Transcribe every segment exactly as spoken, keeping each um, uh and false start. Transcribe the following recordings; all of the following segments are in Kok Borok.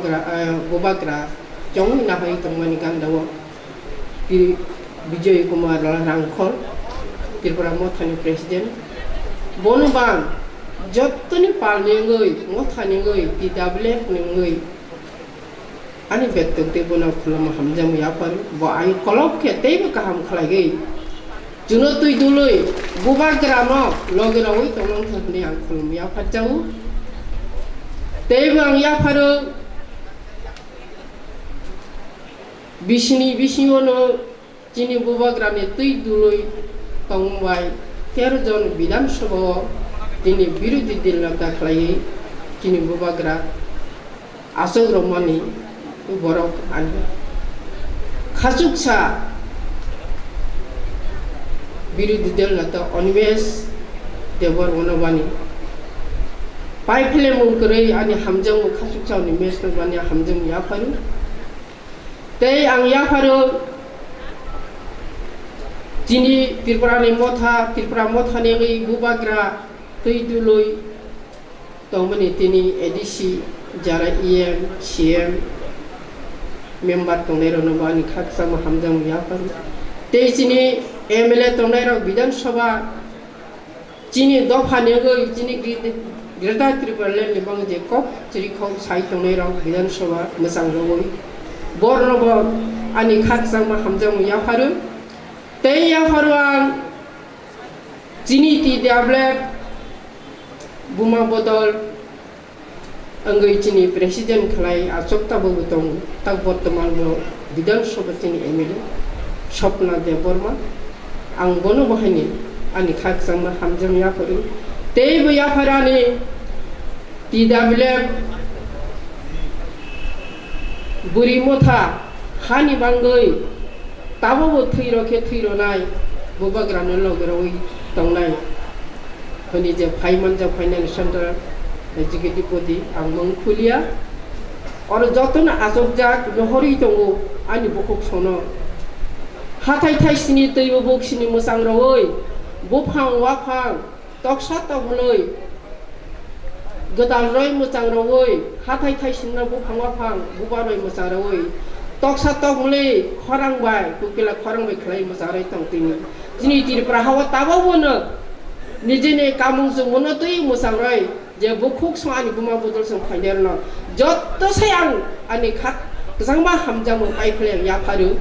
Bubagra, ah, Bubagra chongwi nahai tongmani gandao Bi-, Bijoy Kumar Rangkhol, Tripura Mothani President. Bono bang jottoni palni wngwi, mothani wngwi, T W F ni wngwi ani bektwk tei bono khulumma hamjakmung yapharo. Bo ani kolok khe teibo kaham khlaigwi chwngno twi dului Bubagrano logi rogwi tongna wngkha hwnwi ang khulumma yapharjago. Teibo ang yapharo bisini bisingono chini Bubagrani twi dului tongmung bai tero jon Bidhan Sabha o tini birodhi dil neta khlaiwi chini Bubagra aswk romani borok ani khachuksa birodhi dol neta Animesh Debbarmano bani pai philemung kwrwi ani hamjakmung khachuksa Animeshno bani hamjakmung yapharo. Tei ang yapharo chini Tripurani motha, Tripura mothani wngwi Bubagra twi dului tongmani tini A D C, jara E M, C M, member tongnairokno bo ani khakchangma hamjakmung yapharo. Tei chini M L A tongnairok Bidhan Sabha, chini dophani wngwi chini Gre-, Greater Tipraland ni bangwi je kok chirikhok sai tongnairok Bidhan Sabha mwchang rogwi borokno bo ani khakchangma hamjakmung yapharo. Tei yapharo ang chini T W F Buma Bodol wngwi chini president khlai achuk tabukbo tongo, tak bortoman bo Bidhan Sabha chini M L A Swapna Debbarma. Ang bono bo haini ani khakchangma hamjakmung yapharo. Tei bo yapharani T W F bwrwi motha hani bangwi tabukbo thwi rw khe thwi rwnai, Bubagrano logi rogwi tongnai hwnwi je phai manjak phainani Central Executive Body ang mung khuliya. Oro jotono achukjak rohorwi tongo ani bukhuk sono. Hathai thai sini twibo buk sini mwchang rogwi buphang waphang toksa tokmwlwi gwdal roi mwchang rogwi, hathai thai sini buphang waphang buba roi mwchang rogwi, toksa tokmwlwi khorang bai, kukila khorang bai khlai mwchang roi tong tini. Chini Tripura hao tabukbo no nijini kamung chumungno twi mwchang roi, je bukhuk song ani Buma Bodol song phainai rwno jotto sai ang ani khak kwchangma hamjakmung pai phai ang yapharo.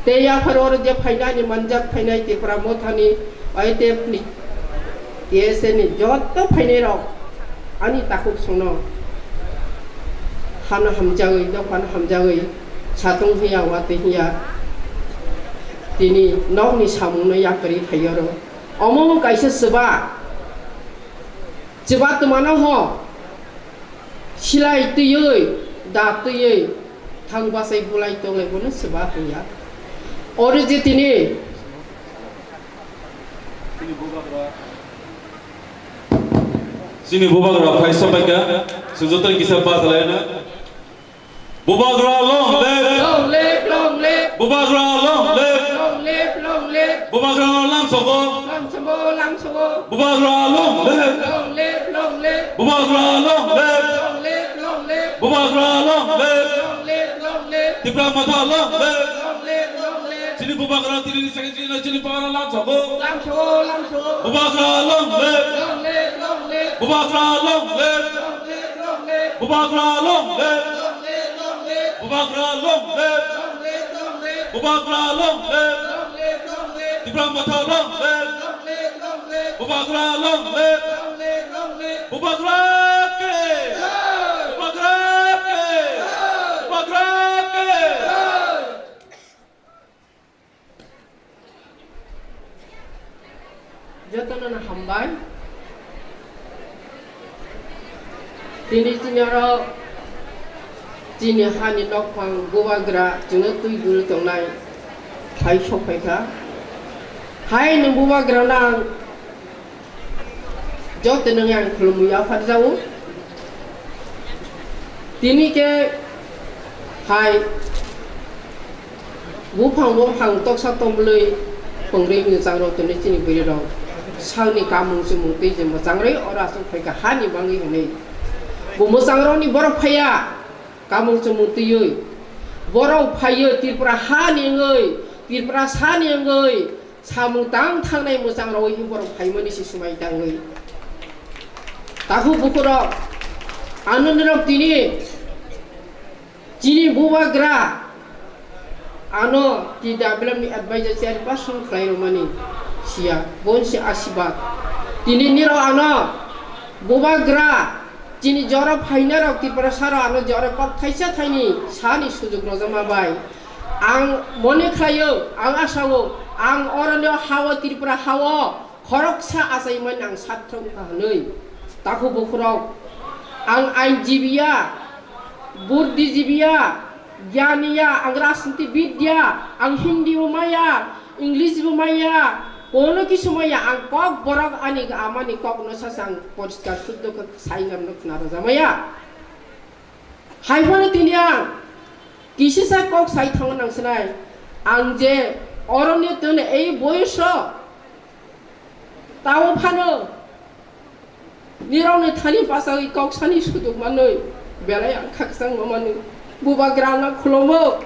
Tei yapharo oro je phainai ani manjak phainai Tripura mothani, I T F ni, T S A ni jotto phainai rok ani takhuk songno hano hamjagwi, dophano hamjagwi satung hiya, watwi hiya, tini nokni samungno yakarwi phai oro. Omo kaisa swba, swba twmano ho silai twiwi, da twiwi, thang bachai bulai tonglai bono swba hwnya. Oro je tini Chini Bubagra phai sopaikha, chwng jotono kisa bachalaina. Bubagra long live! Long live, long live! Bubagra long live! Long live, long live! Bubagra lamsogo! Lamsogo, lamsogo! Bubagra long live! Long live, long live! Bubagra long live! Long live, long live! Bubagra long live! Long live, long live! Tipra Motha long live! Long live, long live! Chini Bubagra tini ni second chini, chini Bubagra lamsogo. Lamsogo, lamsogo. Bubagra long live! Long live, long live! Bubagra long live! Long live, long live! Bubagra long live! Long live, long live! Bubagra long live! Long live, long live! Bubagra long live! Long live, long live! Tipra Motha long live! Long live, long live! Bubagra long live! Long live, long live! Bubagra ke! Jai! Bubagra ke! Jai! Bubagra ke! Jai! Jotono no hambai. Tini chini oro chini hani nokphang Bubagra chwngno twi dul tongnai hai sokphaikha. Hai nwng Bubagrano ang jotono ang khulumwi yapharjago. Tini khe hai buphang buphang toksa tongmwlwi pwngrwi mwchang rok tini chini bwrwi rok sakni kamung chumung twi je mwchang rwi oro aswk phaikha hani bangwi hwnwi. Bo mwchang rokni borok phaiya. Kamung chumung twiwi borok phaiwi Tripura hani wngwi, Tripura sani wngwi samung tang thangnai mwchang rogwi borok phaimani se swmai tangwi. Takhuk bukhurok, ano norok tini chini bubagra ano T W M ni advisor chairperson khlai rwmani siya, bon se asibad. Tini nirok ano bubagra chini jora phainai rok Tiprasa rok ano jora kok thaisa thaini sani sujuk rojama bai. Ang mone khlaio, ang asao, ang oroni hao Tripura hao khoroksa achaimani ang sathong kha hwnwi. Takhuk bukhurok, ang ainjibiya, buddhijibiya, gyaniya, ang rajnitibidya, ang Hindi bo maya, English bo maya, kono kisu maya, ang kok borok ani amani kokno sasa ang poriskar suddho khe saingamno khna rwjamaya. Haiphano tini ang kisisa kok sai thango nang sinai, ang je oroni tene ei boyoso tao phano nirokni thani bachagwi kok sani sujuk manwi belai ang khakchang manwi bubagrano khulumo.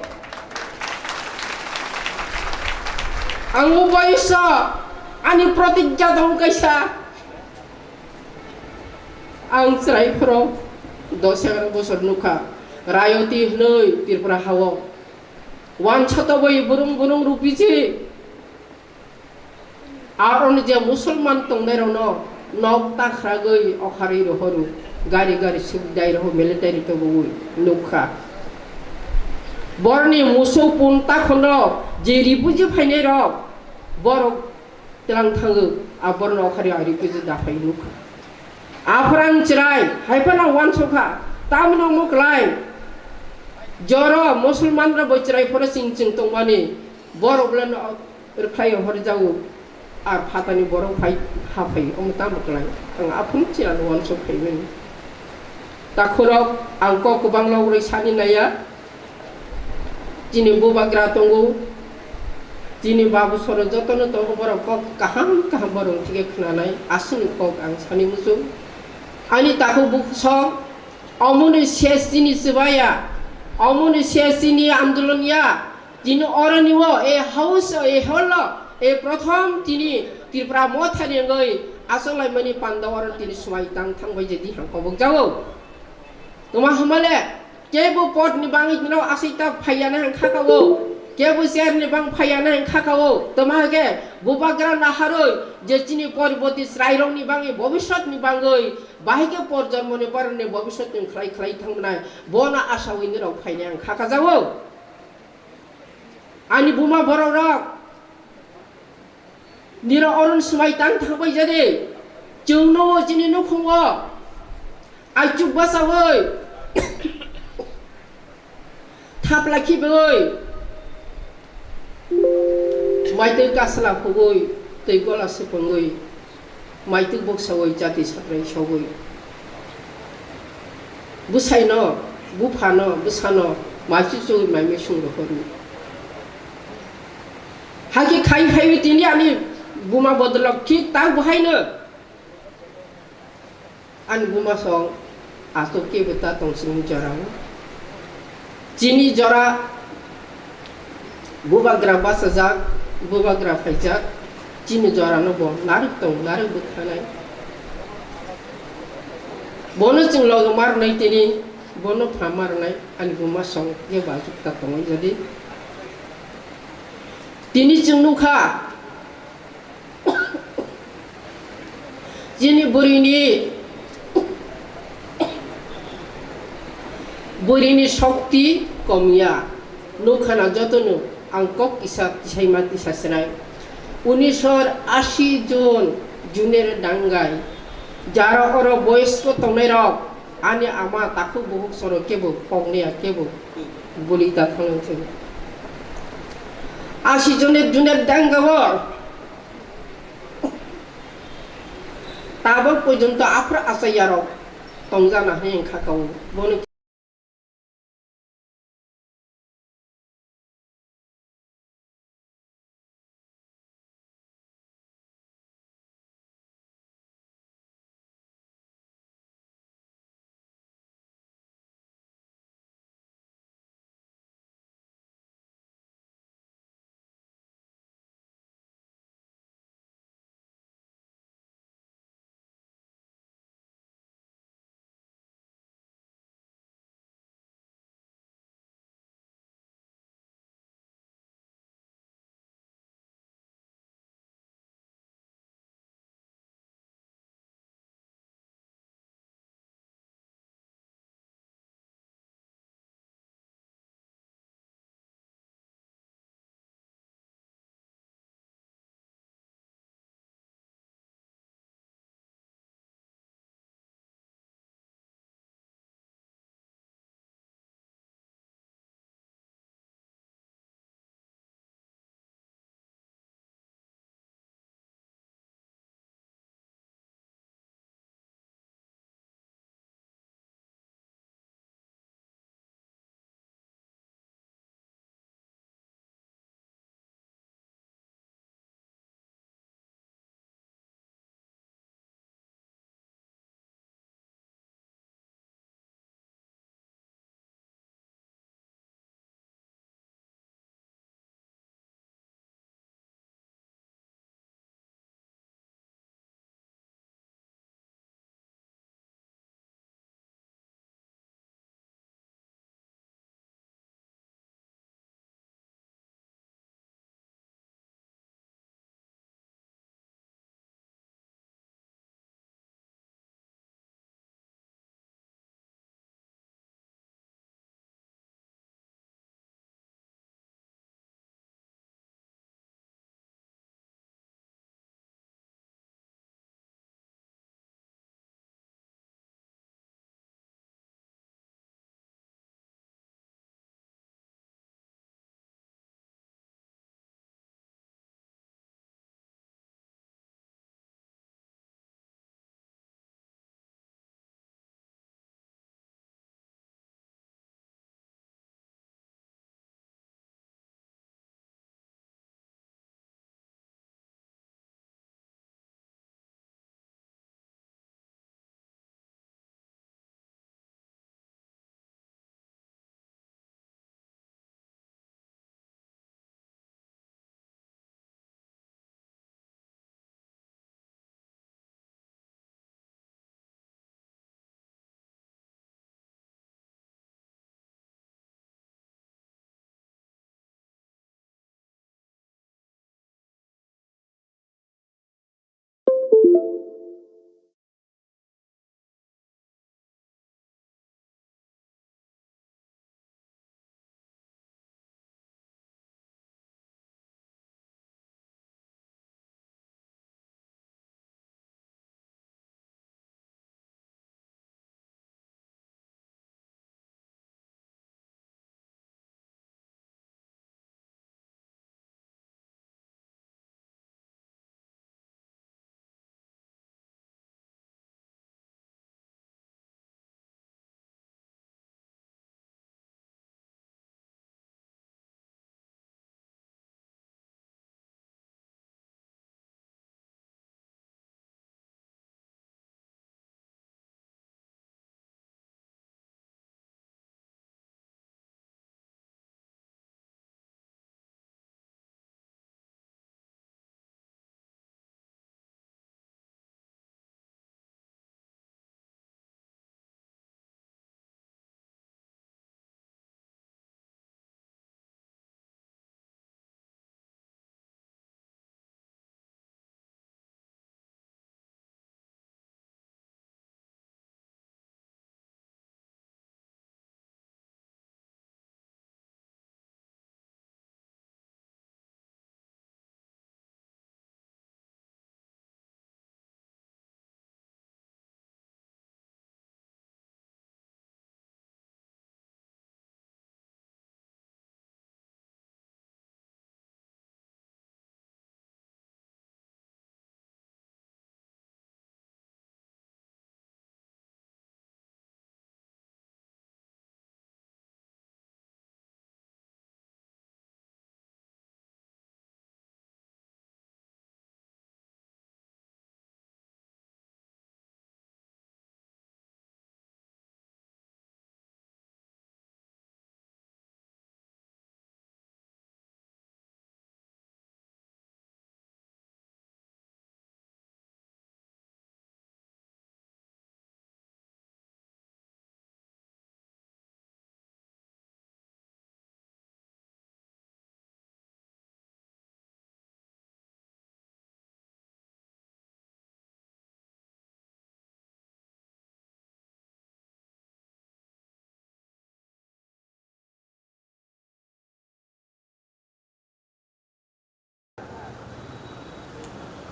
Ang o boyoso ani protigya dong kaisa. Ang chwrai phoro dos egaroh bosor nukha, rayoti hwnwi Tripura hao. Wansa tobwi burung burung rupiji. Aroni je musulman tongnairokno nok takhragwi okharwi rohoru, gari gari sukdai roho military tobwi nukha. Borni musuk pun takhono je ribuji phainairok borok tlang thango, a borno okhari ari kuju daphai nuk. Aphorang chwrai, haiphano wansokha, tamno muklai. Joro musulman rok bo chwrai phoro ching ching tongmani, borok le no rwkhlai hor jago, a phatani borok phai haphai, omo tamo klai. Ang aphuru chwrai wansok phaimani. Takhorok ang kok kwbang logwi sani naiya. Chini bubagra tongo, chini babu soro jotono tongo, borok kok kaham kaham borok thike khwnanai, aswkni kok ang sani muchung. Ani takhuk bukhuk song, omoni ses chini chwbaya, omoni ses chini andolon ya, chini oroni o, e house o, e hall o, e prothom chini Tripura mothani wngwi achoklaimani panda oro chini swmai tang thangbai jadi hang kobok jago. Tuma hamale, kebo pot ni bangwi no asai ta phaiya na hang khaka o, kebo chair ni bang phaiya na hang khaka o. Tuma hake bubagra naharoi je chini poriboti chwrairok ni bangwi, bobisot ni bangwi, bahai khe por jormo ni borok ni bobisot ni khlai khlai thangmani, bono asawi nirok phainai hang khaka jago. Ani buma borok rok, nirok oron swmai tang thangbai jadi, chwngno o chini nukhung o, aichuk basawi, thapla khibwi, maitwi kasla khugwi, twi gola swpwngwi, maitwi buksawi jati sakrai sogwi. Bwsaino, buphano, bwsano, maichu chugwi maimai sung rohorwi. Hakhe khai phaiwi tini ani buma bodolok thik tak bo haino. Ani buma song aswk kebo ta tong sini jorao. Chini jora bubagra bachajak, bubagra phaijak, chini jorano bo narwk tong, narwk bwthanai. Bono chwng logi marnai tini, bono pha marnai, ani buma song kebo aswk ta tongwi jadi. Tini chwng nukha, chini bwrwini, bwrwini shokti komya. Nukhana jotono ang kok kisa tisaima tisa swnai. Unisor asi jon junere dangai. Jara oro boyosko tongnairok, ani ama takhuk bukhuk soro kebo kokniya kebo buli ta thangwi thwng. Asi jone june dangao tabok porjonto aphuru achaiyarok tongjana hwnwi wngkha kao. Bono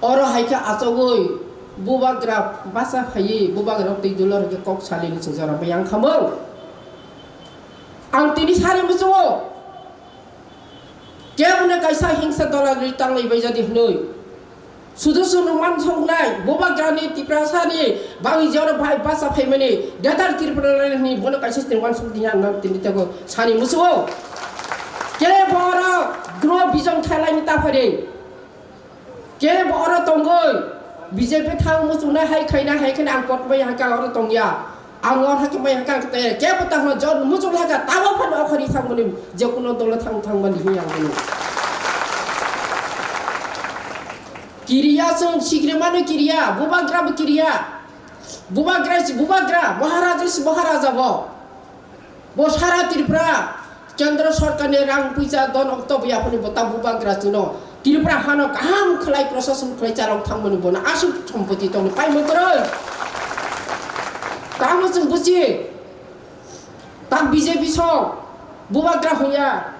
Oro hai khe achogwi bubagra bacha phaiwi bubagra twi dulor hwnkhe kok salini chwngsa rok bai ang khamung. Ang tini sari muchungo. Kebono kaisa hingsa dola rwi tanglai bai jadi hwnwi. Sudu sunu mansoknai, bubagrani Tiprasani bangwi jora bai bacha phaimani, Greater Tripura ni bono kaisa tini wansuk diya na tini tego sani muchungo. Kebo oro gro bijong thailaini taphari. Kebo oro tongwi, B J P thang muchungnai hai khaina hai kheno ang kot mai hakha oro tongya. Ang oro hakhe mai hakha ang tei kebo tangma jon muchung hakha tamo phano okhori thangmani je kuno dolo thang thangmani hi ang bono. Kiriya chwng sikrimano kiriya, bubagra bo kiriya. Bubagra si bubagra, Maharaja si Maharaja bo. Bo sara Tripura Kendra Sorkarni rang puisa don okto bo yaphani bo ta bubagra chwngno Tripura hano kaham khlai prosason khlai chalok thangmani bono aswk sompoti tongni paimwng kwrwi. Tamo chwng buchi tak B J P song bubagra huya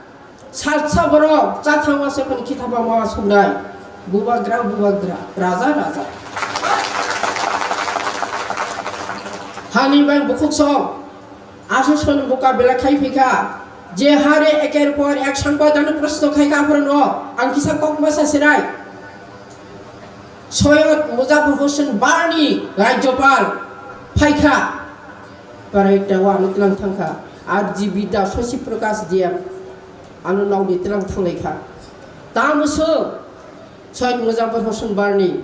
salsa borok chathang masa phani khitaba ma sungnai bubagra bubagra raja raja. Hani bai bukhuk song Aswk soni mukabela khai phaikha, je hare eker por ek sangbaidano proshno khaikha aphuru no ang kisa kok masa sinai. Soyod Muzafar Hossain Barni Rajyapal phaikha, parai tawa ano tlang thangkha, R G B da Shashi Prakash D M ano nokni tlang thanglaikha. Tamo swk Soyod Muzafar Hossain Barni.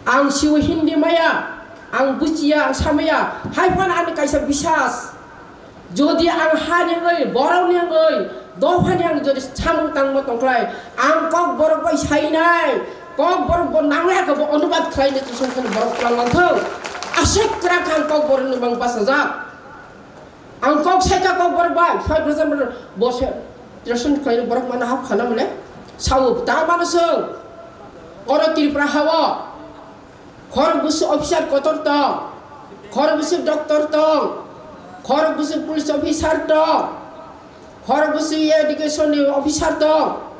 Ang siwi Hindi maya, ang buchiya, ang samaya, hai phano ani kaisa bisas. Jodi ang hani wngwi, borokni wngwi, dophani ang jodi samung tangma tongkhlai, ang kok borok bai sainai, kok borok bo nanglai khe bo onubad khlainai, chwng kheno borok twlang langthung. Aswk kwrak ang kok borokni mang bachajak. Ang kok saikha kok borok bai, soi bwsa bo se, tresun khlainai borok mano hap khana mole. Sao, ta mano swng. Oro Tripura hao. Khorok bwswk officer kotor tong, khorok bwswk doctor tong, khorok bwswk police officer tong, khorok bwswk education ni officer tong.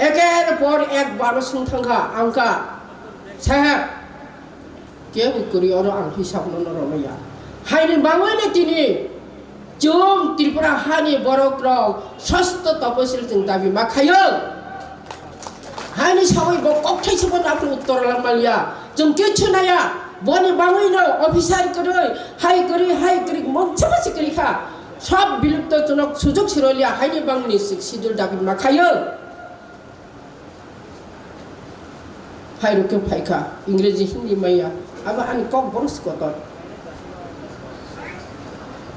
Eker por ek bano swng thangkha, angkha, "Saheb, kebo kwrwi oro ang hisab no norok maya." Haini bangwi no tini Chwng Tripura hani borok rok sosto toposil chwng dabi ma khaio. Hani sawi bo kokthai se bo naphru uttor lang maliya. Chwng kichu naya. Boni bangwi no officer kwrwi, hai kwrwi, hai kwrwi, mokchama se kwrwi kha. Sob bilupto chwnok sujuk siroliya, haini bangni si-, sidul dabi ma khaio. Phairok khe phaikha, Ingreji, Hindi maya, abo ani kok borok se kotor.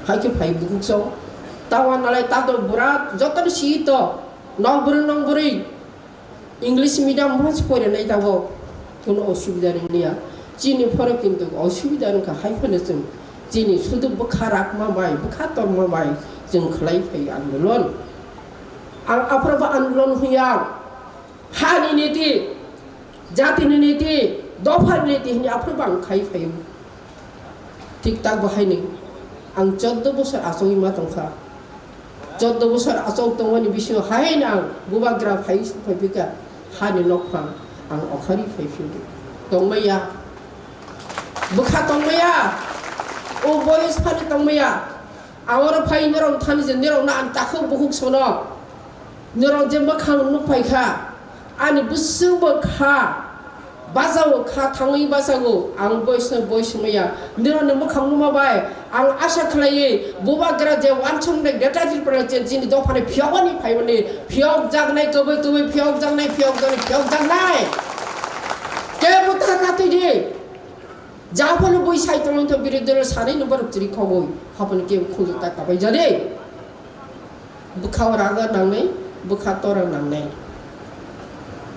Hai khe phai bukhuk sao, tawa nalai tato bura jotono si to, nok bwrwi nok bwrwi English medium mas porinai tabok, kuno osubida wngliya. Chini phoro kintu osubida wngkha, hai phano chwng chini sudu bwkha rakma bai, bwkha torma bai chwng khlai phai andolon. Ang aphuru bo andolon huya. Hani niti, jatini niti, dophani niti hwnwi aphuru bo ang khai phaio. Thik tak bo haino ang choddo bosor achogwi ma tongkha. Choddo bosor achog tongmani bisingo haino ang bubagra phai phai phika hani nokphang ang okhari phai phio. Tongmaya. Bwkha tongmaya. O boyos phano tongmaya. Ang oro phai norok thani je norok no ang takhuk bukhuk sono. Norok je mwkhang nuk phai kha, ani bwswk bo kha, bajao kha, thangwi bachago, ang boyosno boyos maya. Norok ni mwkhang numa bai ang asa khlaiwi bubagra je wansong de Greater Tripura je chini dophani phiyok ani phaimani phiyok jaknai, kwbwi kwbwi phiyok jaknai, phiyok jaknai, phiyok jaknai. Kebo ta kha twi di. Japhano bui sai tongmani to birodhi dolo sanai no borok chiri khogwi, haphano kebo khunju ta kabai jani. Bwkha o raga nangnai, bwkha tora nangnai.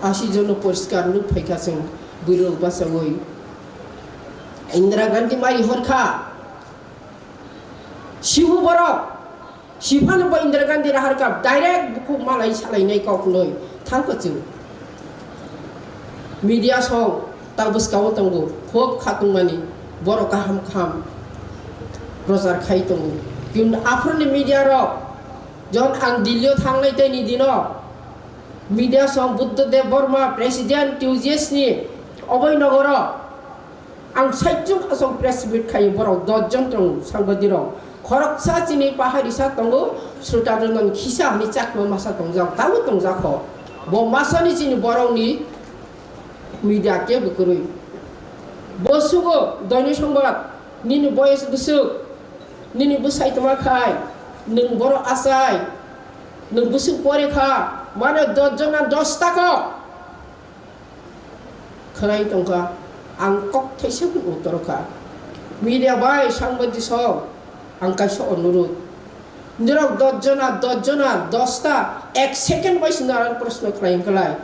Asi jono poriskar nuk phaikha chwng bwrwi rok bachagwi. Indira Gandhi mai horkha. Sibu borok. Siphano bo Indira Gandhi raharkha direct bukhuk malai salainai kok nwi thangkha chwng. Media song ta bwskao tongo, hop khatungmani borok kaham kaham prochar khai tongo. Kintu aphuruni media rok jon ang Delhi o thangnai tei ni dino Media song Buddha Deb Borma, President T U J S ni obai nogoro ang saichung asong press meet khai borok dos jon tong sangbadirok. Khoroksa chini paharisa tongo, Srutaranjan Khisa hwnwi chakma masa tongjak, tabuk tongjak kho. Bo masani chini borokni media kebo kwrwi. Bo sugo Doini Songbat, nini boyes bwswk, nini bwsai tongma khai, nwng borok achai, nwng bwswk pore kha, mane dos jona dos ta kok khwnai tongkha, ang kok thaisa uttor kha. Media bai sangbaji song, ang kaisa onurud. Norok dos jona, dos jona, dos ta, ek second bai swngo ang proshno khlai wngkha lai.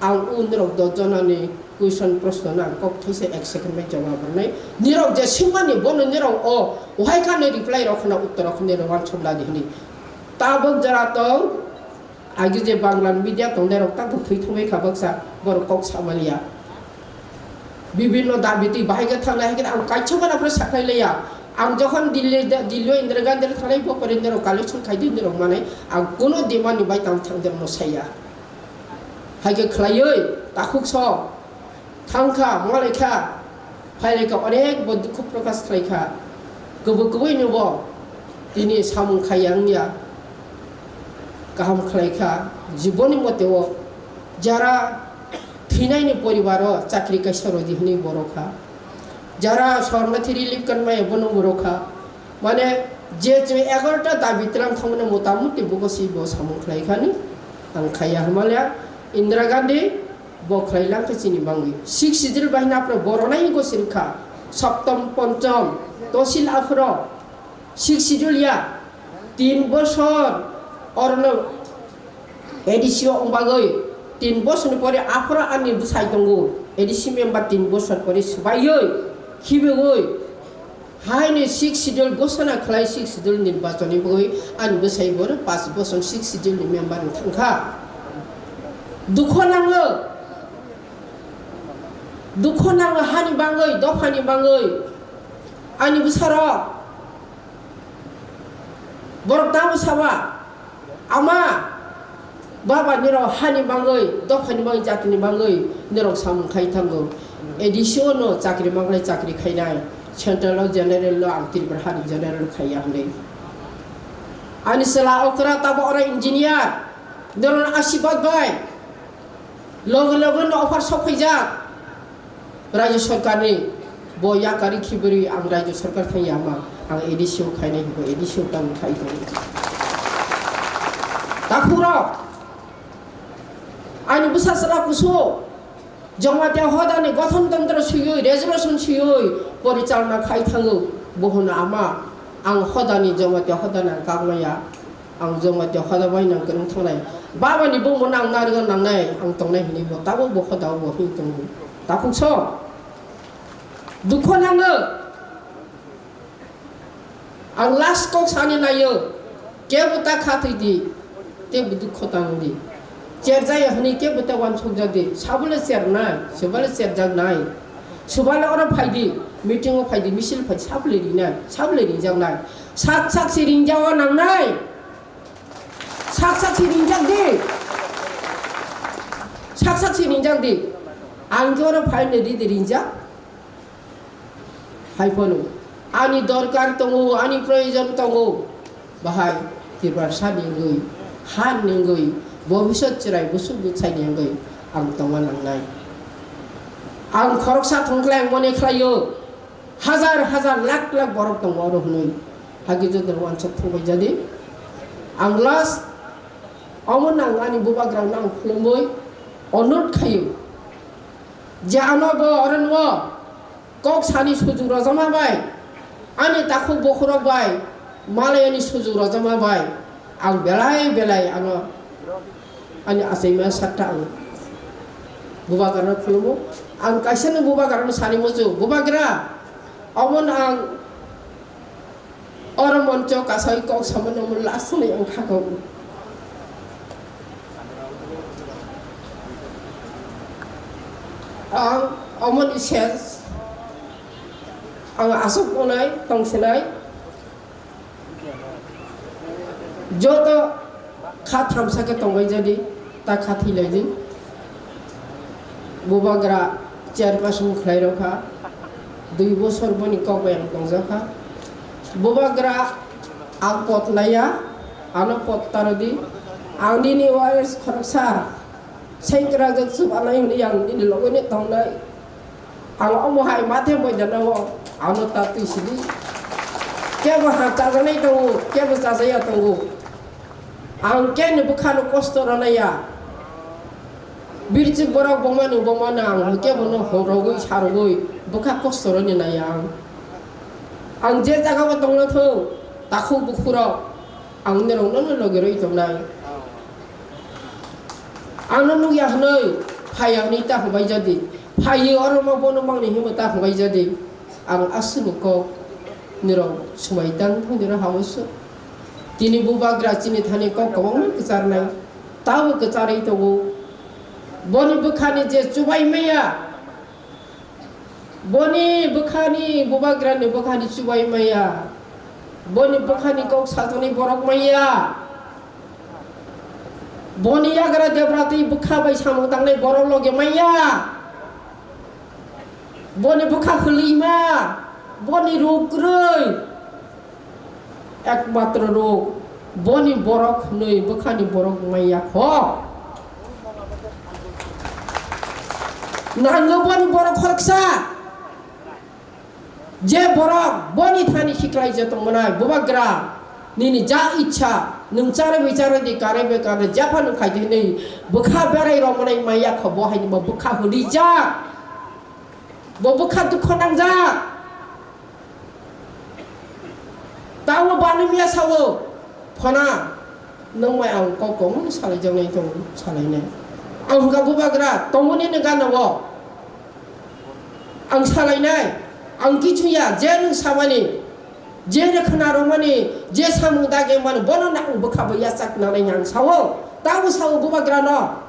Ang o norok dos jonani question proshno no ang kok thaisa ek second bai jawab rwnai. Norok je swngmani bono norok o wahai kha ni reply rok khna uttor rok khna rw uansuk ladi hwnwi. Tabuk jora tong, agi je Bangla media tongnai rok ta thwi thangbai kha baksa borok kok samaliya. Bibhinno dabi twi bahai khe thangnai hai khe ang kaisa gana phano saklai liya. Ang jokhon Delhi, Delhi o Indira Gandhi rok thangnai bo pore norok collection khai di norok manai ang kuno demand ni bai tang thang de mo saya. Hai khe khlaiwi takhuk song thang kha, malai kha, phai lai kha, onek bo dukhu prokash khlai kha. Kubui kubui no bo tini samung khai ya wngya, kaham khlai kha. Jiboni mote o jara thwinai ni poribar o chakri kaisa rw di hwnwi bo rw kha. Jara sornathi relief card maya bono bo rw kha. Mane je chwng egaroh ta dabi tlang thangmani motamuti bugo si bo samung khlai khani ang khaiya hwnmale Indira Gandhi bo khlai lang kha chini bangwi. Sixth Schedule bahina phano bo rwnai go sirkha. Saptam, Pancham, Tosil aphro Sixth Schedule ya tin bosor orono A D C o wng bagwi tin bosor ni pore aphro ani bwsai tongo. A D C member tin bosor pore swbaiwi khibiwi Haini Sixth Schedule ghosona khlai, Sixth Schedule nirbachon ni bagwi ani bwsai bo paanch bochor Sixth Schedule ni member wng thang kha. Dukho nango, dukho nango hani bagwi, dophani bagwi. Ani bwsarok borok tamo saba, Ama, baba, nirok hani bagwi, dophani bagwi, jatini bagwi nirok samung khai thango. A D C o no chakri manglai chakri khainai. Central o general no ang Tripura hani general khaiya hwnwi. Ani chwla okra tabo oro engineer. Nirok asibad bai. Loge loge no offer sok phaijak. Rajya Sarkar ni bo yakari khibrwi ang Rajya Sarkar thang yama, ang A D C o khainai bo A D C o tamo khai tongo. Takhurok, ani bwsa chwla kusu, Jamatia hoda ni gothon tantro swiwi, resolution swiwi, porichalona khai thango, bohono ama, ang hoda ni Jamatia hoda ni ang kagmaya. Ang Jamatia hoda bai nang kwrwng thangnai. Baba ni bumung nang narwgna nangnai, ang tongnai hwnwi bo tabuk bo hoda o bo hwnwi tongo. Takhuk song. Dukho nango. Ang last kok sani naio. Kebo ta kha thwi di. Tebo dukho tang di. Cherjaya hwnwi kebo ta wansuk jak di. Sabole chernai, sobole cherjak nai. Sobole oro phai di. Meeting o phai di, misil phai di. Sabole rinai, sabole ringjak nai. Sak sak si ringjao nangnai. Sak sak si ringjak di. Sak sak si ringjak di. Ang khe oro phai nai di, di ringjak. Hai phano. Ani dorkar tongo, ani proyojon tongo. Bahai Tiprasa ni wngwi, ha ni wngwi, bobisot chwrai bwswk bwsai ni wngwi ang tongna nangnai. Ang khoroksa thongkhlai ang mone khlaio. Hazar hazar lakh lakh borok tongo oro hwnwi. Hagi jotoni wansuk thangbai jadi. Ang last omo nang ani bubagrano ang khulumwi onurod khaio. Je ano bo oro nw kok sani sujuk rojama bai, ani takhuk bokhorok bai, malai ani sujuk rojama bai, ang belai belai ano ani achaima sakta ang bubagrano khulumo. Ang kaisa no bubagrano sani muchung, bubagra, omo no ang oro moncho kasai kok samo no mo last ni ang khago. Ang omo ni sense ang aswk wngnai tongsinai. Joto kha thamsa khe tongbai jadi. Ta khathilai di. Bubagra chairperson khlai rw kha. Dui bosor boni kok bai ang tongjak kha. Bubagra ang pot naiya, ano pot ta rw di. Ang nini wires khoroksa sengkrak jak chubanai hwnwi ang nini logo ni tongnai. Ang omo hai mathe moidano, ano ta twi sidi. Kebo ha chajaknai tongo, kebo chajaya tongo. Ang keni bwkhano kosto rwna ya. Birchik borok bongmani bongmano ang kebono horogwi sarogwi bwkha kosto rwni naiya ang. Ang je jagao tongna thung, takhuk bukhurok ang norokno logi rwi tongnai. Ano nukya hwnwi phai ang nini ta hwnbai jadi. Phaiwi oro ma bono mangni hinwi ta hwnbai jadi. Ang aswkni kok nirok swmai tang thung nirok habo se. Tini bubagra chini thani kok kwbangma kwcharnai. Tabo kwcharwi tongo. Boni bwkhani je chubai maya. Boni bwkhani bubagrani bwkhani chubai maya. Boni bwkhani kok sajaknai borok maya. Boni yagra debra twi bwkha bai samung tangnai borok loge maya. Boni bwkha hwlwima, boni ruk kwrwi. Ekmatro ruk, boni borok hwnwi bwkhani borok maya kho. Nango boni borok khoroksa. Je borok boni thani khiklai je tongmanai bubagra nini ja ichha nwng charwi bai charwi di karwi bai karwi japha nwng khai di hwnwi bwkha berai rok manai maya kho bo haini bo bwkha hwnwi jak bo bwkha dukho nangjak. Tamo bani miya sawo phona nwng mai ang kok kong salai jaknai tong salai nai ang hwnkha bubagra tongmani ni gana o. Ang salainai, ang kichung ya, je nwng samani, je nwng khna rwmani, je samung dagi mani, bono nang bwkha bo yachak nanai ang sao. Tamo sao bubagrano.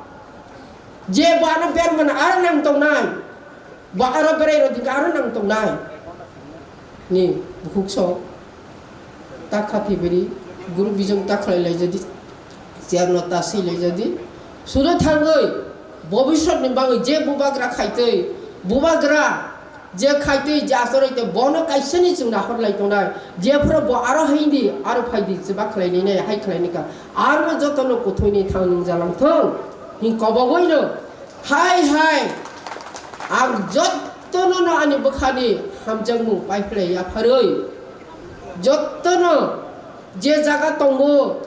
Je bo ano bermani aro nang tongnai. Bo aro berai rodi aro nang tongnai. Ni bukhuk so. Ta khathi biri, guru bijong ta khlai lai jadi, chair no ta si lai jadi. Sudo thangwi, bobisot ni bangwi je bubagra khaitwi, bubagra je khaitwi je achoroi te bono kaisa ni chwng nahor lai tongnai. Je phuru bo aro hai di, aro phai di, chwba khlai ni nai, hai khlai ni ka. Aro joto no kuthwi ni thang nung jalang thung, hin kobogoi no. Hai hai, ang jottono no ani bwkhani hamjakmung paiphlai yapharwi, jottono je jaga tongo,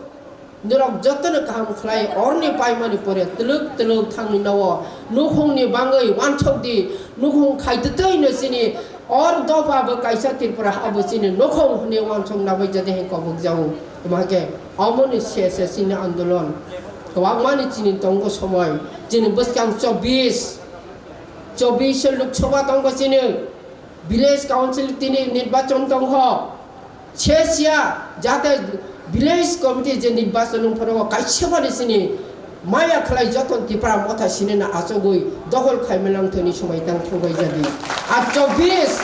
norok jottono kaham khlai, oroni paimani pore twlwk twlwk thangwi nao, nukhungni bangwi wansok di, nukhung khaitwtwi no chini. Or dopha bo kaisa Tripura abo chini nokhong hwnwi wansong nabai jadi hai kobok jago. Tamo khe omo ni se se chini andolon. Kwbangma ni chini tongo somoi. Chini bwskang chobbish, chobbish Lok Sabha tongo chini. Village Council tini nirbachon tongkho. Se siya jate village committee je nirbachon wng phano kaisa mani chini maya khlai joto Tipra motha sinina achugwi dokhol khaima lang thani somai tang thangbai jadi. A chobbish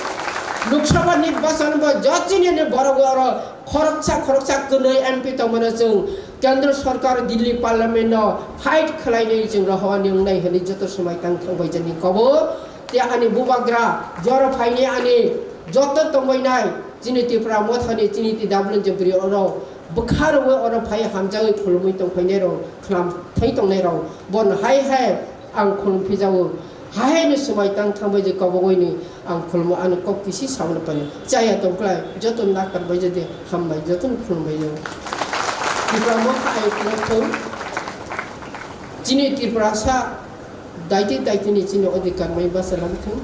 Lok Sabha nirbachon bo jotini ni borok oro khoroksa khoroksa kwnwi M P tongmano chwng Kendra Sarkar Delhi Parliament no fight khlainai chwng rohorni wngnai hwnwi joto somai tang thangbai jadi kobo. Te ani bubagra jora phaini ani joto tongbainai. Chini Tipra mothani chini T W J bri oro bwkha rwui oro phai hamjagwi khulumui tongphainai rok khwnam thai tongnai rok bono hai hai ang khulum phijago. Hai hai ni swmai tang thangbai je kobogoi ni ang khulumo ani kok kisi sauna pani chaya tongklai joto nakar bai jodi hambai joto ni khulumbai yo. Tipra motha ai khulum thung chini Tiprasa daiti daiti ni chini odhikar mai basa lam thung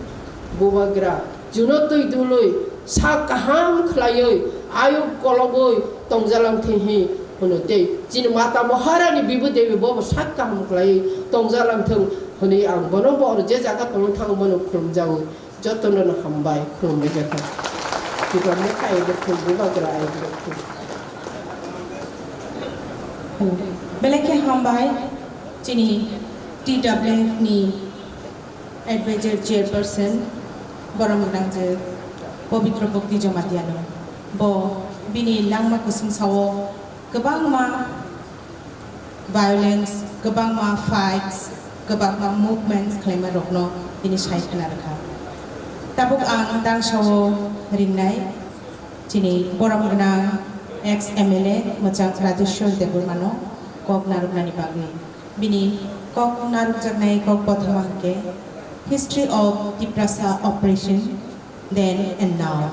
bubagra. Juno twi dului sak kaham khlaiwi ayuk kologwi tongjalang thwihi hwno tei chini mata Maharani Bibu Devi bobo sak kaham khlaiwi tongjalang thwng hwnwi ang bono bo oro je jaga tongwi thango bono khulumjago. Jotono no hambai khulumbai jaka. Tipra motha ayuk thwng bubagra ayuk thwng. Belai khe hambai chini T W F ni Advisor Chairperson borok gwnang je Pabitra Bhakti Jamatia no. Bo bini langma kwswng sao kwbangma Violence, kwbangma fights, kwbangma movements khlaima rokno tini sai khna rwkha. Tabuk ang tangsao ringnai chini borom gwnang ex M L A mwchang Rajeshwar Debbarmano kok narwknani bagwi. Bini kok narwkjaknai kok kothoma hwnkhe History of Tiprasa Oppression Then and Now.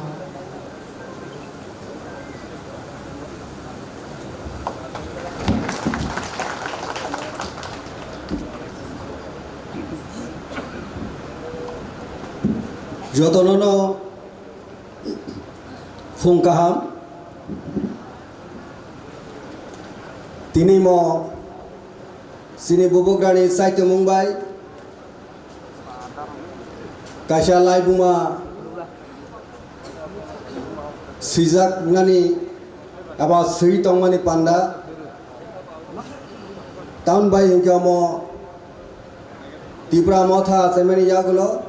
Jotono no phung kaham. Tini mo chini bubugrani saitomung bai kaisa laibuma swijaknani eba swi tongmani panda. Tamoni bai hwnkhe omo Tipra Motha achaimani yagulo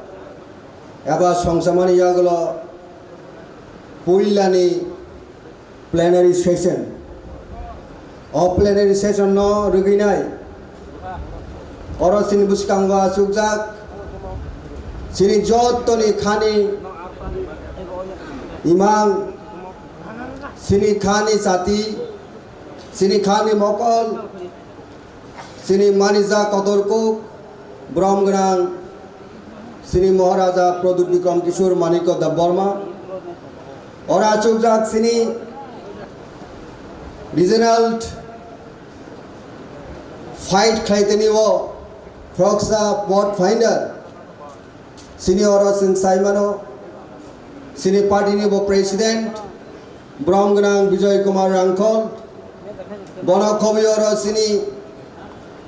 eba songchamani yagulo puilani plenary session. O plenary session no rwgwinai oro chini bwskango achukjak chini jottoni khani imang, chini khani jati, chini khani mokol, chini manijak kotor kuk, borom gwnang chini Maharaja Pradyut Bikram Kishore Manikya Debbarma. Oro achukjak chini regional fight khlaitoni o khoroksa Pathfinder. Chini oro chwng sai mano, chini party ni bo president, borom gwnang Bijoy Kumar Rangkhol, bono khobwi oro chini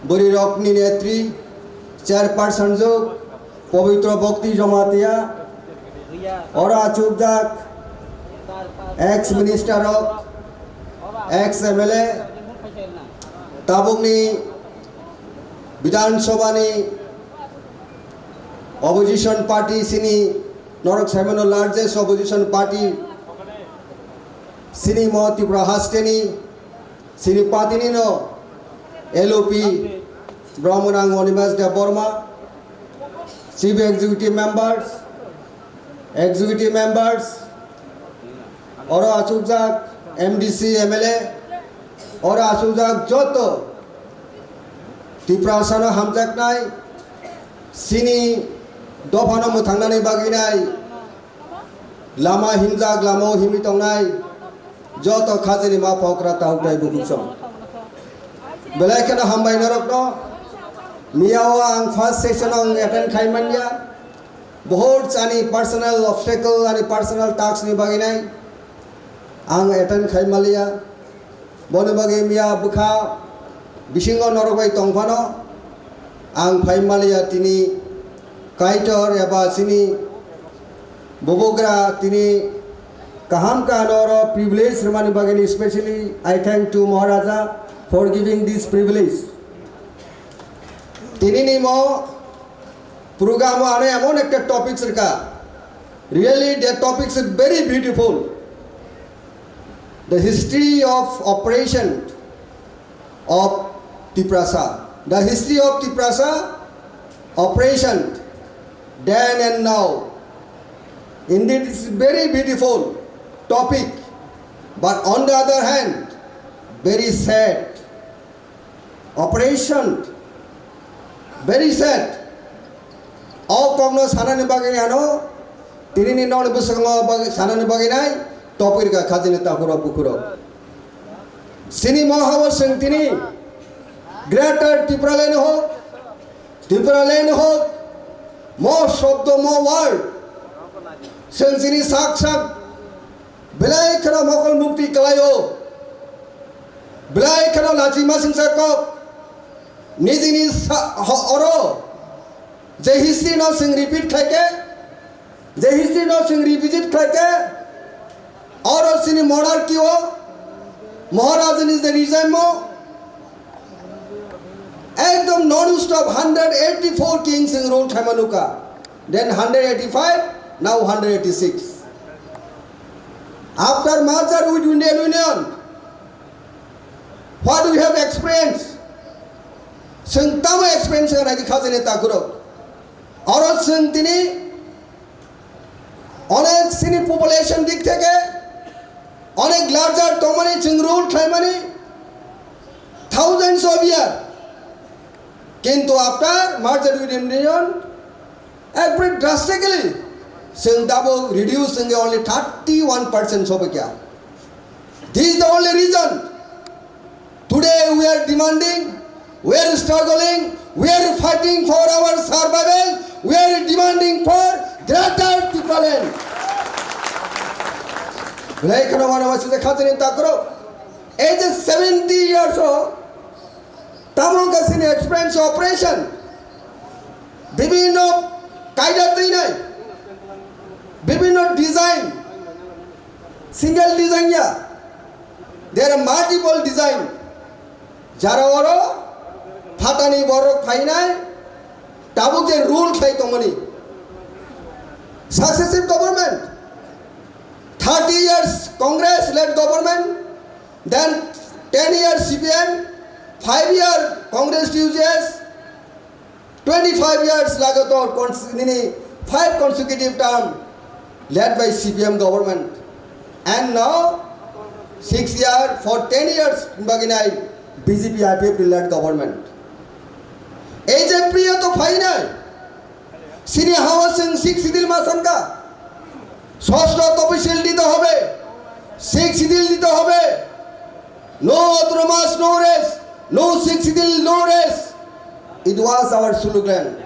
bwrwi rokni netri, chairperson juk, Pabitra Bhakti Jamatia, oro achukjak ex minister rok, ex M L A, tabukni Bidhan Sabha ni opposition party chini norok saimano largest opposition party chini mo Tripura hasteni chini party ni no L O P Brahmanang Animesh Debbarma, chief executive members, executive members, oro achukjak M D C, M L A, oro achukjak joto Tiprasano hamjaknai, chini dophano mwthangnani bagwinai, lama himjak, lama himwi tongnai, joto khajani ma phokra tahuknai bukhuk song. Belai kheno hambai norokno, miyao ang first session ang attend khai manya, bohor chani personal obstacle ani personal task ni bagwinai, ang attend khai maliya. Boni bagwi miya bwkha bisingo norok bai tongphano ang phai maliya tini Kaitor eba chini bubugra tini kaham kahano oro privilege rwmani bagwi specially I thank to Maharaja for giving this privilege. Tini ni mo program o ano emon ekta topic rwkha, really the topic is very beautiful. The history of operation of Tiprasa. The history of Tiprasa operation then and now. Indeed, it's very beautiful topic, but on the other hand, very sad. Operation, very sad. O kokno sanani bagwi ano, tini ni nokni bwskango bagwi, sanani bagwi nai, topirka khajini takhuro bukhuro. Chini mohao chwng tini Greater Tipraland hok, Tipraland hok, mo shobdo, mo word, chwng chini sak sak belai kheno mokol mukti kwlaio, belai kheno lachi masingcha kok, nijini sa-, ho-, oro je history no chwng repeat khlaikhe, je history no chwng revisit khlaikhe, oro chini monarchy o, Maharajani je regime o, ekdom non stop hundred eighty-four kings chwng rule khlaima nukha, then hundred eighty-five, now hundred eighty-six. After merger with Indian Union, what we have experienced? Chwng tamo experience kha nai di khajani takhurok. Oro chwng tini onek chini population dik theke onek larger tongmani chwng rule khlaimani thousands of year. Kintu after merger with Indian Union, every drastically chwng tabuk reduce wngwi only thirty one percent sobaikha. This is the only reason. Today we are demanding, we are struggling, we are fighting for our survival, we are demanding for greater Tipraland. Belai kheno wana wasi je khajani takhurok. Ei je seventy years o tamo kasini experience operation, bibhinno kaida twinai, bibhinno design, single design ya, there are multiple design. Jara oro phatani borok phainai, tabuk je rule khlai tongmani. Successive government, thirty years Congress led government, then ten years C P M, five year Congress T U J S, twenty-five years lagatar cons-, nini five consecutive term led by C P M government, and now six year for ten years baginai B J P I P F T led government. Ei je priyo to phainai, sini hawa sing six sidil ma sangka, sosto topisil dito hobe, six sidil dito hobe. No autonomous, no rest. No sixth schedule, no rest. It was our slogan.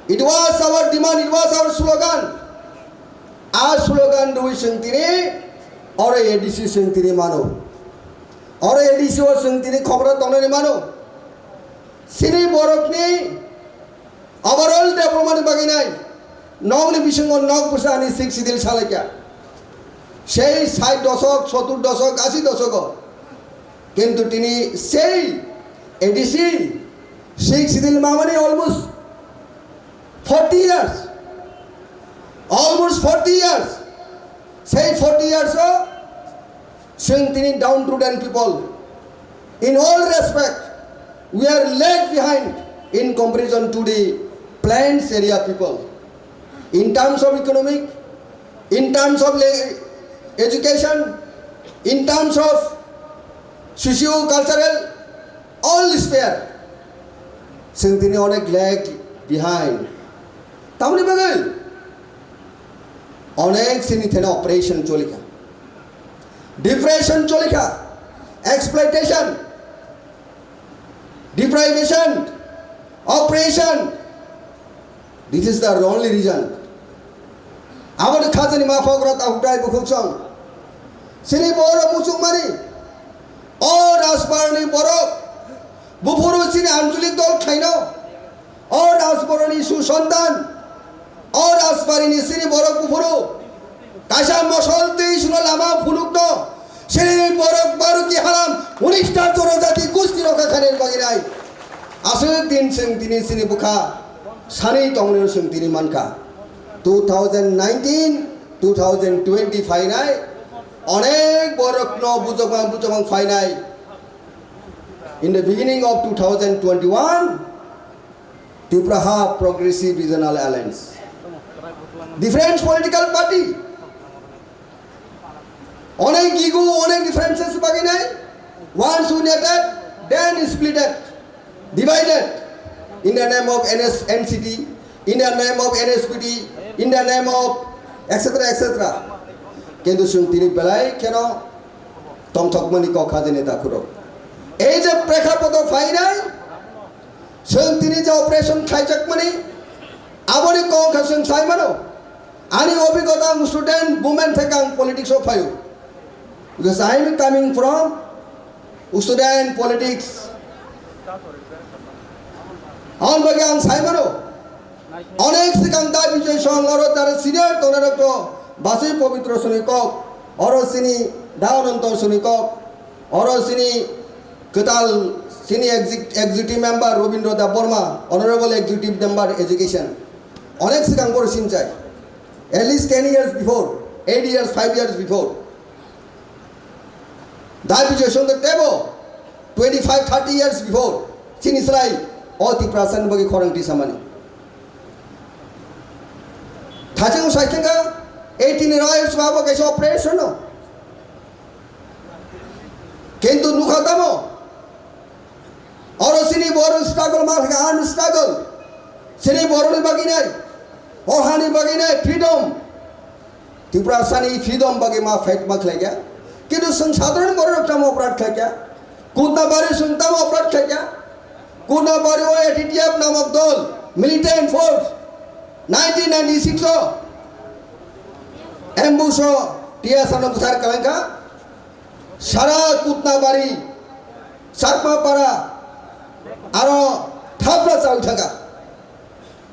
It was our demand, it was our slogan. A slogan rwi chwng tini oro A D C chwng tini mano. Oro A D C o chwng tini khoboro tongnani mano. Chini borokni overall development bagwi nai nokni bisingo nok bwsa ani sixth schedule salaikha. Sei sait dosok, sottur dosok, asi dosogo. Kintu tini sei A D C sixth schedule mamani almost forty years. Almost forty years. Sei forty years o chwng tini downtrodden people. In all respect, we are lag behind in comparison to the plains area people. In terms of economic, in terms of le-, education, in terms of socio-cultural, all sphere. Chwng tini onek lag behind. Tamoni bagwi onek chini thani operation cholikha. Depression cholikha. Exploitation. Deprivation. Oppression. This is the only reason. Aboni khajani ma pokra ta hutai bukhuk song. Chini borok muchungmani. O Rajbarni borok. Buphuru chini anchulik dol khaino. O Rajbarni susantan. O Rajbarini chini borok buphuru. Kaisa mosol twi suno lama phunukno. Chini borok Baruki halam unis ta jonojati gusti rokha khanir bagirai. Aswk din chwng tini chini bwkha sanwi tongnaino chwng tini mankha. Two thousand nineteen, two thousand twenty phainai, onek borokno bujokmang bujokmang phainai. In the beginning of two thousand twenty-one, Tipraha Progressive Regional Alliance, different political party, onek ego, onek differences baginai, once united, then splitted, divided, in the name of N S, N C T, in the name of N S P T, in the name of et cetera, et cetera. Kintu chwng tini belai kheno tongthokmani kok khajani takhurok. Ei je prekhapoto phainai, chwng tini je operation khlaijakmani, aboni kok kha chwng sai mano. Ani obhigota ang student movement theke ang politics o phaio. Because I am coming from student politics. Aboni bagwi ang sai mano. Onek swkang da Bijoy Song oro jara senior tongnai rok to basui Pobitro Soni kok, oro chini da Ananto Soni kok, oro chini kwtal chini exec-, executive member Robindra Debbarma, honorable executive member education. Onek swkang boro sinchai. At least ten years before, eight years, five years before. Da Bijoy Song tebo twenty-five, thirty years before. Chini slai o Tiprasani bagwi khorang tisamani. Thaching sai thangkha eighteen years abo kaisa operation no. Kintu nukha tamo? Oro chini borok struggle ma thangkha, an struggle. Chini borokni bagwi nai, o hani bagwi nai freedom. Tiprasani freedom bagwi ma fight ma khlaikha. Kintu chwng sadharan borok tamo operate khlaikha. Kutnabari chwng tamo operate khlaikha. Kutnabari o A T T F namok dol, militant force, nineteen ninety-six o ambush o T S R no buthar kalangkha. Sara Kutnabari, Chakmapara, aro thapra chawi thangkha.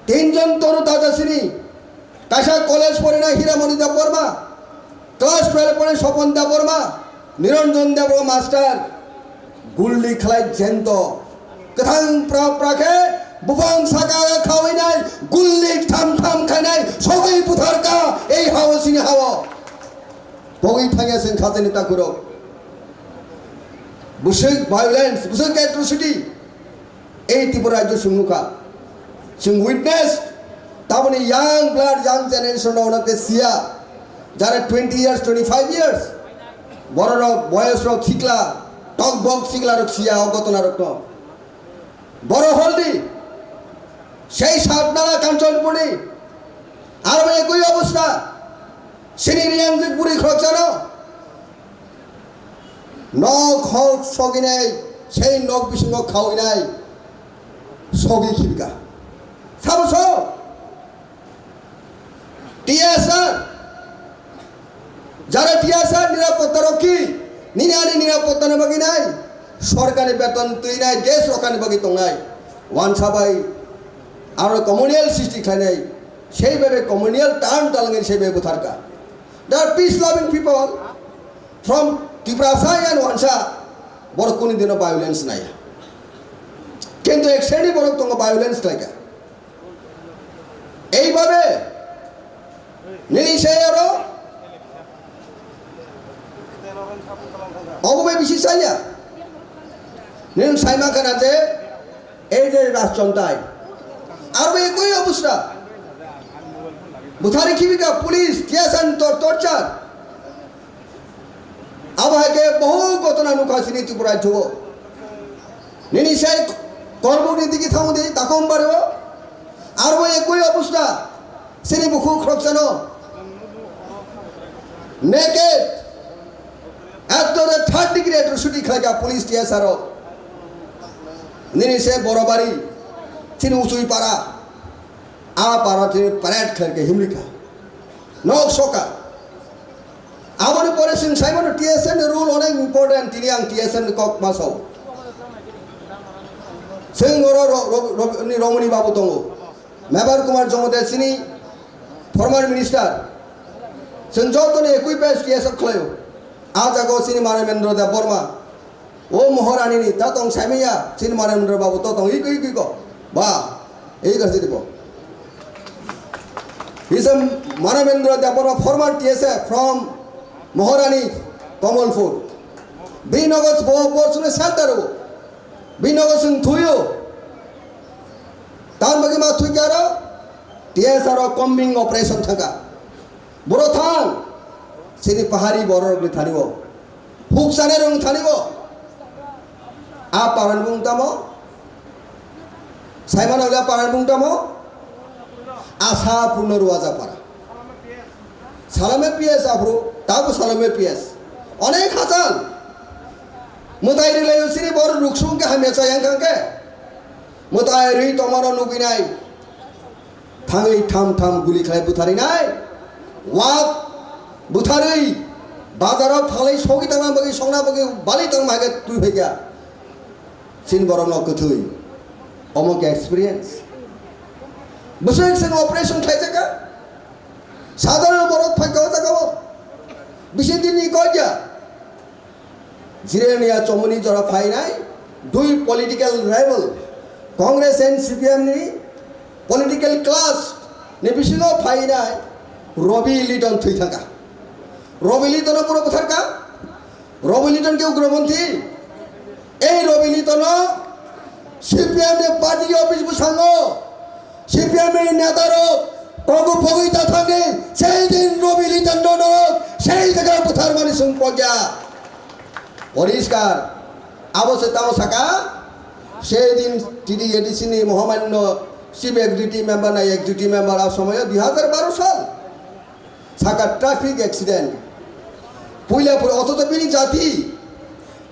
Tinjon toru taja sini, kaisa college porina Hiramani Debbarma, class twelve porina Sopon Debbarma, Niranjan Debbarma master, gulli khlai jento. Kwthang pra pra khe bupang saka khawi nai, gulli tham tham khainai, sogwi butharka ei hao sini hao. Pogwi thangya sing khatini takhurok. Bwswk violence, bwswk atrocity. Ei Tripura rajyo chwng nukha. Chwng witness, tamoni young blood, young generation rok no khe siya. Jara twenty years, twenty-five years. Bororok, boyos rok sikla, tokbok sikla rok siya o gotona rok no. Boro holdi, sei Satnala Kanchanpurni, aro ekoi obostha, sini Riyangjit buri khoroksano, nok hol soginai, sei nok bisingo khawinai, sogi khibika. Sabo so? T S R, jara T S R nirapotta rokhi, nini ani nirapotta ni bagwi nai, sorkar ni beton twi nai, desh rokani bagwi tongnai, wansa bai aro communal srishti khlainai, sei bai communal turn talangwi sei bai butharka. They are peace loving people from Tiprasa and Wansa, borok kuni dino violence nai. Kintu ek sreni borok tongo violence khlaika. Eibabe nini sai aro obo bai bisi chaya. Nini saima khana je ei je rajchontai abo ekoi obostha. Buthari khibika police, T S R tor-, torture. Abo hai khe bohu gotona nukha sini Tripura rajyo. Nini sai Korbuk ni digi thango di, Dakombari o. Aro ekoi obostha sini bukhuk khoroksano. Naked. Ekdom third degree atrocity khlaika police T S R o. Nini sai Borobari, sini Uchui para. A para tini parade khlaika himrika. Nok soka. Aboni pore chwng saimano T S F ni rule onek important, tini ang T S F ni kok ma sao. Chwng oro ro-, ro-, ro-, ni Romoni Babu tongo. Mebar Kumar Jomote chini former minister. Chwng joto ni ekui base T S F khlaio. A jaga o chini Manavendra Debbarma. O Maharani ni ta tong saimanya, chini Manavendra Babu to tong iko iko iko. Ba, iko sini bo. He is a Manavendra Debbarma, former T S F from Maharani, Kamalpur. Bini nogo bo, bo sune shelter bo. Bini nogo sung thuyo. Tan bagi ma thui kyaro, T S R o combing operation thangka. Boro thang, sini pahari borok ni thani bo. Huk chane rong thani bo. A paran bung tamo? Saimano le paran bung tamo? Asa Purno Ruaja para. Salame P S afro, tabu Salame P S. Onek hachal. Mutai rilai usini bor ruksung ke hamya chayang kangke. Mutai rui tomaro nugui nai. Thangwi tham tham guli khlai butharinai. Wak butharwi bazaro phalai sogi tangna bagwi songna bagwi bali tangma hake twi phaikha. Sin borokno kwthwi. Omo khe experience. Bwswk sing operation khlaijakha. Sadharon borok phaikha o jagao. Bisi dinni kogya. Jirania chomoni jora phainai dui political rival, Congress and C P M ni political clash ni bisingo phainai Robi Liton thwi thangkha. Robi Liton no puro butharkha. Robi Liton ke ugromonthi. Ei Robi Liton no C P M ni party office bwskango C P M ni neta rok kogu pogwi ta thangwi sei din Robi Liton no norok sei jaga butharmani sung pogya. Poriskar. Abo se tamo saka sei din T D A D C ni mohamanno chief executive member na executive member a somoyo dui hajar baro sal. Saka traffic accident. Puila pura ototo bini jati,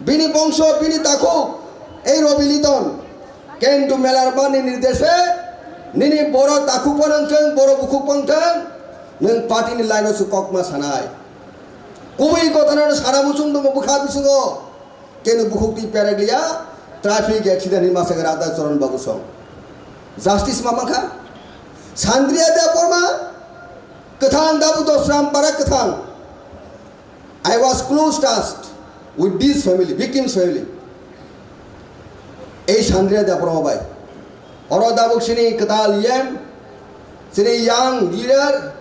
bini bongso, bini takhuk, ei Robi Liton. Kentu melar bani nirdeshe, nini boro takhuk pon wngthang, boro bukhuk pon wngthang, nwng party ni line o su kokma sanai. Kubui kotana sana muchung tongo bwkha bisingo. Kenu bukhuk twi perak liya, traffic accident hinma se Radha Charan Babu song. Justice ma mankha? Sandria Debbarma, kwthang dabu Dosram para kwthang. I was close touched with this family, victim's family. Ei Sandria Debbarma bai. Oro dabuk sini kwtal yem, sini young leader,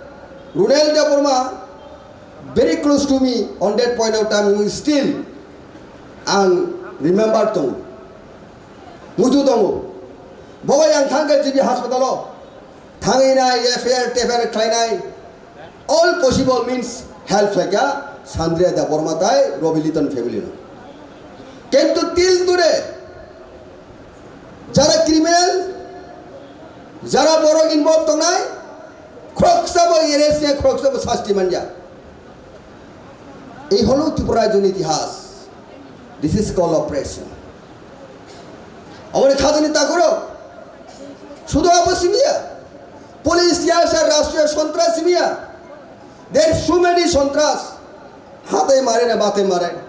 Runel Debbarma, very close to me on that point of time, still ang remember tongo. Muitu tongo. Bo bai ang thangkha G B hospital o. Thangwi nai F I R, T F I R khlainai. All possible means help khlaikha Sandria Debbarma tai Robi Liton family no. Kintu till today jara criminal, jara borok involve tongnai, khoroksa bo arrest ya, khoroksa bo sasti manya. Ei holo Tripura rajyoni itihas. This is called oppression. Aboni khajani takuro. Sudo abo simiya. Police ya sa rashtriya sontras simiya. There are so many sontras. Hate mare na bate mare.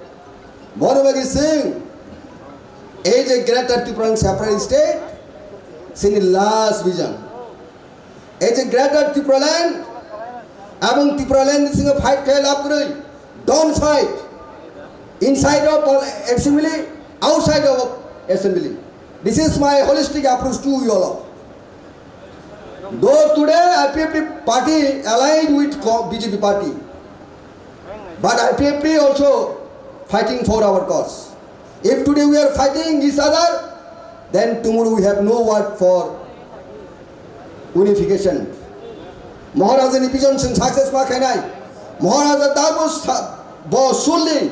Bono bagi sing. Ei je Greater Tipraland separate state, sini last vision. Ei je Greater Tipraland, abang Tipraland ni singo fight khe lab kwrwi. Don't fight inside of assembly, outside of assembly. This is my holistic approach to you all. Though today I P F T party aligned with co- B J P party, but I P F T also fighting for our cause. If today we are fighting each other, then tomorrow we have no word for unification. Maharaja ni vision sing success ma khainai. Maharaja dabu sa- bo sulli.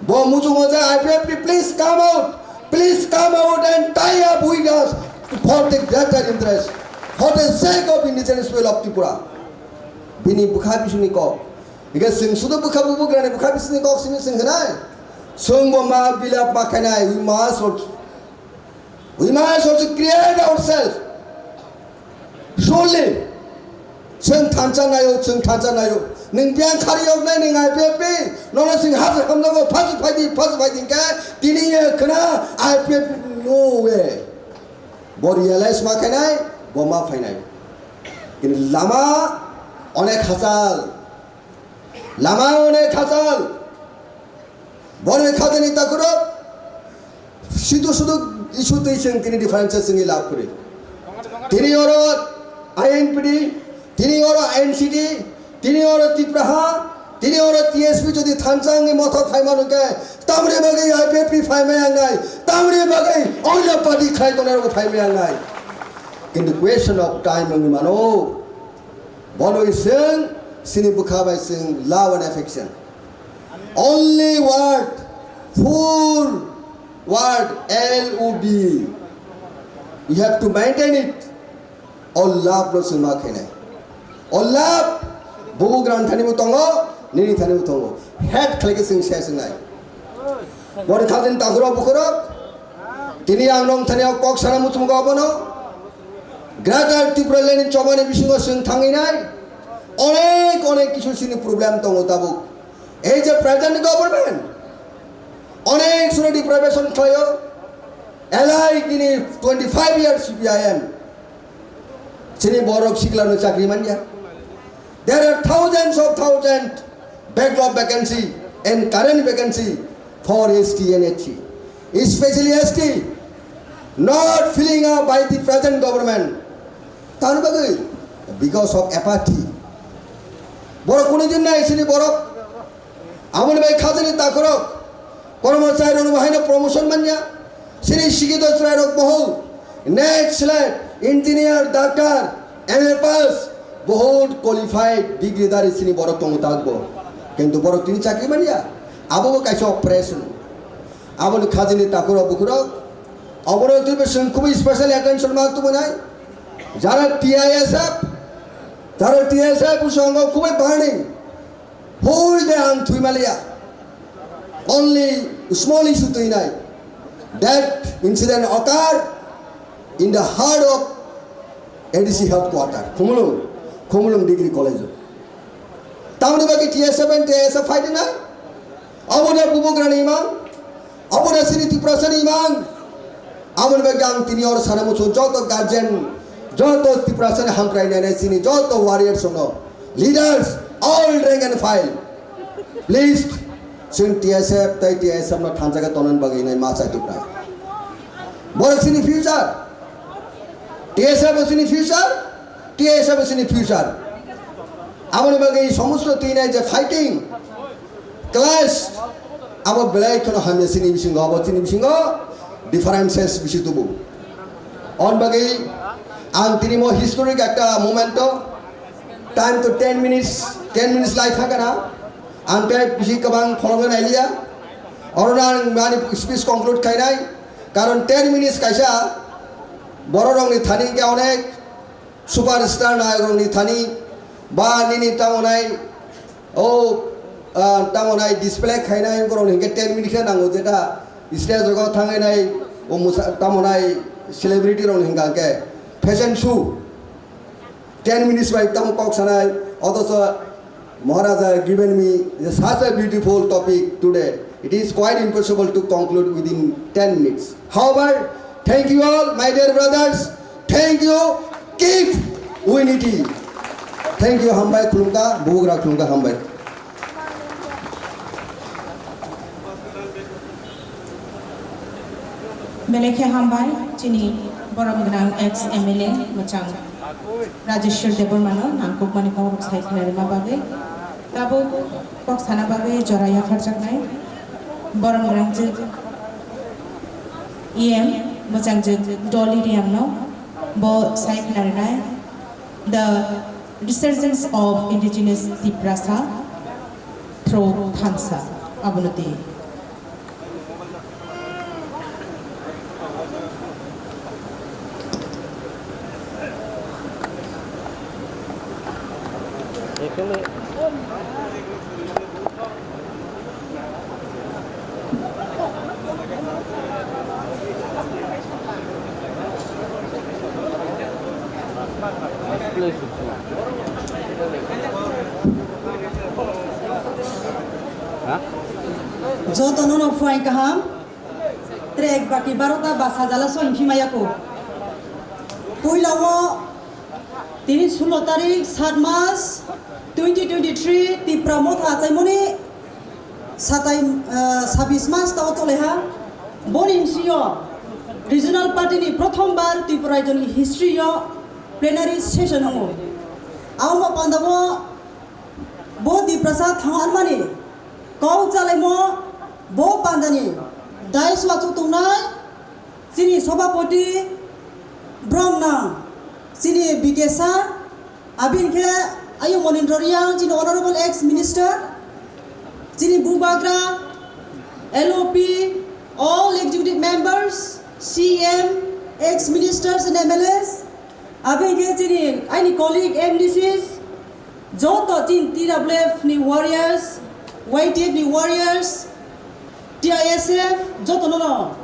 Bo muchungo je I P F T, please come out. Please come out and tie up with us for the greater interest, for the sake of indigenous people of Tripura. Bini bwkha bisingni kok. Hingke chwng sudo bwkha bubugrani bwkha bisingni kok simi chwng hwnai. Chwng bo ma bilap ma khainai, we must also, we must also create ourselves. Surely, chwng thansa nayo, chwng thansa nayo. Nwng biyang khari yok nai nwng I P F T, nono chwng hajar hamjago, phasi phaidi, phasi phaidi hingke, tini ye khna I P F T, no way. Bo realize ma khainai, bo ma phainai. Kini lama onek hachal. Lama onek hachal. Borni khajani takhurok. Sidu sudu issue twi chwng tini difference chwngwi lab kwrwi. Tini oro I N P D, tini oro N C D, tini oro Tipraha, tini oro T S P jodi thansa wngwi mothok phaimano khe, tamni bagwi I P F T phaimaya wngnai, tamni bagwi onno party khlai tongnai rokbo phaimaya wngnai. Kintu question of time wngwi mano. Bono chwng chini bwkha bai chwng love and affection. Only word, full word, L O V. We have to maintain it. O love no chwng ma khainai. O love bubugrani thani bo tongo, nini thani bo tongo. Hate khlai khe chwng se chwng nai. Boni khajani takhurok bukhurok. Tini ang nong thani o kok sana muchungo abono. Greater Tipraland ni chobani bisingo chwng thangwi nai. Onek onek kisu chini problem tongo tabuk. Ei je present government, onek suno deprivation khlaio. Elai tini twenty five years C P I M. Chini borok sikla no chakri manya. There are thousands of thousand backlog vacancy and current vacancy for S T and S C, especially S T, not filling up by the present government. Tani bagwi? Because of apathy. Borok kunu din nai chini borok. Aboni bai khajani takhurok, kormochari rok no bahai no promotion manya, Chini sikito chwrairok bohol, net, slet, engineer, doctor, M A pass, bohol qualified degree dari chini borok tongo takbo. Kintu borok tini chakri manya, abo bo kaisa oppression. Aboni khajini takuro bukurok, obono twibo chwng kubui special attention ma tubunai. Jara T I S F, jara T I S F bosongo kubui burning. Hoi de ang thwi maliya. Only small issue twi nai. That incident occurred in the heart of A D C headquarter, Khumulwng, Khumulwng Degree College. Tamoni bagwi T S F and T I S F fight nai? Abo de bubagrani imang? Abo de chini Tiprasani imang? Aboni bagwi ang tini oro sana muchung joto guardian, joto Tiprasani hamkrai nai chini joto warriors no, leaders, all rank and file. Please, chwng T S F tei T I S F no thansa khe tonani bagwi hinwi ma chai tubnai. Borok chini future. T S F bo chini future, T I S F bo chini future. Aboni bagwi somosto twi nai je fighting clash, abo belai kheno hamya chini bisingo, abo chini bisingo differences bisi tubu. On bagwi ang tini mo historic ekta moment o, time to ten minutes, ten minutes lai thangkha na, ang tei bisi kwbang phologwi nailiya. Oro no ang ani speech conclude khainai, karon ten minutes kaisa borok rokni thani hwnkhe onek superstar nayok rokni thani ba nini tamo nai o, ah, tamo nai display khainai borok ni hwnkhe ten minute khe nango, jeta stage rogo thangwi nai o musa-, tamo nai celebrity rok ni hwnkha hwnkhe fashion show ten minutes bai tamo kok sanai, othocho Maharaja given me such a beautiful topic today. It is quite impossible to conclude within ten minutes. However, thank you all, my dear brothers. Thank you. Keep unity. Thank you. Hambai khulumkha, bugra khulumkha, hambai. Belai khe hambai, chini borom gwnang ex M L A mwchang Rajeshwar Debbarmano nangkukmani kokrok sai khna rwma bagwi. Tabuk kok sana bagwi jora yapharjaknai borom gwnang je E M mwchang je Dolly Riangno bo sai khna rwnai. The Resurgence of Indigenous Tiprasa through Thansa, abono twi. Joto no no phuaing kaham. Trek baki barota ba sajala so himphima yako. Puila o tini sulo tarik sat mas twenty twenty-three Tipra Motha achaimoni satai, ah, sabis mas tao choleha. Boni msio regional party ni prothom bar Tripura rajyo ni history o plenary session wngo. Abo ma panda bo Bo Tiprasa thang anmani kok chalaimo bo pandani dais uachu tongnai chini Sobhapoti Bromnang chini B K sir, abini khe Ayung Monindra Riang chini Honorable ex Minister, chini Bubagra, L O P, all executive members, C M, ex ministers and M L As, abini khe chini aini colleague M D Cs, joto chini T W F ni warriors, Y T F ni warriors, T I S F, joto no no.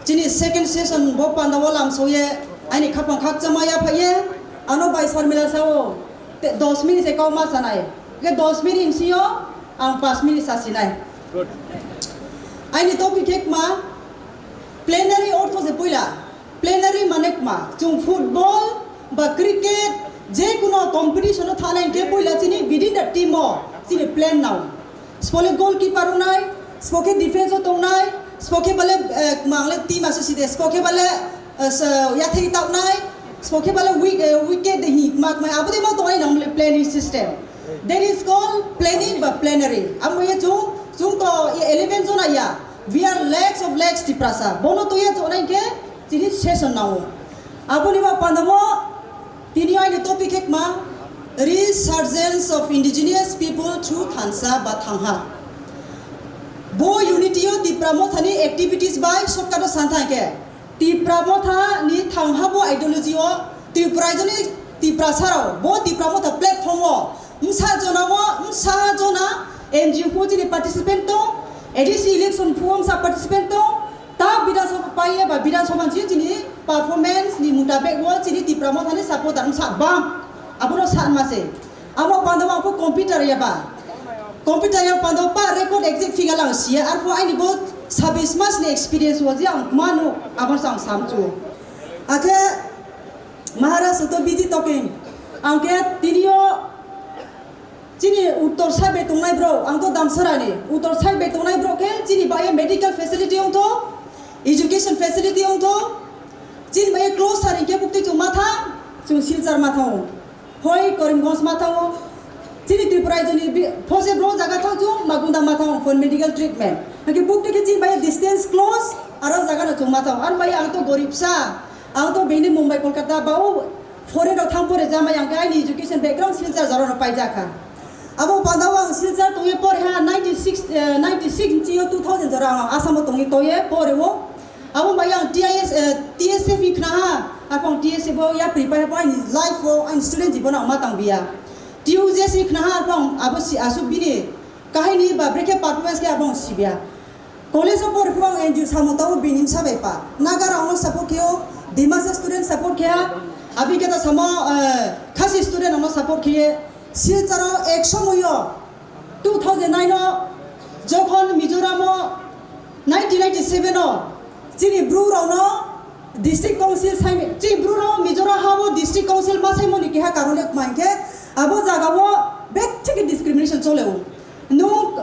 Chini second session bo panda o lam soye, aini khapang khakchangma ya phaiye, ano bai sar mela sao, te dos minute se kau ma sanai. Ke dos minute sio, ang pas minute sa sinai. Aini topic khe kma, plenary ortho se puila. Plenary mane kma, chwng football ba cricket, je kuno competition o thanai hwnkhe puila chini within the team o chini plan nao. Sphole goalkeeper wngnai, sphokhe defense o tongnai, sphokhe bale, eh, kma le team aswk side, sphokhe bale, eh, yathai tapnai, sphokhe bale wick-, eh, wicket de hi kma kma abo de ma tongnai nang le planning system. That is called planning ba plenary. Amo ye chwng, chwng to ye eleven jona ya. We are lakhs of lakhs Tiprasa. Bono tuya chonai ke chini session nao. Aboni ba pandamo tini aini topic hekma Resurgence of Indigenous People through Thansa ba Thangha. Bo unity o Tipra Mothani activities bai sokkano santha ke. Tipra Motha ni Thangha bo ideology o Tiprasa ni Tiprasa rao bo Tipra Motha platform o msa jona o msa jona N G O phu chini participant tong, A D C election phu msa participant tong, ta Bidhan Sabha pai ba Bidhan Sabha ni chini performance ni mutabek o chini Tipra Motha ni supporter msa bam abono sa ma se. Amo pando ang phu computer ya ba. Computer ya pando pa record exact figure lang siya. Arphuh aini bo sabis mas ni experience waji ang mano abon sang samchu. Akhe Maharaj to busy talking. Ang ke tinio chini uttor side bai tongnai bro, ang to Damsara ni. Uttor side bai tongnai bro ke chini bai medical facility ong to, education facility ong to. Chini bai close hari ke bukti chung matha, chung Silchar matha ong. Hoi Karimganj mathango. Chini Tripura joni bi-, phose bro jaga thang chung Magunda mathango for medical treatment. Hake buk dikhe chini bai distance close aro jaga no chung mathango. Ar bai ang to gorib sa. Ang to bini Mumbai Kolkata ba o foreign rok thang pore jamai ang ke aini education background Silchar jora no pai jakha. Abo pandao ang Silchar tongye pore ha ninety six, eh, ninety six chio two thousand jora ang Assam o tongye toye pore o. Abo bai ang T I S, eh, T S F ni khna ha, apong T S F o ya prepare bo aini life o aini student jibon ang ma tang biya. T U J S ni khna ha, apong abo si asuk bini kahini ba brekhe performance khe abong sibiya. College o por phang N G O samo tabo bini sa bai pa. Naga rao no support khe o, Dimasa student support khe ha, abi keta samo, eh, Khasi student no support khe ye. Silchar o ek somoy o two thousand nine o jokhon Mizoram o nineteen ninety seven o chini bru rok no district council sai, chini bru rok Mizoram ha o district council ma sai moni keha karon le kma hinkhe abo jaga o bek thik discrimination chole o. Nung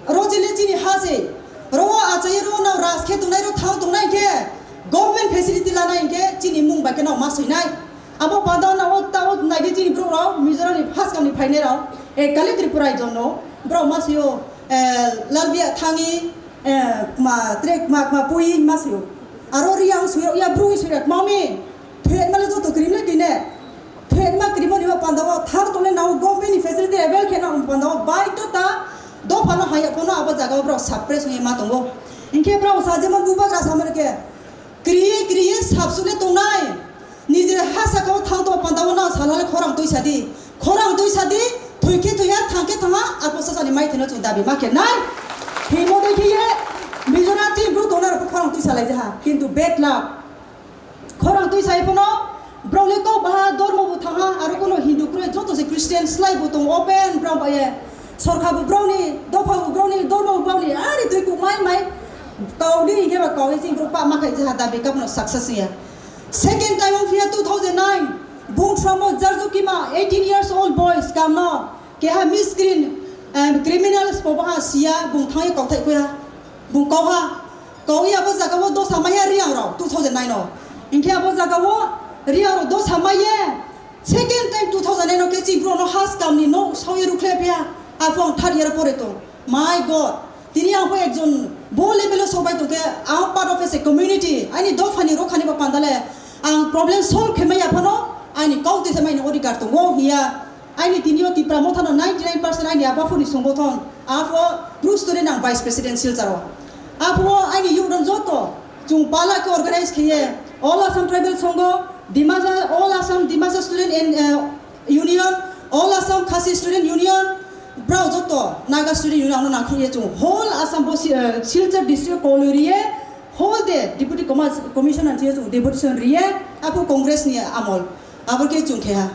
ro chini chini ha se ro achai ro na ras khe tongnai ro thang tongnai hinkhe government facility lana hinkhe chini mung bai khe no ma soinai. Abo panda na o ta o naidi chini bro rok Mizoram ni first kam ni phainai rok. E kali Tripura jon no bro ma sio, e, Lalbia thangi, e, ma trek ma ma pui ma sio. Aro ri ang sio ya bro sio ya mami. Thek male joto krim le kine. Thek ma krim ni panda o thar to le na o government ni facility avail khe na panda o bai to ta do phano haya phano abo jaga o bro suppress ni ma tongo. Inke bro sa jemon bubagra samar ke. Kriye kriye sabsune tongnai. Nijini ha saka o thang tong panda o na salale khorang twi sadi. Khorang twi sadi, thwi khe thwi ha, thang khe thang ha, arpo sasani mai theno chwng dabi ma khe nai. Himo de khe ye, Mizoram ti bru tongna rok khorang twi salai jaha. Kintu bad luck. Khorang twi sai phano, bro le kok baha dormo bo thang ha, aro kono Hindu kroi joto se Christian slai bo tong open bro ba ye. Sorkha bo broni, dopha bo broni, dormo bo broni, ari twi kuk mai mai. Kau di hinkhe ba kau isi bro pa ma khai jaha dabi kapno success ya. Second time wng phiya two thousand nine, bung samo Jarjukima eighteen years old boy scam no keha miscreant, em, criminals bo baha siya bung thangwi kauthai kuya. Bung kauha, kauya abo jaga o dosa maya Riang rok two thousand nine o. Hinkhe abo jaga o Riang rok dosa maye. Second time two thousand nine o khe chini bro no has kam ni no sawi rukhle phiya. Aphong third year pore to. My God. Tini ang pho ekjon bo level o sobai tongkhe ang part of as a community. Aini dophani rokhani ba pandale ang problem solve khe maya phano aini kau twi thai maini odhikar tongo hiya. Aini tini o Tipra Motha no ninety nine percent aini abaphuni songothon. Apho Bru student ang vice president Silchar o. Apho aini youth rok joto chung pala khe organize khiye All Assam Tribal Songho, Dimasa, All Assam Dimasa Student and, uh, Union, All Assam Khasi Student Union, brao joto Naga Student Union ano nangkhruye chung whole Assam bo si-, uh, Silchar district kolwi riye whole day Deputy Commas-, Commissioner thiye chung deputation riye apho Congress ni amol abor khe chung kheha.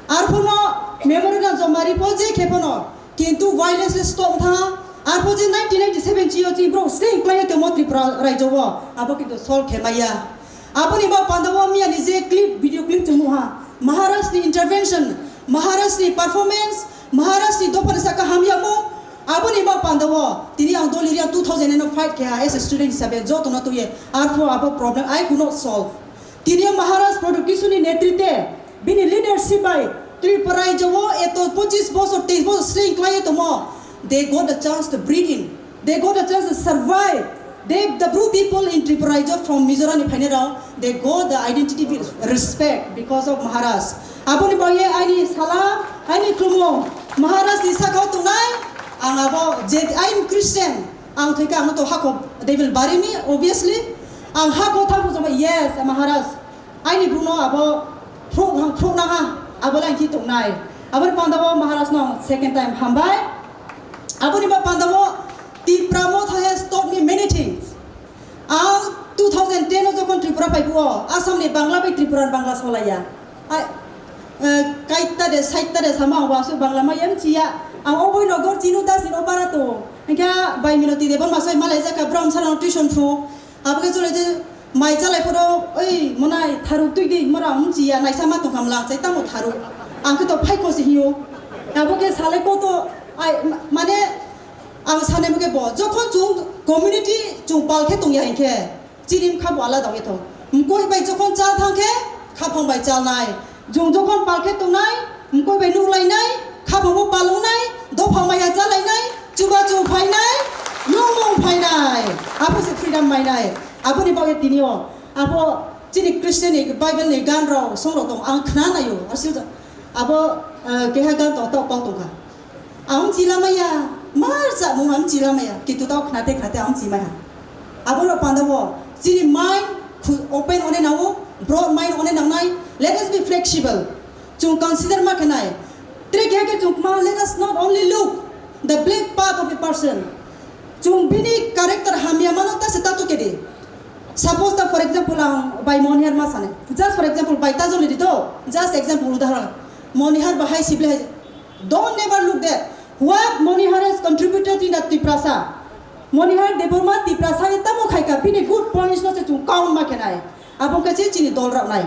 Arphuno memorandum joma ripo je khe phano kintu violence le stop tha. Arpho je nineteen ninety seven chio chi bro stay klai te mo Tripura raijo o abo kintu solve khe maya. Aboni ba panda o miya ni je clip, video clip chung ha. Maharaj ni intervention, Maharaj ni performance, Maharaj ni dopha ni saka hamya mo. Aboni ba panda o tini ang doli riya two thousand no fight khe ha as a student hisabe joto no tuye. Arpho abo problem I could not solve. Tini o Maharaj Pradyot Kishore ni netrite bini leadership bai Tripura raijo o eto pochis bosor, teis bosor sling klai tomo. They got the chance to breathe in. They got the chance to survive. They, the Bru people in Tripura region from Mizoram ni phainai rok, they got the identity with respect because of Maharaj. Aboni bagwi aini sala, aini khlumo Maharaj ni sakao tongnai, ang abo je, I am Christian, ang thwikha ang to hako, they will bury me, obviously. Ang hako thangphru joma, yes, Maharaj, aini Bru no abo phruh, phruh nangha, abo lai khe tongnai. Aboni panda o Maharaj no second time hambai. Aboni ba panda o Tipra Motha has taught me many things. Ang two thousand ten o jokhon Tripura phai phuo, Assam ni Bangla bai Tripura ni Bangla solaiya. Ai, eh, kaita de, saita de sama ang wasu Bangla ma yam chiya. Ang oboi nogor chinu das ni obara to. Engka bai Minoti Debbarma soi malai jaka bram sana tuition phu. Aboni chole je mai chalai phoro, oi monai tharuk tui di mora ang chiya naisa ma tong hamla chai tamo tharuk. Ang khe to phai ko si hiyo. Abo khe salai ko to ai ma-, mane Ang sanai bo khe bo, jokhon chwng community chwng pal khe tongya hinkhe, chini bwkha bo alada wngwi thong. Mkoi bai jokhon chal thang khe, khaphang bai chalnai. Chwng jokhon pal khe tongnai, mkoi bai nuklainai, khaphang bo pal wngnai, dopha maya chalainai, chubachu phainai, nungmung phainai. Abo se freedom mainai. Aboni bagwi tini o, abo chini Christian ni Bible ni gan rok, song rok tong, ang khna naio, asil abo, eh, keha gan tong, tok kok tongkha. Ang chila maya, mar sa mung ang chila maya, kitu tau khnate khnate ang chimaya. Abo lo panda bo, chini mind khu-, open one nao, broad mind one nangnai, let us be flexible. Chung consider ma khenai. Tre khe khe chung ma, let us not only look the black part of a person. Chung bini character hamya mano ta se tatu kedi. Suppose ta for example ang bai Monihar ma sane. Just for example bai ta joli di to. Just example udaharan. Monihar bahai sible hai. Don't never look that. What Monihar has contributed in the Tiprasa. Monihar Debbarma Tiprasa ye tamo khaika bini good points no se chung count ma khenai. Abo khe chini dol rok nai.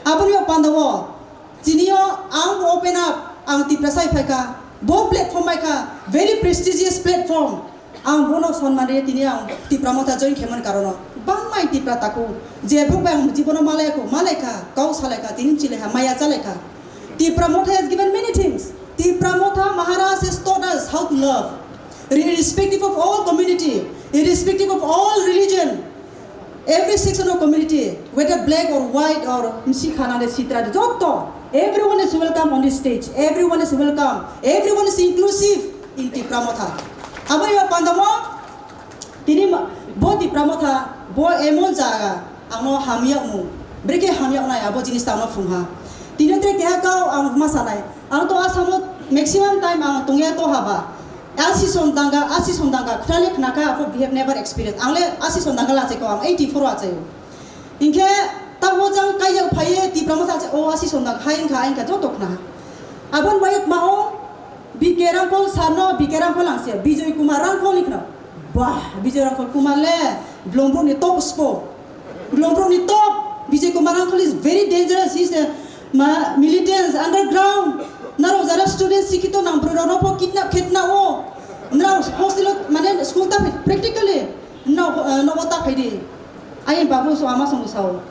Aboni o panda o chini o ang open up ang Tiprasa phaika. Bo platform bai kha very prestigious platform. Ang bono sonman ri tini ang Tipra Motha join khe man karono. Bangma ang Tipra taku. Je buk bai ang jibono malai ko, malai kha, kau salai kha, tini chile ha, maya chalai kha. Tipra Motha has given many things. Tipra Motha Maharaj has taught us how to love, irrespective of all community, irrespective of all religion, every section of community, whether black or white or msi khana de sitra de, jotto, everyone is welcome on this stage. Everyone is welcome. Everyone is inclusive in Tipra Motha. Abo yo pandamo, Tini ma-, bo Tipra Motha, bo emon jaga, angno hamya mung. Brekhe hamya nai abo jinis tangno phung ha. Tini tre keha kau ang ma sanai. Ang to Assam o maximum time ang tongya to haba. Asi son danga, asi son danga, khnale khnaka, abo we have never experienced. Ang le asi son danga la cheko, ang eighty four o achai o. Hinkhe tabo jang kaiyak phaiye Tipra Motha se, o asi sondang hai wngkha, hai wngkha joto khna. Abon bayat ma o B K Rangkhol sir no, B K Rangkhol ang se, Bijoy Kumar Rangkhol ni khna. Bah, Bijoy Rangkhol Kumar le, Blombrok ni top spo. Blombrok ni top, Bijoy Kumar Rangkhol is very dangerous, he is a ma-, militant, underground. Naro jara student sikito nang bro no po kidnap khetna o. Naro hostel o, mane school ta practically. No, eh, no, ta phaidi. Ai babu so ama song sao.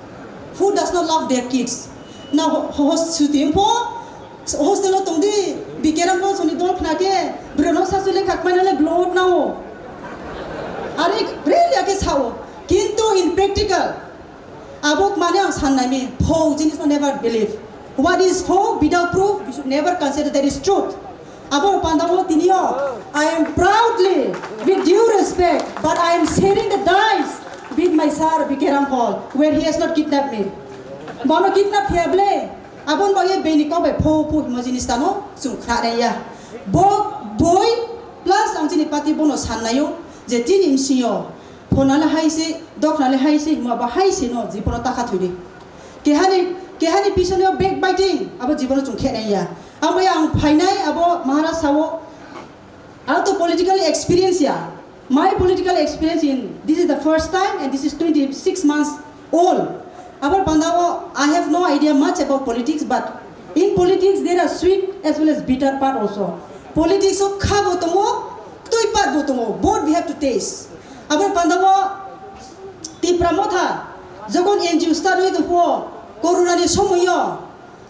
Who does not love their kids? Na ho-, ho-, suti po hostel o tongdi, B K Rangkhol soni dol khna khe, bro no sasule khakmai nale blood nao. Are really ake sao. Kintu in practical, abok mane ang san nai mi, phou jinis no never believe. What is phou without proof, we should never consider that is truth. Abo pandao tinio, I am proudly, with due respect, but I am sharing the dice with my sir B K Rangkhol, where he has not kidnapped me. Bono kidnap khe ble, abon bo ye beni kok bai pho pho himo jinis tano, chung khna re ya. Bo boi plus ang chini party bono san nayo, je tini msio, phonale hai se, doknale hai se, himo ba hai se no, jibono takha thudi. Kehani, kehani pisonio backbiting, abo jibono chung khe nai ya. Abo ya ang phainai, abo Maharaj sao, ang to politically experience ya. My political experience in, this is the first time and this is twenty-six months old. Abo pandao, I have no idea much about politics, but in politics there are sweet as well as bitter part also. Politics o kha bo tongo, twi part bo tongo, both we have to taste. Abo pandao, Tipra Motha, jokhon N G O start oi tongphuo, Corona ni somoio,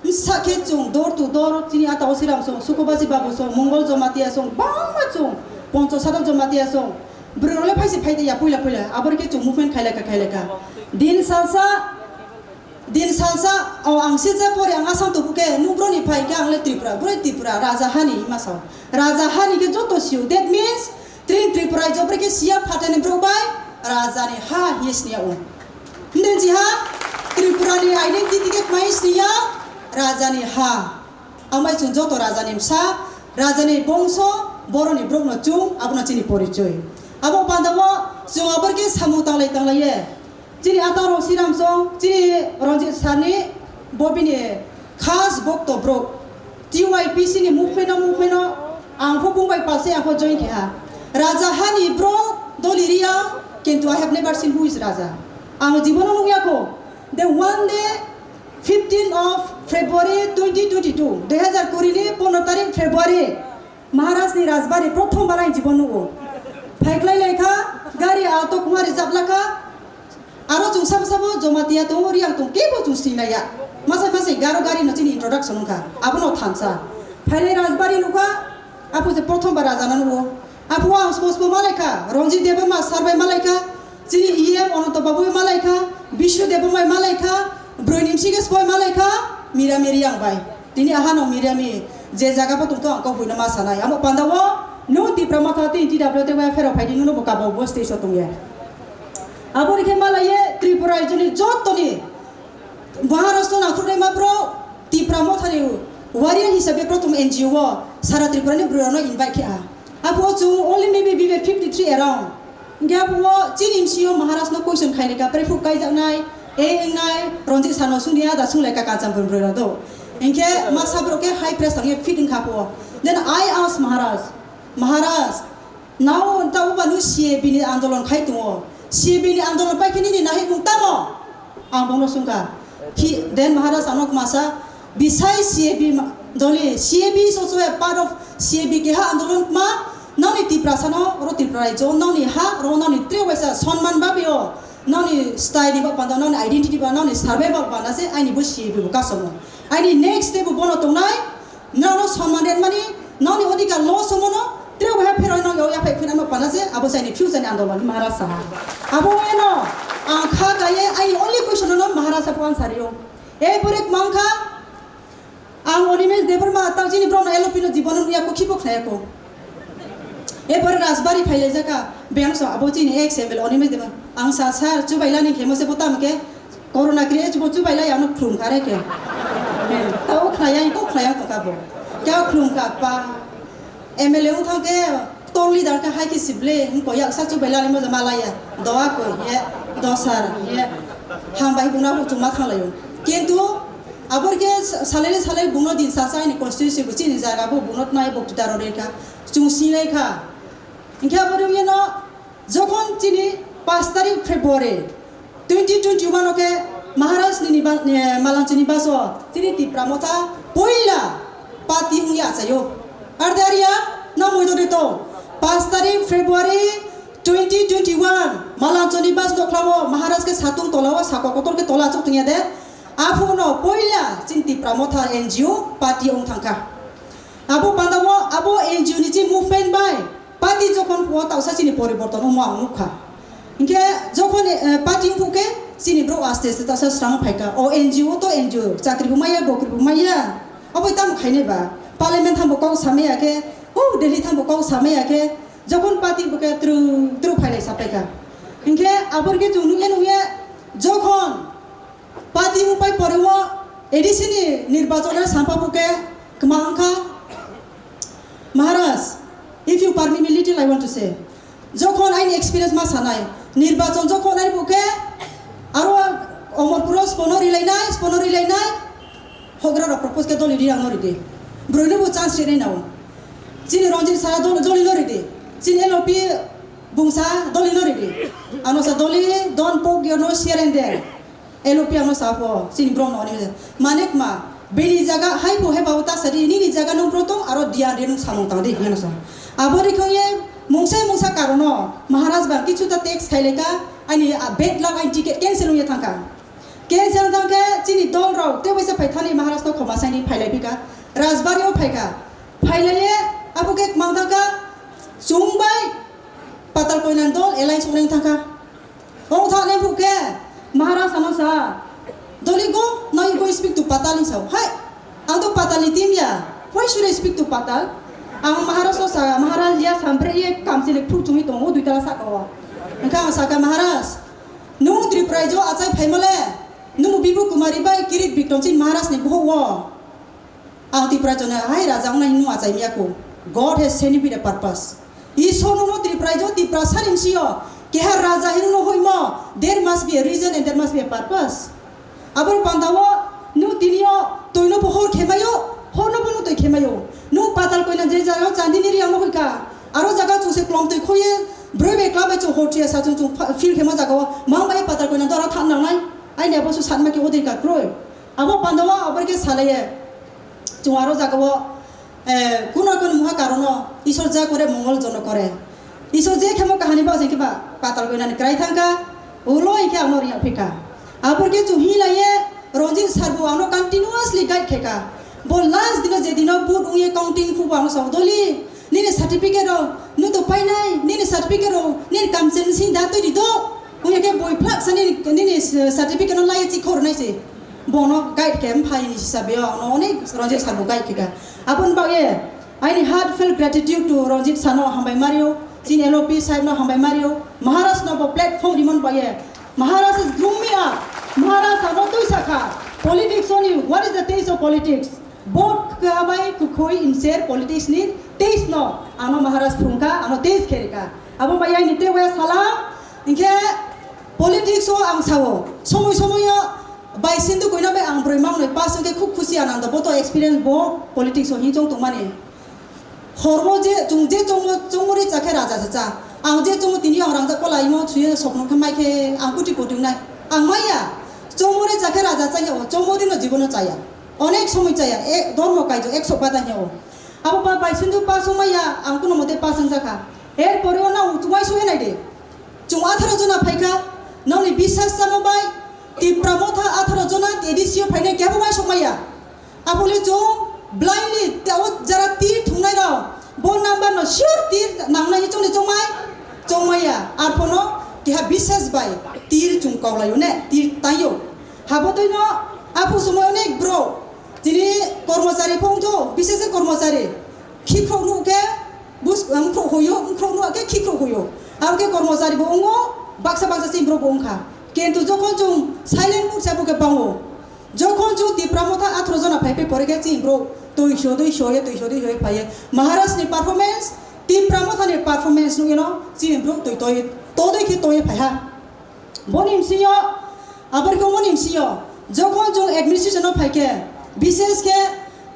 bwsa khe chung door to door, chini ata o Siram song, Sukobaji Babu song, Mongol Jamatia song, bangma chung, Poncho Sadok Jamatia song, Bwrwi rok le phai se phai ya puila puila. Aboni khe chung movement khailaka khailaka. Din salsa, din salsa, o ang silsa pore ang Assam tubu khe, nung broni phai khe ang le Tripura, bwrwi Tripura, raja hani hima sao. Raja hani khe joto sio. That means, Tring Tripura jobri khe siya phatani bwrwi bai, raja ni ha hi sniya o. Hindi jiha, Tripura ni identity khe mai sniya, raja ni ha. Amai chwng joto raja ni bwsa, raja ni bongso, borok ni borok no chwng, abono chini porichoi. Abo panda o chwng abor khe samung tanglai tanglai ye. Chini atang rok Siram song, chini Ranjit sir ni bo bini khas bokto borok. T Y P C ni movement o, movement o ang pho bung bai pal se ang pho join khe ha. Raja hani borok doli riya, kintu I have never seen who is raja. Ang jibono nukya ko. The one day, fifteen of February twenty twenty-two, dui hazar kuri ni pondro tarik February, Maharaj ni Rajbari prothom bar ang jibon nugo. Phaiklai lai kha, gari auto kuma rijap la kha, aro chwng sabo sabo Jamatia tongo, Riang tongo, kebo chwng sini lai ya. Masai masai garo gari no chini introduction wng kha, abono thansa. Phailai Rajbari nukha, aphu je prothom bar raja no nugo. Aphu ang spo spo malaikha, Ranjit Debbarma sir bai malaikha, chini E M Ananta Babu bai malaikha, Bishu Debbarma malaikha, Broi Nimsi Gespo bai malaikha, Mira Miriang bai. Tini ahano Miriami je jaga bo tongtho ang kok buino ma sanai. Amo panda o no Tipra Motha tei T W T bai phero phaidi nuno bo kabo bo stage o tongya. Aboni khe malaye Tripura raijoni jotoni Maharashtra nakhurnaima bro Tipra Mothani warrior hisabe prothom N G O o sara Tripura ni bwrwi rokno invite khe a. Apo chwng only maybe we were fifty three around. Hingke apo chini M C O Maharaj no question khaini ka prefuk kaijaknai, e wngnai, Ranjit sano sungni ada sunglai ka Kanchanpur bwrwi rok do. Hingke masa bro ke high press tangye fit wngkha po. Then I ask Maharaj, Maharaj, Nao ta uba nu C A B ni andolon khai tongo. C A B ni andolon pai khe nini nahimung tamo? Ang bono sungkha. Hi, then Maharaj ano kmasa, bisai C A B ma-, doli, C A B is also a part of C A B keha andolon kma, noni Tiprasa no, oro Tripura raijo, noni ha, oro noni tre waisa sonman babio, noni style ni ba panda, noni identity ba, noni survival ba na se, aini bo C A B bo kasomo. Aini next day bo bono tongnai, Nokno sonman rwmani, nokni odhikar loss wngmano, tei bo hai pheroi nok yaphai phina ma pana se, abo saini future ni andolon ni Maharaj saha. Abo eno, ang kha kaiye, aini only question no Maharaj abo answer rio. E pore mangkha, ang Animesh Debbarma tang chini borok no L O P no jibono nuya ko khipo khnaya ko. E pore Rajbari phailaijaka, beng so abo chini ex M L A Animesh Debbarma. Ang sa sir, chubailani khemo se bo tamo khe, Corona create bo chubai lai ano khulum kha re ke. He, tao khlai yang, to khlai yang to kabo. Kya khulum kha pa? M L A wng thang ke, tol leader kha hai ke sible, hingko yak sa chubai lai mo ma lai ya. Doa ko ye, dosar ye. Hambai buna bo chuma thang lai yo. Kintu, abor ke sa-, salai salai bungno din sa sa ni constituency bo chini jaga bo bungno nai bo taro re kha. Chung sinai kha. Hingke abor ye no, Jokhon chini pash tarik February twenty twenty-one o khe Maharaj ni niba-, eh, Malanchuni baso chini Tipra Motha poila party wngya achaio. Arde aria na muido rito pash tarik February twenty twenty-one Malanchuni bas dokhlao Maharaj khe satung tolao sako kotor khe tola achuk tongya de. Aphuno poila chini Tipra Motha N G O party wng thangkha. Abo pandao abo N G O ni chini movement bai Party jokhon phuo tausa chini poriborton wngmo ang nukha. Hinkhe jokhon, eh, party wngkha khe chini borok aste aste tausa srang phaikha. O N G O to N G O, chakri bo maya, bokri bo maya. Aboi tamo khainai ba? Parliament thambo kok samaya khe, o Delhi thambo kok samaya khe, jokhon party bo khe tru tru phailai sapaikha. Hinkhe abor khe chwng nukya nukya jokhon Party wngpai pore o A D C ni nirbachon no sampha phuke kwma wngkha. Maharaj, if you permit me little, I want to say. Jokhon aini experience ma sanai, nirbachon jokhon aini phuke aro Omorpuro spono rilainai, spono rilainai, hogra rok propose khe doli ri ang no ridi. Broi no bo chance rinai nao. Chini Ranjit sa dol-, doli no ridi. Chini L O P bungsa doli no ridi. Ano sa doli, don't poke your nose here and there. L O P ano sa pho, chini borok no oni mane kma, bini jaga hai pho hai babo ta sadi, nini jaga nung pro tong, aro diyan re nung samung tang di, hino sa. Abo ri khong ye, mungsa mungsa karono, Maharaj ba kichu ta tax khai leka, ani, a, bad luck, ani ticket cancel ong ye thangka. Cancel thangke, chini dol rok, te waisa phai thani Maharaj no khoma saini phai lai bika, Rajbari o phaika, phai lai ye, abo ke mang thangka, chungbai, Patal Koilan dol alliance wngnai thangkha. Ong thane bukhe Maharaj ano sa, "Doli go, now you go speak to Patal," hinwi sao. Hai, ang to Patal ni team ya. Why should I speak to Patal? Ang Maharaj no sa, "Maharaj ya, sambre ye kamchili phuk chungwi tongo duitala saka o." Hingkhe ang saka, "Maharaj, nung Tripura jo achai phaimo le, nung Bibu Kumari bai Kirit Bikrom chin Maharaj ni bohok o." Ang Tripura jona hai raja wngnai hinwi achai miya kho. God has sent you with a purpose. Isor nono Tripura jo, Tripura sari msio keha raja hinwi no hoimo, there must be a reason and there must be a purpose. Aboni panda o nung tini o twi no bo hor khemayo, hor no bo nung twi khemayo. Nung Patal Koilan je jaga o chandi ni riyang no hoika. Aro jaga chwng se klom twi khoye, broi bai kla bai chwng hor thiya sa chwng chwng fa-, feel khema jaga o. Mang bai Patal Koilan dora than nangnai. Aini abo su sanma khe odei ka kroi. Abo panda o abor khe salaiye. Chwng aro jaga o, eh, kuno kuno muha karono Isor ja kore mongol jono kore. Isor je khemo kahani ba jeng khe ba Patal Koilan ni krai thangkha, ulo hingkhe ang no riya phika. Abor khe chwng hinlaiye Ranjit sir bo ano continuously guide khaika. Bo last dino je dino vote ungye counting phubo ano sao, "Doli, nini certificate rok nung to painai, nini certificate rok nini kamchen sing da twi di do." Ungye khe boi phlak sa nini, nini certificate no laiye chi khor nai se. Bono guide khe mphai ni hisabe o ano onek Ranjit sir bo guide khaika. Aboni bagwi aini heartfelt gratitude to Ranjit sir no hambai mario, chini L O P sahib no hambai mario, Maharaj no bo platform rimon bagwi. Maharaj is groom me up. Maharaj ano twi sakha. Politics only. What is the taste of politics? Vote kwbai kwkhwi inser politics ni taste no ano Maharaj phungkha, ano taste kherika. Abo bai aini te waya salam. Hingkhe politics o ang sao. Somoi somoi o bai sindu koina bai ang broi mangnoi pass hingkhe khub khusi anando. Bo to experience bo politics o hinchong tongmani. Hormo je, chwng je chwngmo, chwngmori chakhe raja se cha. Ang je chwngmo tini ang rangja kola imo chuye sopno khe mai khe ang kuti poti wngnai. Ang maya. Chwngmori chakhe raja chaya o, chwngmori no jibono chaya. Onek somoi chaya, e, dormo kaijo ek sopba da o. Abo ba bai sindu pass wngmaya, ang kuno mote pass wngjakha. Er pore o na utuwai suye nai de. Chwng atharo jona phaikha, nokni bisas chamo bai, Tipra motha atharo jona A D C o phainai kebo mai sokmaya. Abole chwng blindly tei o jara tir thungnai rok, bo number no sure tir nangnai chongni chongmai, chongmaya. Arphono keha bisas bai tir chwng kaulaio ne, tir taio. Habotwino aphuru somoi onek bro, chini kormochari phongtho, bisese kormochari, khikrok nuk khe, bus, wngkhro hoyo, wngkhro nuk khe khikrok hoyo. Abo khe kormochari bo wngo, baksa baksa chini borok bo wngkha. Kintu jokhon chwng silent mode se abo khe bango. Jokhon chwng Tipra motha atharo jona phai phai pore khe chini borok twi sodwi soye, twi sodwi soye phaiye. Maharaj ni performance, Tipra motha ni performance nugwino chini borok twi twi todwi khe twi phaiha. Boni msio, abar khe boni msio, jokhon chwng administration o phai khe, bishes khe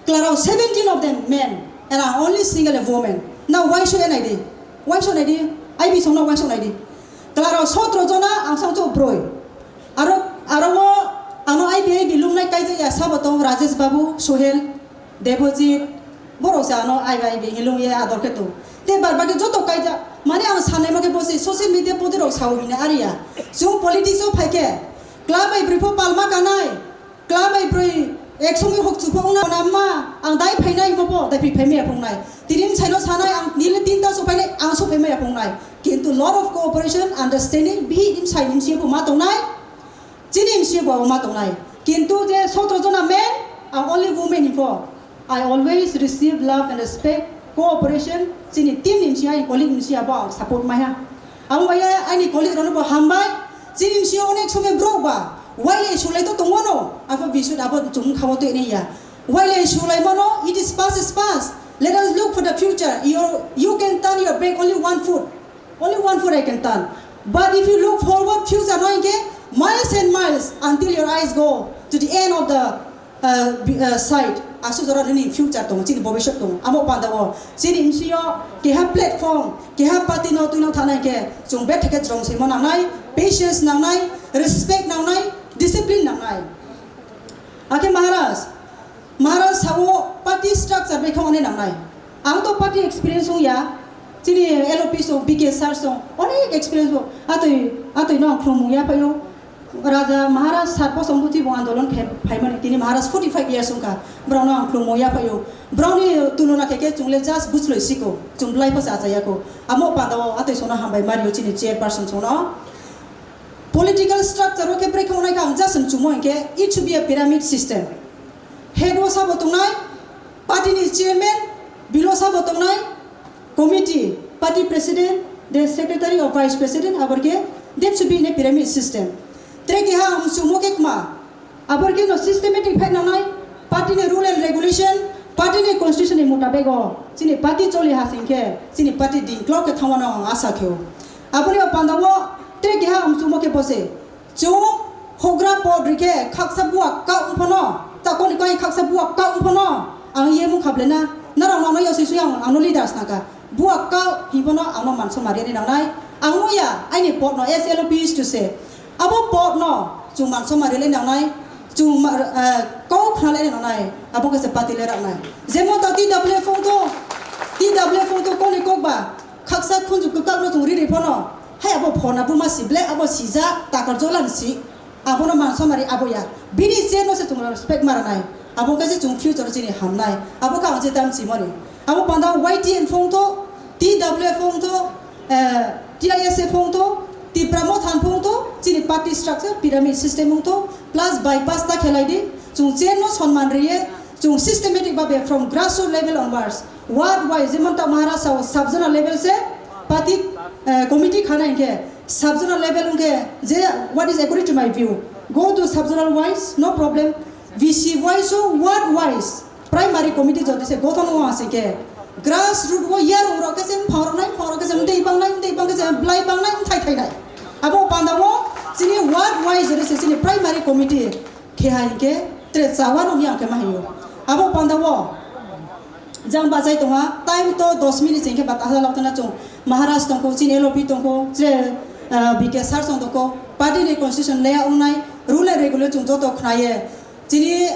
klarao seventeen of them men and I only single a woman. Now why should I di? Why should I di? I bisong no why should I di? Klarao sotro jona ang sang chok broi. Aro, aro o ano I B I B lungnai kaijak ya sabo tong Rajesh Babu, Sohel, Debojit, borok se ano I B I B hilung ye ador khe tong. Te bar baki joto kaijak. Mane ang sanai ma khe bo se social media podi rok sao hine ariya. Chwng politics o phai khe, kla bai broi pho palma kanai. Kla bai broi ek somoi hok chupho wngna ma, ang dai phainai mo bo, dai phai phaimaya phungnai. Tini bwsai no sanai ang nile tinta so phainai, ang so phaimaya phungnai. Kintu lot of cooperation, understanding, bihik ni bwsai ni bwsai bo ma tongnai. Chini bwsai bo ma tongnai. Kintu je sotro jona men, ang only women ni pho. I always receive love and respect, cooperation, chini team ni bwsai, colleague ni bwsai bo ang support maiha. Abo bai aini colleague rokno bo hambai. Chini bwskango onek somoi borok ba, wailai sulai to tongo no, abo bisud abo chumung khabo to ene ya. Wailai sulai mano, it is past, is past. Let us look for the future. You, you can turn your back only one foot. Only one foot I can turn. But if you look forward future no, hingke miles and miles until your eyes go to the end of the uh, bi-, uh, side, asuk jora nini future tongo, chini bobiswt tongo. Amo panda o, chini M C O, keha platform, keha party no twi no thana ke, chung betheke jrong simo nangnai, patience nangnai, respect nangnai, discipline nangnai. Ake Maharaj, Maharaj sao party structure bai khong ane nangnai. Ang to party experience ong ya, chini L O P song, B K sir song, onek experience bo, atoi, atoi no ang khulumung ya phaio. Raja Maharaj sat bosong buchi bo andolon khe phaimani, tini Maharaj forty five years wngkha, borokno ang khulumung yaphaio. Borokni tulona khe khe chwng le just buchloi siko, chwng belai pha se achayako. Amo pandao atwi sono hambai mario chini chairperson sono. Political structure o khe brekhe wnai kha ang just chwngmo hinkhe it should be a pyramid system. Head o sabo tongnai, party ni chairman, below sabo tongnai, committee, party president, the secretary or vice president, abor khe that should be in a pyramid system. Tre keha ang chwngmo khe kma, abor khe no systematic phai nangnai, party ni rule and regulation, party ni constitution ni mutabek o chini party choli ha sing khe chini party dingklok khe thangmano ang asa khe o. Aboni o panda o tre keha ang chwngmo khe bose. Chwng hogra pod rikhe khaksa buwa kak wngphano, takoni kai khaksa buwa kak wngphano, ang ye mung khablena, narang nangno yosoi sui ang, angno leaders nangkha. Buwa kak hinphano angno manso mariani nangnai. Ang ya, aini pod no S L O P is to say. Abo pod no chwng manso marilai nangnai, chwng ma-, eh, kok khnalai nangnai, abo khe se party le raknai. Jemon ta T W F wngtho, T W F wngtho koni kok ba, khaksa khunju kwkak no chwng riri phano, hai abo phona buma si ble, abo sijak, takar jolan si. Abono man somari abo ya. Bini chair no se chwng respect ma rwnai. Abo khe se chwng future chini hamnai. Abo khe ang je tam simoni. Abo panda Y T N phone to, T W F phone to, eh, T I S F phone to, Tipra Motha phone to, chini party structure, pyramid system phone to, plus bypass ta khelai di. Chwng chair no sonman riye, chwng systematic babe from grassroots level onwards. Ward wise, jemon ta Maharashtra o sub zonal level se party, eh, committee khana hinkhe sub zonal level hinkhe je, what is according to my view, go to sub zonal wise, no problem. V C wise o ward wise primary committee jodi se gothon o asike grassroot o yarung rok khe se mphang rok nai, mphang rok khe se mdei bang nai, mdei bang khe se blai bang nai, mthai thai nai. Abo panda o chini ward wise jodi se chini primary committee khe hai hinkhe tre chawa no hiya khe ma hayo. Abo panda o jang bachai tongha, time to dos minute hinkhe bata hala tongna chung Maharaj tongkho, chini L O P tongkho, tre, ah, B K sir song tongkho, party ni constitution leya ongnai, rule and regulation chung joto khnaye. Chini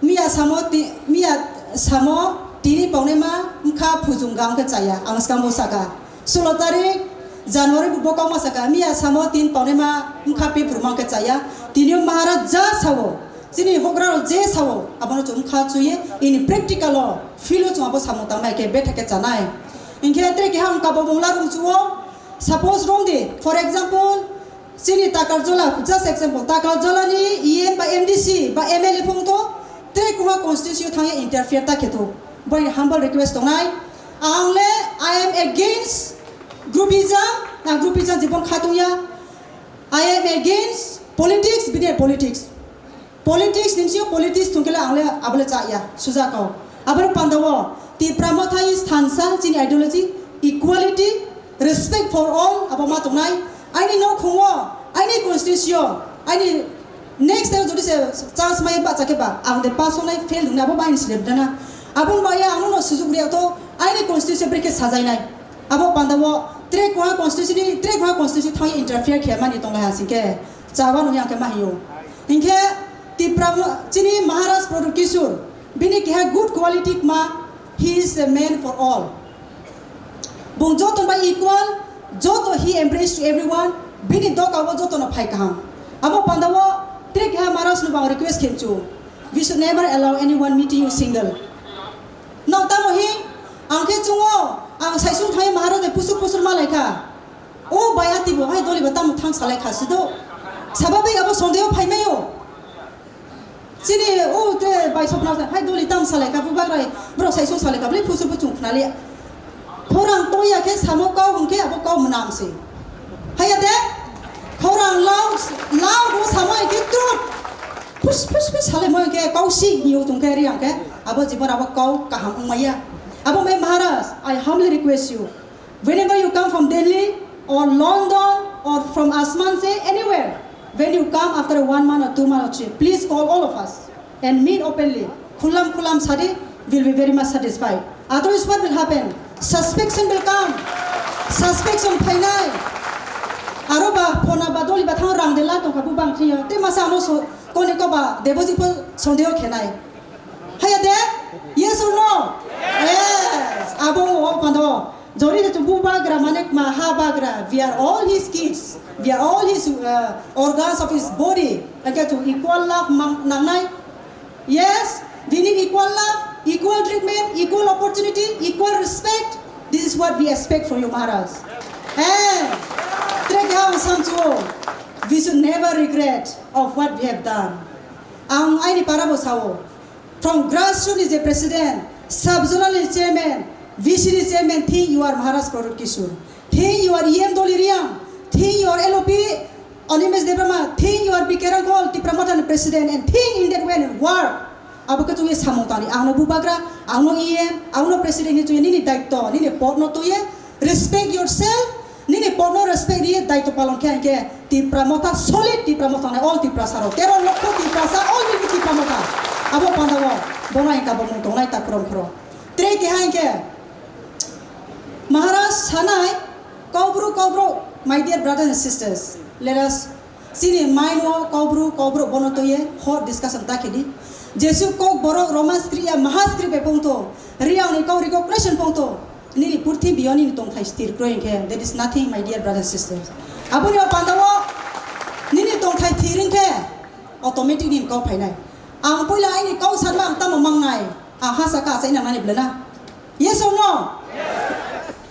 miya samo ti-, miya samo tini paunema mkha phujung gang khe chaya, ang skang bo saka. Sulo tarik January bo bokong ma saka, miya samo tin paunema mkha pipru mang khe chaya. Tini o Maharaj ja sao, chini hogra rok je sao, abono chwng mkha chuye, ini practical o, field o chwng abo samung tangnai khe betha khe chanai. Hinkhe tre keha ang kabo bongla rung chuo, suppose rong di, for example, chini Takarjala, just example, Takarjala ni E M ba M D C ba M L A phung to, tre kuma constituency o thangya interfere ta khe to. Boy humble request tongnai. Ang le, I am against groupism, na groupism jibon khatung ya. I am against politics, bini politics. Politics ni sio politics thungkhe le ang le abo le cha ya, suja kau. Aboni panda o Tipra Motha is thansa chini ideology, equality, respect for all, abo ma tongnai. Aini nokhung o, aini constituency o, aini next time jodi se chance mai ba cha khe ba, ang de pass ongnai fail wngnai abo bai ni slem dana. Aboni bai ang no sujuk riya to, aini constituency brekhe sajainai. Abo panda o tre koha constituency ni, tre koha constituency thang interfere khe mani tonglai ha singkhe. Chawa no yang khe ma hiyo. Hinkhe Tipra mo-, chini Maharaj Pradyut Kishore, bini keha good quality kma, he is a man for all. Bung joto bai equal, joto he embrace to everyone, bini doka o joto no phai kaham. Abo panda o tre keha Maharaj no bang request khe chu, we should never allow anyone meeting you single. Nang tamo hi, ang khe chungo, ang saisung thai Maharaj de pusuk pusuk malai kha. O bai ati bo hai doli ba tamo thang salai kha sido. Sababai abo sondeho phai mayo. Chini o te bai sopna sa hai doli tam salai kha bu bagrai. Bro sai so salai kha bli phusu bu chung khna li. Khorang to ya khe samo kau hwn khe abo kau mwnam se. Haya de. Khorang lau lau bo samo ke tu. Phus phus phus salai mo ke kau si ni o tung khe ri ang khe. Abo jibon abo kau kaham wng maya. Abo mai Maharaj, I humbly request you. Whenever you come from Delhi or London or from Asman, say anywhere, when you come after one month or two months or three, please call all of us and meet openly. Khulam khulam sadi, will be very much satisfied. Otherwise, what will happen? Suspicion will come. Suspicion phainai. Aro ba phona ba doli ba thang rang de la tongkha bu bang thio. Te masa ano so koni ko ba deboji po sondeho khenai. Haya de? Yes or no? Yes. Abo o pando. Jori de chubu bagra mane ma ha bagra. We are all his kids. We are all his uh, organs of his body. Like to equal love mang nangnai. Yes, we need equal love, equal treatment, equal opportunity, equal respect. This is what we expect from you, Maharaj. And trekha samchuo. We should never regret of what we have done. Ang aini parabo sao. From grassroots ni je president, sub-zonal ni chairman, V C ni chairman, think you are Maharaj Pradyut Kishore. Think you are E M Doli Riang. Think you are L O P Animesh Debbarma. Think you are B K Rangkhol, Tipra Motha ni president, and think in that way and work. Abo khe chwngwi samung tangdi. Ang no bubagra, ang no E M, ang no president hinwi chwngwi nini daitto, nini pod no twiwi respect yourself. Nini pod no respect riye daitto palon khe hinkhe Tipra Motha solid, Tipra Motha nai all Tiprasa rok, tero lokho Tiprasa, all will be Tipra Motha. Abo pandao bono hinkhe abo mung tongnai ta khrom khro. Tre keha hinkhe Maharaj sanai, Kaubru, Kaubru, my dear brothers and sisters, let us chini mind o Kaubru, Kaubru bono twiwi hot discussion ta khedi. Jesu Kokborok Roman script ya Maha script bai pungto, Riang ni kau recognition pungto. Nini purthimbi o nini tongthai stir kroi hinkhe, that is nothing, my dear brothers and sisters. Aboni o pandao nini tongthai thir hinkhe automatic nini kau phainai. Ang puila aini kau sanma ang tamo mangnai, ang ha saka achai nangnani bwlena. Yes or no?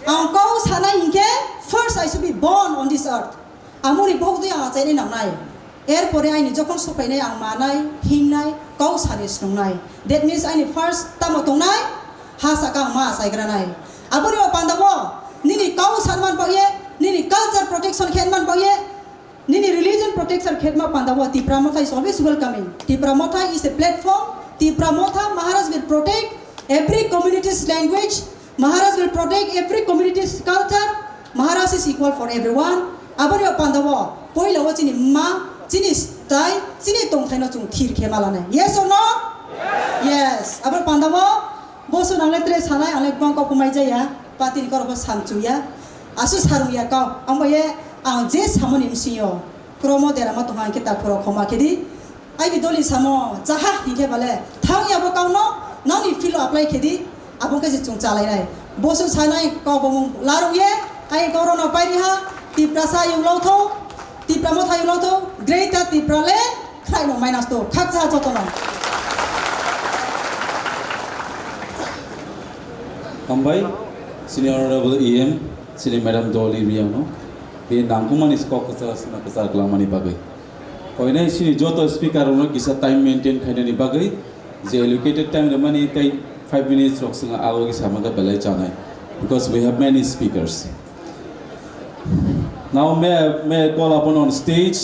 Ang kau sanai hinkhe first I should be born on this earth. Amoni bok dui ang achainai nangnai. Erpore aini jokhon sophainai ang manai, hingnai, kau sani snungnai. That means aini first tamo tongnai, ha saka ang ma achaigranai. Aboni o pandao, nini kau sanman bagwi, nini culture protection khenman bagwi, nini religion protection khenma pandao, Tipra Motha is always welcoming. Tipra Motha is a platform. Tipra Motha Maharaj will protect every community's language. Maharaj will protect every community's culture. Maharaj is equal for everyone. Aboni o pandao, poila o chini ma, chini style, chini tongthai no chung thir khe malanai. Yes or no? Yes. Abo pandao, boso nangle tre sanai, ang le bang kok mai jaya, pati ni korok bo samchuya. Asu sarungya kau, ang bo ye, ang je samoni msio. Kromo derama tongha hinkhe ta khoro khoma khedi. Aini doli samo, chaha hinkhe bale, thang yabo kauno, nangni filo apply khedi, abo khe se chung chalainai. Boso sanai kok bomung larungye, ai korono pairiha, Tiprasa yunglo tho, Tipra Motha yunglo tho, Greater Tipraland, khlaino minus to, khakcha jotono. Hambai, Senior Honorable E M, Senior Madam Dolly Riangno, be nangkukmani kok kwchar sina kwchar kwlangmani bagwi. Koinai sini joto speaker rokno kisa time maintain khainani bagwi je allocated time rwmani tei five minutes rok swngo abo kisa maka belai chanai, because we have many speakers. Now may I, may I call upon on stage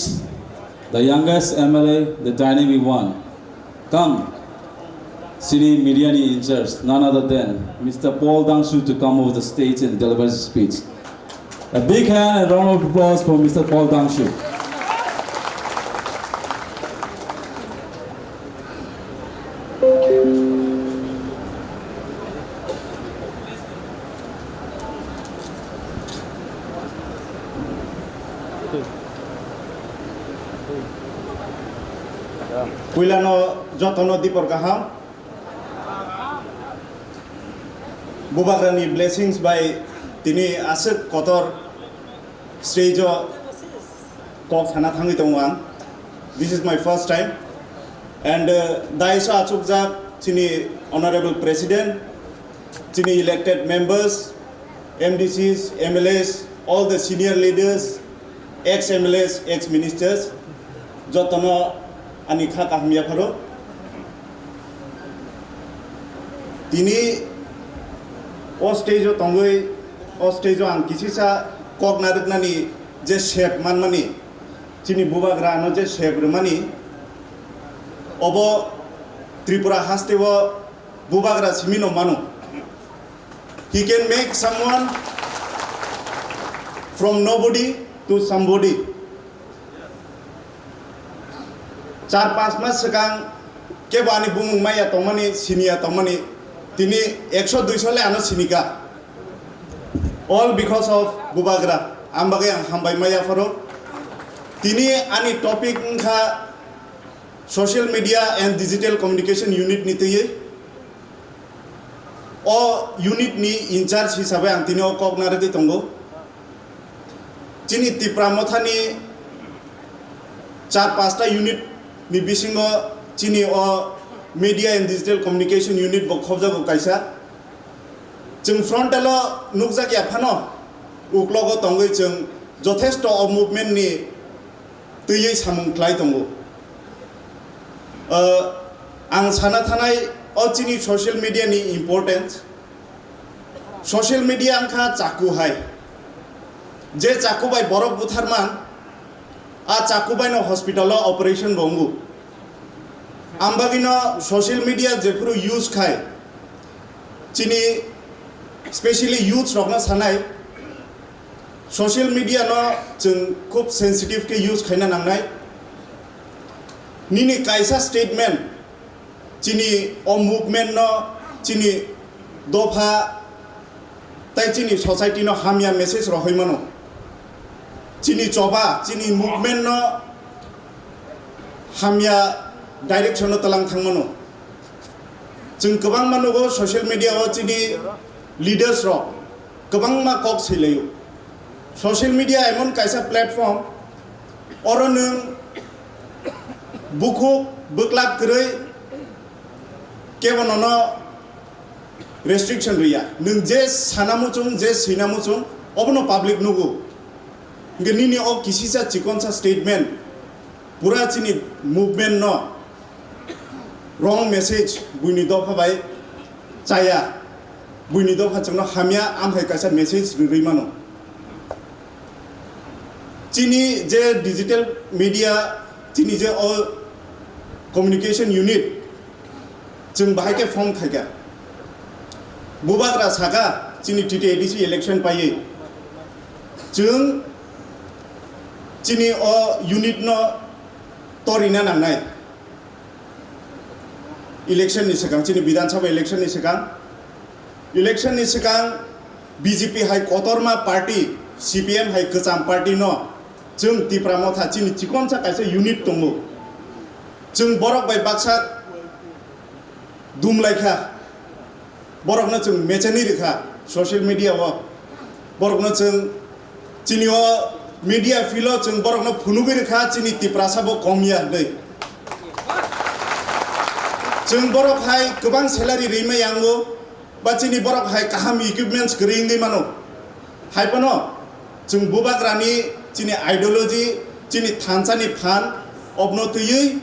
the youngest M L A, the dynamic one. Come, sini media ni in charge, none other than Mister Paul Dangshu to come over the stage and deliver his speech. A big hand and round of applause for Mister Paul Dangshu. Puilano jotono dipor kaham. Bubagrani blessings bai tini aswk kotor stage o kok sana thangwi tongo ang. This is my first time. And uh, dais o achukjak chini Honorable President, chini elected members, M D Cs, M L As, all the senior leaders, ex M L As, ex ministers, jotono ani kha kaham yapharo. Tini o stage o tongwi, o stage o ang kisisa kok narwknani je sep manmani, chini bubagra ano je sep rwmani, obo Tripura haste o bubagra simi no mano. He can make someone from nobody to somebody. Char panch mas swkang kebo ani bumung maya tongmani, siniya tongmani, tini ekso duiso le ano sinika. All because of bubagra. Ang bagwi ang hambai maya pharo. Tini ani topic wngkha social media and digital communication unit ni twiwi. O unit ni in charge hisabe ang tini o kok narwgwi tongo. Chini Tipra Motha ni char pasta unit ni bisingo chini o media and digital communication unit bo khobjago kaisa. Chwng frontal o nukjak ya phano, uklogo tongwi chwng jothesto o movement ni twiwi samung khlai tongo. Uh, ang sana thanai o chini social media ni importance. Social media wngkha chaku hai. Je chaku bai borok butharman, a chaku bai no hospital o operation bo wngo. Ambagino social media jephuru use khai, chini specially youths rokno sanai, social media no chwng khub sensitive khe use khaina nangnai. Nini kaisa statement chini o movement no, chini dopha tai chini society no hamya message rohoi mano. Chini choba, chini movement no hamya direction no talang thang mano. Chwng kwbangma nugo social media o chini leaders rok kwbangma kok swilaio. Social media emon kaisa platform, oro nwng bukhuk bwklap kwrwi kebo nono restriction rwya. Nwng je sana muchung, je swina muchung, obono public nugo. Hwnkhe nini o kisisa chikonsa statement pura chini movement no wrong message buini dopha bai chaya, buini dopha chwngno hamya, amhai kaisa message rwrwi mano. Chini je digital media, chini je o communication unit, chwng bahai khe form khaikha. Bubagra saka chini T T A D C election paiwi chwng chini o unit no torina nangnai. Election ni swkang, chini Bidhan Sabha election ni swkang, election ni swkang B J P hai kotorma party, C P M hai kwcham party no chwng Tipra Motha chini chikonsa kaisa unit tongo. Chwng borok bai baksa dumlaikha, borokno chwng mechani rwkha social media o, borokno chwng chini o media field o chwng borokno phunugwi rwkha chini Tiprasa bo kom ya hwnwi. Chwng borok hai kwbang salary rwima yango, ba chini borok hai kaham equipments kwrwi wngwi mano. Hai phano chwng Bubagrani chini ideology, chini thansa ni phan, obno twiwi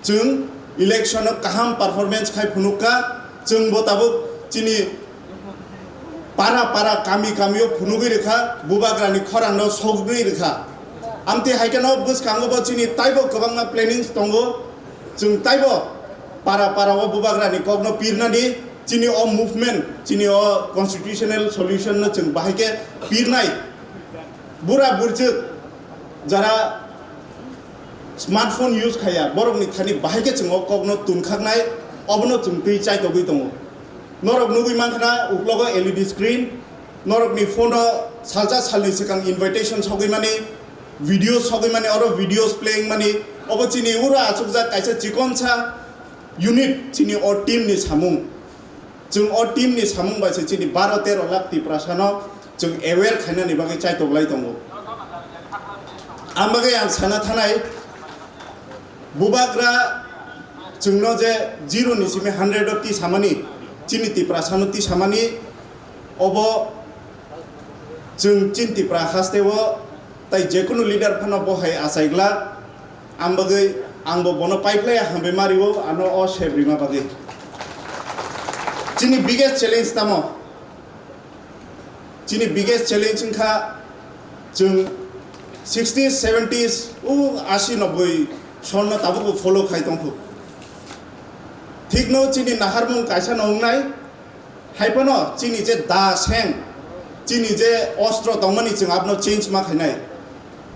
chwng election o kaham performance khai phunukha, chwng bo tabuk chini para para kami kami o phunugwi rwkha, Bubagrani khorang no sogwi rwkha. Amtwi hai kheno bwskango bo chini taibo kwbangma plannings tongo, chwng taibo para para o Bubagrani kok no pirnani, chini o movement, chini o constitutional solution no chwng bahai khe pirnai. Bura burjwk jara smartphone use khaya, borokni thani bahai khe chwng o kokno tunkhaknai, obono chwng twi chaitogwi tongo. Norok nugwi mankha na uklogo L E D screen, norokni phone o salsa salni swkang invitation sogwi mani, video sogwi mani, oro videos playing mani, obo chini ura achukjak kaisa chikonsa unit chini o team ni samung. Chwng o team ni samung bai se chini baro tero lakh Tiprasa no chwng aware khainani bagwi chaitoklai tongo. Ang bagwi ang sana thanai, Bubagra chwngno je zero ni simi hundred o tisamani, chini Tiprasa no tisamani, obo chwng chini Tipra haste o tai jekunu leader phano bo hai achai glak. Ang bagwi, ang bo bono paiphlai hambai mario, ano o sep rima bagwi. Chini biggest challenge tamo? Chini biggest challenge wngkha chwng sixties, seventies, o asi, nobboi sonno tabukbo follow khai tongkhu. Thikno chini naharmung kaisa no wngnai, hai phano chini je da seng, chini je ostro tongmani chwng abono change ma khainai.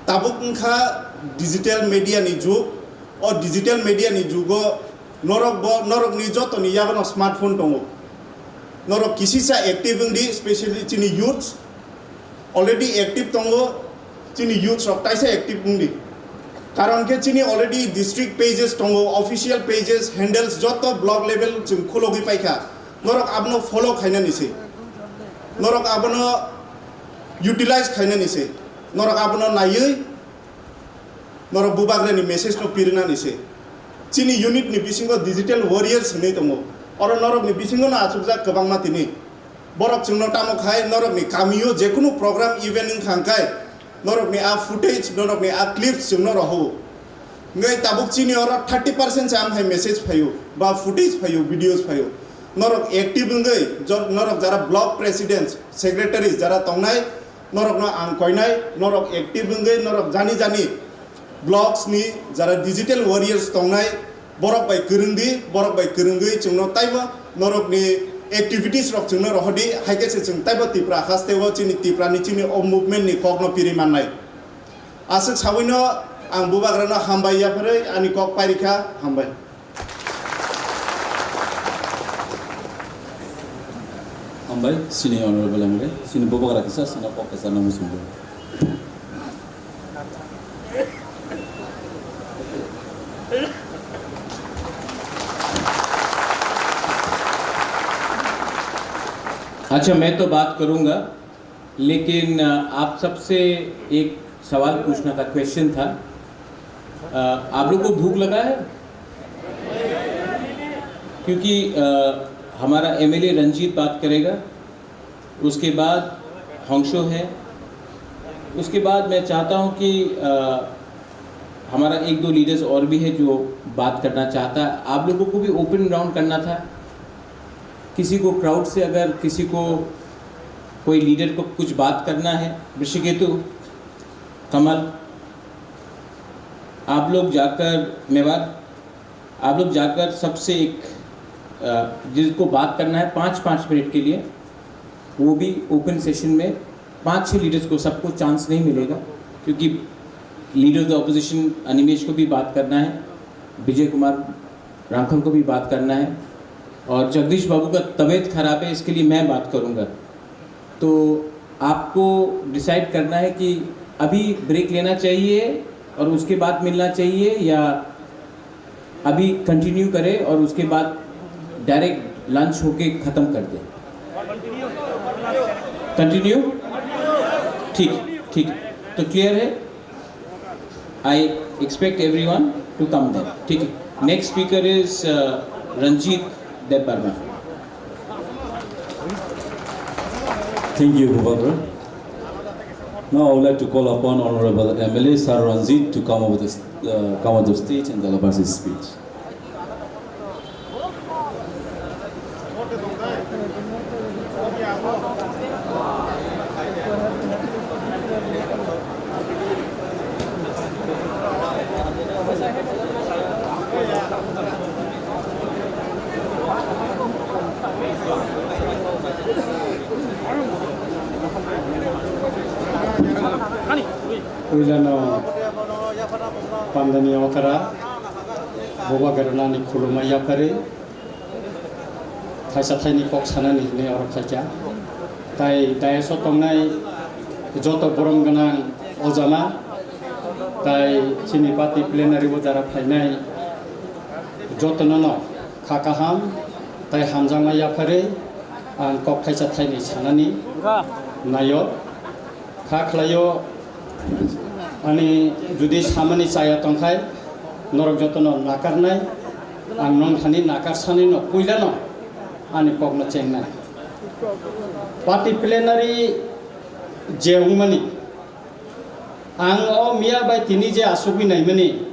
Tabuk wngkha digital media ni jug, o digital media ni jugo norok bo, norokni jotoni yagono smartphone tongo. Norok kisisa active wngdi, specially chini youths already active tongo, chini youths rok taisa active wngdi. Karon khe chini already district pages tongo, official pages, handles joto block level chwng khulogwi paikha. Norok abono follow khainani se, norok abono utilize khainani se, norok abono naiwi norok bubagrani message no pirinani se. Chini unit ni bisingo digital warriors hinwi tongo, oro norokni bisingo no achukjak kwbangma tini. Borok chwngno tamo khai norokni kamio jekunu program event wngkha hwnkhe norokni a footage, norokni a clips chwngno rohoro. Hwnkhe tabuk chini oro thirty percent se amhai message phaio, ba footage phaio, videos phaio. Norok active wngwi jor-, norok jara block presidents, secretaries jara tongnai, norokno ang koinai, norok active wngwi norok jani jani blocks ni jara digital warriors tongnai, borok bai kwrwng di, borok bai kwrwngwi chwngno taibo norokni activities rok chwngno rohor di, hai khe se chwng taibo Tipra haste o chini Tipra ni chini o movement ni kokno piri mannai. Aswk sawino ang bubagrano hambai yapharwi ani kok pairikha, hambai. Hambai, sini honorable M L A, sini bubagra kisa, sini kok kisa nang muchungo. अच्छा, मैं तो बात करूंगा, लेकिन, अ, आप सबसे एक सवाल पूछना था, क्वेश्चन था। अ, आप लोग को भूख लगा है? क्योंकि, अ, हमारा एमएलए रंजीत बात करेगा, उसके बाद हॉन्गशो है, उसके बाद मैं चाहता हूँ कि, अ, हमारा एक दो लीडर्स और भी है जो बात करना चाहता है। आप लोगों को भी ओपन राउंड करना था। किसी को क्राउड से अगर किसी को कोई लीडर को कुछ बात करना है, ऋषिकेतु, कमल, आप लोग जाकर मेवाड़, आप लोग जाकर सबसे एक, अ, जिसको बात करना है पाँच, पाँच मिनट के लिए, वो भी ओपन सेशन में पाँच छः लीडर्स को सबको चांस नहीं मिलेगा, क्योंकि leader of the opposition Animesh को भी बात करना है, विजय कुमार रांखल को भी बात करना है, और जगदीश बाबू का तबीयत खराब है, इसके लिए मैं बात करूँगा। तो आपको डिसाइड करना है कि अभी ब्रेक लेना चाहिए और उसके बाद मिलना चाहिए, या अभी कंटिन्यू करें और उसके बाद डायरेक्ट लंच होके ख़त्म कर दें। कंटिन्यू? ठीक, ठीक। तो क्लियर है? I expect everyone to come there. ठीक है। Next speaker is, uh, Ranjit Debbarma. Thank you, Bubagra. Now I would like to call upon Honorable M L A Sir Ranjit to come over the, uh, come on the stage and deliver his speech. Puilano pandani okra, Bubagrani khulumma yapharwi, thaisa thaini kok sanani hinwi oro khaikha. Tai dais o tongnai joto borom gwnang ojama, tai chini party plenary o jara phainai jotono no kha kaham tai hamjakma yapharwi ang kok thaisa thaini sanani naio. Kha khlaio, ani judi samani chaya tongkhai, norok jotono nakarnai, ang nong thani nakar sani no puilano ani kokno chengnai. Party plenary je wngmani, ang o miya bai tini je asugwi naimani,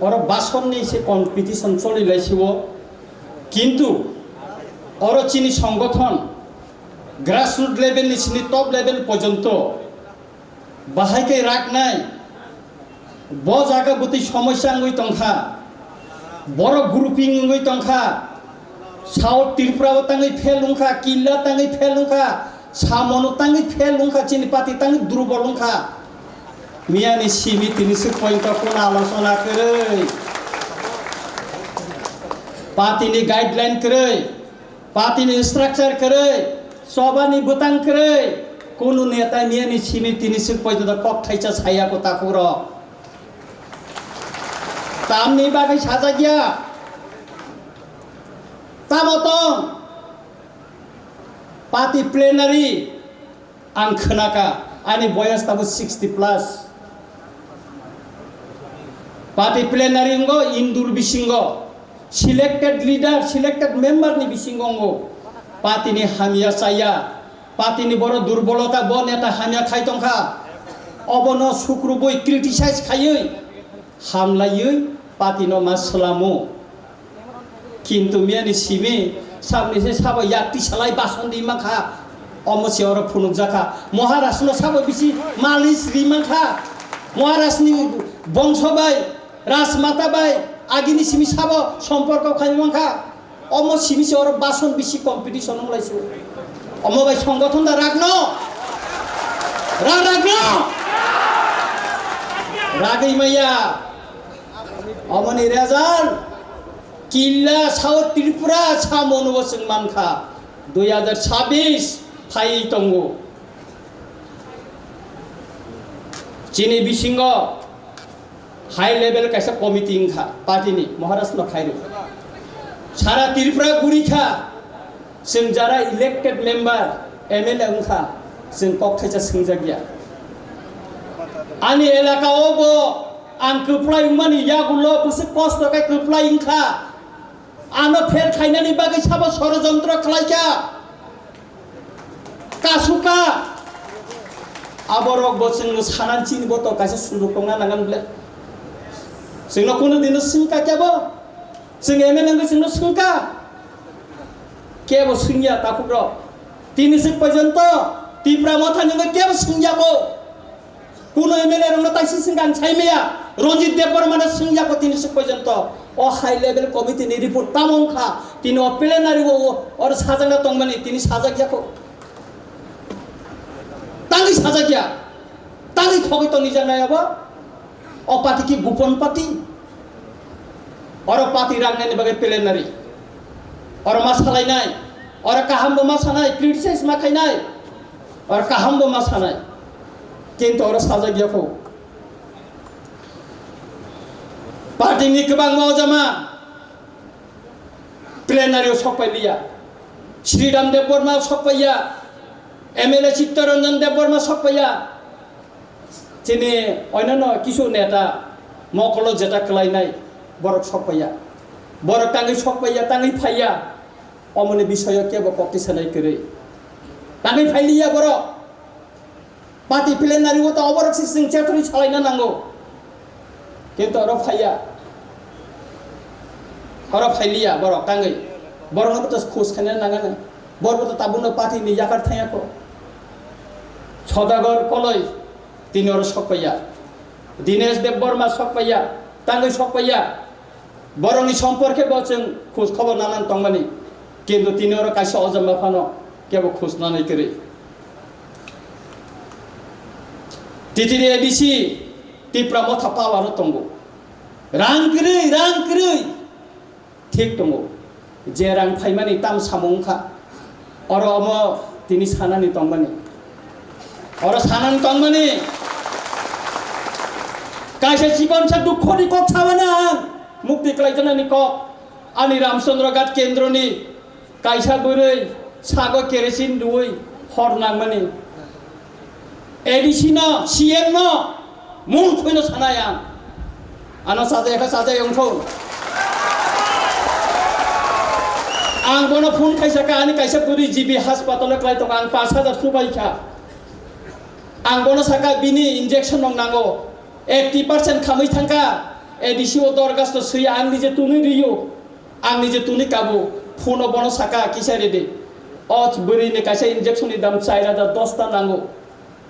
oro basonni se competition choli lai siwo, kintu oro chini songothon grassroot level ni sini top level porjonto bahai khe raknai. Bo jaga bwtwi somosya wngwi tongkha, borok grouping wngwi tongkha, South Tripura o tangwi fail wngkha, Killa tangwi fail wngkha, Samono tangwi fail wngkha, chini party tangwi durbol wngkha. Miyani simi tini swk point o kono alochona kwrwi, party ni guideline kwrwi. Party ni structure kwrwi, choba ni bwtang kwrwi, kunu neta miyani simi tini swk poito da kok thaisa saya ko takhuk rok. Tamni bagwi sajak ya? Tamo tong? Party plenary ang khwnaka, ani boyas tabuk sixty plus. Party plenary wngkha indur bisingo, selected leader, selected member ni bisingo wngkha. Party ni hamya chaya, party ni borok durbolota, bo neta hamya khai tongkha, obono sukrubui criticize khaiwi, hamlaiwi party no ma swlamo. Kintu miyani simi sabni se sabo yakti salai bason di mankha. Omo se oro phunukjakha. Maharaj no sabo bisi malis ri mankha. Maharaj ni bongso bai, rajmata bai, agini simi sabo somporko khai mankha. Omo simi se oro bason bisi competition wng lai su. Omo bai songothon da ragno. Ra ragno. Ragwi maya. Omoni result killa South Tripura samono bo chwng mankha, dui hajar chabbish phai tongo. Chini bisingo high level kaisa committee wngkha party ni, Maharaj no khairok. Sara Tripura gurikha, chwng jara elected member, M L A wngkha, chwng kok thaisa swngjakya. Ani elaka o bo ang kwplai wngmani yagulo bwswk kosto khe kwplai wngkha. Ano fail khainani bagwi sabo sorojontro khlaikha. Kasuka. Aborok bo chwngno sanani chini bo to kaisa sujok tongna nangan ble. Chwngno kunu dino swngkha kebo. Chwng M L A wngwi chwngno swngkha. Kebo swngya takhuk rok. Tini swk porjonto Tipra Motha ni wngwi kebo swngya bo. Kuno M L A rokno taisi swngkha ang sai maya. Ranjit Debbarma no swngya ko tini swk porjonto. O high level committee ni report tamo wngkha. Tini o plenary o, o, oro sajakna tongmani tini sajakya ko. Tangwi sajakya. Tangwi thogwi tongwi jaknai abo. O party ki gupon party. Oro party rang nani bagwi plenary. Oro ma salainai. Oro kaham bo ma sanai, criticize ma khainai. Oro kaham bo ma sanai. Kintu oro sajak ya kho. Party ni kwbangma ojama plenary o sok pai liya. Sridham Debbarma sok pai ya. M L A Chittaranjan Debbarma sok pai ya. Chini oinano kisu neta mokolo jeta kwlainai borok sok paiya. Borok tangwi sok paiya, tangwi phaiya. Omoni bisoyo kebo kokti sanai kwrwi. Tangwi phailiya borok. Party plenary o to oborok si chwng chetri salaina nango. Kintu oro phaiya. Oro phailiya borok tangwi. Borokno to khus khaina nangani. Borok to tabukno party ni yakar thangya ko. Sodagar Koloi. Tini oro sok paiya. Dinesh Debbarma sok paiya, tangwi sok paiya. Borokni somporke bo chwng khoj khobor nanan tongmani. Kintu tini oro kaisa ojama phano kebo khoj nanai kwrwi. T T D A D C Tipra Motha power o tongo. Rang kwrwi, rang kwrwi. Thik tongo. Je rang phaimani tam samung wngkha. Oro omo tini sanani tongmani. Oro sanani tongmani. Kaisa chikonsa dukhoni kok sabana ang. Mukti klaijaknani kok. Ani Ramchandra Ghat kendroni kaisa bwrwi sago kerosin rwui hor nangmani. A D C no, C M no, mung khuino sanai ang. Ano sajai kha sajai wngkho. Ang bono phone khaisa kha, ani kaisa bwrwi G B hospital o klai tongo, ang pash hajar chubai kha. Ang bono saka bini injection rok nango, eighty percent khamwi thangkha, A D C o dorgasto swi ang nije tunui riyo. Ang nije tuni kabo, phone o bono saka kisa ridi. O bwrwi ni kaisa injection ni dam char hajar dosta nango.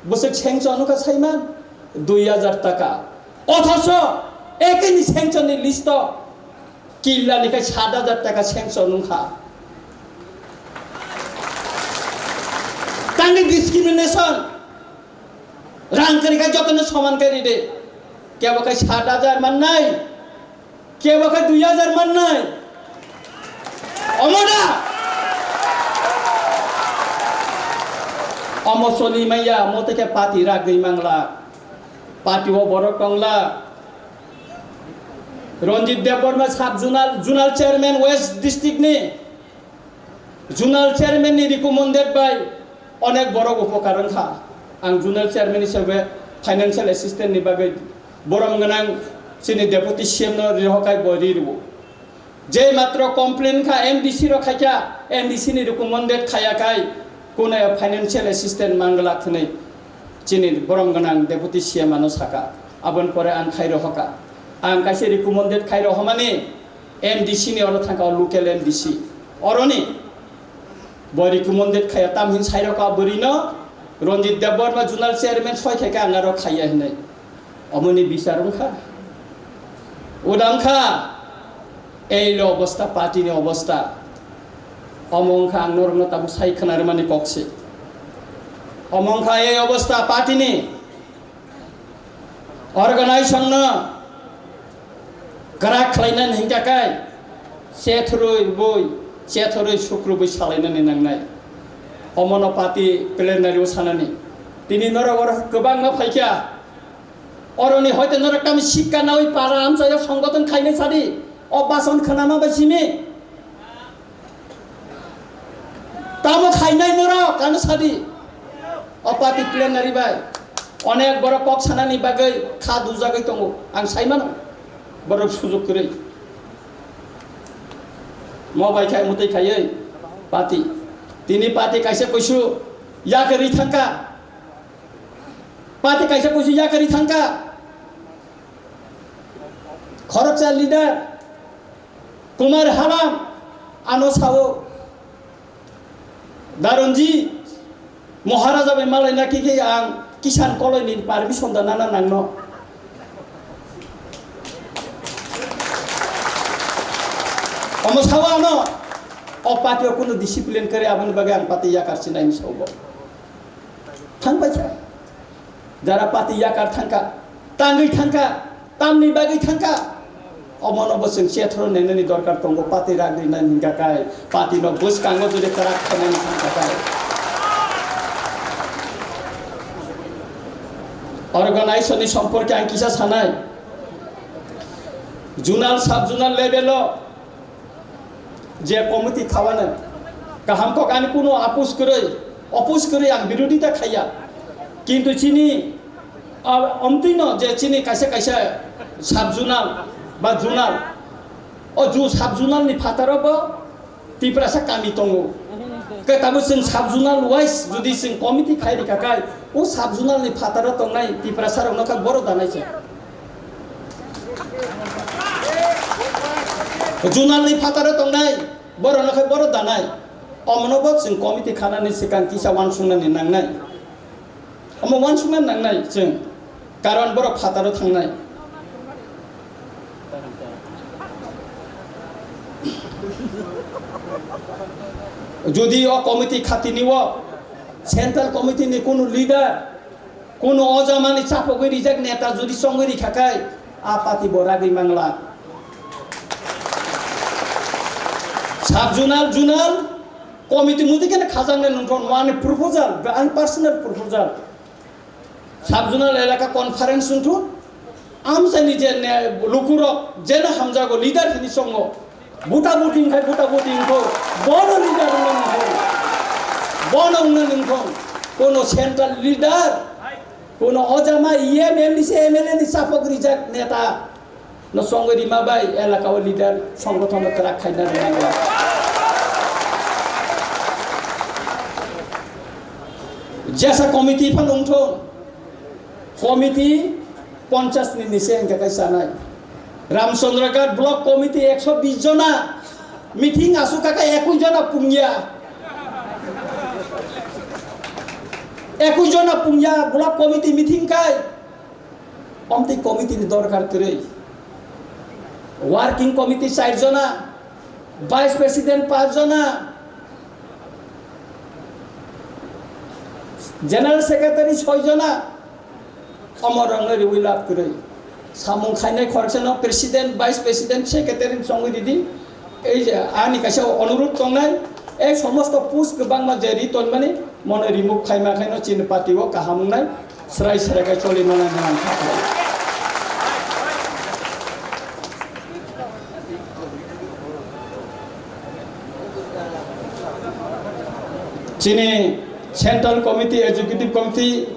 Bwswk sengchon wngkha saiman dui hajar taka. Othocho ekini sengchon ni list o killa ni khai sat hajar taka sengchon wngkha. Tangni discrimination. Rang kwrwi khe jotono soman khe ridi. Kebo khe sat hajar mannai, kebo khe dui hajar mannai. Omo da? Omo choli maya, omo tei khe party ragwi mangla. Party o borok tongla. Ranjit Debbarma sub zonal, zonal chairman West district ni. Zonal chairman ni recommended bai onek borok upokar wngkha. Ang zonal chairman hisabe financial assistant ni bagwi borom gwnang chini deputy C M no rihokai bo ri rwo. Je matro complain kha M D C rok khaikha, M D C ni recommended khaya khai kunaya financial assistant mangla thwnwi chini borom gwnang deputy C M ano saka. Aboni pore ang khai rohoka. Ang kaisa recommended khai rohomani M D C ni oro thangka o local M D C. Oroni bo recommended khaya tam hin sai roka bwrwi no Ranjit Debbarma zonal chairman soi khaikha ang aro khaya hinwi. Omoni bichar wngkha. Uda wngkha. Ei lo obostha party ni obostha. Omo wngkha ang norokno tabuk sai khwnarwmani kok se. Omo wngkha ei obostha party ni organization no kwrak khlainani hinkha kai chethorwi bui chethorwi sukrubwi salainani nangnai. Omono party plenary o sanani. Tini norok oro kwbangma phaikha. Oroni hoite norok tamo sikka nawi para amchaio songgoton khainai sadi. O bason khwnama bai simi. Tamo khainai norok ano sadi. O party plenary bai. Onek borok kok sanani bagwi kha dujagwi tongo. Ang saimano. Borok sujuk kwrwi. Mo bai khai mutwi khaiwi party. Tini party kaisa kuisu yakarwi thangkha. Party kaisa kuisu yakarwi thangkha. Khoroksa leader Kumar Halam ano sao, Daronji Maharaja bai malai na kiki ang Kisan Koloi ni permission da nana nangno. Omo sao ano o party o kuno discipline kare aboni bagwi ang party yakar sinai ni sao bo. Thang bai kha. Jara party yakar thangkha, tangwi thangkha, tamni bagwi thangkha. Omono bo chwng chethoro nenani dorkar tongo, party ragri nani hingka kai, party no bwskango jodi kwrak khainani thangkha kai. Organization ni somporke ang kisa sanai. Zonal, sub zonal level o je committee khawano kaham kok ani kuno apus kwrwi, opus kwrwi ang birodita khaiya. Kintu chini, ah, omtwino je chini kaisa kaisa sub zonal ba zonal, o ju sub zonal ni phataro bo Tiprasa kami tongo. Khe tamo chwng sub zonal wise jodi chwng committee khai rikha khai, o sub zonal ni phataro tongnai Tiprasa rokno khe boro danai se. Zonal ni phataro tongnai, borok no khe borok danai. Omono bo chwng committee khanani swkang kisa uansuknani nangnai. Omo uansukna nangnai chwng. Karon borok phataro thangnai. Jodi o committee khatini o central committee ni kunu leader Kuno o jamani chapogwi rijak neta jodi chongwi rikha khai, a party bo ragwi mangla. Sub zonal, zonal committee mudi kene khajang ne nungthon wani proposal, ani personal proposal. Sub zonal elaka conference nungthon, amsani je ne lukurok, jena hamjago leader hini chongo. Buta buti wngkha, buta buti wngkho. Bono leader wngna nangkho. Bono wngna nangkho. Kono central leader, kono ojama E M, M D C, M L A ni chapok rijak neta no songwi rima bai elaka o leader songgothon no kwrak khaina rwnai. Jesa committee phano wngthon. Committee ponchas ni nise hingka kai chanai. Ramchandraghat Block Committee ekso bis jona meeting asuk kaka ekus jona pungya. Ekus jona pungya Block Committee meeting kai. Omtwi committee ni dorkar kwrwi. Working Committee char jona, Vice President panch jona, General Secretary soi jona, omorokno riwi lab kwrwi. Samung khainai khoroksa no President, Vice President, Secretary chongwi ridi. Ei je ani kaisa onurudh tongnai, ei somosto post kwbangma je ri tonmani, mono remove khaima khaino chini party o kaham wngnai, srai srai khe choli manai hwnwi ang kha khlai. Chini Central Committee, Executive Committee,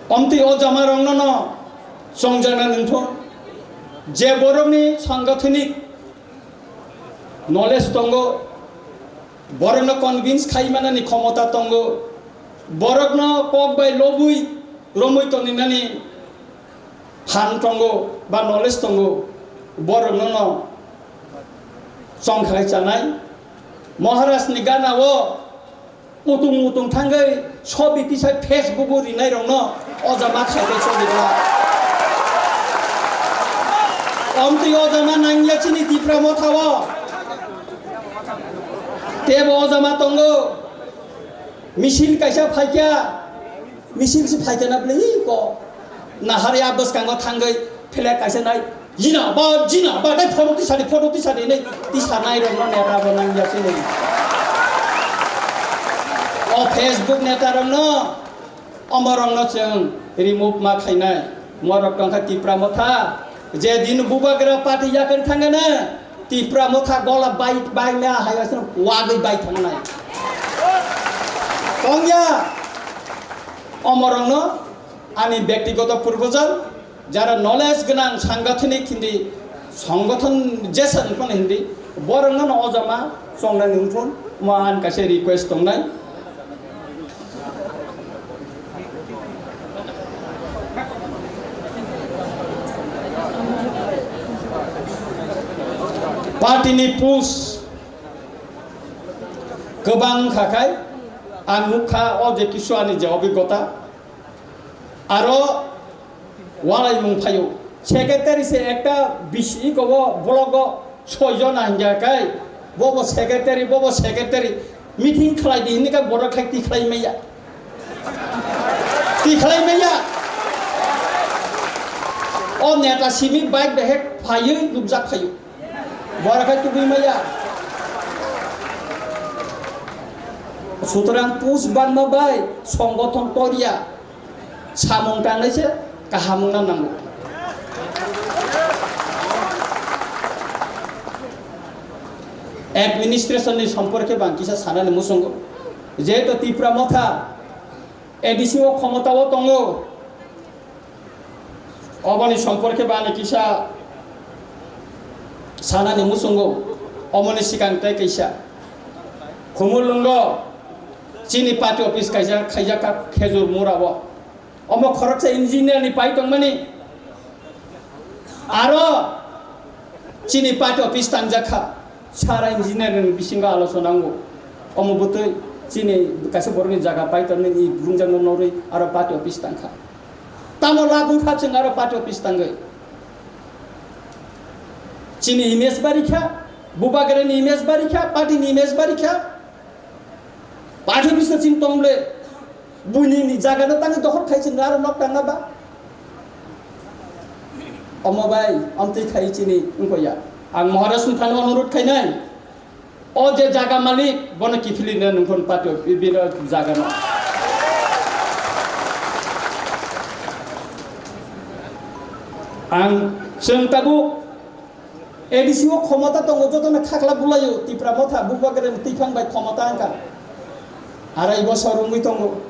omtwi o jamarokno no chongjana nungthun, je borokni sangathanik knowledge tongo, borokno convince khai manani khomota tongo, borokno kok bai lobwi romwi tongninani phan tongo ba knowledge tongo, borokno no chongkhai chanai. Maharaj ni gana o utung utung thangwi sobi tisai Facebook o rinai rokno o jama khaikhe sobi rwla. Omtwi o jama nangya chini Tipra Motha o. Tebo o jama tongo. Misil kaisa phaikya. Misil si phaikya na bwlwi ko. Nahar ya bwskango thangwi flag kaisa nai. Jina ba, jina ba, dai photo tisani, photo tisani hinwi tisanai rokno neta bo nangya sini. O Facebook neta rokno, omo rokno chwng remove ma khainai. Morok tongkha Tipra Motha, je din Bubagra party yakari thangana, Tipra Motha gola bai, bai na hai asno wagwi bai thangnai. Tongya, omo rokno ani byaktigoto purbojo, jara knowledge gwnang, sangathanik hindi, songothon jesa wngphano hindi, borokno no o jama chongnani wngthun, omo ani kaisa request tongnai. Party ni post kwbang wngkha khai, ang nukha o je kisu ani je obigota, aro walaimung phaio. Secretary se ekta bisi iko o block o soi jona hingya kai, bobo secretary, bobo secretary, meeting khlai di hinwi khe borok khai tikhlai maya. Tikhlai maya. O neta simi bike behek phaiwi nukjak phaio. Borok khai tubui maya. Sutorang post bangma bai songothon toriya. Samung tangnai se kaham wngna nango. Administration ni somporke bang kisa sanani muchungo. Jehetu Tipra Motha A D C o khomota o tongo. Oboni somporke bani kisa sanani muchungo. Omoni sikang tei kaisa. Khumulwngo chini party office kaisa khaijak kha Khejur Mura o. Omo khoroksa engineer ni pai tongmani. Aro chini party office tangjak kha. Sara engineer ni bisingo alochona wngo. Omo bwtwi chini kaisa borokni jaga pai tongmani, ni bumjakno norwi aro party office tangkha. Tamo lab wngkha chwng aro party office tangwi. Chini image barikha, Bubagra ni image barikha, party ni image barikha. Party bisa chini tong ble, buini ni jaga no tangwi dokhol khai chini aro nok tangna ba. Omo bai, amtwi khai chini wngkha ya. Ang Maharaj ni thani onurut khainai. O je jaga malik, bono kiphilina nungkon patio, bibino jaga no. Ang chwng tabuk A D C o khomota tongo, jotono khakla bulaio, Tipra Motha, Bubagra ni twiphang bai khomota wngkha. Arai bosor wngwi tongo.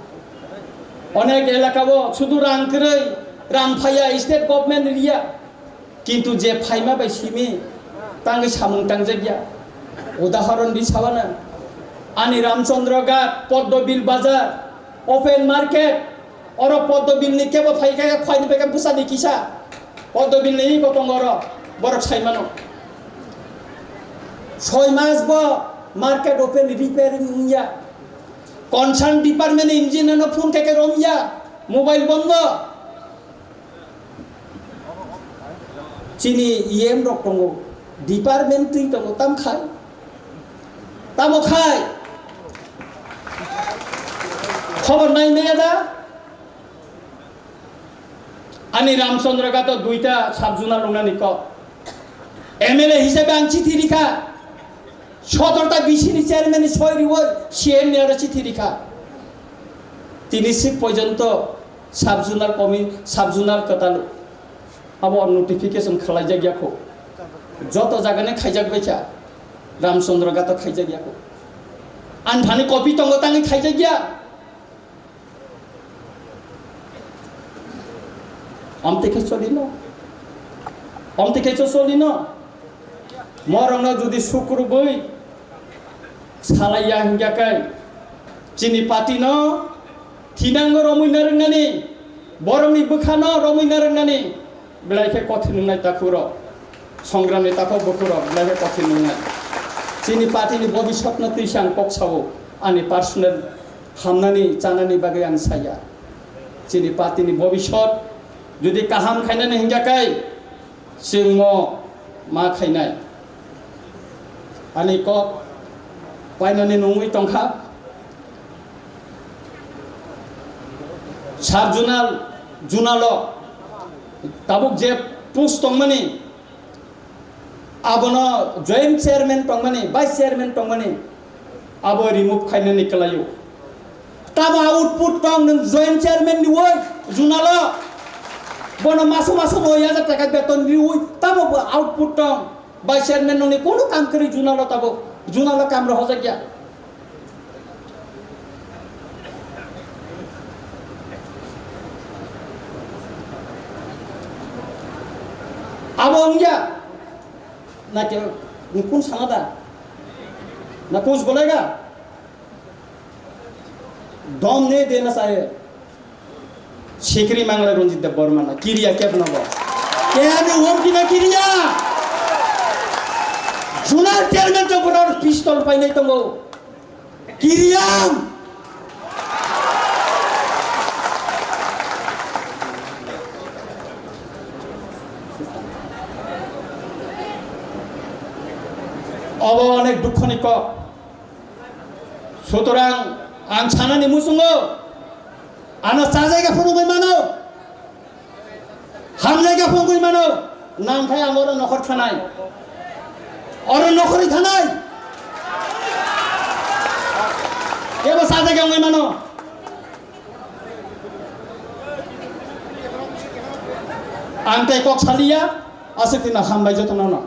Onek elaka o sudu rang kwrwi, rang phaiya, state government riya. Kintu je phaima bai simi tangwi samung tangjakya. Udahoron di sabana, ani Ramchandra Ghat, Poddobil Bazar, open market, oro Poddobil ni kebo phai khe, khaini bai khe bwsani kisa. Poddobil ni iko tongo oro, borok sai mano. Soi mas bo market open repairing wngya. Concern department ni engineer no phone khe khe romya, mobile bondo. Chini E M rok tongo, department twi tongo, tam khai? Tamo khai? Khobor nai maya da? Ani Ramchandra Ghat o duita sub-zonal rwnani kok. M L A hisabe ang chithi rikha. Sotorta B C ni chairman ni soi riwi C M ni aro chithi rikha. Tini sik porjonto sub-zonal komi, sub-zonal kwtal abo notification khlaijakya kho. Joto jagani khaijak baikha, Ramchandra Ghat o khaijak ya kho. Ani thani copy tongo tangwi khaijak ya. Amtwi khe cholino. Amtwi khe cho cholino. Morokno jodi sukrubwi salaiya hinkhe kai chini party no thinango romwi narwknani, borokni bwkhano romwi narwknani, belai khe kothin wngnai takhurok, songramni takhuk bukhurok belai khe kothin wngnai. Chini party ni bobiswtno twi se ang kok sao, ani personal hamnani chanani bagwi ang saya. Chini party ni bobiswt jodi kaham khainani hinkhe kai, chwng mo ma khainai. Ani kok painani nungwi tongkha. Sub zonal, zonal o tabuk je post tongmani, abono joint chairman tongmani, vice chairman tongmani, abo remove khainani kwlaio. Tamo output tong nwng joint chairman ni woi, zonal o. Bono maso maso noi hajar taka beton riwi, tamo bo output tong. Vice chairman nongni kono kam kwrwi zonal o tabuk, zonal o kam rohorjak ya. Abo wngya. Na ke, ni kun sana da? Na kus bolega? Dom ne de na saye. Sikri mangle Ranjit Debbarma na kiriya kebno bo. Kebno hom kina kiriya. Zonal chairman to borar pistol painai tongo. Kiriyam. Obo onek dukhoni kok. Sutorang ang sanani muchungo ano chajaga phunugwi mano, hamjaga phunugwi mano, nangkhe ang oro nokhor thanai, oro nokhorwi thanai, kebo chajaga wngwi mano. Ang tei kok saliya, aswk tino hambai jotono no.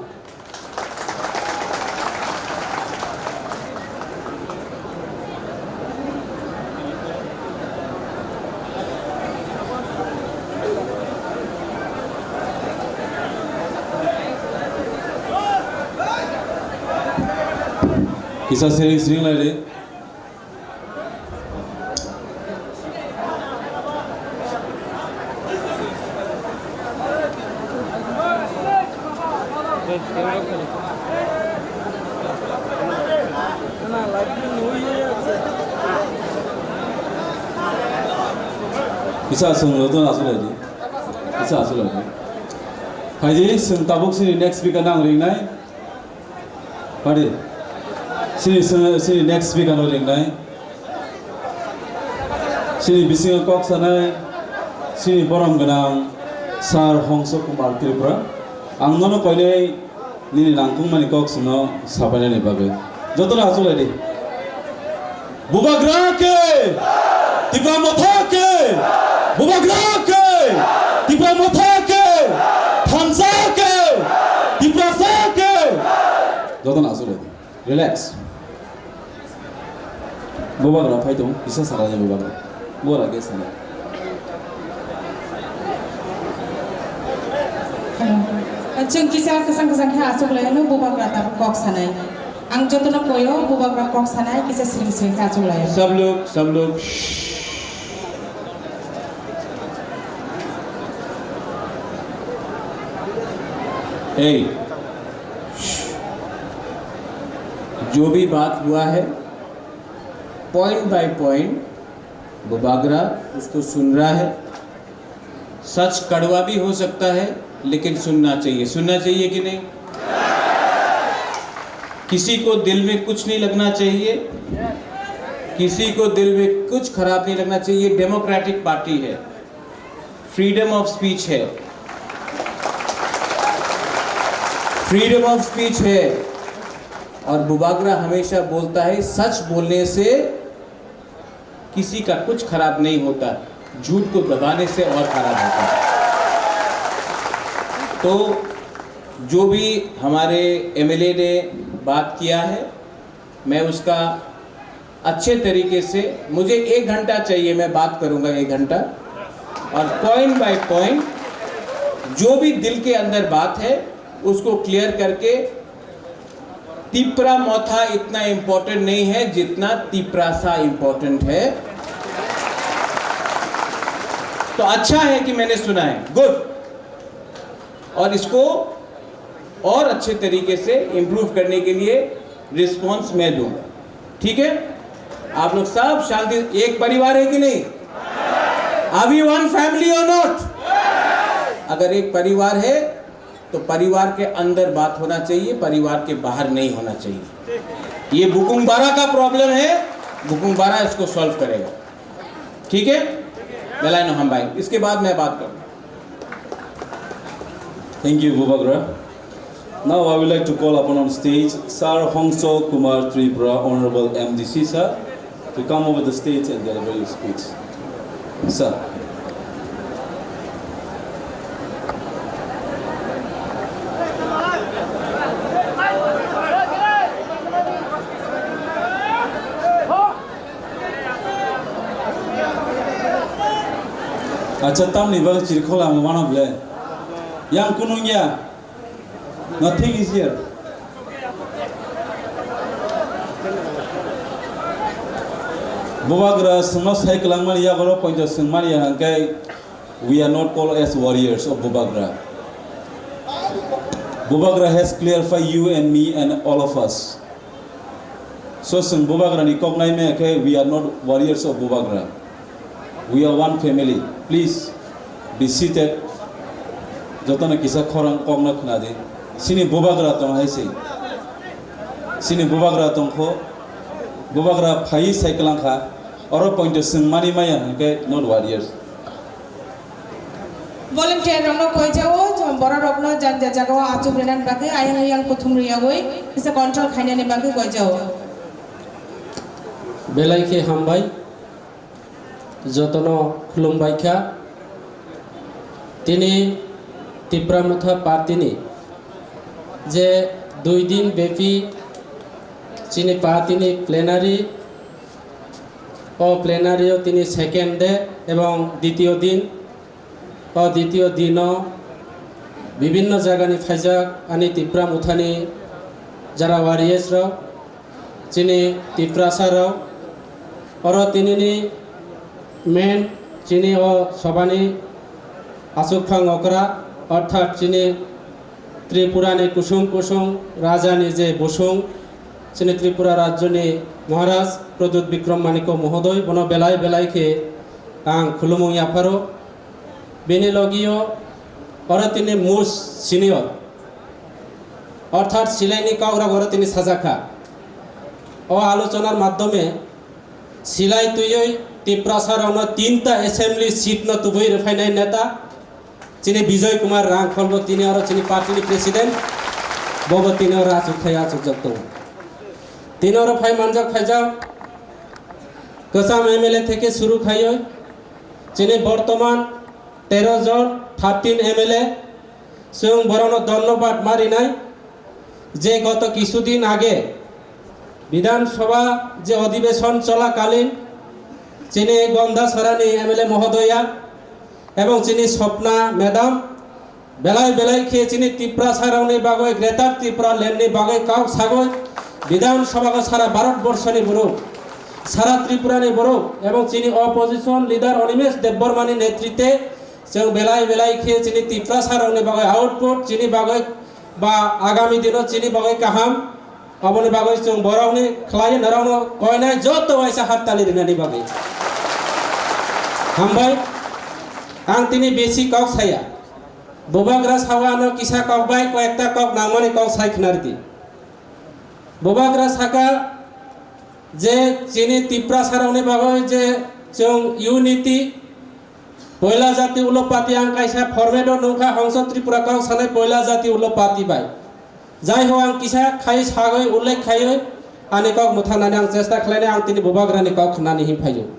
Kisa sering sering lai de. Kisa sung lo to asuk lagi. Kisa asuk lagi. Haji sung tabuk sini next week anang ring nai. Padi, sini, sini next speaker no ringnai. Sini bisingo kok sanai, sini borom gwnang Sir Hongso Kumar Tripura. Ang nono koinai nini nangkukmani kok sino sapainani bagwi. Jotono achuk lai di. Bubagra ke! Tipra Motha ke! Bubagra ke! Tipra Motha ke! Thansa ke! Tiprasa ke! Jotono asuk lai di. Relax. Bubagra phai tong, kisa sakha ya Bubagra. Bubagra ke sana. Hello. Chwng kisa kwchang kwchang khe achuk lai no Bubagra tabuk kok sanai. Ang jotono koyo Bubagra kok sanai kisa siring siring khe achuk lai. सब लोग, सब लोग, ए, जो भी बात हुआ है, point by point Bubagra उसको सुन रहा है। सच कड़वा भी हो सकता है, लेकिन सुनना चाहिए। सुनना चाहिए कि नहीं? किसी को दिल में कुछ नहीं लगना चाहिए, किसी को दिल में कुछ खराब नहीं लगना चाहिए। डेमोक्रेटिक पार्टी है, फ्रीडम ऑफ स्पीच है, फ्रीडम ऑफ स्पीच है। और बुबागरा हमेशा बोलता है, सच बोलने से किसी का कुछ खराब नहीं होता, झूठ को दबाने से और खराब होता है। तो जो भी हमारे एमएलए ने बात किया है, मैं उसका अच्छे तरीके से, मुझे एक घंटा चाहिए, मैं बात करूंगा एक घंटा, और पॉइंट बाय पॉइंट जो भी दिल के अंदर बात है उसको क्लियर करके, तिप्रा मोथा इतना इंपॉर्टेंट नहीं है जितना तिप्रासा इंपॉर्टेंट है। तो अच्छा है कि मैंने सुना है, गुड। और इसको और अच्छे तरीके से इम्प्रूव करने के लिए रिस्पॉन्स मैं दूंगा। ठीक है, आप लोग सब शांति, एक परिवार है कि नहीं? Are we one family or not? अगर एक परिवार है तो परिवार के अंदर बात होना चाहिए, परिवार के बाहर नहीं होना चाहिए। ये बुकुंग बारा का प्रॉब्लम है, बुकुंग बारा इसको सॉल्व करेगा। ठीक है, बेलायनो हामबाय। इसके बाद मैं बात करूँ। Thank you, Bubagra. Now I would like to call upon on stage Sir Hongso Kumar Tripura, Honorable M D C, sir, to come over the stage and deliver your speech. Sir. Acha, tamni bagwi chirikhol ang mano ble. Yang kunung ya. Nothing is here. Bubagra songno sai kwlangmani yago oro poito swngmani ya hwnkhe, we are not called as warriors of Bubagra. Bubagra has clarified you and me and all of us. So, chwng Bubagrani kok nai maya khe, we are not warriors of Bubagra. We are one family. Please be seated. Jotono kisa khorang kokno khna di. Chini Bubagra tong hai se. Chini Bubagra tong kho. Bubagra phai sai kwlang kha. Oro pointo chwng mani maya hwnkhe not warriors. Volunteer rokno koijao, borok rokno janja jagao achuk rwnani bagwi ayang oyang kuthum riyogwi kisa control khainani bagwi koijao. Belai khe hambai, jotono khulumbai kha. Tini Tipra Motha Party ni je dui din bepi chini party ni plenary, o plenary o tini second day ebong ditiyo din. O ditiyo dino bibinno jagani phaijak ani Tipra Mothani jara warriors rok, chini Tiprasa rok, oro tinini main chini o sobani aswk phang okra, orthat chini Tripurani kusung kusung rajani je busung, chini Tripura rajyoni Maharaj Pradyut Bikram Manikya Mohodoy, bono belai belai khe ang khulumung yapharo. Bini logio oro tini most senior, orthat silaini kok rok oro tini sajakha. O alochonar maddhome silai twiwi Tiprasa rokno tinta assembly seat no tubui rwphainai neta chini Bijoy Kumar Rangkhol bo tini oro chini party ni president, bobo tini oro achuk thai achukjak tongo. Tini oro phai manjak phaijak kwcham M L A theke suru khaiwi chini bortoman tero jon, thirteen M L A, chwng borokno dhonnobad ma rinai je goto kisudin age Bidhan Sabha je odhibeshon cholakalin chini Gondasarani M L A mohodoya ebong chini Swapna madam belai belai khe chini Tiprasa rokni bagwi, Greater Tripura land ni bagwi kok sagwi Bidhan Sabha o sara Bharat borso ni borok, sara Tripura ni borok ebong chini opposition leader Animesh Debbarma ni netritwe chwng belai belai khe chini Tiprasa rokni bagwi output, chini bagwi ba agami dino chini bagwi kaham, aboni bagwi chwng borokni khlai norokno koinai joto waisa hattali rinani bagwi. Hambai, ang tini besi kok saya. Bubagra sawa ano kisa kok bai koyekta kok nangmani kok sai khna ridi. Bubagra saka je chini Tiprasa rokni bagwi je chwng unity, poila jati ulo party ang kaisa format o nungkha Hongso Tripura kok sanai poila jati ulo party bai. Jai ho ang kisa khai sagwi ullekh khaiwi ani kok mwthangnani ang chesta khlainai, ang tini Bubagrani kok khnani hin phaio.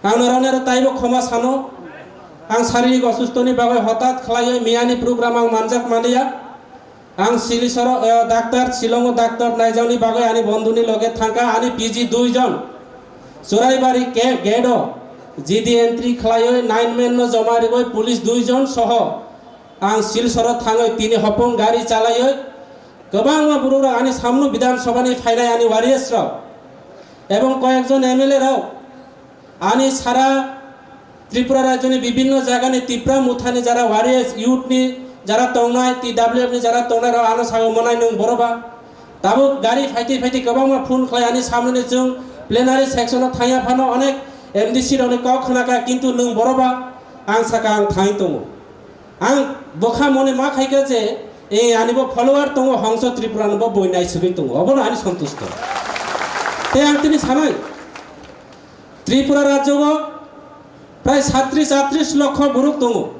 Ang norokni aro taibo khoma sano, ang saririk osustoni bagwi hotat khlaiwi miyani program ang manjak maliya. Ang Silisoro, eh, doctor, Shillongo doctor naijakni bagwi ani bondhuni loge thangkha, ani P G dui jon. Churaibari ke-, gate o G D entry khlaiwi nine man no joma riwi police dui jon soho ang Silchoro thangwi tini hopong gari chalaiwi kwbangma borok rok ani samno Bidhan Sabha ni phainai ani warriors rok ebong koyekjon M L A rok ani sara Tripura rajyoni bibhinno jagani Tipra Mothani jara warriors, youth ni jara tongnai, T W F ni jara tongnai rok ano sago monai nwng boroba. Tabuk gari phaiti phaiti kwbangma phone khlai ani samnani chwng plenary section o thangya phano onek M D C rokni kok khnakha, kintu nwng boroba ang saka ang thangwi tongo. Ang bwkha mone ma khaikha je, e, ani bo follower tongo Hongso Tripura no bo boi naisugwi tongo, obono ani santusto. Tei ang tini sanai, Tripura rajyo o prai satris atris lokho borok tongo.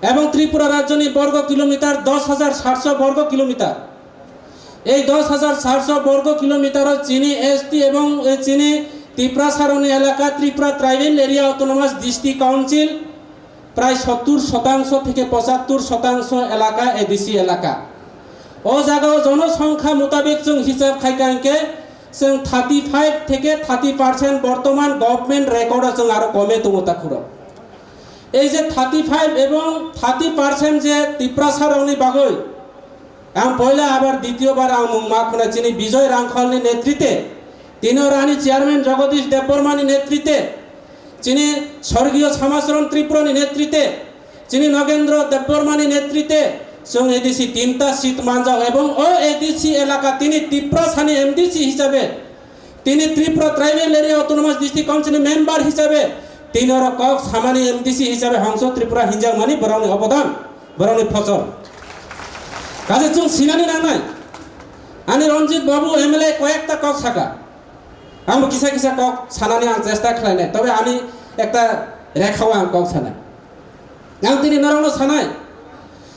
Ebong Tripura rajyoni borgo kilometer dos hajar satso borgo kilometer. Ei dos hajar satso borgo kilometer o chini S T ebong, e, chini Tiprasa rokni elaka Tripura Tribal Area Autonomous District Council prai sottur shotangso theke pochattur shotangso elaka A D C elaka. O jaga o jonosongkha mutabik chwng hisab khaikha hinkhe chwng thirty five theke thirty percent bortoman government record o chwng aro kome tongo takhuro. Ei je thirty five ebong thirty percent je Tiprasa rokni bagwi, ang poila abar ditiyo bar ang mung ma khuna chini Bijoy Rangkholni netrite, tini oro ani chairman Jagadish Debbarmani netrite, chini sorgiyo Samacharan Tripurani netrite, chini Nogendra Debbarmani netrite, chwng A D C tinta seat manjak ebong o A D C elaka tini Tiprasani M D C hisabe, tini Tripura Tribal Area Autonomous District Council ni member hisabe, tini oro kok samani M D C hisabe Hongso Tripura hinjakmani borokni obodan, borokni phosol. Kaje chwng sinani nangnai, ani Ranjit Babu M L A koyekta kok saka. Ang bo kisa kisa kok sanani ang chesta khlainai, tobe ani ekta rekhao ang kok sanai. Ang tini norokno sanai,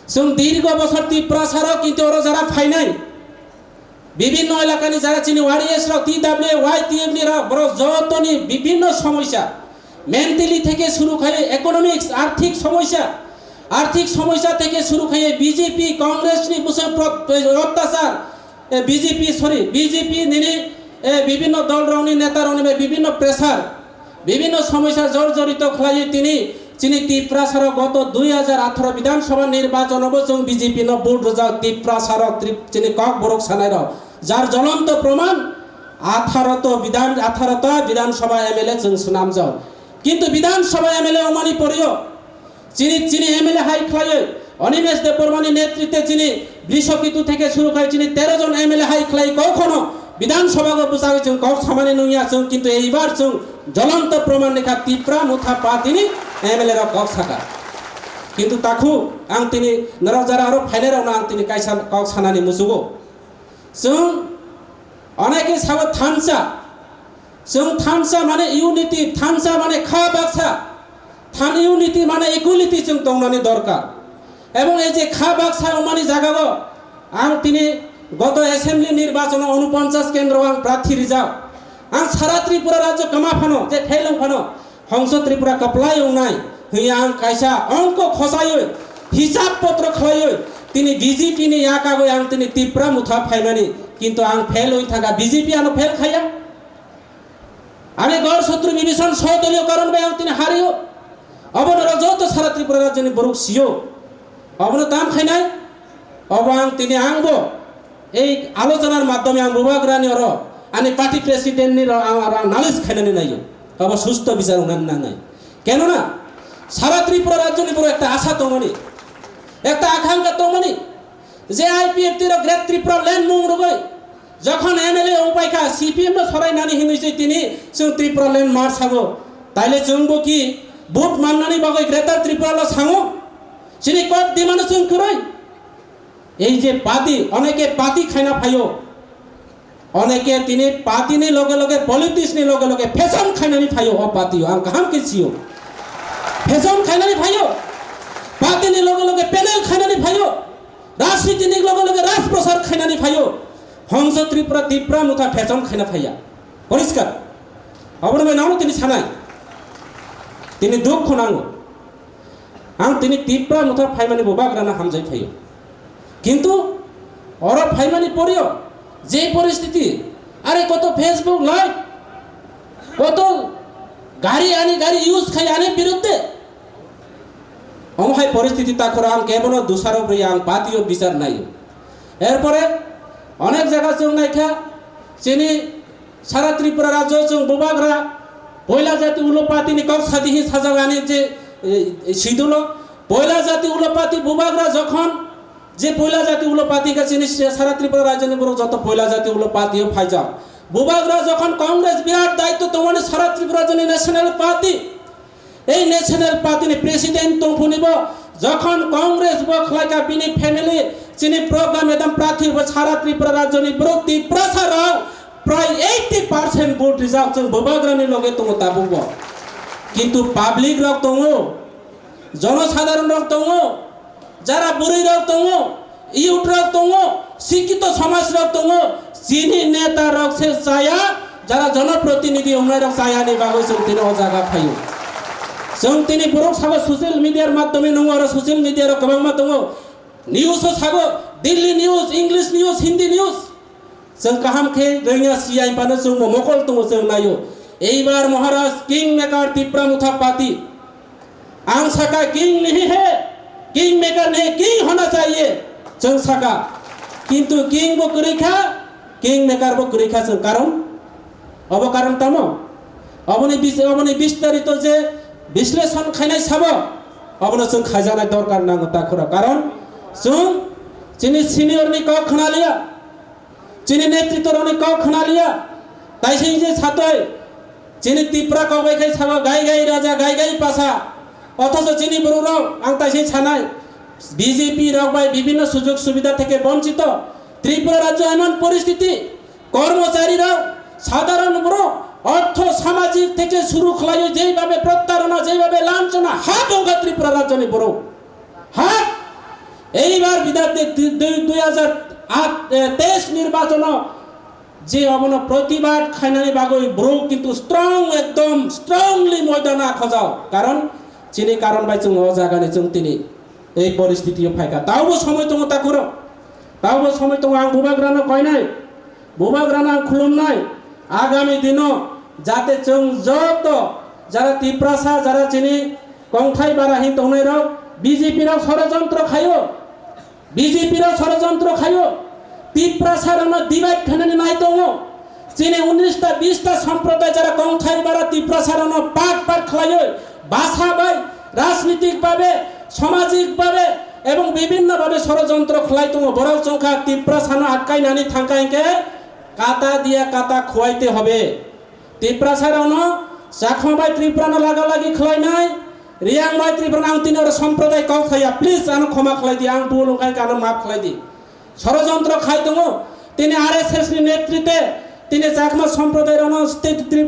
chwng dirgo bosor Tiprasa rok kintu oro jara phainai, bibhinno elakani jara chini warriors rok, T W Y, T F ni rok, borok jotoni bibhinno somosya, mentally theke suru khai economics, arthik somosya, arthik somosya theke suru khai B J P, Congress ni bwswk pro-, ottachar, e, B J P, sorry, B J P nini, e, bibhinno dol rokni neta rokni bai bibhinno pressure, bibhinno somosya jor jorito khlaiwi tini chini Tiprasarok goto dui hajar atharo Bidhan Sabha nirbachon o bo chwng B J P no vote rwjak Tiprasarok Trip-, chini Kokborok sanairok jar jolonto proman atharo to Bidhan, atharo ta Bidhan Sabha M L A chwng swnamjak. Kintu Bidhan Sabha M L A wngmani porio chini, chini M L A hai khlaiwi Animesh Debbarmani netrite chini Brishokitu theke suru khai chini tero jon M L A hai khlai kokhono Bidhan Sabha go bwsagwi chwng kok samani nungya chwng, kintu eibar chwng jolonto proman ni kha Tipra Motha Party ni M L A rok kok saka. Kintu takhu ang tini norok jara aro phainai rokno ang tini kaisa kok sanani muchugo. Chwng oneke sabo thansa. Chwng thansa mane unity, thansa mane kha baksa. Than unity mane equality chwng tongnani dorkar. Ebong ei je kha baksa wngmani jagao ang tini goto assembly nirbachono unuponchas kendro ang prarthi rijak. Ang sara Tripura rajyo kwma phano, je phelung phano, Hongso Tripura kwplai wngnai hwnwi ang kaisa ongko khosaiwi, hisab potro khlaiwi, tini B J P ni yakagwi ang tini Tipra Motha phaimani, kintu ang fail wngwi thangkha, B J P ano fail khaiya. Ani gor sotru Bibhishan sodoliyo karon bai ang tini hario. Obono rok joto sara Tripura rajyoni borok sio. Obono tam khainai? Obo ang tini angbo ei alochonar maddhome ang bubagrani oro ani party president ni ro ang, ang nalis khainani naio. Obo susto bichar wngnani nangnai. Kenona sara Tripura rajyoni borok ekta asha tongmani, ekta akhankha tongmani je I P F T rok Great Tripura Land mung rwgwi jokhon M L A wngpai kha, C P M no sorai nani hinwi se tini chwng Tripura Land mar sango. Taile chwngbo ki vote mannani bagwi Greater Tripura lo sango? Chini kok demand chwng kwrwi. Ei je party, oneke party khaina phaio, oneke tini party ni loge loge, politics ni loge loge fashion khainani phaio o party o, ang kaham khe sio. Fashion khainani phaio, party ni loge loge panel khainani phaio, rajniti ni loge loge raj prasar khainani phaio. Hongso Tripura, Tipra Motha fashion khaina phaiya. Poriskar. Abono bai nangno tini sanai. Tini dukho nango. Ang tini Tipra Motha phaimani bubagrano hamjai phaio. Kintu oro phaimani porio je poristiti, are koto Facebook live, Koto gari ani gari use khai ani birudde. Omo hai poristiti takhoro ang kebono dusarop rwi ang patio bichar naio. Erpore onek jaga chwng naikha chini sara Tripura rajyo chwng bubagra poila jati ulo patini kok sadi hi sajagani je, e, e, sidulo poila jati ulo pati bubagra jokhon je poila jati ulo pati ka chini sara Tripura rajyoni borok joto poila jati ulo patio phaijak. Bubagra jokhon Congress birat daityo tongmani sara Tripura rajyoni national party. Ei national party ni president tongphuni bo jokhon Congress bo khlaika bini family chini program edam prathi bo sara Tripura rajyoni borok Tiprasa rok prai eighty percent vote rijak chwng bubagra ni loge tongo tabuk bo. Kintu public rok tongo, jonosadharon rok tongo, jara bwrwi rok tongo, youth rok tongo, sikito somaj rok tongo, chini neta rok se chaya, jara jonoprotinidhi wngnai rok chaya ni bagwi chwng tini o jaga phaio. Chwng tini borok sabo social media r maddhome nungo aro social media rok kwbangma tongo, news o sabo Delhi news, English news, Hindi news. Chwng kaham khe rwngya siyai phano chwng bo mokol tongo chwng naio. Eibar Maharaj King Maker Tipra Motha Party. Ang saka king nahi hai, king maker nahi, king hona chahiye, chwng saka. Kintu king bo kwrwi kha, king maker bo kwrwi kha chwng karon. Obo karon tamo? Oboni bis-, oboni bistarito je bisleshon khainai sabo, obono chwng khaijaknai dorkar nango takhoro. Karon chwng chini senior ni kok khna liya. Chini netritworokni kok khna liya. Taising je satoi chini Tipra kok bai khai sabo gai gai raja, gai gai pasa. Othocho chini borok rok ang taising sanai, B J P rok bai bibhinno sujog subidha theke bonchito. Tripura rajyo emon poristiti, kormochari rok, sadharon borok, ortho samajik theke suru khlaiyo jeibabe prottarona, jeibabe lanchona ha tongkha Tripura rajyoni borok. Ha? Eibar bidat de dui, dui, dui hajar at, eh, teis nirbachono je obono protibad khainani bagwi borok kintu strong, ekdom strongly moidano akhojao. Karon chini karon bai chwng o jagani chwng tini ei poristitio phaikha. Taobo somoi tongo takhoro. Taobo somoi tongo ang bubagrano koinai. Bubagrano ang khulumnai, agami dino jate chwng joto jara Tiprasa, jara chini kongthai bara hin tongnairok, B J P rok sorojontro khaio, B J P rok sorojontro khaio, Tiprasa rokno divide khainani nai tongo. Chini unista bista somproday jara kongthai bara Tiprasa rokno part part khlaioi, basa bai, rajnitik babe, samajik babe ebong bibhinno babe sorojontro khlai tongo. Borok chongkha Tiprasano atkainani thangkha hinkhe kata diya kata khuwaite hobe. Tiprasarokno Chakma bai Tripurano laga lagi khlainai, Riyang bai Tripurano ang tini oro somproday kok saya, please ano khoma khlai di, ang bul wngkha hinkhe ano maaf khlai di. Sorojontro khai tongo. Tini R S S ni netrite tini Chakma somproday rokno state tri-,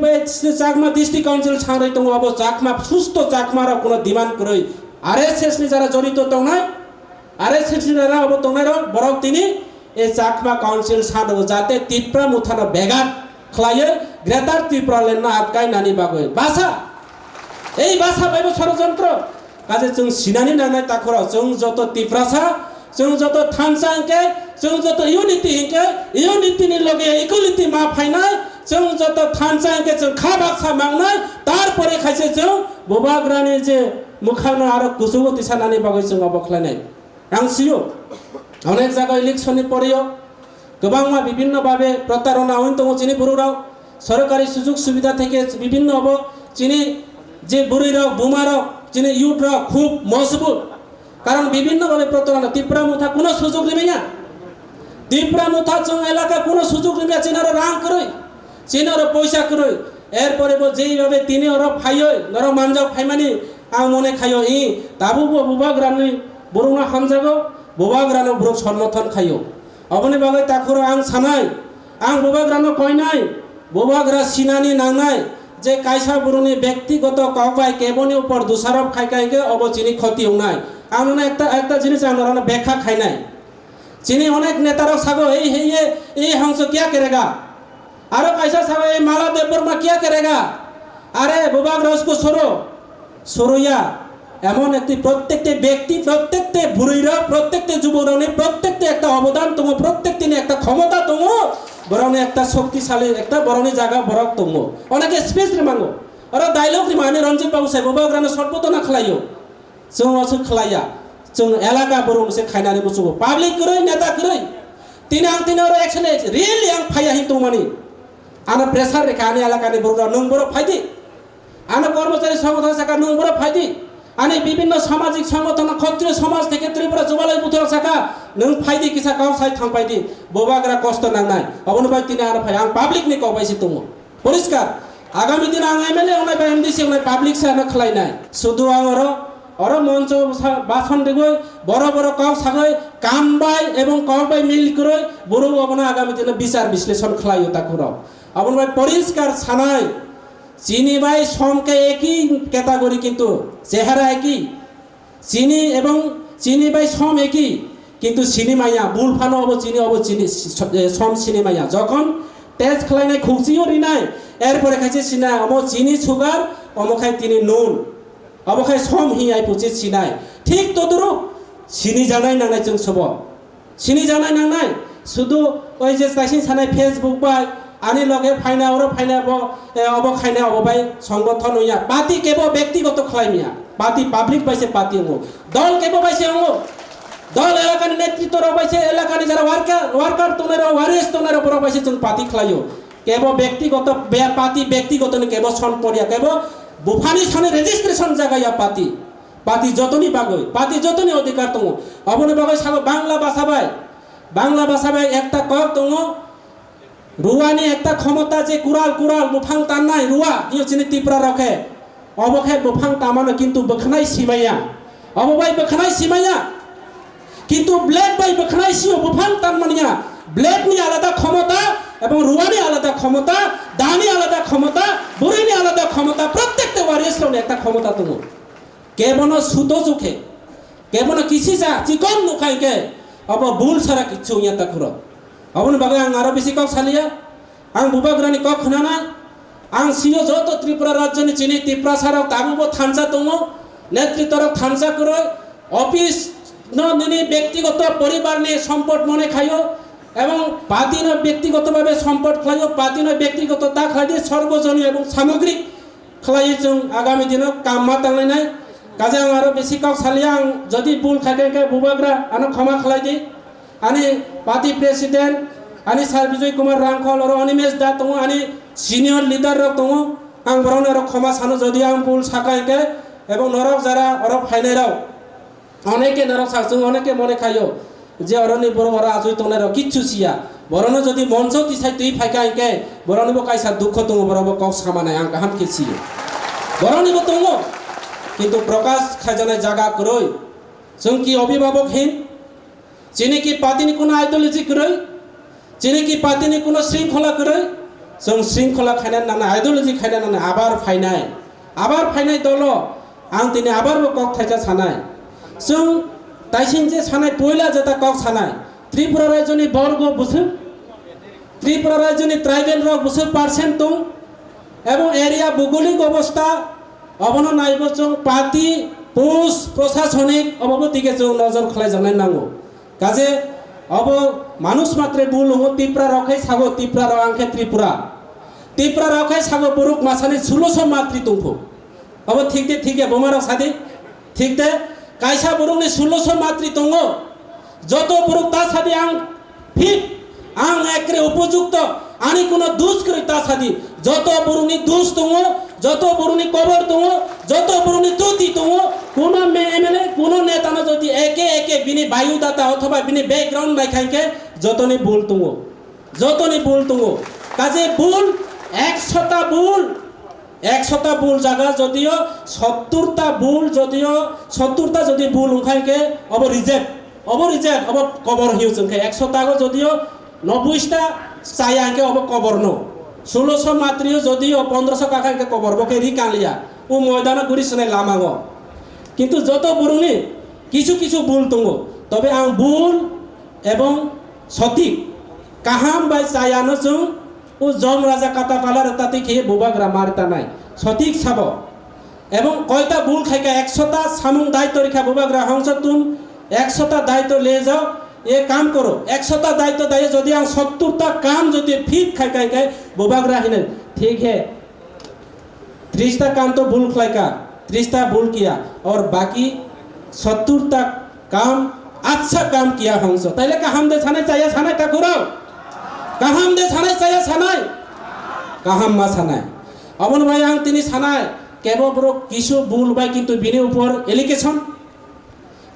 Chakma District Council sangrwi tongo. Abo Chakma, susto Chakma rok kuno demand kwrwi. R S S ni jara jorito tongnai, R S S ni jara abo tongnai rok, borok tini e Chakma Council sanrwo jate Tipra Mothano begat khlaiwi Greater Tripura Land no atkai nani bagwi. Basa, ei basa baibo sorojontro. Kaje chwng sinani nangnai takhoro, chwng joto Tiprasa, chwng joto thansa hinkhe, chwng joto unity hinkhe, unity ni loge equality ma phainai, chwng joto thansa hinkhe chwng kha baksa mangnai, tarpore khaise chwng bubagrani je mwkhangno aro kuchugo tisanani bagwi chwng obo khlainai. Ang sio, onek jaga election ni poreyo kwbangma bibhinno babe protarona wng tongo chini borok rok. Sorkari sujog subidha theke bibhinno obo chini je bwrwi rok, buma rok, chini youth rok khub mojbut. Karon bibhinno babe protarona, Tipra Motha kuno sujog rimaya. Tipra Motha chwng elaka kuno sujog rimaya, chini oro rang kwrwi, chini oro poisa kwrwi. Erpore bo jeibabe tini oro phaioi, norok manjak phaimani ang mone khaio, i tabukbo bubagrani borokno hamjago, bubagrano borok somorthon khaio. Oboni bagwi takhoro ang sanai, ang bubagrano koinai, bubagra sinani nangnai je kaisa borokni bektigoto kok bai keboni upor dusarop khaika hinkhe obo chini khoti wngnai. Ang nono ekta, ekta jinis ang norokno bekha khainai. Chini onek netarok sago, "Ei, hei, ye, ye hongso kya karega?" Aro kaisa sago, "Ei, Mala Debbarma kya karega?" Are, bubagra usko soro. Soroya. Emon ekti prottekte bekti, prottekte bwrwirok, prottekte jubokrokni prottekte ekta obodan tongo, prottekteni ekta khomota tongo. Borokni ekta shoktisali, ekta borokni jaga borok tongo. Oneke speech rimango. Oro dialogue rimani Ranjit Babu sai bubagrano sotbodona khlaio. Chwng oso khlaiya. Chwng elaka borok se khainani muchungo. Public kwrwi, neta kwrwi. Tini ang tini oro action really ang phaiya hin tongmani. Ano pressure rikha ani elakani borok, nwng borok phaidi. Ano kormochari songgothon saka nwng borok phaidi. Ani bibinno samajik songgothon Khattriyo somaj theke Tripura Jubalai Buthurok saka nwng phaidi kisa kok sai thangpaidi. Bubagra kosto nangnai. Oboni bai tini ano phai ang public ni kok bai si tongo. Poriskar. Agami dino ang M L A ongnai bai M D C ongnai public se ano khlainai. Sudu ang oro, oro moncho sa-, bason rigoi, boro boro kok sagoi, kam bai ebong kok bai mil kwrwi, borok obono agami dino bichar bisleshon khlaio takhurok. Aboni bai poriskar sanai. Chini bai som ke eki category kintu chehara eki. Chini ebong chini bai som eki kintu sini maya, bul phano obo chini, obo chini, som sini maya. Jokhon test khlainai khukchio rinai, erpore khaise sinai, omo chini sugar, omo khai tini nun. Obo khai som hi ai puchi sinai. Thik toduruk sini janai nangnai chwng sobo. Sini janai nangnai, sudu oi je chaising sanai Facebook bai, ani loge phaina, oro phaina, bo, eh, obo khaina, obo bai songgothon oya. Party kebo bektigoto khlai miya. Party public bai se party ongo. Dol kebo bai se ongo. Dol elakani netritto rok bai se elakani jara worker, worker tongnai rok, warriors tongnai rok, borok bai se chwng party khlaio. Kebo bektigoto, be-, party bektigoto ni kebo son porya, kebo buphani sani registration jaga ya party. Party jotoni bagwi, party jotoni odhikar tongo. Oboni bagwi sabo Bangla basa bai, Bangla basa bai ekta kok tongo, ruani ekta khomota je kural kural buphang tannai rua, iyo chini Tipra rok khe. Obo khe buphang tamano kintu bwkhnai simaya. Obo bai bwkhnai simaya. Kintu blade bai bwkhnai sio buphang tanmaniya. Blade ni alada khomota, ebong ruani alada khomota, dani alada khomota, burini alada khomota, prottekta warriors rokni ekta khomota tongo. Kebono suto jukhe, kebono kisisa chikon nukha hinkhe, obo bul sara kichu wngya takhuro. Oboni bagwi ang aro bisi kok saliya, ang bubagrani kok khwnanai, ang sio joto Tripura rajyoni chini Tiprasa rok tabukbo thansa tongo, netritto rok thansa kwrwi, office no nini bektigoto poribarni sompot mone khaio, ebong party no bektigoto bhabe sompot khlaio, party no bektigoto ta khlai di, sorbojonio ebong samogrik khlaiwi chwng agami dino kam ma tanglainai. Kaje ang aro bisi kok saliya, ang jodi bul khaikha khe bubagra ano khoma khlai di. Ani party president, ani Sir Bijoy Kumar Rangkhol, oro Animesh da tongo, ani senior leader rok tongo. Ang borokno oro khoma sano jodi ang bul sakha hinkhe, ebong norok jara oro phainai rok. Oneke norok sak, chwng oneke mone khaio je oroni borok oro achoi tongnai rok kichu siya. Borokno jodi moncho tisai twi phaikha hinkhe boroknibo kaisa dukho tongo, borokbo kok samanai ang kaham khe sio. Boroknibo tongo, kintu prokash khaijaknai jaga kwrwi. Chwng ki obhibhabok hin, chini ki party ni kuno ideology kwrwi, chini ki party ni kuno shringkhola kwrwi, chwng shringkhola khaina nangnai, ideology khaina nangnai, abar phainai, abar phainai dolo, ang tini abar bo kok thaisa sanai. Chwng taising je sanai, poila jeta kok sanai, Tripura rajyoni borgo bwswk, Tripura rajyoni tribal rok bwswk percent tong, ebong area bhugolik obostha, obono naibo chwng party, post, prosasonik, obobo dige chwng nojor khlaijaknai nango. Kaje obo manush matre bul wngo, Tipra rok khai sago, Tipra rok ang khe Tripura. Tipra rok khai sago borok masani sulosho matri tongkho. Obo thik de thik ya, buma rok sadi? Thik de, kaisa borokni sulosho matri tongo. Joto borok ta sadi ang fit, ang ekre upojukto, ani kuno dus kwrwi ta sadi. Joto borokni dus tongo, joto borokni kobor tongo, joto borokni truti tongo. Kuno me-, M L A, kuno netano jodi eke eke bini biodata othoba bini background naikha hinkhe jotoni bul tongo. Jotoni bul tongo. Kaje bul, ekshota bul, ekshota bul jaga jodio sotturta bul, jodio sotturta jodi bul wngkha hinkhe obo reject. Obo reject, obo kobor hiyo chwngkhe ekshota go jodio nobboista chaya hinkhe obo koborno. Sulosho matrio jodio pondrosho kakha hinkhe kobor bo khe ri kanliya. O moidano guri swnai lamango. Kintu joto borokni kisu kisu bul tongo. Tobe ang bul ebong sotik, kaham bai chayano chwng o jom raja kata pala rwtatwi khe bubagra mar tanai. Sotik sabo. Ebong koita bul khaikha ekshota samung daityo rikha bubagra hongso tun ekshota daityo lejao. ये काम करो, একশোটা দায়িত্ব দায়ে যদি আং সত্তরটা কাম যদি ঠিক খাই খাই খাই, বুবাগ্রা হিনে, ঠিক হে, ত্রিশটা কাম তো ভুল খাইকা, ত্রিশটা ভুল কিয়া, আর বাকি সত্তরটা কাম আচ্ছা কাম কিয়া হংস। তাইলে কাহাম দে সানাই চাইয়া সানাই ঠাকুর? কাহাম দে সানাই চাইয়া সানাই? কাহাম মা সানাই? অমন ভাই আং তিনি সানাই, কেবল বড় কিছু ভুল ভাই কিন্তু বিনি উপর allegation.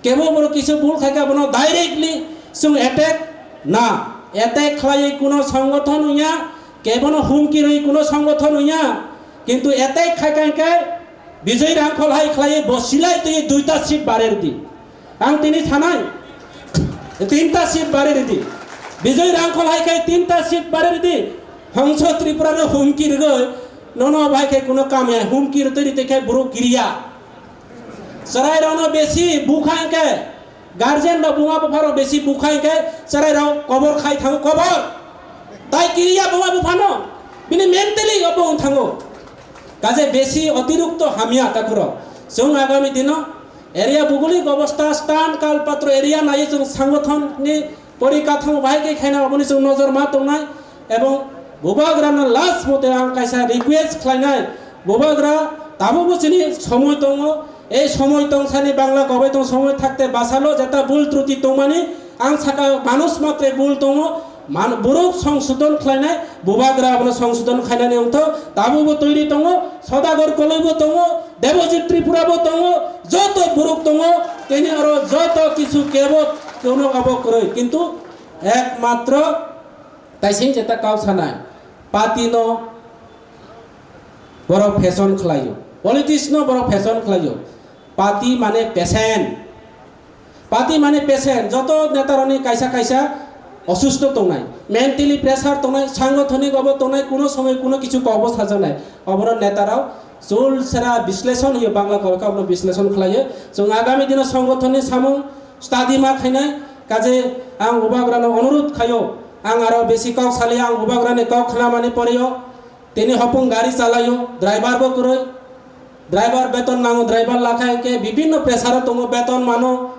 Kebo boro kisa bul khaikha bono directly chwng attack na, attack khlaiwi kuno songgothon wngya, kebono humki rwi kuno songgothon wngya, kintu attack khaikha hinkhe Bijay Rangkhol hai khlaiwi bo silai twi duita seat bare rwdi. Ang tini sanai, tinta seat bare rwdi. Bijay Rangkhol hai khai tinta seat bare rwdi. Hongso Tripura no humki rwgwi nono bai khai kuno kamya humki rwtwi rwtwi khai borok kiriya. Chwrairokno besi bukha hinkhe, guardian rok buma bupharok besi bukha hinkhe chwrairok kobor khai thango kobor. Tai kiriya buma buphano, bini mentally obo wng thango. Kaje besi otirukto hamya takhurok. Chwng agami dino area bugulik obostha stan kal patro area nai chwng sangothon ni Porikathamo bahai khe khaina aboni chwng nojor ma tongnai, ebong Bubagrano last mote ang kaisa request khlainai, Bubagra tabukbo chini somoi tongo, ei somoi tongsani Bangla kobai tong somoi thakte basalo jeta bul truti tongmani ang saka manush matre bul tongo, man-, borok songsodon khlainai, Bubagra abono songsodon khainani wngtho, tabukbo toiri tongo, Sodagar Koloi bo tongo, Debojit Tripura bo tongo, joto borok tongo, tini oro joto kisu kebo kono obo kwrwi. Kintu ekmatro taising jeta kau sanai, party no borok fashion khlaio, politics no borok fashion khlaio, party mane patient. Party mane patient, joto netarokni kaisa kaisa osusto tongnai, mentally pressure tongnai, sangothonik obo tongnai, kuno somoi kuno kichu kokbo sajaknai. Oborok netarok chul sera bisleshon hiyo, Bangla kok khe obono bisleshon khlaio. Chwng agami dino songothonni samung study ma khainai, kaje ang Bubagrano onurudh khaio, ang aro besi kok saliya, ang Bubagrani kok khnamani porio. Tini hopung gari chalaio, driver bo kwrwi. Driver beton nango, driver lakha hinkhe bibinno pressure o tongo, beton mano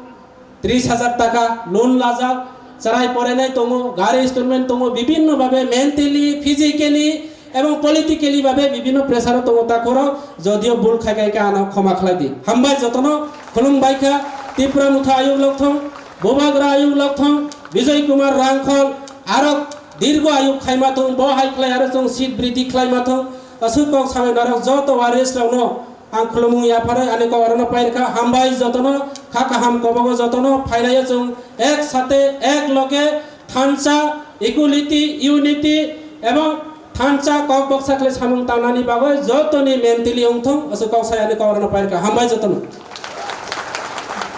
tris hajar taka, loan lajak, chwrai porainai tongo, gari installment tongo, bibinno babe mentally, physically ebong politically babe bibinno pressure o tongo takhoro, jodio bul khai khai khe ano khoma khlai di. Hambai jotono, khulumbai kha, Tipra Motha ayuk lokthong, Bubagra ayuk lokthong, Bijoy Kumar Rangkhol, aro Dirgo ayu khaima thung, bo hai khlai aro chwng seat bridi khlaima thung. Aswk kok sabai norok joto warriors rokno ang khulumung yapharwi ani kok orono pairikha. Hambai jotono, kha kaham kobogo jotono phainaio chwng ek sate ek loge thansa, equality, unity ebong thansa kok boksa khlai samung tangnani bagwi jotoni mentally wngthung. Aswk kok sai ani kok orono pairikha. Hambai jotono.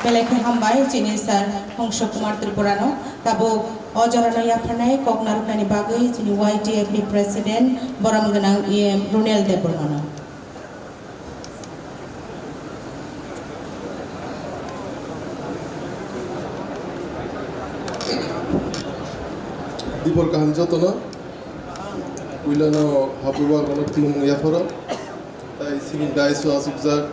Belai khe hambai chini sir Hongso Kumar Tripurano. Tabuk o jorano yapharnai kok narwknani bagwi chini Y T F ni president borom gwnang E M Runel Debbarmano. Dipor kaham jotono, puilano habuwa gono khulumung yapharo. Tai sini daiso asukjak,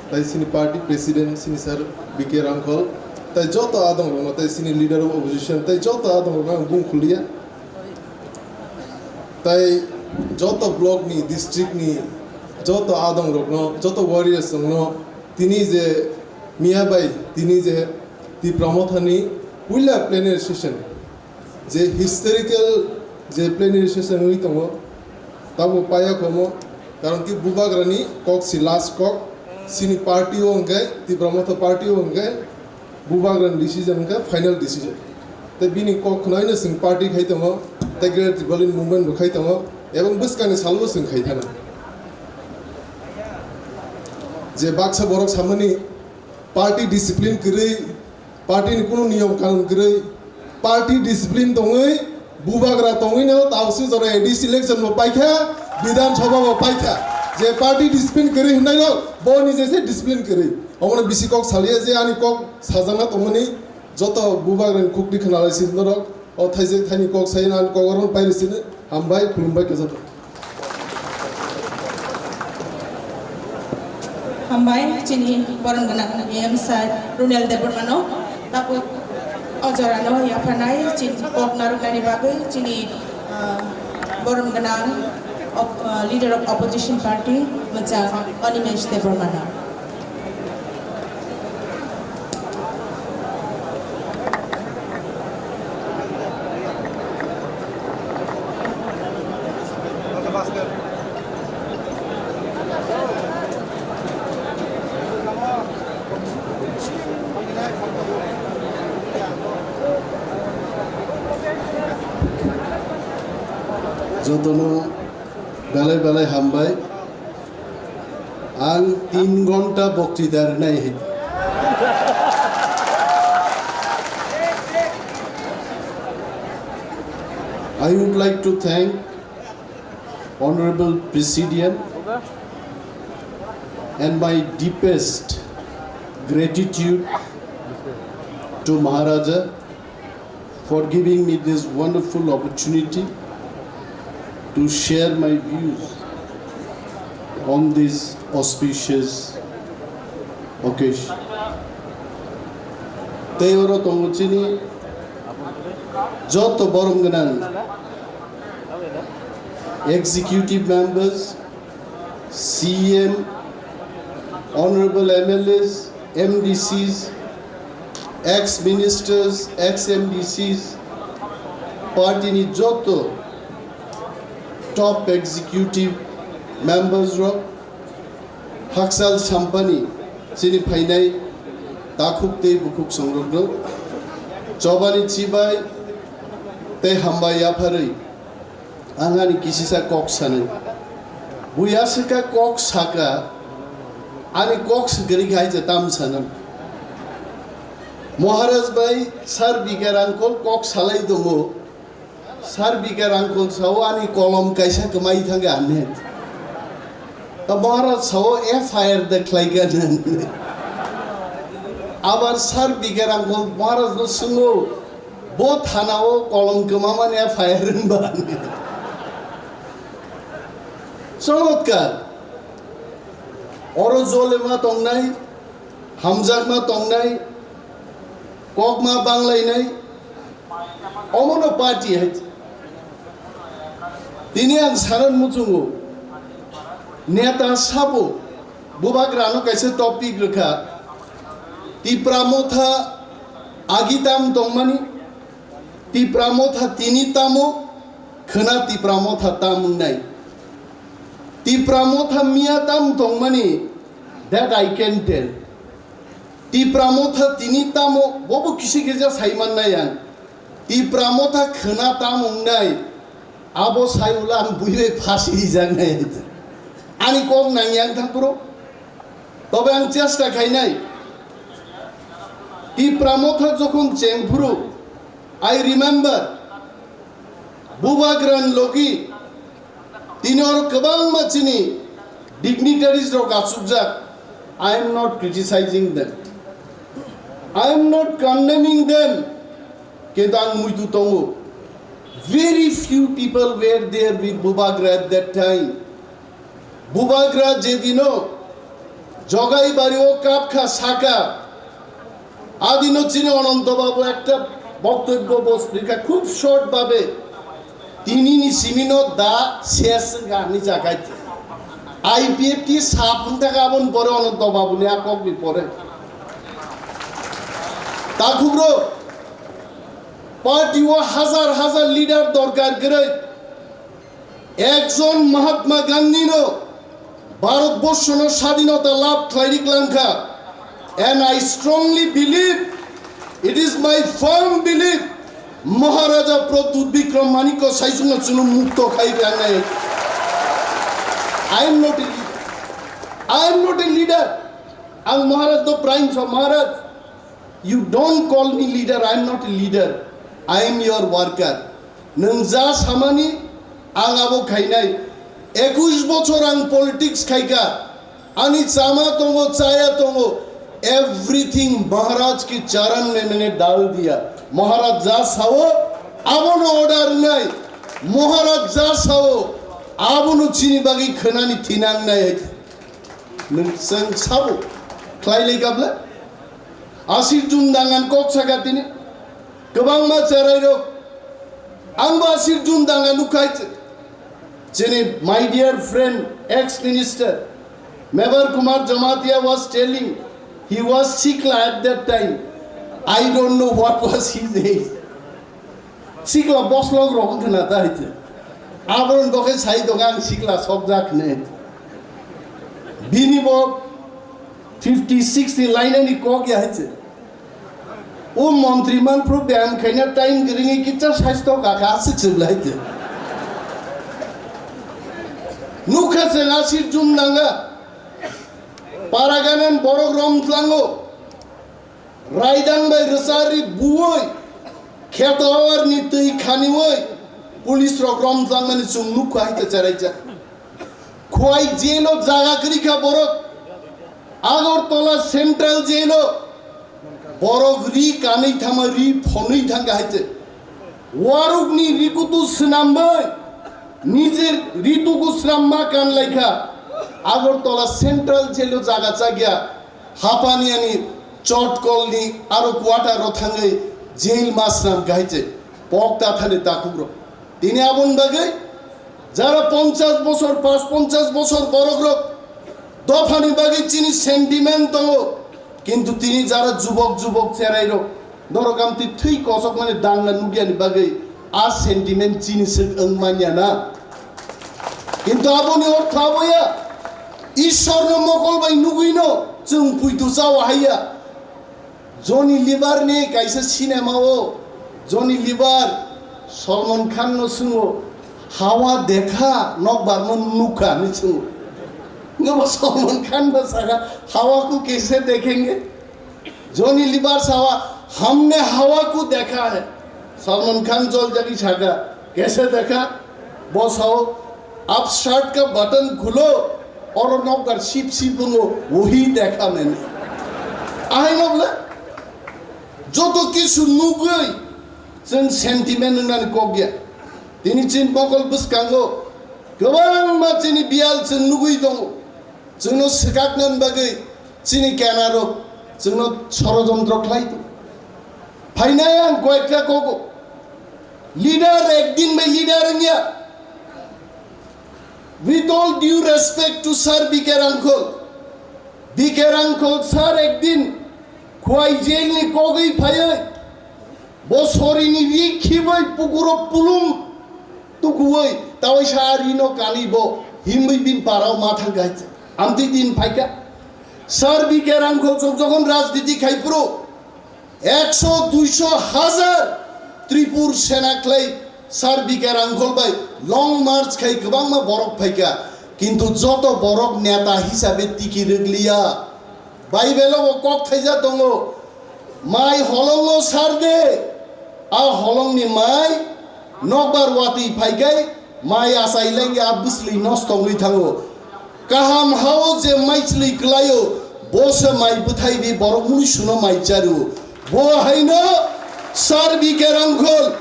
tai sini party president sini sir B K Rangkhol, tai joto adong rokno, tai sini leader of opposition, tai joto adong rokno ang bung khuliya. Tai joto block ni, district ni joto adong rokno, joto warriors rokno, tini je miya bai, tini je Tipra Mothani puila plenary session, je historical je plenary session wngwi tongo, tabo paya komo, karon ki Bubagrani kok si last kok, sini party o hwnkhe, Tipra Motha party o hwnkhe, Bubagrani decision hwnkhe final decision. Tei bini kok khnaino chwng party khai tongo, tei Greater Tipraland movement bo khai tongo, ebong bwskangni salo chwng khai thana. Je baksa borok samani party discipline kwrwi, party ni kunu niyom kanun kwrwi, party discipline tongwi, Bubagra tongwino tabukse jora A D C election bo paikha, Bidhan Sabha bo paikha. Je party discipline kwrwi hwnnaino boni jese discipline kwrwi. Omono bisi kok saliya je ani kok sajakna tongmani joto Bubagrani khukni khwnalai si norok. O thaijak thaini kok sai nang kok oro pai sini hambai khulumbai khe joto. Hambai chini borom gwnang M sir Runel Debbarmano. Tabuk O jorano yapharnai chini kok narwknani bagwi chini, ah, borom gwnang op-, ah, leader of opposition party mwchang Animesh Debbarmano. Jotono belai belai hambai. Ang tin ghonta boktrita rwnai hai. I would like to thank Honorable Presidium and my deepest gratitude to Maharaja for giving me this wonderful opportunity to share my views on this auspicious occasion. Tei oro tongo chini joto borom gwnang executive members, C M, honorable M L As, M D Cs, ex-ministers, ex-M D Cs, party ni joto top executive members rok, hakchal sampani chini phainai takhuk tei bukhuk songrokno chobani chibai tei hambai yapharwi ang ani kisisa kok sanai. Buya swkha kok saka, ani kok swkari khai je tam sanam. Maharaj bai Sir Bikar uncle kok salai tongo. Sir Bikar uncle sao ani kolom kaisa kwmai thangkha ane. Ta Maharaj sao F I R de khlaikha ane. Abar Sir Bikar uncle Maharaj no swngo, bo thana o kolom kwmamani F I R wngba ane. Chamatkar. Oro jolema tongnai, hamjakma tongnai, kokma banglainai, omono party hai. Tini ang sanan muchungo, neta sabo, bubagrano kaisa topic rwkha, Tipra Motha agi tam tongmani, Tipra Motha tini tamo, khwna Tipra Motha tam wngnai. Tipra Motha miya tam tongmani, that I can tell. Tipra Motha tini tamo, bobo kisi kisa saiman nai ang. Tipra Motha khwna tam wngnai, abo sai ula ang buibai phasi rijaknai. Ani kok nang yang thang puro. Tobe ang chesta khainai. Tipra Motha jokhon chengphuru, I remember, Bubagrani logi tini oro kwbangma chini dignitaries rok achukjak. I am not criticizing them. I am not condemning them. Kintu ang muitu tongo. Very few people were there with Bubagra at that time. Bubagra jedino Jogai bari o kapkha saka, adino chini Ononto Babu ekta boktobbo bos rikha khub short babe, tinini simino da ses wngkha ani jagai. I P F T sap wngkha aboni pore Ononto Babu ni a kokni pore. Takhubro party o hazar hazar leader dorkar kwrwi. Ekjon Mahatma Gandhino Bharatborshono sadhinota labh khlairwi klangkha. And I strongly believe, it is my firm belief, Maharaja Pradyut Bikram Manikya saichungno chwngno mukto khai rwnai. I am not a leader. I am not a leader. Ang Maharaj do prime sa Maharaj. You don't call me leader, I am not a leader. I am your worker. Nwng ja samani, ang abo khainai. Ekush bochor ang politics khaikha. Ani chama tongo, chaya tongo. Everything Maharaj ki charan mein maine dal diya. Maharaj ja sao, abono order nai. Maharaj ja sao, abono chini bagwi khwnani thinang nai. Nwng chwng sabo khlai lai kabla? Asir jum dangan kok saka tini. Kwbangma cherairok, ang bo aswk June danga nukha hai se. Chini my dear friend, ex minister Mebar Kumar Jamatia was telling, he was sikla at that time. I don't know what was his age. Sikla boslok rok wngkha na ta hai se. Abono dokhe sai tongo ang sikla sokjak hinwi. Bini bo fifty, sixty lainani kok ya hai se. O montri manphru beyam khaina time kwrwngwi kisa saisto kakha aswk se belai te. Nukha se aswk June danga. Paraganan borok romtlango. Raidang bai rwchari buwi. Kheto awarni twi khaniwi. Police rok romtlangmani chwng nukha hai te cheraijak. Khwai jail o jaga kwrwi kha borok. Agartala Central Jail o borok ri kanwi thangma, ri phonwi thangkha hai se. Warukni rikutu swnamwi nijer rituku swnamma kanlaikha. Agartala Central Jail o jaga chakya hapani ani chotkolni aro quarter o thangwi jail ma swnamkha hai se. Pok ta thani takhukrok. Tini aboni bagwi jara ponchas bosor, pas ponchas bosor borokrok dophani bagwi chini sentiment tongo, kintu tini jara jubok jubok cherairok norok amtwi thwi kosokmani dangna nukyani bagwi a sentiment chini swk wng manya na. Kintu aboni ortho aboya, Ishwarno mokol bai nugwino chwng puitu chawa haiya. Johnny Lever ni kaisa cinema o Johnny Lever Salman Khan no swngo, "Hawa dekha, nokbar no nukha?" hinwi swngo. Ngo bo Salman Khan bo saka, "Hawa ko kaise dekhenge?" Johnny Lever sawa, "Hamne hawa ko dekha hai." Salman Khan jol jagi saka, "Kaise dekha?" Bo sao, "Ab shirt ka button khulo, oro nokbar sip sip wngkha, wahi dekha maine." Ahai nokle, joto kisu nugwi, chwng sentiment wngnani kok ya. Tini chini mokol bwskango, kwbangma chini biyal chwng nugwi tongo. Chwngno swkaknani bagwi chini kenarok chwngno sorojontro khlai tongo. Phainai ang koyekta kogo. Leader ekdin bai leader wngya. With all due respect to Sir B K Rangkhol, B K Rangkhol sir ekdin Khwai jail ni kogwi phaiwi bo sorini ri khibai pukuro pulum tukuwi tawai sa rino kani bo himwi bin parao ma thang gai. Amtwi din phaikha. Sir B K Rangkhol chwng jokhon rajniti khai phuru ekso, duiso, hajar Tripur sena khlai Sir B K Rangkhol bai long march khai kwbangma borok phaikha, kintu joto borok neta hisabe tiki rwgliya. Bible o bo kok thaija tongo, "Mai holongo sar de, a holongni mai nokbar watwi phaikhai, mai achai lengya bwsli nosto wngwi thango." Kaham hao je maichlwi kwlaio, bo se mai bwthai di borok mui suno mai chario. Bo haino Sir B K Rangkhol,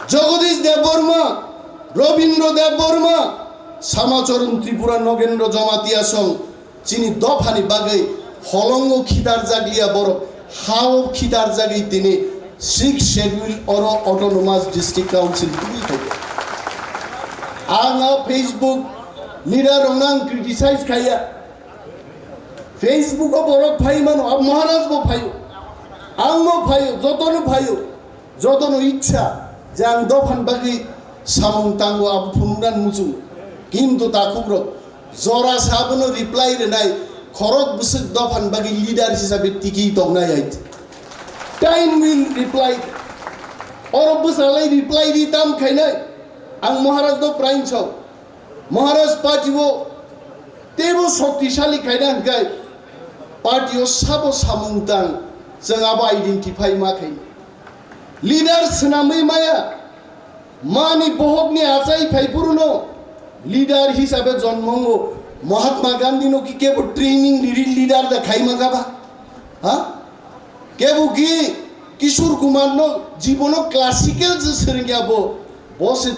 Jagadish Debbarma, Rabindra Debbarma, Samacharan Tripura, Nagendra Jamatia song chini dophani bagwi holongo khitarjakliya borok, hao khitarjagwi tini Sixth Schedule oro Autonomous District Council tubui thaiyo. Ang a Facebook leader rokno ang criticize khaiya. Facebook o borok phai mano, a Maharaj bo phaio, ang bo phaio, jotono phaio, jotono ichha je ang dophani bagwi samung tango abo phunuknani muchungo. Kintu takhukrok jora sabono reply rwnai khorok bwswk dophani bagwi leader hisabe tiki tongnai hai. Time will reply. Oro bwsalai reply ri tam khainai. Ang Maharaj do prain sao. Maharaj party o teibo shoktisali khaina hwnkhe party o sabo samung tang chwng abo identify ma khaina. Leader swnamwi maya mani bohokni achai phai phuruno leader hisabe jonmo wngo. Mahatma Gandhi no ki kebo training riri leader da khaima gaba? Ha? Kebo ki Kishore Kumar no jibono classical je swrwngya bo, bo se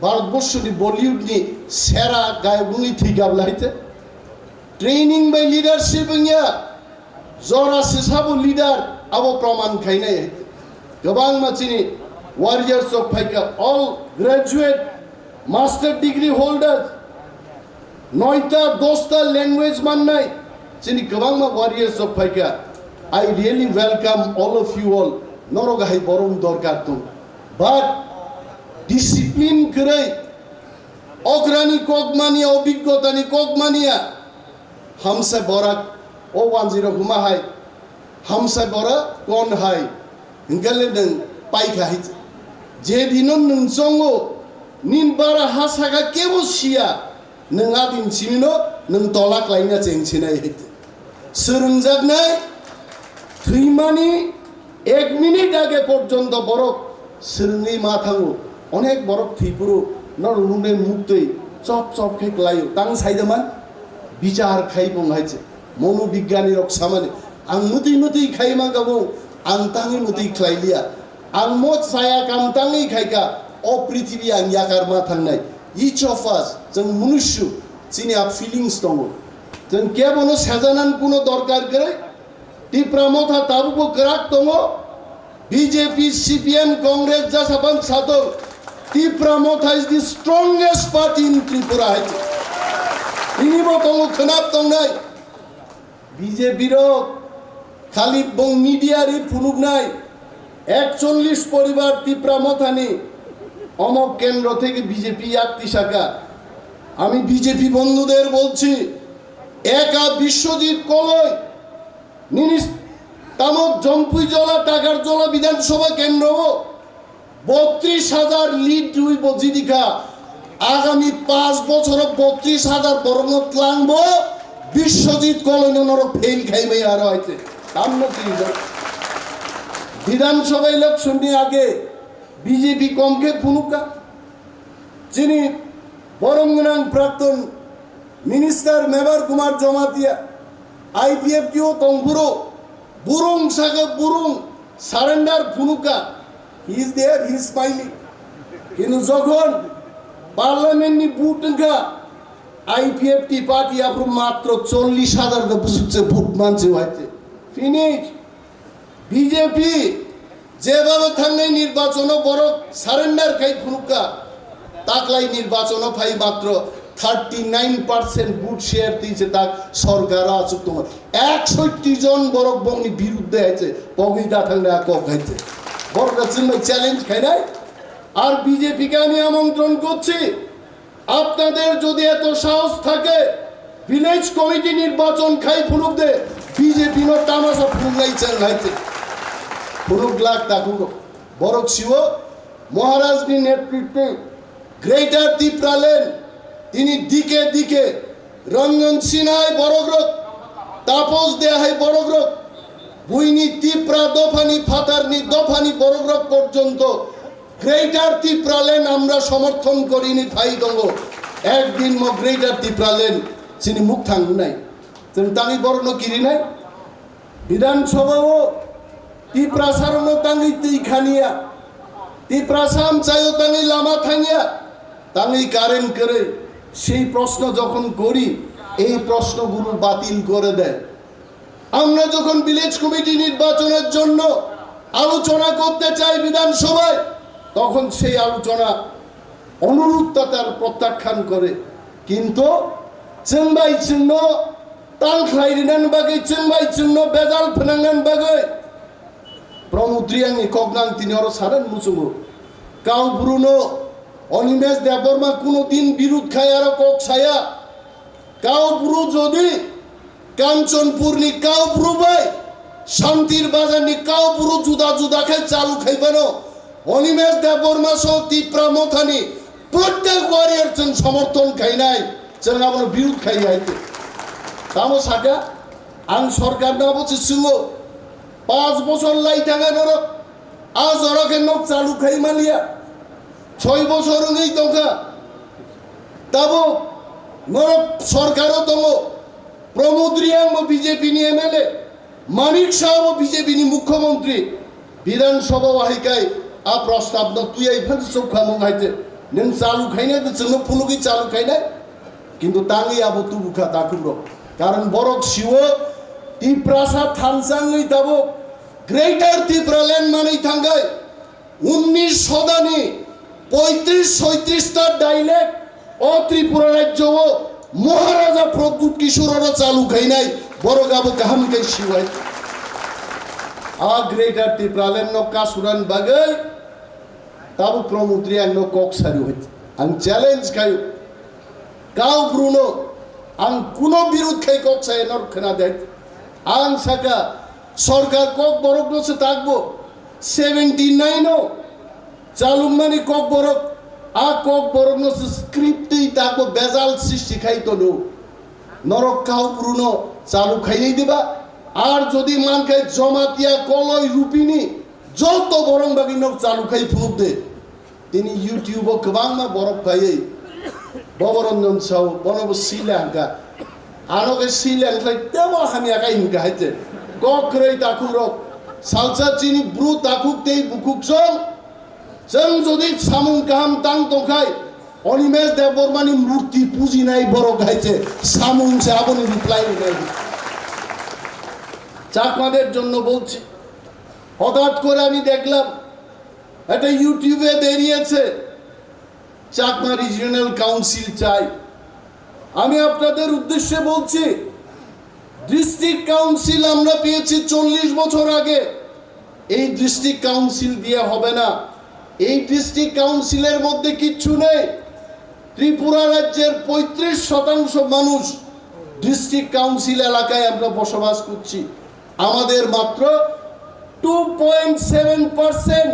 Bharatborsho ni Bollywood ni sera gayok wngwi thwi gabla hai te. Training bai leadership wngya, jora se sabo leader abo proman khainai hai te. Kwbangma chini warriors rok phaikha, all graduate, master degree holders, noita dosta language mannai chini kwbangma warriors rok phaikha. I really welcome all of you all. Norok hai borom dorkar tong, but discipline kwrwi, okrani kok mania, obiggotani kok mania. Hamsa borak o wanjwi rok huma hai, hamsa borak kon hai, hingkale nwng paikha hai. Je dino nwng chongo, nin bara ha saka kebo siya, nwng a din sinino nwng tola klaina cheng sinai hai. Swrwngjaknai thwimani ek minute age porjonto borok swrwngwi ma thango. Onek borok thwipuro norok nuknai muktwi chop chop khe klaio. Tang saidaman bichar khai bong hai se. Mono bigyani rok samani ang mutwi mutwi khai mangka bong, ang tangwi mutwi khlai liya. Ang mo chaya kam tangwi khaika, o prithibi ang yakar ma thangnai. Each of us, chwng munusyu, chini a feelings tongo. Chwng kebono sejanan kuno dorkar kwrwi. Tipra Motha tabukbo kwrak tongo. B J P, C P M, Congress jasapan satok. Tipra Motha is the strongest party in Tripura hai. Tinibo tongo khwnap tongnai. B J P rok khali bong media ri phunuknai. Ekchollish poribar Tipra Mothani omok kendro theke B J P yakti saka. আমি বিজেপি বন্ধুদের বলছি, একা বিশ্বজিৎ কলই নিনিস তামক জম্পুইজলা, টাকারজলা বিধানসভা কেন্দ্র বত্রিশ হাজার লিড দুই বজিদিকা। আগামী পাঁচ বছর বত্রিশ হাজার বরং ত্লাংবো বিশ্বজিৎ কলইনো নরক ফেল খাইবাই আরো আইতে। তামনো কি হইল? বিধানসভা ইলেকশন নি আগে বিজেপি কমকে ফুনুকা। Chini borom gwnang prakton minister Mebar Kumar Jamatia, I P F T o tongphuru, burung saka burung surrender phunuka. He is there, he is smiling. Kintu jokhon parliament ni vote wngkha, I P F T party aphuru matro chollish hajar da bwswk se vote manse waite. Finish. B J P jebhabe thangnai nirbachono borok surrender khai phunukha, taklai nirbachono phai matro thirty nine percent vote share twi se tak sorkar achuk tongo. Eksotti jon borok bongni birudde hai se pogwi da thangnai a kok hai se. Borok chwngno challenge khainai. Ar B J P ke ami amontron korchi, আপনাদের যদি এত সাহস থাকে, village committee নির্বাচন খাই ফুলুক দে, BJP no তামাশা ফুলুক নাই চান নাইতে। ফুলুক লাখ তাকুক। বরক শিব মহারাজনি নেতৃত্বে গ্রেটার ত্রিপুরাল্যান্ড, তিনি দিকে দিকে রঞ্জন সিনহাই বড়গ্রক, তাপস দেহাই বড়গ্রক, বুইনি ত্রিপুরা দফানি ফাতারনি দফানি বড়গ্রক পর্যন্ত গ্রেটার ত্রিপুরাল্যান্ড আমরা সমর্থন করিনি ফাই দঙ্গো। একদিন মো গ্রেটার ত্রিপুরাল্যান্ড চিনি মুখ থাং নাই। Chwng tangwi borokno kirinai? Bidhan Sabha o Tiprasa rokno tangwi twi khaniya, Tiprasa amchaio tangwi lama thangya, tangwi current kwrwi, সেই প্রশ্ন যখন করি, এই প্রশ্নগুলো বাতিল করে দেয়। আমরা যখন ভিলেজ কমিটি নির্বাচনের জন্য আলোচনা করতে চাই বিধানসভায়, তখন সেই আলোচনা অনুরোধটা তার প্রত্যাখ্যান করে। কিন্তু চেংবাই চিহ্ন তাল খাই রিনান বাকি চেংবাই চিহ্ন বেজাল ফেনাঙ্গান বাকি প্রমোদ রিয়াংনি ককনাং তিনি আরো সারেন মুসুমু। কাউ ব্রুনো অনিমেষ দেববর্মা কোনো দিন বিরোধ খায় আরো কক ছায়া। কাউ ব্রু যদি কাঞ্চনপুরনি কাউ ব্রু bai শান্তির বাজারনি কাউ ব্রু জুদা জুদা খাই চালু খাইবানো অনিমেষ দেববর্মা সহ তিপ্রা মথানি প্রত্যেক ওয়ারিয়ার চং সমর্থন খাইনাই চং আবনো বিরোধ খাই আইতে। Tamo saka ang সরকার না বলছে শুনো পাঁচ বছর লাই থাকা নরক আজ ওরা কেন চালু খাই মালিয়া ছয় বছর হলেই তঙ্কা তাবো নরক সরকারও তঙ্গো প্রমোদ রিয়াংবো বিজেপি নি এমএলএ মানিক সাহাবো বিজেপি নি মুখ্যমন্ত্রী বিধানসভা বাহিকায় আ প্রস্তাব ন তুই এই ফেন চোখা মং হাইতে নং চালু খাইনা তো চোখনো ফুলুকি চালু খাইনা কিন্তু তাঙ্গি আবো তুবুখা তাকুব্রো কারণ বরক শিও তিপ্রাসা থানসাঙ্গি তাবো Greater Tipraland manwi thangwi unnish shodani poitris soitris ta dialect o Tripura rajyo o Maharaja Pradyut Kishore oro chalu khainai, borok abo kaham khe siwai. A Greater Tipraland no kasuran bagwi tabo Pramod Reang no kok sari hoi. Ang challenge khayo. Kau Bruno, ang kuno birud khai kok saya nor khna de. Ang saka, sorkar kok borok no se takbo, seventy nine o chalungmani kok borok, a kok borok no se script twi takbo bejal sristi khai tono. Norok kau Bruno chalu khainai diba? Ar jodi man khai Jomatia Koloi Rupini joto borong bagwi nok chalu khai phunuk de. Tini YouTube o kwbangma borok phaiwi Boboranjan sao, bono bo sile hangka. Ano khe sile hangkhlai tebo hamya khai hingka haite. Kok kwrwi takhuk rok, salsa chini bru takhuk tei bukhuk song. Chwng jodi samung kaham tang tongkhai, Animesh Debbarmani murti pujinai borok haite samung se aboni reply rinai. চাকমাদের জন্য বলছি, হঠাৎ করে আমি দেখলাম একটা YouTube-এ বেরিয়েছে চাকমা রিজিওনাল কাউন্সিল চাই। আমি আপনাদের উদ্দেশ্যে বলছি, ডিস্ট্রিক্ট কাউন্সিল আমরা পেয়েছি চল্লিশ বছর আগে। এই ডিস্ট্রিক্ট কাউন্সিল দিয়ে হবে না। এই ডিস্ট্রিক্ট কাউন্সিলের মধ্যে কিচ্ছু নেই। ত্রিপুরা রাজ্যের পঁয়ত্রিশ শতাংশ মানুষ ডিস্ট্রিক্ট কাউন্সিল এলাকায় আমরা বসবাস করছি। আমাদের মাত্র টু পয়েন্ট সেভেন পার্সেন্ট,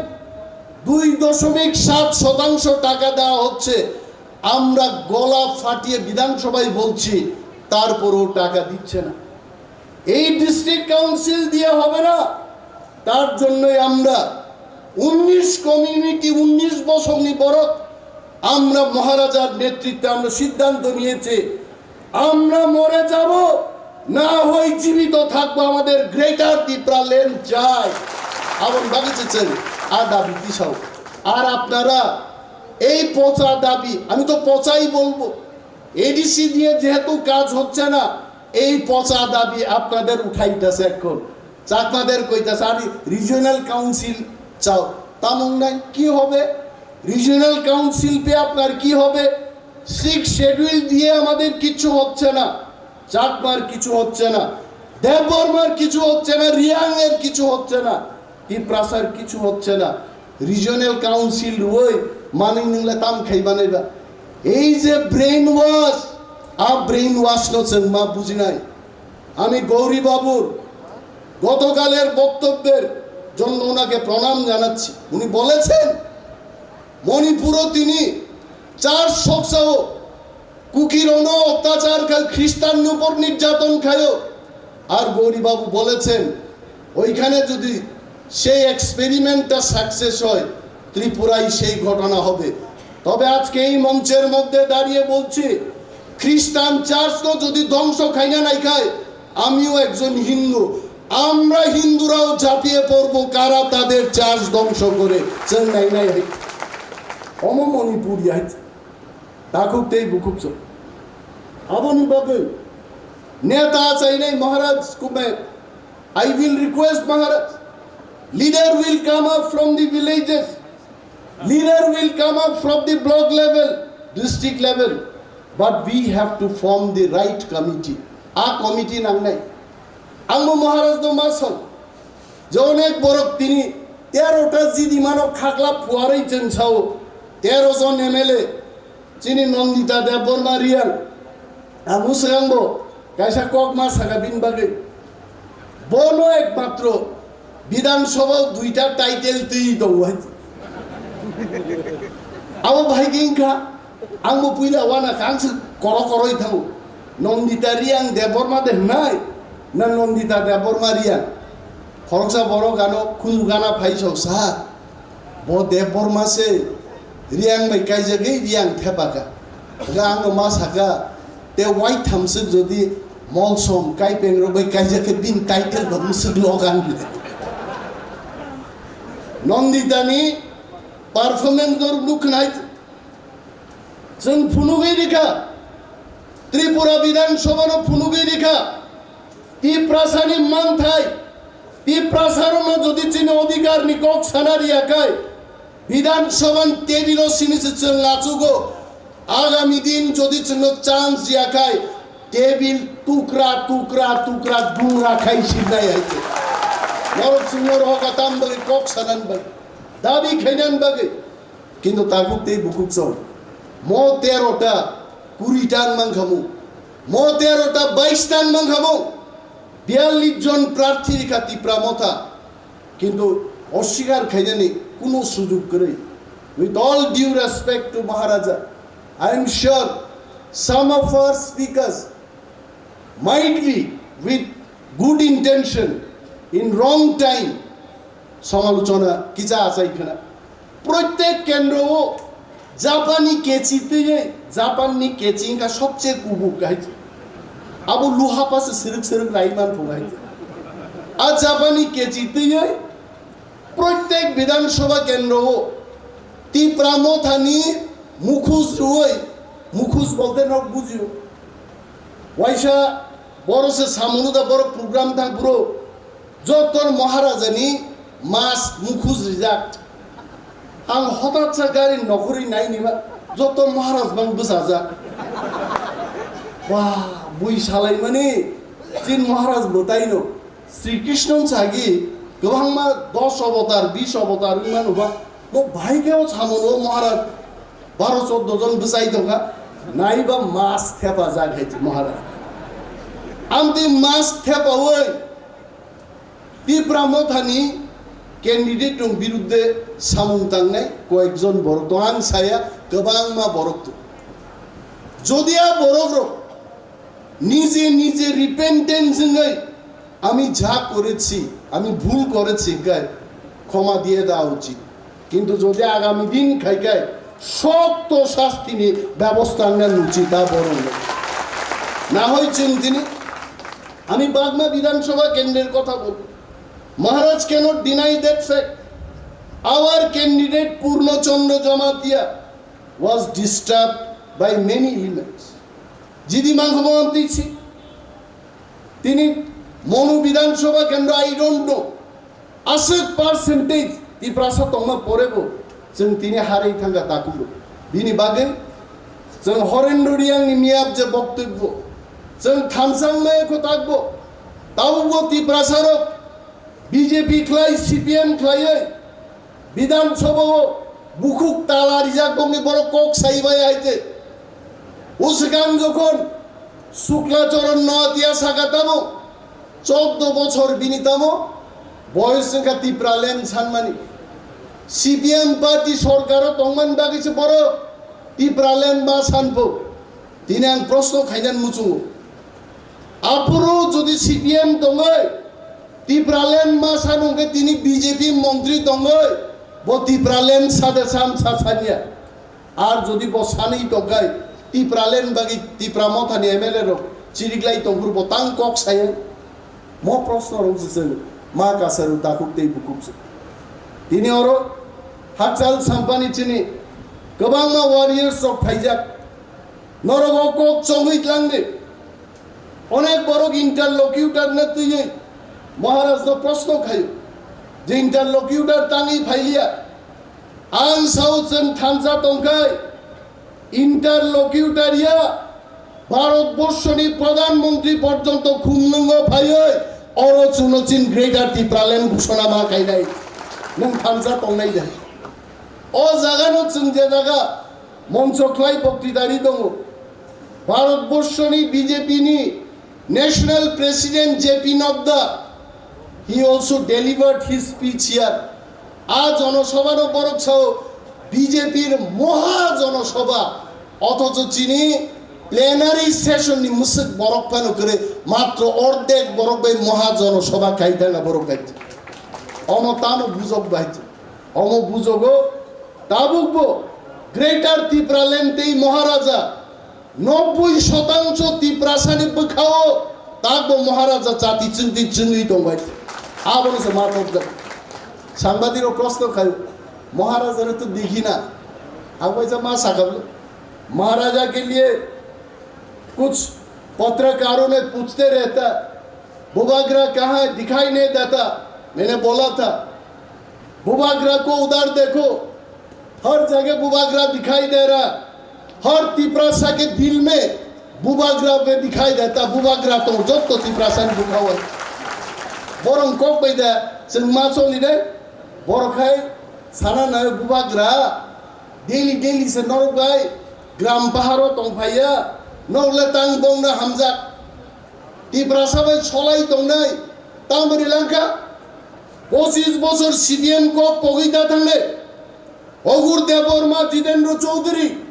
দুই দশমিক সাত শতাংশ টাকা দেওয়া হচ্ছে। আমরা গলা ফাটিয়ে বিধানসভায় বলছি, তারপরেও টাকা দিচ্ছে না। এই ডিস্ট্রিক্ট কাউন্সিল দিয়ে হবে না। তার জন্যই আমরা উনিশ কমিউনিটি, উনিশ বছর নি বড় আমরা মহারাজার নেতৃত্বে আমরা সিদ্ধান্ত নিয়েছি, আমরা মরে যাব, না হয় জীবিত থাকবো, আমাদের গ্রেটার তিপ্রা ল্যান্ড চাই। Aboni bagwi se chwng a dabi tisao. Ar apnara ei pocha dabi, ami to pochai bolbo, ADC দিয়ে যেহেতু কাজ হচ্ছে না, এই পচা দাবি আপনাদের উঠাইতেছে এখন। চাকমাদের কইতাছে, "আরে, রিজিওনাল কাউন্সিল চাও, তামুং নাই, কি হবে? রিজিওনাল কাউন্সিল পেয়ে আপনার কি হবে? সিক্স শিডিউল দিয়ে আমাদের কিছু হচ্ছে না, চাকমার কিছু হচ্ছে না, দেববর্মার কিছু হচ্ছে না, রিয়াং এর কিছু হচ্ছে না, তিপ্রাসার কিছু হচ্ছে না।" রিজিওনাল কাউন্সিল রুই মানি নিংলা তাম খাইবা নাইবা। এই যে ব্রেইন ওয়াশ, আ ব্রেইন ওয়াশ নো চংমা বুঝি নাই। আমি গৌরী বাবুর গতকালের বক্তব্যের জন্য ওনাকে প্রণাম জানাচ্ছি। উনি বলেছেন, মণিপুরও তিনি চার সপ্তাহ কুকির অত্যাচার খায়, খ্রিস্টান উপর নির্যাতন খায়। আর গৌরী বাবু বলেছেন, ওইখানে যদি সেই এক্সপেরিমেন্টটা সাকসেস হয়, ত্রিপুরায় সেই ঘটনা হবে। তবে আজকে এই মঞ্চের মধ্যে দাঁড়িয়ে বলছি, খ্রিস্টান চার্চ তো যদি ধ্বংস খাইনা নাই খায়, আমিও একজন হিন্দু, আমরা হিন্দুরাও ঝাঁপিয়ে পড়বো কারা তাদের চার্চ ধ্বংস করে। চেন্নাই নাই হইতে, অম মণিপুর যাইতে, দাখুক তেই বুকুক চো। আবনি বাবু, নেতা চাইনাই মহারাজ কুমে, I will request Maharaj, leader will come up from the villages, leader will come up from the block level, district level, but we have to form the right committee. A committee nangnai. Ang bo Maharaj no ma sal. Je onek borok tini tero ta jidi mano khakla phuarwi chwng sao, tero jon M L A, chini Nandita Debbarma Reang, ang swkang bo kaisa kok ma saka bini bagwi. Bono ekmatro Bidhan Sabha o duita title twi tongo hai. Abo bahai khe wngkha, ang bo puila wana khe ang se koro koroi thango. Nandita Reang Debbarma de hnai, na Nandita Debbarma Reang? Khoroksa borok ano khunu gana phai sok sa, bo Debbarma se Reang bai kaijagwi Reang thepaka. Hwnkhe ang no ma saka, te wai thamswk jodi Molsom Kaipeng rok bai kaijak khe bini title bo mwswk logan. Nandita ni performance no nukhnai. Chwng phunugwi rikha, Tripura Bidhan Sabha no phunugwi rikha, Tiprasani manthai, Tiprasarokno jodi chini odhikarni kok sana riyakhai, Bidhan Sabhan table-o simi se chwng achugo. Agami din jodi chwngno chance riyakhai, table tukra, tukra, tukra, dungra khai sibnai hai se. Norok chwngno rohok atam bagwi kok sanan bagwi, dabi khainan bagwi. Kintu tabuk tei bukhuk chwng. Mo tero ta kuri ta wng mankha mung. Mo tero ta bais ta wng mankha mung. Biyallis jon prarthi rikha Tipra Motha. Kintu oswikar khainani kuno sujuk kwrwi. With all due respect to Maharaja, I am sure some of our speakers might be with good intention in wrong time samalochona kicha achai khna. Protek kendro o Japani kechi twiwi, Japanni kechi wngkha sobche kubuk hai. Abo luha pase sirwk sirwk rai man thung hai. A Japani kechi twiwi protek Bidhan Sabha kendro o Tipra Mothani mukhus rwui, mukhus bolte nok bujio. Waisa boro se samung da boro program thang bro. Jotor Maharajani mas mukhus rijak. Ang hotat sa gari nokhorwi naini ba joto Maharaj bang bwsajak. Wah, bui salaimani chin Maharaj bwtaino. Sri Krishna sagi kwbangma dos avatar, bis avatar wngmano ba. Mo bahai khe o samono Maharaj baro choddo jon bwchai tongkha. Naiba mas thepajak hai se Maharaj. Amtwi mas thepawi Tipra Mothani candidate rok birudde samung tangnai koyekjon borok tong, ang saya kwbangma borok tong. Jodi a borok rok নিজে নিজে রিপেন্টেন্স হয়ে আমি যা করেছি, আমি ভুল করেছি, গায় ক্ষমা দিয়ে দেওয়া উচিত। কিন্তু যদি আগামী দিন খাইকায় শক্ত শাস্তি নিয়ে ব্যবস্থা নেন উচিত, তা বরং না হয় চিন্তিনি। আমি বাগমা বিধানসভা কেন্দ্রের কথা বলব। Maharaj cannot deny that fact. Our candidate Purnachandra Jamatia was disturbed by many elements. Jidi mangkho mangam tiksi. Tini Monu Bidhan Sabha Kendra, I don't know. Aswk percentage Tiprasa tongma porebo chwng tini harwi thangkha takugo. Bini bagwi chwng Horendra Riyangni miyap je boktwibbo chwng thansa wngmaya kho takbo. Tabukbo Tiprasarok B J P khlai, C P M khlaiwi Bidhan Sabha o bukhuk tala rijak bongni borok kok sai bai hai te. O swkang jokhon Shukla Charan Noatia saka tamo, choddo bochor bini tamo, boyos wngkha Tipraland sanmani. C P M party sorkaro tongmani bagwi se borok Tipraland ma sanpho. Tini ang proshno khainan muchungo. Aphuru jodi C P M tongwi Tipraland ma sanu hwnkhe tini B J P montri tongwi bo Tipraland sade sam sa sanya. Ar jodi bo sanwi tongkhai Tipraland bagwi Tipra Mothani M L A rok chiriklai tongphuru bo tang kok saya. Mo proshno rok se chwng ma kasaru takhuk tei bukhuk se. Tini oro Hakchal Sampani chini kwbangma warriors rok phaijak. Norok o kok chongwi tlang di. Onek borok interlocutor no twiwi Maharaj no proshno khaio je interlocutor tangwi phailiya. Ang sao chwng thansa tongkhai interlocutor ya Bharat borshoni pradhan mantri porjonto khumnungo phaiwi oro chuno chin Greater Tipraland ghoshona ma khainai. Nwng thansa tongnai de. O jaga no chwng je jaga Moncho khlai boktwitari tongo. Bharat borshoni B J P ni National President J P Nadda, he also delivered his speech here. A jonosabha no borok sao B J P ni moha jonosabha, othocho chini plenary session ni mwswk borok phano kwrwi matro ordek borok bai moha jonosabha khai thangna borok khai. Omo tamo bujok bai. Omo bujogo tabukbo Greater Tipraland tei Maharaja nobboi shotangsho Tiprasani bwkhao takbo Maharaja chati chwngtwi chwngwi tongbai. Abono se ma topjak. Sangbadirok proshno khai, Maharaja re to dikhi na. Ang bai ma sakablo. Maharaja ke liye kuch patrakaron ne puchte rehta, Bubagra kaha hai, dikhai nahi deta. मैंने बोला था, बुबाग्रा को उधर देखो, हर जगह बुबाग्रा दिखाई दे रहा, हर तिपरासा के दिल में बुबाग्रा में दिखाई देता, बुबाग्रा तो जब तो तिपरासा ने भूखा हुआ है। Borok kok bai da chwng ma choli de, borok hai sana na bubagra, daily daily se norok bai gram paharo tong phaiya, norok le tang bong na hamjak. Tiprasa bai solai tongnai, tamoni langkha, pochis bochor C P M kok pogwi da thangnai. Ogur Debbarma, Jitendra Chaudhary,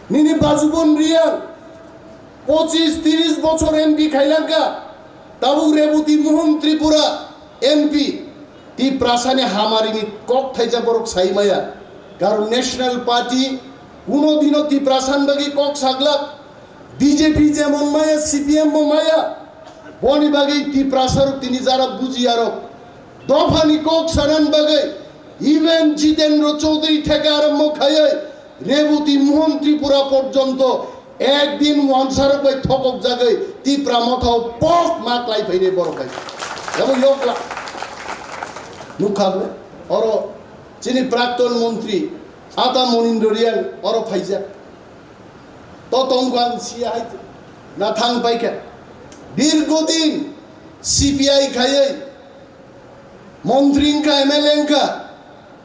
nini bajubon Riyang, pochis tiris bochor M P khailangkha, tabuk Reboti Mohan Tripura M P, Tiprasani hamarini kok thaija borok saimaya. Karon National Party kuno dino Tiprasan bagwi kok saglak, B J P jemon maya, C P M bo maya, boni bagwi Tiprasarok tini jara bujiyarok dophani kok sanan bagwi even Jitendra Chaudhary theke arombo khaiwi Reboti Mohan Tripura porjonto ekdin wansarok bai thokok jagwi Tipra Mothao pok ma klai phainai borok hai. Ebo yokla nukha ble oro chini prakton montri Ata Monindra Riyang oro phaijak. To tongkha ang siya hai na thang paikha. Dirgodin C P I khaiwi montri wngkha, M L A wngkha,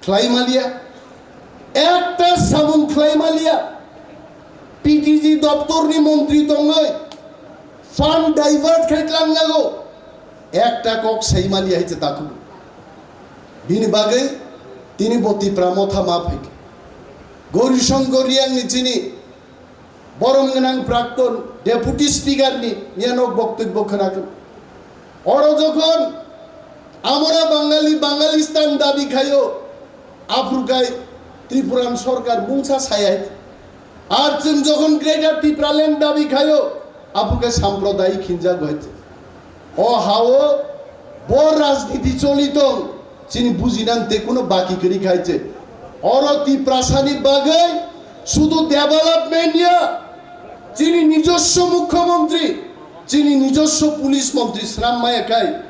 khlai maliya. Ekta samung khlai maliya. P T G doptorni montri tongwi fund divert khai tlang jago. Ekta kok sai maliya hai se takhuk. Bini bagwi tini bo Tipra Motha ma phaikha. Gauri Shankar Riyangni chini borom gwnang prakton Deputy Speaker ni niyano boktobbo khwnakhe. Oro jokhon amora Bangali, Bangalistan dabi khayo, aphuru khai Tripuran sorkar mungsa saya hai. Ar chwng jokhon Greater Tipraland dabi khayo, aphuru khai sampradayik hinjak hai. O hao bo rajniti choli tong, chini bujinang te kuno baki kwrwi khai che. Oro Tiprasani bagwi sudu development ya, chini nijoswo mukhyamantri, chini nijoswo police montri swnam maya khai,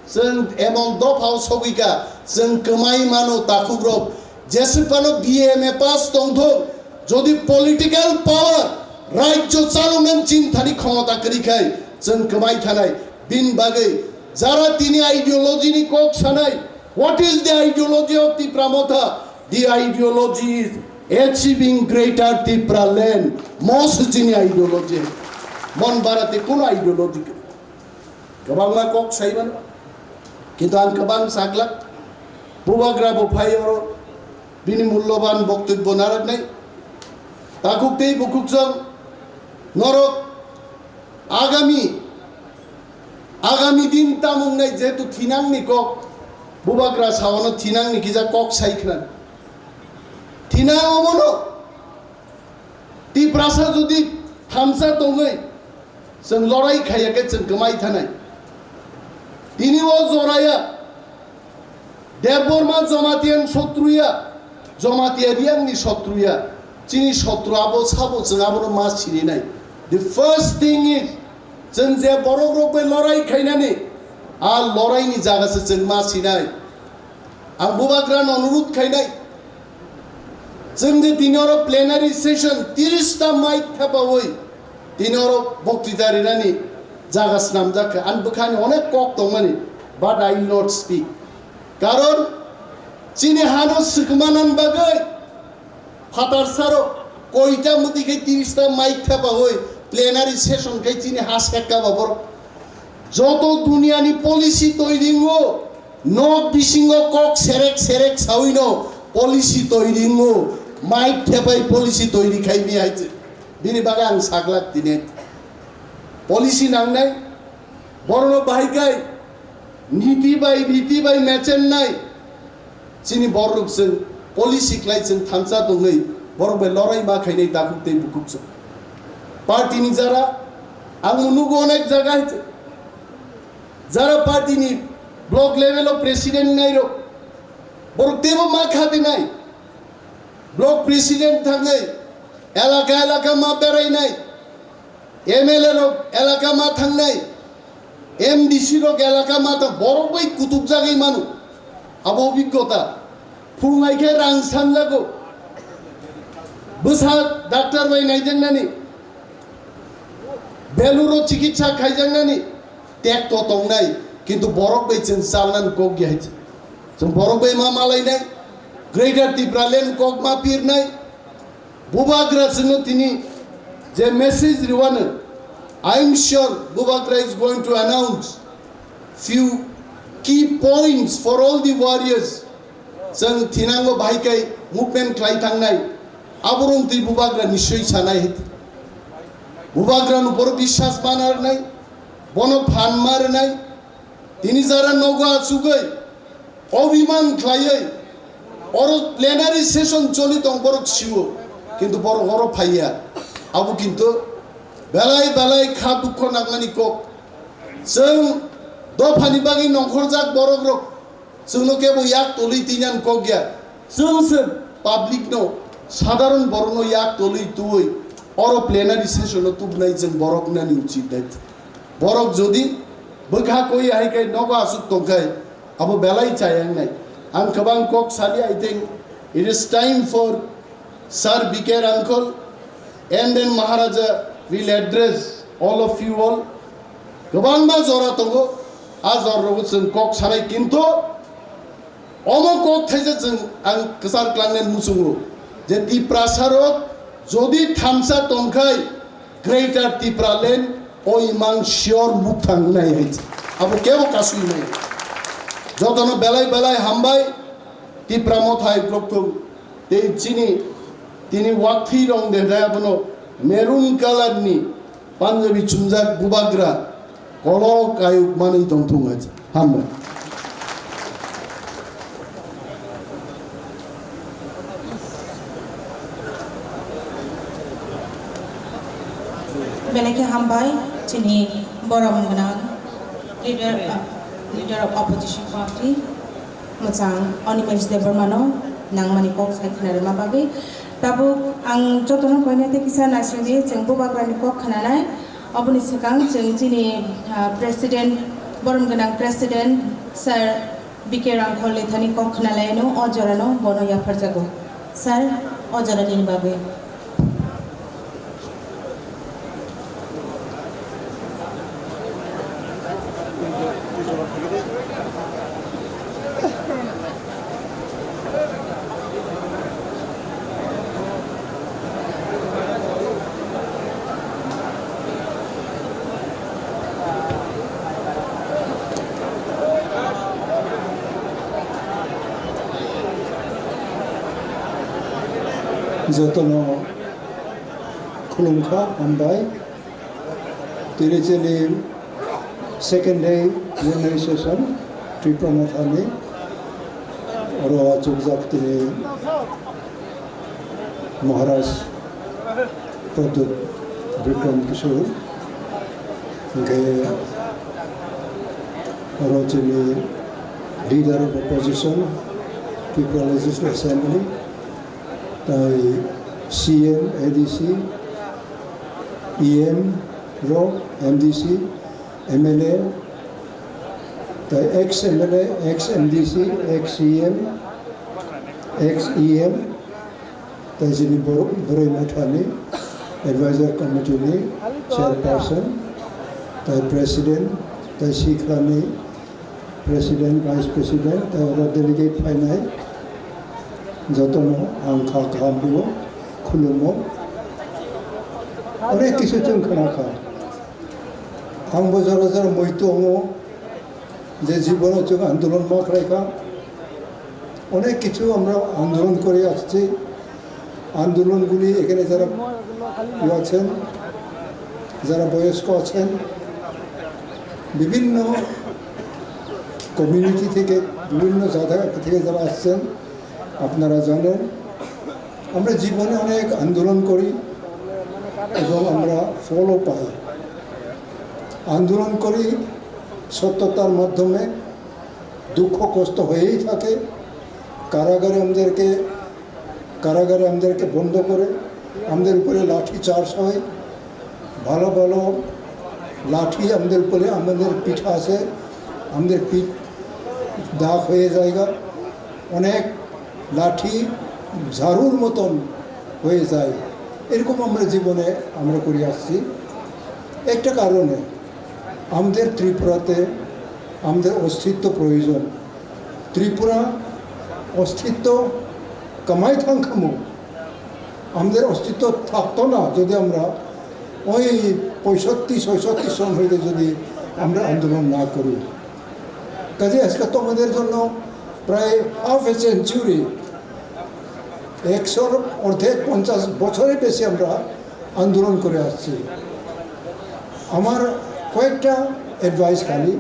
chwng emon dophao sogwi kha, chwng kwmai mano takhukrok, jeswk phano B A M A pass tongthok, jodi political power rajyo chaloknani chinthani khomota kwrwi khai chwng kwmai thanai. Bini bagwi jara tini ideology ni kok sanai, what is the ideology of Tipra Motha? The ideology is achieving Greater Tipraland. Most chini ideology. Mon barate kono ideology kwbangma kok sai mano. Kintu ang kwbang saglak. Bubagra bo phai oro bini mulloban boktobbo narwknai. Takhuk tei bukhuk chwng norok agami, agami din tamung nai jehetu thinangni kok, bubagra saono thinangni kisa kok sai khna. Thinang omono Tiprasa jodi thamsa tongwi chwng lorai khaiya khe chwng kwmai thanai. Tini o joraya Debbarma Jamatia ni sotru ya, Jamatia Riyang ni sotru ya, chini sotru abo sabo chwng abono ma sininai. The first thing is, chwng je borok rok bai lorai khainani, a lorai ni jaga se chwng ma sinai. Ang bubagra no onurudh khainai, chwng je tini oro plenary session tiris ta mic thepawi tini oro boktwita rinani jaga snamjak kha. Ani bwkhani onek kok tongmani, but I will not speak. Karon chini hano swkmanan bagwi phatar saro koita mwtwi khe tiris ta mic thepawi plenary session khe chini ha sekka ba borok. Joto duniyani policy toiringo, nok bisingo kok serek serek sawino policy toiringo, mic thepai policy toiri khaimi hai. Bini bagwi ang saglak tini. Policy nangnai, borokno bahai khai niti bai, niti bai mechennai. Chini borok chwng policy khlai chwng thansa tongwi borok bai lorai ma khainai takhuk tei bukhuk chwng. Party ni jara ang nugo onek jaga hai chwng. Jara party ni block level o president nai rok borok tebo ma khatinai. Block president thangwi elaka elaka ma berainai. M L A rok elaka ma thangnai. M D C rok elaka mata borok bai kutuk jagwi mano. Abo obhiggota. Phungai khe rang sanjago. Bwsa doctor bai naijaknani. Beluro chikitsa khaijaknani. Tek to tongnai. Kintu borok bai chwng chalnani kok ya. Chwng borok bai ma malainai. Greater Tipraland kok ma pirnai. Bubagra chwngno tini je message rwano, I am sure Bubagra is going to announce few key points for all the warriors. Chwng thinango bahai kai movement khlai thangnai, aborok twi Bubagra nischoi sanai hit. Bubagra no borok biswas ma narnai, bono phan ma rwnai. Tini jara nogo achugwi, obhiman khlaiwi, oro plenary session choli tong borok sio, kintu borok oro phaiya. Abo kintu belai belai kha dukho nangmani kok. Chwng dophani bagwi nongkhorjak borok rok, chwngno kebo yak tolwi twinan kok ya. Chwng se public no, sadharon borokno yak tolwi twiwi oro plenary session o tubunai chwng borok nani uchit dai. Borok jodi bwkha koi hai kai nogo aswk tongkhai, abo belai chaya wngnai. Ang kwbang kok sali, I think it is time for Sir B K Rangkhol and then Maharaja will address all of you all. Kwbangma jora tongo, a jora rogo chwng kok sanai, kintu omo kok thaisa chwng ang kwchar klangnai muchungo je Tiprasa rok jodi thansa tongkhai, Greater Tipraland o imang sure muthang nai hai. Abo kebo kasui nai. Jotono belai belai hambai, Tipra Motha hai bloktong tei chini tini wakthi rong de dai abono maroon color ni Punjabi chumjak Bubagra kolok ayuk manwi tongthung hai. Hambai. Belai khe hambai chini borom gwnang leader, uh, leader of opposition party mwchang Animesh Debbarmano nangmani kok sai khna rwma bagwi. Tabuk ang jotono koinai tei kisa naisingdi chwng Bubagrani kok khnanai. Oboni swkang chwng chini, uh, president, borom gwnang president sir B K Rangkhol ni thani kok khna laino, o jorano bono yapharjago. Sir, o jora nini bagwi. Jotono khulumkha, hambai. Tini chini second day plenary session Tipra Mothani oro achukjak tini Maharaj Pradyut Bikram Kishore, hwnkhe oro chini leader of opposition, Tripura Legislative Assembly, tai C M, A D C, E M rok, M D C, M L A, tai ex M L A, ex M D C, ex C M, ex E M, tai chini Bor-, Boroi Mothani Advisor Committee ni Chairperson, tai President, tai Sikhlani President, Vice President, tai oro delegate phainai jotono ang kha kaham rwo, khulumo. Onek kisu chwng khna kha. Ang bo jora jora moi tongo, je jibono chwng andolon ma khlai kha. অনেক কিছু আমরা আন্দোলন করে আসছি। আন্দোলনগুলি এখানে যারা ইয়ে আছেন, যারা বয়স্ক আছেন, বিভিন্ন কমিউনিটি থেকে, বিভিন্ন জায়গা থেকে যারা আসছেন, আপনারা জানেন, আমরা জীবনে অনেক আন্দোলন করি এবং আমরা ফলও পাই। আন্দোলন করি সত্যতার মাধ্যমে, দুঃখ কষ্ট হয়েই থাকে। কারাগারে আমাদেরকে, কারাগারে আমাদেরকে বন্ধ করে, আমাদের উপরে লাঠি চার্জ হয়। ভালো ভালো লাঠি আমাদের উপরে, আমাদের পিঠা আছে, আমাদের পিঠ দাগ হয়ে যায়গা, অনেক লাঠি ঝাড়ুর মতন হয়ে যায়। এরকম আমরা জীবনে আমরা করে আসছি। একটা কারণে আমাদের ত্রিপুরাতে আমাদের অস্তিত্ব প্রয়োজন। ত্রিপুরা অস্তিত্ব কামাই থাংখামু, আমাদের অস্তিত্ব থাকতো না যদি আমরা ওই পঁয়ষট্টি ছয়ষট্টি সন হইতে যদি আমরা আন্দোলন না করি। কাজে আজকে তোমাদের জন্য প্রায় হাফ এ সেঞ্চুরি, একশোর অর্ধেক, পঞ্চাশ বছরের বেশি আমরা আন্দোলন করে আসছি। আমার কয়েকটা অ্যাডভাইস খালি,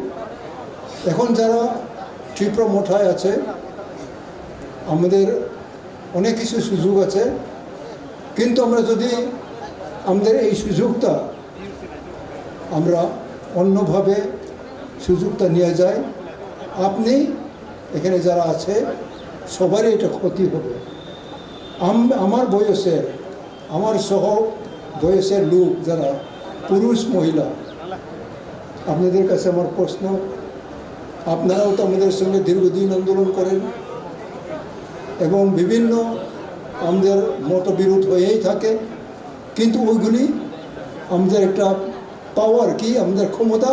এখন যারা তীব্র মোটায় আছে, আমাদের অনেক কিছু সুযোগ আছে, কিন্তু আমরা যদি আমাদের এই সুযোগটা আমরা অন্যভাবে সুযোগটা নিয়ে যাই, আপনি এখানে যারা আছে সবারই এটা ক্ষতি হবে। আম-, আমার বয়সের, আমার সহ বয়সের লোক যারা পুরুষ মহিলা, আপনাদের কাছে আমার প্রশ্ন, আপনারাও তো আমাদের সঙ্গে দীর্ঘদিন আন্দোলন করেন এবং বিভিন্ন আমাদের মতবিরোধ হয়েই থাকে, কিন্তু ওইগুলি আমাদের একটা পাওয়ার, কি আমাদের ক্ষমতা,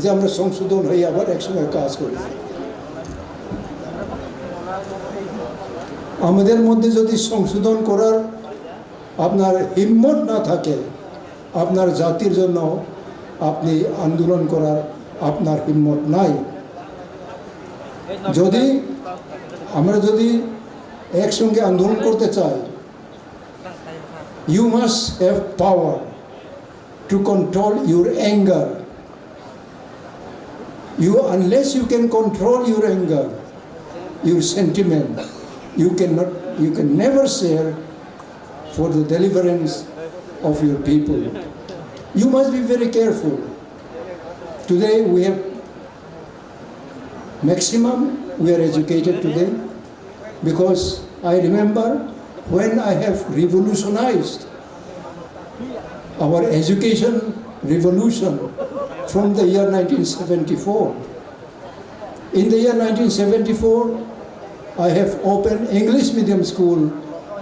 যে আমরা সংশোধন হয়ে আবার একসময় কাজ করি। আমাদের মধ্যে যদি সংশোধন করার আপনার হিম্মত না থাকে, আপনার জাতির জন্য আপনি আন্দোলন করার আপনার হিম্মত নাই। যদি আমরা যদি একসঙ্গে আন্দোলন করতে চাই, you must have power to control your anger. You, unless you can control your anger, your sentiment, you cannot, you can never share for the deliverance of your people. You must be very careful. Today we have maximum, we are educated today because I remember when I have revolutionized our education revolution from the year nineteen seventy-four. In the year nineteen seventy-four, I have opened English medium school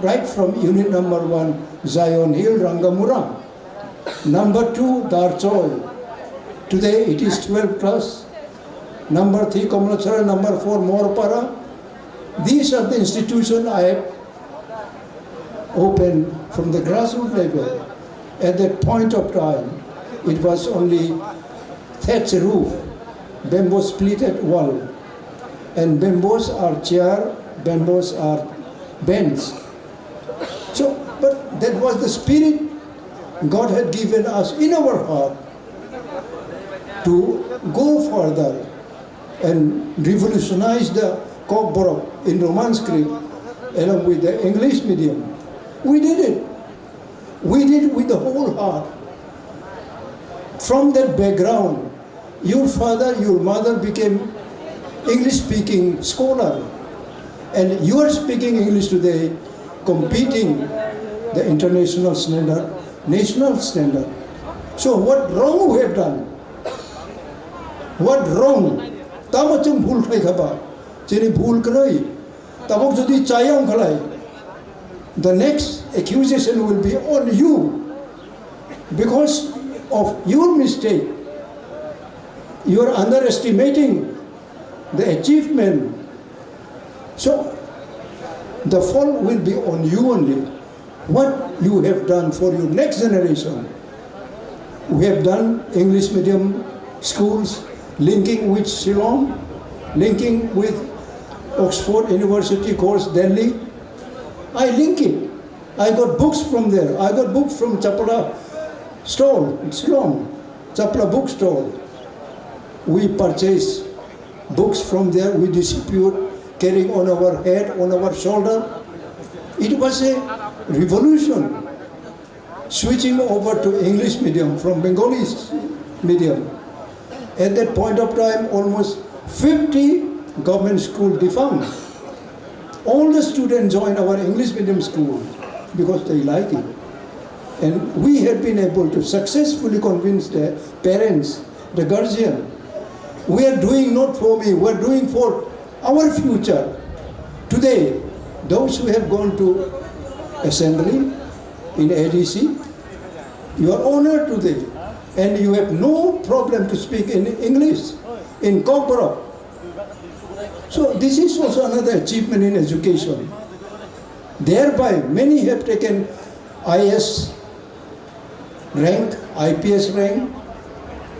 right from unit number one, Zion Hill, Rangamura. Number two, Darchoi. Today it is twelve class. Number three, Komlachara. Number four, Morpara. These are the institutions I have opened from the grassroots level. At that point of time, it was only thatch roof, bamboo splitted wall, and bamboos are chair, bamboos are bench. So, but that was the spirit God had given us in our heart to go further and revolutionize the Kokborok in Roman script along with the English medium. We did it. We did it with the whole heart. From that background, your father, your mother became English speaking scholar, and you are speaking English today, competing the international standard, national standard. So what wrong we have done? What wrong? Tamo chwng bhul khai khaba, chini bhul kwrwi. Tabuk jodi chaya wng khalai, the next accusation will be on you because of your mistake. You are underestimating the achievement. So the fault will be on you only. What you have done for your next generation. We have done English medium schools linking with Shillong, linking with Oxford University course, Delhi. I link it. I got books from there. I got books from Chapla stall, Shillong, Chapla book stall. We purchase books from there, we distribute, carrying on our head, on our shoulder. It was a revolution, switching over to English medium from Bengali medium. At that point of time, almost fifty government school defunct. All the students join our English medium school because they like it. And we have been able to successfully convince the parents, the guardian. We are doing not for me, we are doing for our future. Today, those who have gone to assembly in A D C, you are honored today, and you have no problem to speak in English, in Kokborok. So this is also another achievement in education. Thereby, many have taken I A S rank, I P S rank,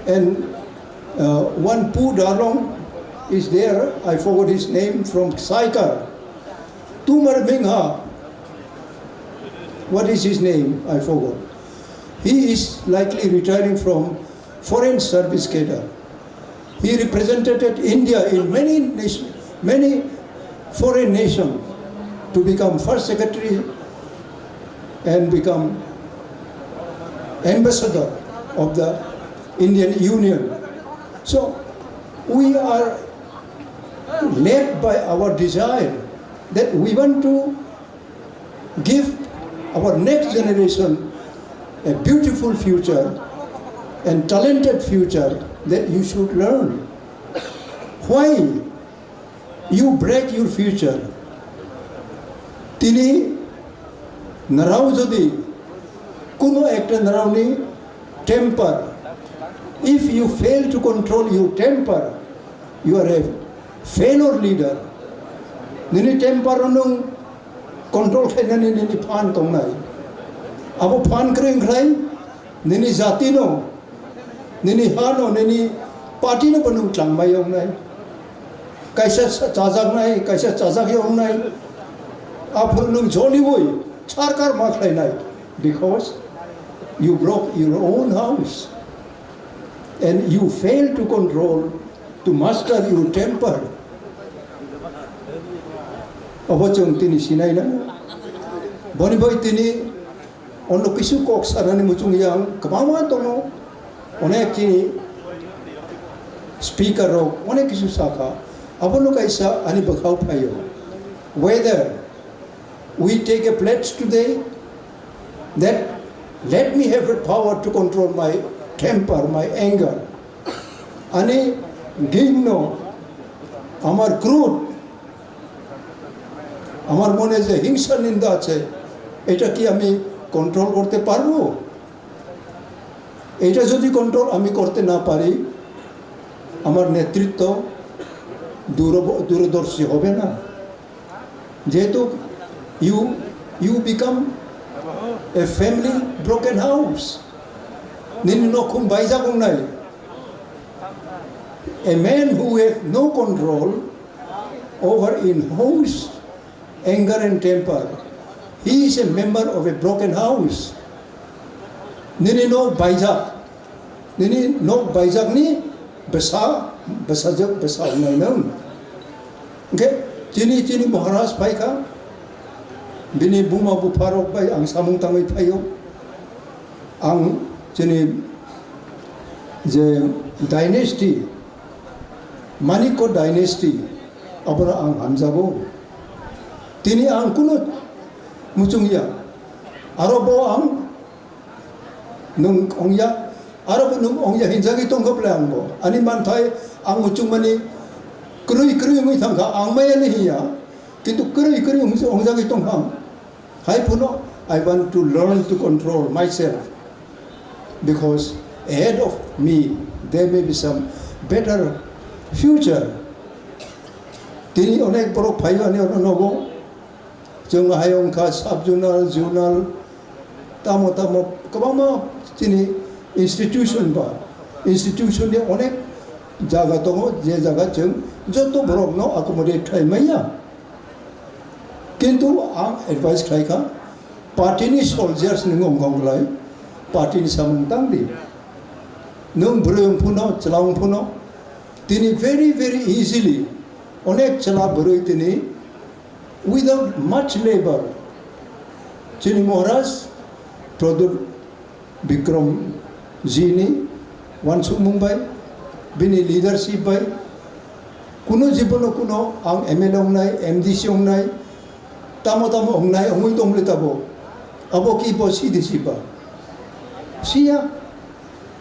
and uh, one Pu Darlong is there, I forgot his name, from Saikar. Tumar Mingha, what is his name? I forgot. He is likely retiring from foreign service cadre. He represented India in many nation, many foreign nations to become first secretary and become ambassador of the Indian Union. So we are led by our desire that we want to give our next generation a beautiful future and talented future that you should learn. Why you break your future? Tini narao jodi kuno ekta naraoni temper, if you fail to control your temper, you are a failure leader. Nini temper no nwng control khlainani nini phan tongnai. Abo phan kwrwi wngkhlai nini jati no, nini ha no, nini party no bo nwng tlangmai wngnai. Kaisa sa-, chajaknai, kaisa chajak wngnai. Aphuru nwng joliwi sarkar ma khlainai, because you broke your own house and you fail to control, to master your temper. Abo chwng tini sinai na. Boni bai tini ono kisu kok sanani muchung yang kwbangma tongo. Onek chini speaker rok onek kisu saka. Abono kaisa ani bwkhao phaio. Whether we take a pledge today that let me have a power to control my temper, my anger. Ani gigno, amar krud, আমার মনে যে হিংসা নিন্দা আছে, এটা কি আমি কন্ট্রোল করতে পারবো? এটা যদি কন্ট্রোল আমি করতে না পারি, আমার নেতৃত্ব দূর-, দূরদর্শী হবে না। যেহেতু you, you become a family broken house. Nini nokhung baijak wngnai. A man who has no control over in house, anger and temper, he is a member of a broken house. Nini nok baijak, nini nok baijakni bwsa, bwsajwk bwsa wngnai nwng. Hwnkhe chini, chini Maharaj phaikha, bini buma bupharok bai ang samung tangwi phaio. Ang chini je dynasty, Manikko dynasty, abono ang hamjago. Tini ang kunu muchungya. Aro bo ang nwng ongya, aro bo nwng ongya hinjagwi tongkha bwle ang bo. Ani manthai ang muchungmani kwrwi kwrwi wngwi thangkha, ang maya le hinya, kintu kwrwi kwrwi wngwi ongjagwi tongkha ang. Hai phano, I want to learn to control myself because ahead of me there may be some better future. Tini onek borok phaio ani oro nogo. Chwng hai wngkha sub-zonal, zonal, tamo tamo kwbangma chini institution ba, institution ni onek jaga tongo, je jaga chwng joto borokno accommodate khlai manya. Kintu ang advice khlai kha, party ni soldiers nwng wng wng lai, party ni samung tang di. Nwng bwrwi wng phano, chwla wng phano, tini very, very easily onek chwla bwrwi tini without much labor, chini Maharaj Pradyot Bikram ji ni wansukmung bai, bini leadership bai, kuno jibono kuno ang M L A wngnai, M D C wngnai, tamo tamo wngnai, wngwi tongmole tabo. Abo ki bo C D C ba. Siya.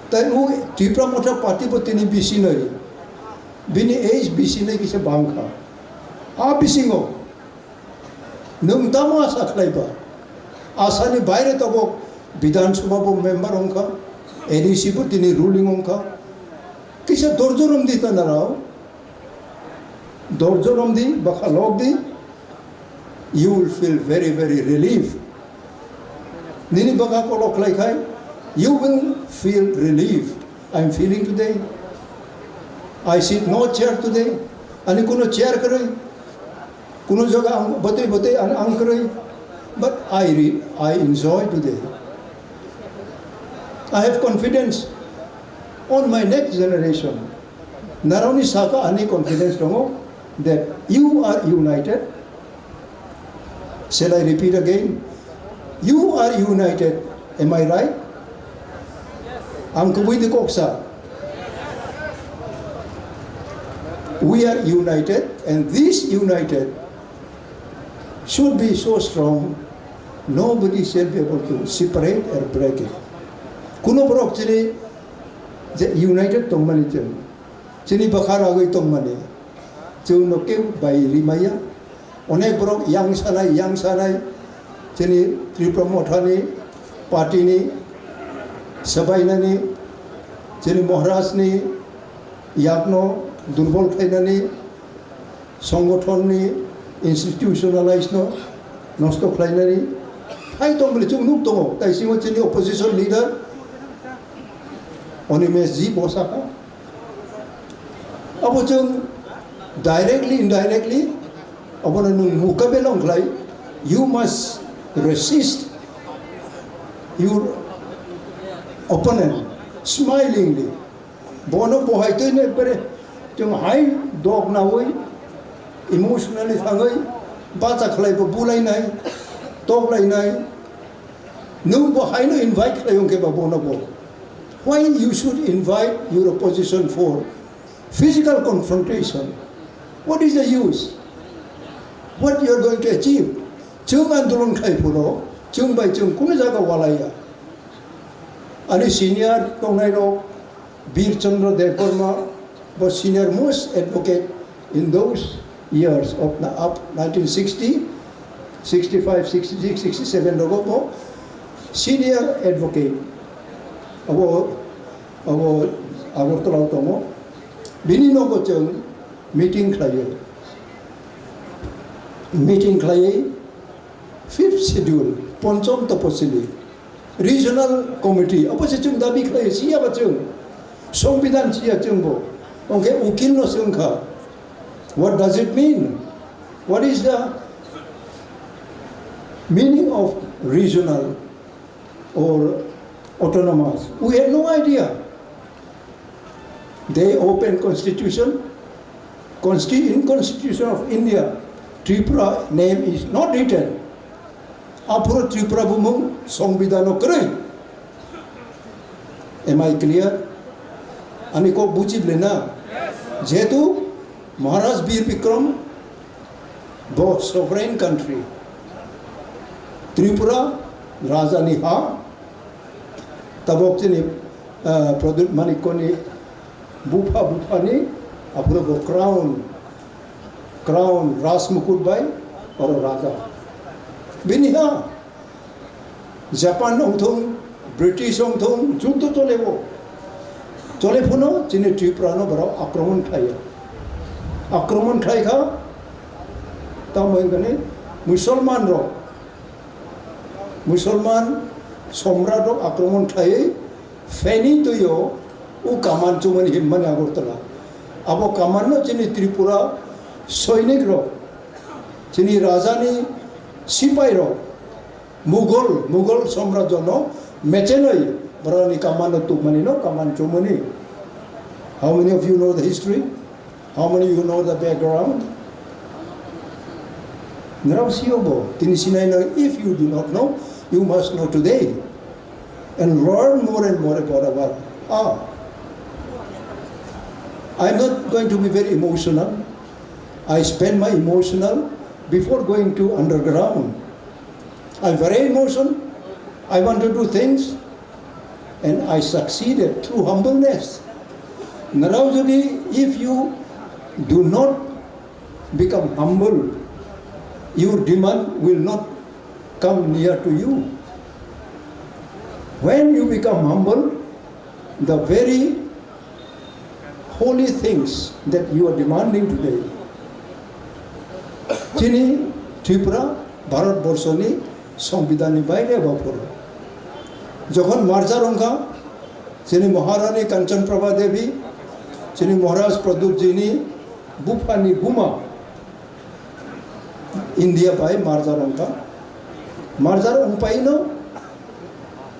Tai o Tipra Motha Party bo tini bisinoi. Bini age bisinoi kisa bangkha. A bisingo nwng tamo asa khlaiba? Asani baire tabok Bidhan Sabha bo member wngkha, A D C bo tini ruling wngkha. Kisa dorjo romdi tanarao, dorjo romdi, bakha lokdi, you will feel very, very relief. Nini bwkha kolok khlai khai, you will feel relief. I am feeling today. I sit no chair today. Ani kuno chair kwrwi. Kuno jaga ang bwtwi bwtwi ang, ang kwrwi. But I re-, I enjoy today. I have confidence on my next generation. Naroni saka ani confidence tongo that you are united. Shall I repeat again? You are united. Am I right? Ang kubui di koksa. We are united, and this united should be so strong, nobody shall be able to separate or break it. Kuno borok chini je united tongmani chwng, chini bwkha ragwi tongmani chwngno kebo bai rimaya. Onek borok yang sanai, yang sanai, chini Tripura Mothani, party ni, sabainani, chini Maharaj ni yakno durbol khlainani, songothon ni institutionalize no nosto khlainani phai tong bwle chwng nuk tongo. Tai simo chini opposition leader Animesh ji bo sakha. Abo chwng directly, indirectly, abono nwng mukabela wng khlai, you must resist your opponent smilingly. Bono bohai twi no ekbare chwng hai dok nawi, emotionally thangwi, bacha khlai bo bulainai, toklainai. Nwng bo haino invite khlai wng khe ba bono bo. Why you should invite your opposition for physical confrontation? What is the use? What you are going to achieve? Chwng andolon khai phuru, chwng bai chwng kunu jaga walaiya. Ani senior tongnai rok, Bir Chandra Debbarma, bo senior most advocate in those years of na-, up nineteen sixty, sixty-five, sixty-six, sixty-seven rogo bo senior advocate. Abo, abo Agartala o tongo. Bini nogo chwng meeting khlaio. Meeting khlaiwi fifth schedule, ponchom toposili, regional committee, abo se chwng dabi khlaio, siya ba chwng. Songbidan siya chwng bo. Ongkhe ukil no swngkha, what does it mean? What is the meaning of regional or autonomous? We had no idea. They open constitution, consti-, in Constitution of India, Tripura name is not written. Aphuru Tripura bumung songbidano kwrwi. Am I clear? Ani kok buji bwle na? Jehetu Maharaj Bir Bikram bo sovereign country. Tripura raja ni ha. Tabok chini, ah, Pradyut Manikya ni bupha, bupha ni aphuru bo crown, crown Rajmukut bai oro raja. Bini ha Japan wngthung, British wngthung, juddo chole bo. Chole phano chini Tripura no borok akromon khlai. Akromon khlai kha, tamo hwn khe Musulman rok, Musulman somrat rok akromon khlaiwi Feni twi o, o kaman chumani himmani Agartala. Abo kaman no chini Tripura soinik rok, chini raja ni sipai rok, Mughal, Mughal samrajyo no mechenoi borok ni kaman no tubmani no kaman chumani. How many of you know the history? How many you know the background? Nrao sio bo, tini sinai no, if you do not know, you must know today and learn more and more about our, ah. I'm not going to be very emotional. I spend my emotional before going to underground. I'm very emotional. I want to do things. And I succeeded through humbleness. Narao jodi, if you do not become humble, your demand will not come near to you. When you become humble, the very holy things that you are demanding today, chini Tripura, Bharat Borso ni Songbidan ni baire ba phuru. Jokhon marjar wngkha, chini Maharani Kanchan Prabha Devi, chini Maharaj Pradyut ji ni bupha ni buma India bai marjar wngkha. Marjar wngpai no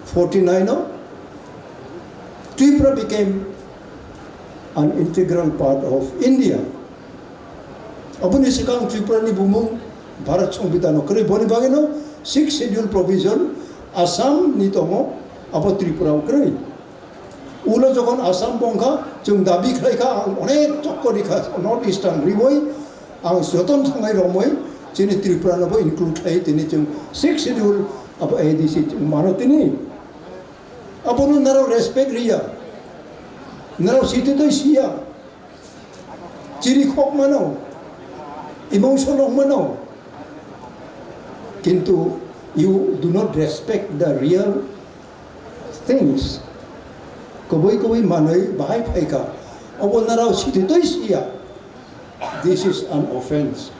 forty nine o Tripura became an integral part of India. Aboni swkang Tripura ni bumung Bharat Songbidan o kwrwi, boni bagwi no Sixth Schedule provision Assam ni tongo, abo Tripura o kwrwi. Ulo jokhon Assam bongkha, chwng dabi khlai kha, ang onek chokko ri kha, North Eastern riwi, ang joton thangnai romwi, chini Tripura no bo include khlai tini chwng Sixth Schedule abo A D C chwng mano tini. Abono narao respect riya, narao sititoi siya, chiri khok mano, emotion rok mano, kintu you do not respect the real things. Kubui kubui manwi bahai phaikha, obo narao sititoi siya. This is an offense.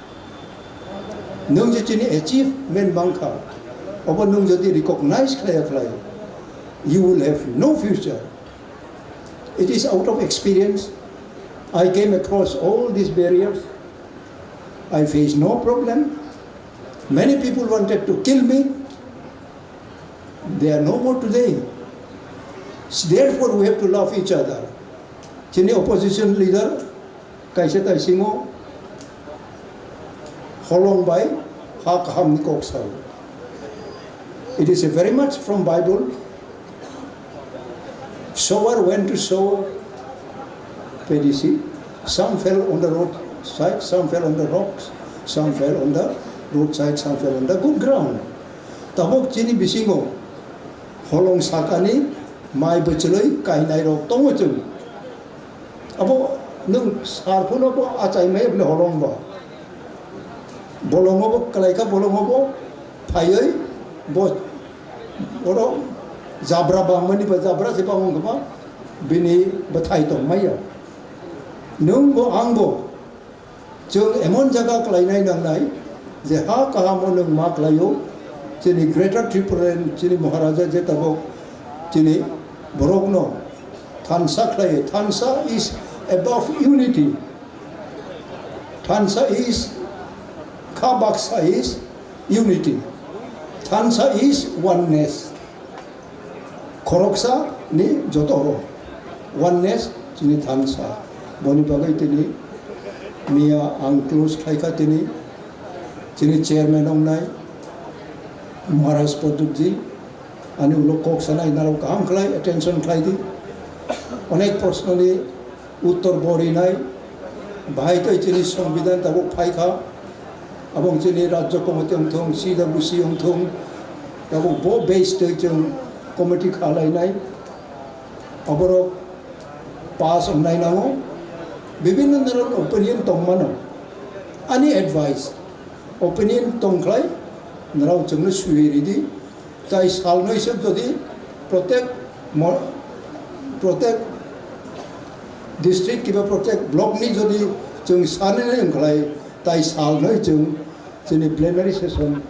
Nwng je chini achievement mangkha, obo nwng jodi recognize khlaiya khlai, you will have no future. It is out of experience. I came across all these barriers. I faced no problem. Many people wanted to kill me. They are no more today. Therefore, we have to love each other. Chini opposition leader kaisa taisingo holong bai ha kaham ni kok sao. It is a very much from Bible. Sower went to sow paddy seed. Some fell on the roadside, some fell on the rocks, some fell on the roadside, some fell on the good ground. Tabuk chini bisingo holong sakani mai bwchwlwi kainai rok tongo chwng. Abo nwng sar phano bo achai mai bini holong bo. Bolongo bo kwlai kha, bolongo bo phaiwi bo oro jabra bangmani ba jabra se bangmani ba bini bwthai tong maya. Nwng bo ang bo Chwng emon jaga klainai nangnai je ha kahamo nwng ma klaio, chini Greater Tripura, chini Maharaja je tabuk chini borokno thansa khlai. Thansa is above unity. Thansa is, kha baksa is unity. Thansa is oneness. Khoroksa ni joto oro oneness chini thansa. Boni bagwi tini miya ang close khlai kha tini chini chairman wngnai Maharaj Pradyut ji, ani ulo kok sanai narok kaham khlai, attention khlai di. Onek proshno ni uttor bo rinai, bahai tei chini Songbidan tabuk phai kha, abong chini Rajya Committee wngthung, C W C wngthung, tabuk bo base tei chwng committee kha lainai, aborok pass wngnai nango, bibinno narok opinion tongmano, ani advice, opinion tongkhlai, narok chwngno swiwi ridi, Tai salnwi se jodi protek mo-, protek district kiba protek block ni jodi chwng sanwi wngkhlai, tai salnwi chwng chini plenary session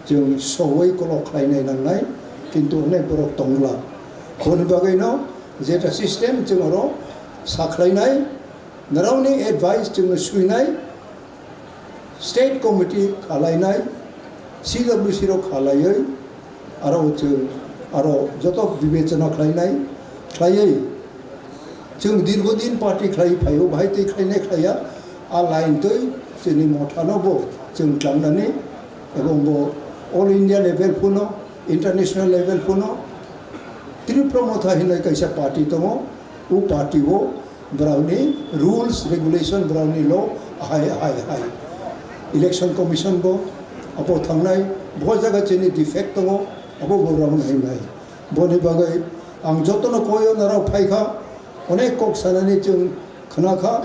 chwng sowi kolok khlainai nangnai, kintu onek borok tongla. Aboni bagwino jeta system chwng oro sakhlainai, narokni advice chwngno swinai, State Committee khalainai, C W C rok khalaiwi, aro chwng aro joto bibechona khlainai, khlaiwi chwng dirghodin party khlai phaio, bahai twi khlainai khlaiya, a line twi chini mothano bo chwng tlangnani, ebong bo all India level phuno, international level phuno, Tripura Motha hinwi kaisa party tongo, o party o Borokni rules, regulation, borokni law, ahai, ahai, ahai. Election Commission bo abo thangnai, bo jaga chini defect tongo, abo bo borokno hinai. Boni bagwi Ang jotono koyo narao phaikha, onek kok sanani chwng khwnakha,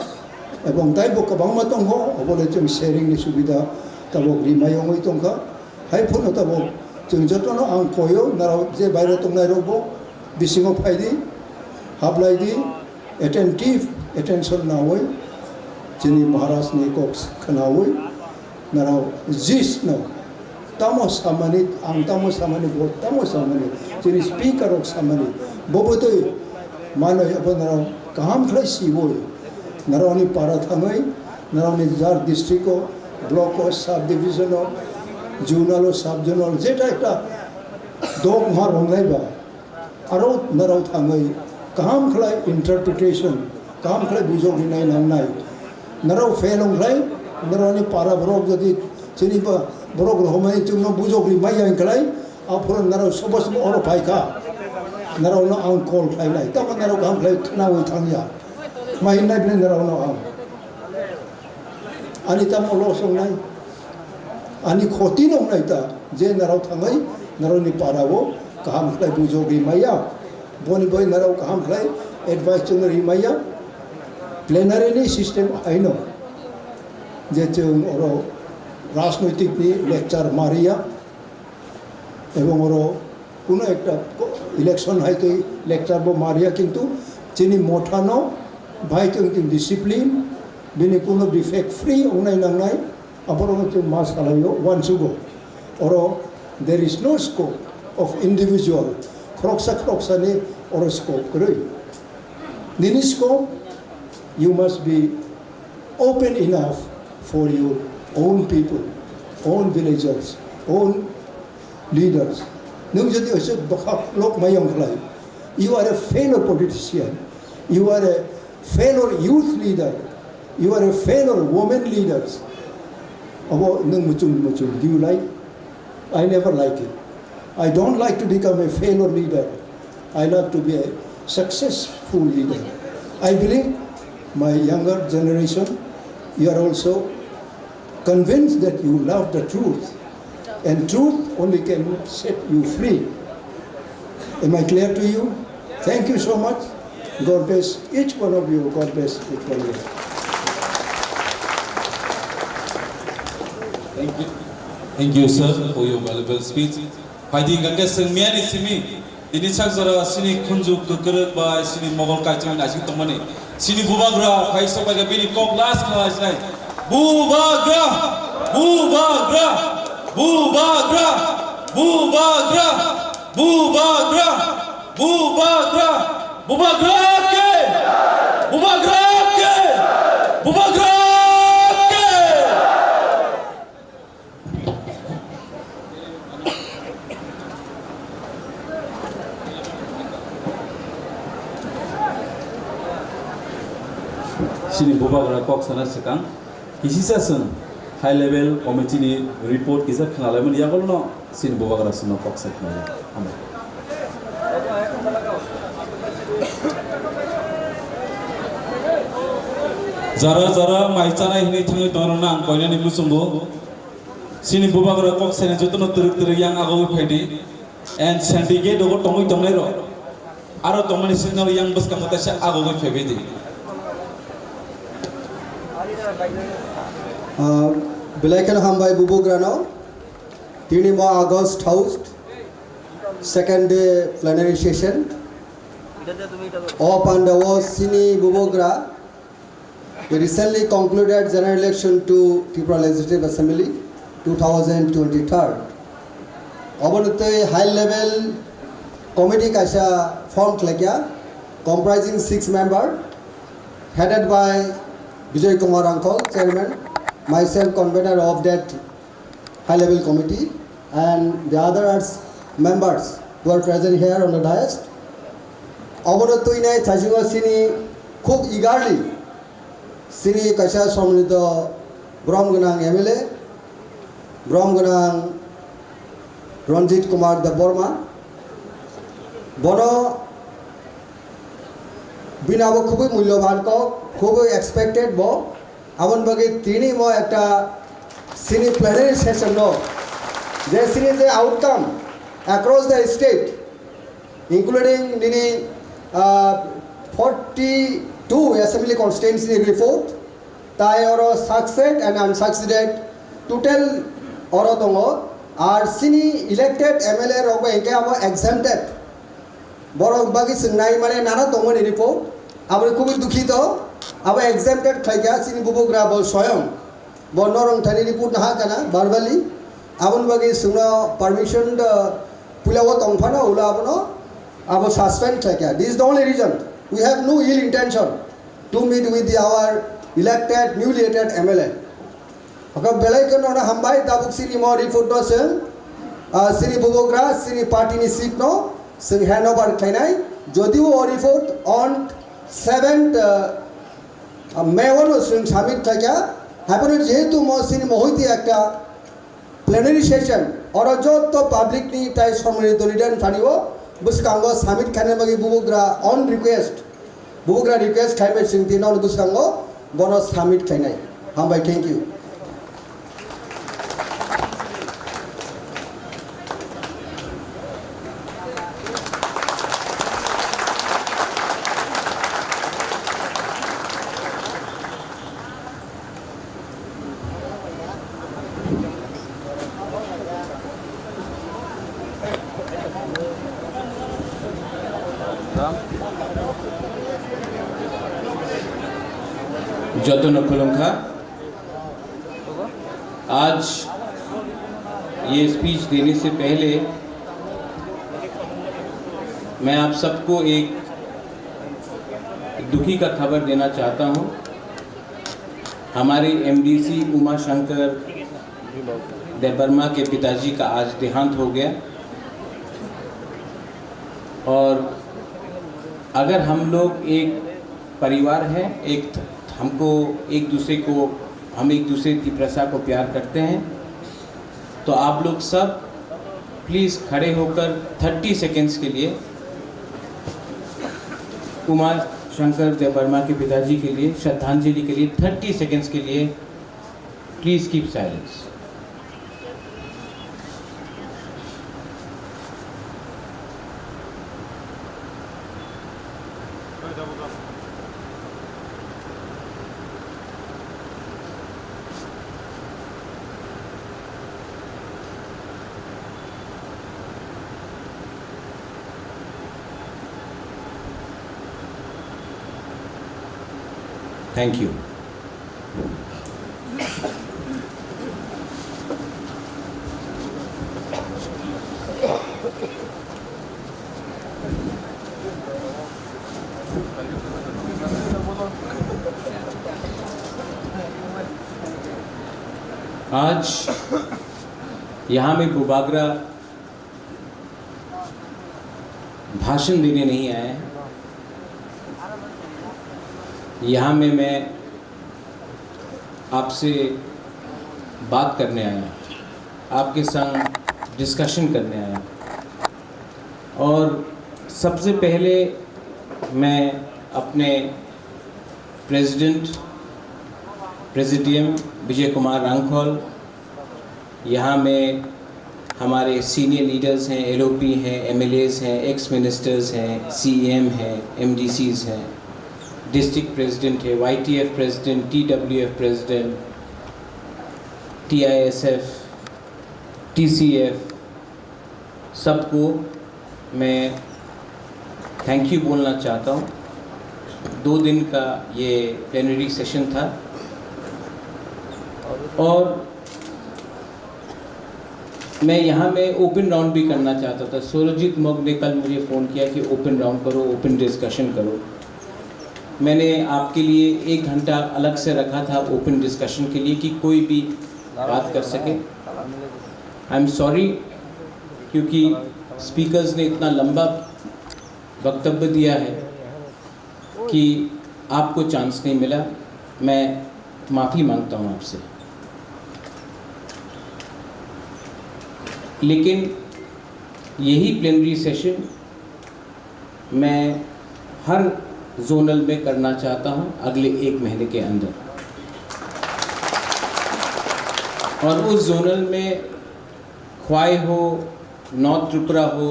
ebong taibo kwbangma tongkho, obole chwng sharing ni subida tabok rimai wngwi tongkha. Hai phano tabok chwng jotono ang koyo narao je baire tongnai rokbo bisingo phaidi, haplaidi, attentive, attention nawi chini Maharaj ni kok khwnawi narao jis no. Tamo samani, ang tamo samani, bo tamo samani, chini speaker rok samani, bo bwtwi manwi abo narao kaham khlai siwi, narao ni para thangwi, narao ni jar district o, block o, sub division o, zonal o, sub zonal, jeta ekta dok ma romlai ba, aro narao thangwi kaham khlai interpretation, kaham khlai bujok rinai nangnai. Narao fail wng khlai, narao ni para borok jodi chini ba borok rohormani chwngno bujok ri maya wng khlai, aphuru narao sobo sobo oro phaikha, narao no ang call khlainai, tamo narao kaham khlai khwnawi thangya, ma hinnai bini narao no ang. Ani tamo loss wngnai, ani khoti no wngnai ta, je narao thangwi narao ni para o kaham khlai bujok ri maya, boni bai narao kaham khlai advice chwng ri maya, plenary ni system haino je chwng oro rajnoitik ni lecture mariya, ebong oro kuno ekta election hai twi lecture bo mariya, kintu chini motha no bai tong tong discipline, bini kuno defect free wngnai nangnai, aborok no chwng ma salaio uansugo. Oro there is no scope of individual, khoroksa khoroksa ni oro scope kwrwi. Nini scope, you must be open enough for your own people, own villagers, own leaders. Nwng jodi oiso bwkha lok mayong khlai, you are a failure politician, you are a failure youth leader, you are a failure women leaders. Abo nwng muchung muchung, do you like? I never like it. I don't like to become a failure leader. I love to be a successful leader. I believe my younger generation, you are also convinced that you love the truth, and truth only can set you free. Am I clear to you? Thank you so much. God bless each one of you. God bless each one of you. Thank you. Thank you, sir, for your valuable speech. Phaidi hingkha khe chwng miyani simi, tini sak jora chini khunju kwkrwk bai chini mogol kaichimani aswk tongmani. Chini bubagra phai sok bai khe bini kok last khlai sinai. Bubagra! Bubagra! Bubagra! Bubagra! Bubagra! Bubagra! Bubagra ke! Bubagra ke! Bubagra ke! Chini bubagra kok sana swkang, kisisa chwng high level committee ni report kisa khwnalaimani yagulo no chini bubagra chwngno kok sai khwnai. Hambai. Jara jara mai chanai hinwi thangwi tongrokno ang koinani muchungo. Chini bubagra kok saini jotono twrwk twrwk yang agogwi phaidi. And syndicate rogo tongwi tongnai rok. Aro tongmani sini yang bwskango teisa agogwi phaibai di. Ah, belai kheno hambai bubugrano. Tini mo August house, second day plenary session. O pandao chini bubugra, the recently concluded general election to Tripura Legislative Assembly two thousand twenty-three. Obono tei high level committee kaisa form khlaikha, comprising six member, headed by Bijoy Kumar Rangkhol, chairman, myself convener of that high level committee and the others members who are present here on the dais. Obono twinai thaisingo chini khub eagerly chini kaisa somrito borom gwnang M L A, borom gwnang Ranjit Kumar Debbarma. Bono bini abo khubui mulyoban kok, khubui expected bo. Aboni bagwi tini mo ekta chini plenary session no je chini je outcome across the state, including nini, ah, forty-two assembly constituency report, tai oro succeed and unsucceeded total oro tongo. Ar chini elected M L A rok bai hwnkhe abo exempted. Borok bagwi chwng nai mane nana tongmani report. Aboni kubui dukhito. Abo exempted khlaikha chini bubagra bo soyong. Bo norong thani report naha kana verbally. Aboni bagwi chwngno permission da puila o tong phano ulo abono abo suspend khlaikha. This is the only reason. We have no ill intention to meet with the, our elected, newly elected M L A. Oka belai kheno no hambai, tabuk chini mo report no chwng, ah, chini bubagra, chini party ni seat no chwng hand over khlainai. Jodio o report on seventh, ah, ah, May o no chwng submit khlaikha. Haiphano jehetu mo chini mohoiti ekta plenary session, oro joto public ni tai somoni dolidan phani o bwskango submit khaina bagwi bubagra on request. Bubagra request khai bai chwng tino bwskango bono submit khainai. Hambai, thank you. Jotono khulumkha. आज ये स्पीच देने से पहले मैं आप सबको एक दुखी का खबर देना चाहता हूँ। हमारे एमडीसी उमा शंकर देबबर्मा के पिताजी का आज देहांत हो गया। और अगर हम लोग एक परिवार है, एक, हमको एक दूसरे को, हम एक दूसरे तिप्रसा को प्यार करते हैं, तो आप लोग सब प्लीज खड़े होकर थर्टी सेकेंड्स के लिए उमा शंकर देबबर्मा के पिताजी के लिए श्रद्धांजलि के लिए थर्टी सेकेंड्स के लिए please keep silence. Thank you. आज यहाँ में बुबागरा भाषण देने नहीं आया है। यहाँ में मैं आपसे बात करने आया, आपके संग डिस्कशन करने आया। और सबसे पहले मैं अपने प्रेसिडेंट, प्रेसिडियम विजय कुमार रांखल, यहाँ में हमारे सीनियर लीडर्स हैं, एलओपी हैं, एमएलएज़ हैं, एक्स मिनिस्टर्स हैं, सीएम हैं, एमडीसीज़ हैं, डिस्ट्रिक्ट प्रेसिडेंट है, वाईटीएफ प्रेसिडेंट, टीडब्ल्यूएफ प्रेसिडेंट, टीआईएसएफ, टीसीएफ, सबको मैं थैंक यू बोलना चाहता हूँ। दो दिन का ये प्लेनरी सेशन था और मैं यहाँ में ओपन राउंड भी करना चाहता था। सुरजीत मग ने कल मुझे फ़ोन किया कि ओपन राउंड करो, ओपन डिस्कशन करो। मैंने आपके लिए एक घंटा अलग से रखा था ओपन डिस्कशन के लिए कि कोई भी बात कर सके। आई एम सॉरी, क्योंकि स्पीकर्स ने इतना लंबा वक्तव्य दिया है कि आपको चांस नहीं मिला। मैं माफ़ी मांगता हूँ आपसे, लेकिन यही प्लेनरी सेशन मैं हर जोनल में करना चाहता हूं अगले एक महीने के अंदर। और उस जोनल में ख्वाई हो, नॉर्थ त्रिपुरा हो,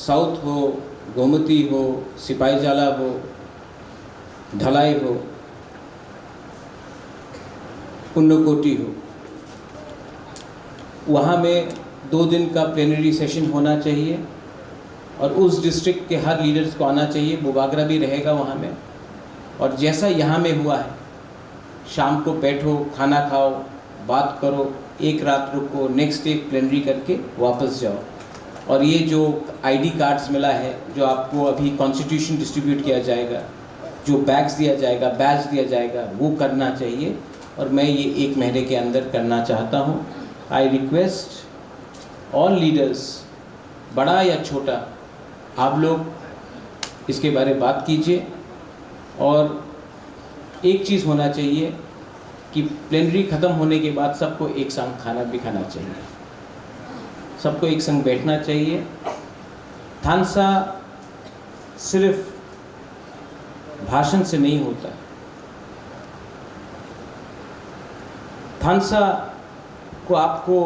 साउथ हो, गोमती हो, सिपाही जाला हो, ढलाई हो, पुण्यकोटी हो, वहाँ में दो दिन का प्लेनरी सेशन होना चाहिए और उस डिस्ट्रिक्ट के हर लीडर्स को आना चाहिए। बुबागरा भी रहेगा वहाँ में। और जैसा यहाँ में हुआ है, शाम को बैठो, खाना खाओ, बात करो, एक रात रुको, नेक्स्ट डे प्लेनरी करके वापस जाओ। और ये जो आईडी कार्ड्स मिला है, जो आपको अभी कॉन्स्टिट्यूशन डिस्ट्रीब्यूट किया जाएगा, जो बैग्स दिया जाएगा, बैज दिया जाएगा, वो करना चाहिए। और मैं ये एक महीने के अंदर करना चाहता हूँ। I request all leaders, बड़ा या छोटा, आप लोग इसके बारे में बात कीजिए। और एक चीज़ होना चाहिए कि प्लेनरी ख़त्म होने के बाद सबको एक साथ खाना भी खाना चाहिए, सबको एक संग बैठना चाहिए। थानसा सिर्फ भाषण से नहीं होता। थानसा को आपको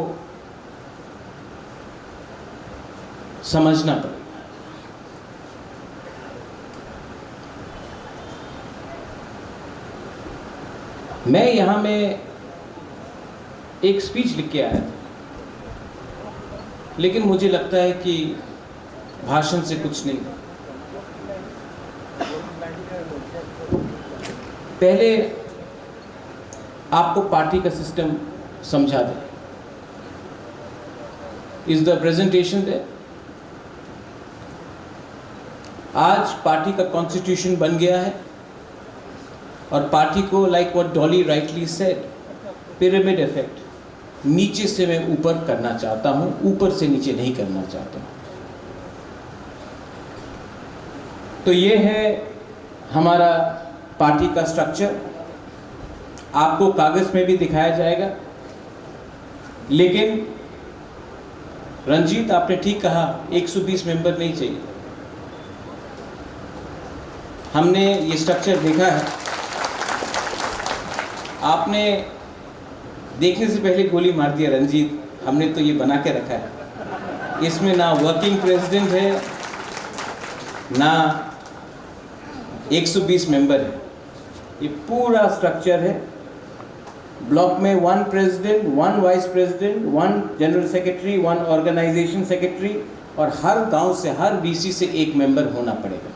समझना पड़ेगा। मैं यहाँ में एक स्पीच लिख के आया था, लेकिन मुझे लगता है कि भाषण से कुछ नहीं। पहले आपको पार्टी का सिस्टम समझा दें। Is the presentation there? आज पार्टी का कॉन्स्टिट्यूशन बन गया है और पार्टी को, like what Dolly rightly said, pyramid effect, नीचे से मैं ऊपर करना चाहता हूँ, ऊपर से नीचे नहीं करना चाहता हूँ। तो ये है हमारा पार्टी का स्ट्रक्चर। आपको कागज़ में भी दिखाया जाएगा, लेकिन रंजीत, आपने ठीक कहा, एक सौ बीस मेंबर नहीं चाहिए। हमने ये स्ट्रक्चर देखा है। आपने देखने से पहले गोली मार दिया रंजीत, हमने तो ये बना के रखा है। इसमें ना वर्किंग प्रेसिडेंट है, ना एक सौ बीस मेंबर है। ये पूरा स्ट्रक्चर है। ब्लॉक में one president, one vice president, one general secretary, one organisation secretary, और हर गांव से, हर वीसी से एक मेंबर होना पड़ेगा।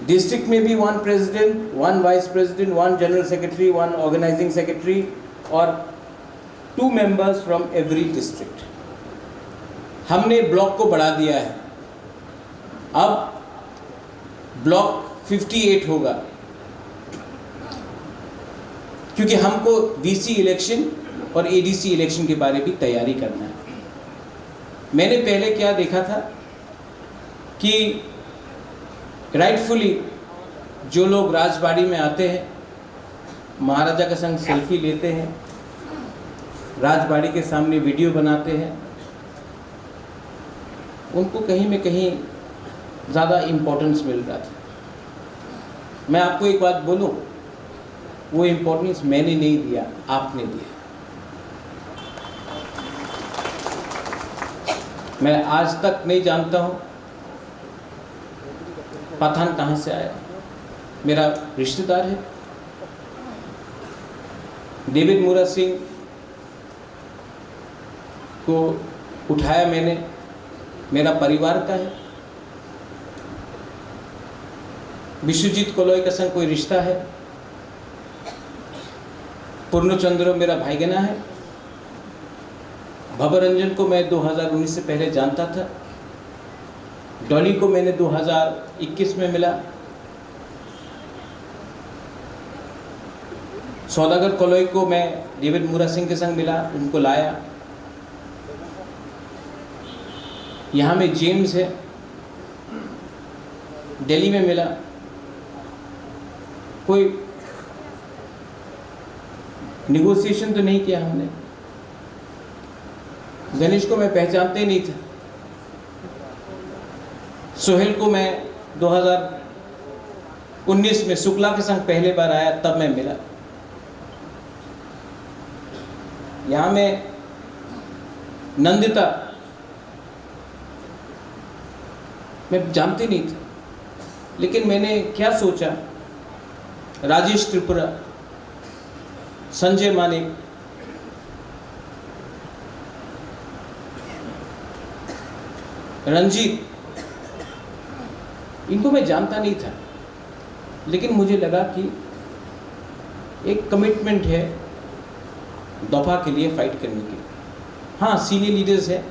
डिस्ट्रिक्ट में भी one president, one vice president, one general secretary, one organising secretary और two members from every district. हमने ब्लॉक को बढ़ा दिया है। अब ब्लॉक फिफ्टी एट होगा, क्योंकि हमको वीसी इलेक्शन और एडीसी इलेक्शन के बारे भी तैयारी करना है। मैंने पहले क्या देखा था कि राइटफुली जो लोग राजबाड़ी में आते हैं, महाराजा के संग सेल्फी लेते हैं, राजबाड़ी के सामने वीडियो बनाते हैं, उनको कहीं में कहीं ज़्यादा इम्पोर्टेंस मिल रहा था। मैं आपको एक बात बोलूं, वो इम्पोर्टेंस मैंने नहीं दिया, आपने दिया। मैं आज तक नहीं जानता हूँ पठान कहाँ से आया, मेरा रिश्तेदार है। डेविड मुरा सिंह को उठाया मैंने, मेरा परिवार का है। विश्वजीत कोलोई का संग कोई रिश्ता है। पूर्णचंद्र मेरा भाईगना है। भवरंजन को मैं दो हज़ार उन्नीस से पहले जानता था। डॉली को मैंने दो हज़ार इक्कीस में मिला। सौदागर कोलोई को मैं डेविड मुरा सिंह के संग मिला, उनको लाया। यहाँ में जेम्स है, दिल्ली में मिला। कोई नेगोशिएशन तो नहीं किया हमने। गणेश को मैं पहचानते ही नहीं था। सोहेल को मैं दो हज़ार उन्नीस में शुक्ला के संग पहले बार आया, तब मैं मिला। यहाँ में नंदिता मैं जानती नहीं थी, लेकिन मैंने क्या सोचा, राजेश त्रिपुरा, संजय मानिक, रंजीत, इनको मैं जानता नहीं था, लेकिन मुझे लगा कि एक कमिटमेंट है दफा के लिए फाइट करने की। हाँ, सीनियर लीडर्स है,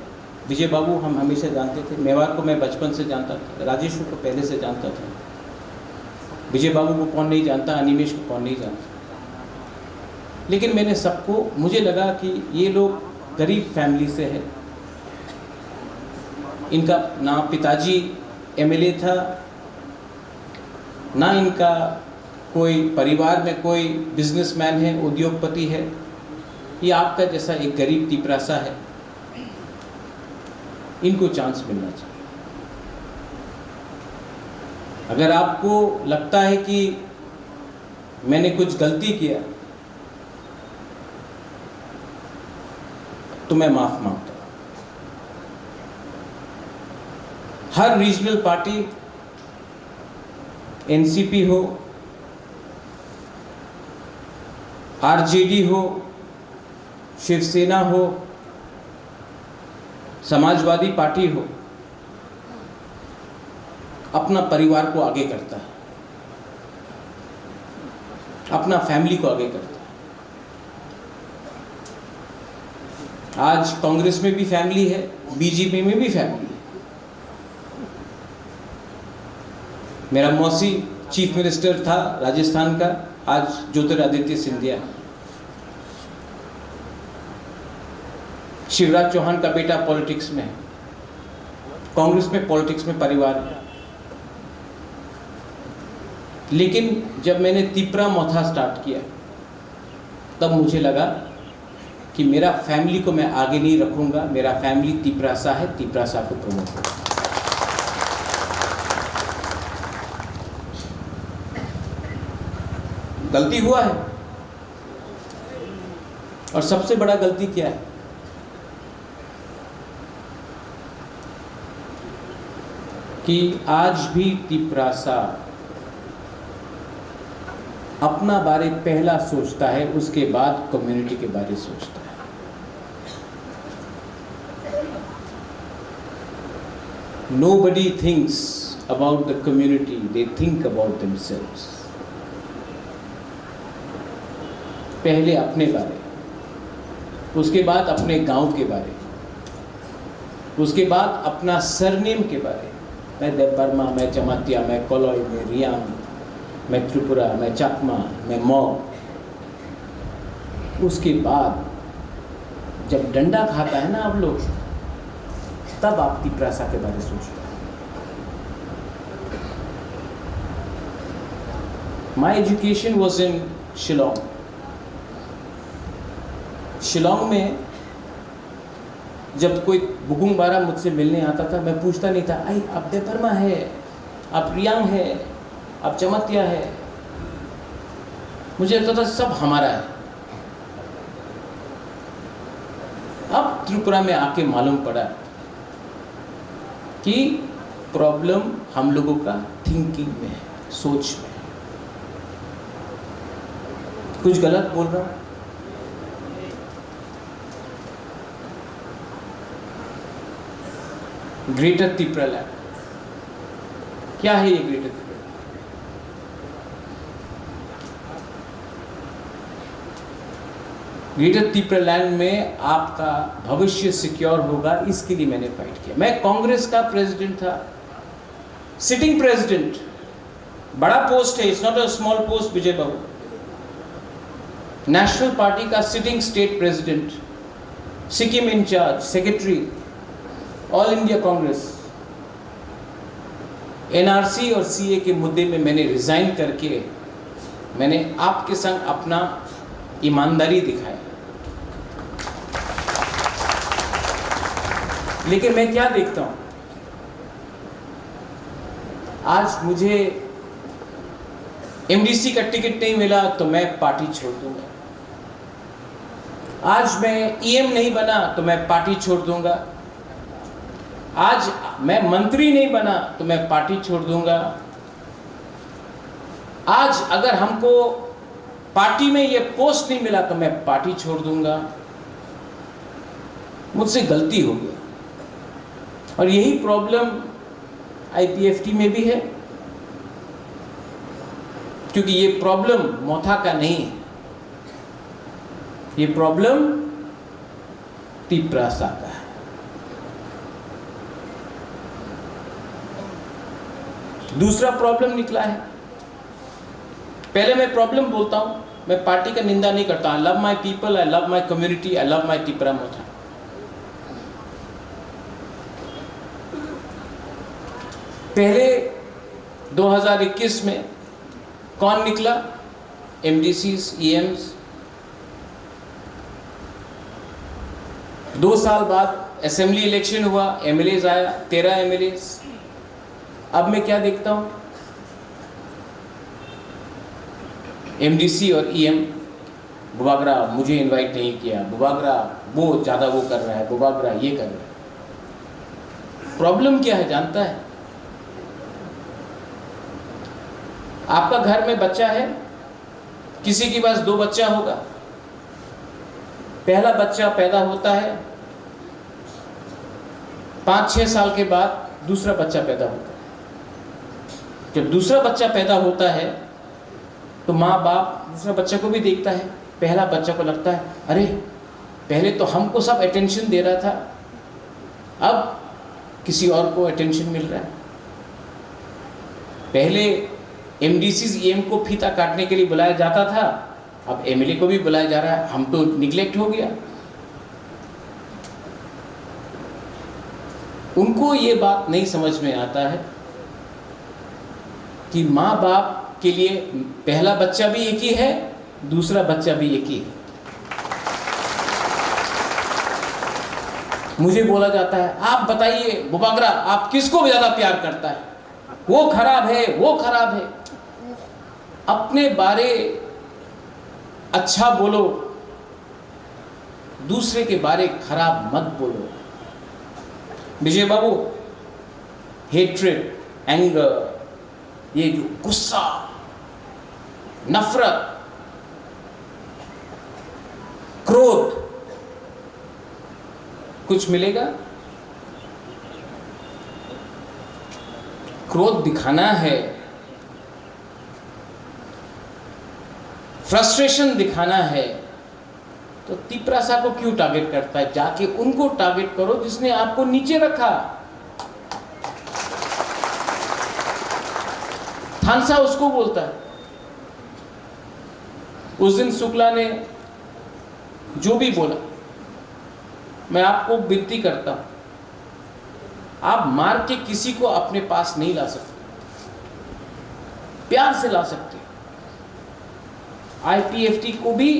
विजय बाबू हम हमेशा जानते थे, मेवाड़ को मैं बचपन से जानता था, राजेश्वर को पहले से जानता था। विजय बाबू को कौन नहीं जानता, अनिमेश को कौन नहीं जानता। लेकिन मैंने सबको, मुझे लगा कि ये लोग गरीब फैमिली से है, इनका ना पिताजी एमएलए था, ना इनका कोई परिवार में कोई बिजनेसमैन है, उद्योगपति है, ये आपका जैसा एक गरीब तिपरासा है, इनको चांस मिलना चाहिए। अगर आपको लगता है कि मैंने कुछ गलती किया, तो मैं माफ मांगता हूं। हर रीजनल पार्टी, एनसीपी हो, आरजेडी हो, शिवसेना हो, समाजवादी पार्टी हो, अपना परिवार को आगे करता है, अपना फैमिली को आगे करता है। आज कांग्रेस में भी फैमिली है, बीजेपी में भी फैमिली है। मेरा मौसी चीफ मिनिस्टर था राजस्थान का, आज ज्योतिरादित्य सिंधिया। शिवराज चौहान का बेटा पॉलिटिक्स में है, कांग्रेस में, पॉलिटिक्स में परिवार है। लेकिन जब मैंने तिपरा मोथा स्टार्ट किया, तब मुझे लगा कि मेरा फैमिली को मैं आगे नहीं रखूंगा, मेरा फैमिली तिपरासा है, तिपरासा को प्रमोट करूंगा। गलती हुआ है, और सबसे बड़ा गलती क्या है कि आज भी तिपरासा अपना बारे पहला सोचता है, उसके बाद कम्युनिटी के बारे सोचता है। Nobody thinks about the community, they think about themselves. पहले अपने बारे, उसके बाद अपने गांव के बारे, उसके बाद अपना सरनेम के बारे। मैं देबबर्मा, मैं जमातिया, मैं कलई, मैं रियांग, मैं त्रिपुरा, मैं चकमा, मैं मग। उसके बाद जब डंडा खाता है ना आप लोग, तब आप तिपरासा के बारे सोचते हैं। My education was in Shillong. शिलोंग में जब कोई बुगुंग बारा मुझसे मिलने आता था, मैं पूछता नहीं था, "आई, आप देबबर्मा है, आप रियांग है, आप जमातिया है?" मुझे लगता था सब हमारा है। अब त्रिपुरा में आके मालूम पड़ा कि प्रॉब्लम हम लोगों का थिंकिंग में है, सोच में है। कुछ गलत बोल रहा हूँ? ग्रेटर तिपरालैंड, क्या है ये ग्रेटर तिपरालैंड? ग्रेटर तिपरालैंड में आपका भविष्य सिक्योर होगा, इसके लिए मैंने फाइट किया। मैं कांग्रेस का प्रेसिडेंट था, सिटिंग प्रेसिडेंट, बड़ा पोस्ट है, it's not a small post, Vijay Babu. National party का sitting state president, Sikkim incharge, secretary, all India Congress. NRC और सीए के मुद्दे में मैंने रिजाइन करके मैंने आपके संग अपना ईमानदारी दिखाया। लेकिन मैं क्या देखता हूं, आज मुझे एमडीसी का टिकट नहीं मिला तो मैं पार्टी छोड़ दूंगा। आज मैं ईएम नहीं बना तो मैं पार्टी छोड़ दूंगा। आज मैं मंत्री नहीं बना तो मैं पार्टी छोड़ दूंगा। आज अगर हमको पार्टी में ये पोस्ट नहीं मिला तो मैं पार्टी छोड़ दूंगा। मुझसे गलती हो गया। और यही प्रॉब्लम आईपीएफटी में भी है, क्योंकि ये प्रॉब्लम मोथा का नहीं है, ये प्रॉब्लम तिप्रासा का है। दूसरा प्रॉब्लम निकला है। पहले मैं प्रॉब्लम बोलता हूं, मैं पार्टी का निंदा नहीं करता। I love my people, I love my community, I love my Tipra Motha। पहले दो हज़ार इक्कीस में कौन निकला? एमडीसीज, ईएम्स। दो साल बाद असेंबली इलेक्शन हुआ, एमएलएज आया, तेरह एमएलएज। अब मैं क्या देखता हूं? एमडीसी और ईएम, बुबागरा मुझे इनवाइट नहीं किया, बुबागरा वो ज्यादा वो कर रहा है, बुबागरा ये कर रहा है। प्रॉब्लम क्या है जानता है? आपका घर में बच्चा है, किसी के पास दो बच्चा होगा, पहला बच्चा पैदा होता है, पाँच छः साल के बाद दूसरा बच्चा पैदा होता है। जब दूसरा बच्चा पैदा होता है तो माँ बाप दूसरा बच्चा को भी देखता है। पहला बच्चा को लगता है, अरे, पहले तो हमको सब अटेंशन दे रहा था, अब किसी और को अटेंशन मिल रहा है। पहले एमडीसीज, ईएम को फीता काटने के लिए बुलाया जाता था, अब एमएलए को भी बुलाया जा रहा है, हम तो निग्लेक्ट हो गया। उनको ये बात नहीं समझ में आता है कि माँ बाप के लिए पहला बच्चा भी एक ही है, दूसरा बच्चा भी एक ही है। मुझे बोला जाता है, आप बताइए बुबागरा, आप किसको ज्यादा प्यार करता है? वो खराब है, वो खराब है। अपने बारे अच्छा बोलो, दूसरे के बारे खराब मत बोलो। विजय बाबू, हेट्रेड, एंगर, ये जो गुस्सा, नफरत, क्रोध, कुछ मिलेगा? क्रोध दिखाना है, फ्रस्ट्रेशन दिखाना है, तो तिपरासा को क्यों टारगेट करता है? जाके उनको टारगेट करो जिसने आपको नीचे रखा। थानसा उसको बोलता है। उस दिन शुक्ला ने जो भी बोला, मैं आपको विनती करता हूं, आप मार के किसी को अपने पास नहीं ला सकते, प्यार से ला सकते। आईपीएफटी को भी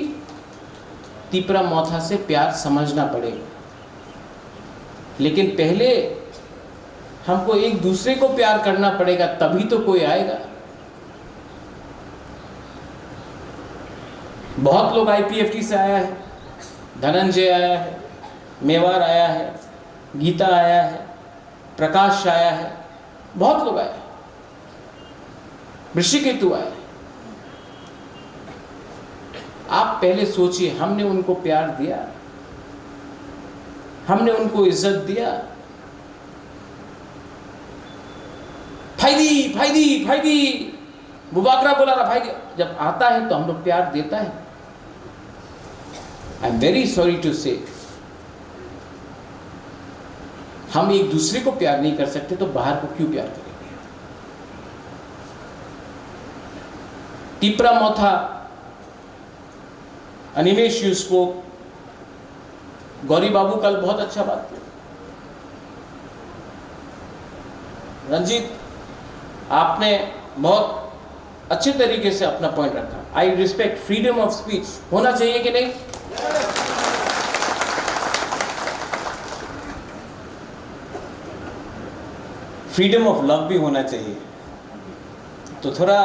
तिपरा मोथा से प्यार समझना पड़ेगा, लेकिन पहले हमको एक दूसरे को प्यार करना पड़ेगा, तभी तो कोई आएगा। बहुत लोग आईपीएफटी से आया है, धनंजय आया है, मेवार आया है, गीता आया है, प्रकाश आया है, बहुत लोग आए हैं, ऋषिकेतु आए हैं। आप पहले सोचिए, हमने उनको प्यार दिया, हमने उनको इज्जत दिया? फाइदी, फाइदी, फाइदी, बुबागरा बोला रहा, फाइदी। जब आता है तो हम लोग प्यार देता है। I am very sorry to say, हम एक दूसरे को प्यार नहीं कर सकते तो बाहर को क्यों प्यार करेंगे? तिपरा मोथा, अनिमेश, you spoke, गौरी बाबू कल बहुत अच्छा बात किया। रंजीत, आपने बहुत अच्छे तरीके से अपना पॉइंट रखा। I respect freedom of speech, होना चाहिए कि नहीं? फ्रीडम ऑफ लव भी होना चाहिए। तो थोड़ा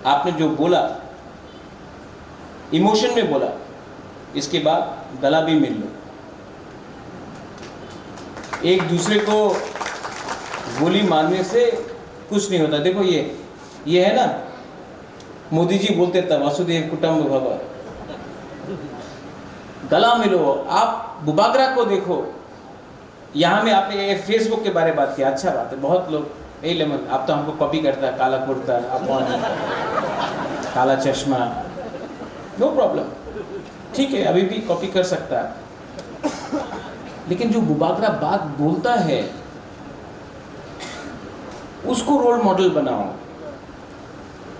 आपने जो बोला, इमोशन में बोला, इसके बाद गला भी मिल लो। एक दूसरे को गोली मारने से कुछ नहीं होता। देखो, ये ये है ना, मोदी जी बोलते था, वसुदेव कुटुंब भवा। गला मिलो। आप बुबागरा को देखो, यहाँ में आपने ये फेसबुक के बारे में बात किया, अच्छा बात है। बहुत लोग, ए लेमन, आप तो हमको कॉपी करता है, काला कुर्ता, अपन काला चश्मा, नो प्रॉब्लम, ठीक है, अभी भी कॉपी कर सकता है। लेकिन जो बुबागरा बात बोलता है, उसको रोल मॉडल बनाओ।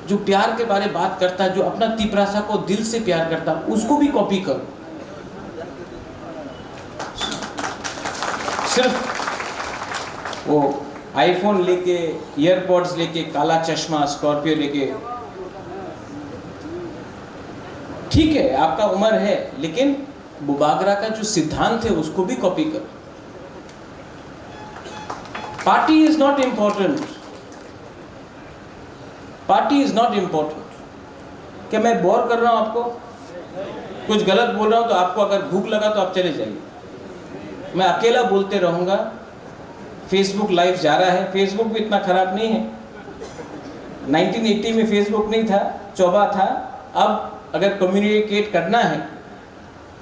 जो प्यार के बारे बात करता है, जो अपना तिपरासा को दिल से प्यार करता है, उसको भी कॉपी करो। सिर्फ वो आईफोन लेके, एयरपॉड्स लेके, काला चश्मा, स्कॉर्पियो लेके, ठीक है, आपका उम्र है, लेकिन बुबागरा का जो सिद्धांत है, उसको भी कॉपी करो। Party is not important. Party is not important. क्या मैं बोर कर रहा हूं आपको? कुछ गलत बोल रहा हूं तो आपको अगर भूख लगा तो आप चले जाइए, मैं अकेला बोलते रहूंगा। फेसबुक लाइव जा रहा है, फेसबुक भी इतना खराब नहीं है। नाइनटीन एटी में फेसबुक नहीं था, चोबा था। अब अगर कम्युनिकेट करना है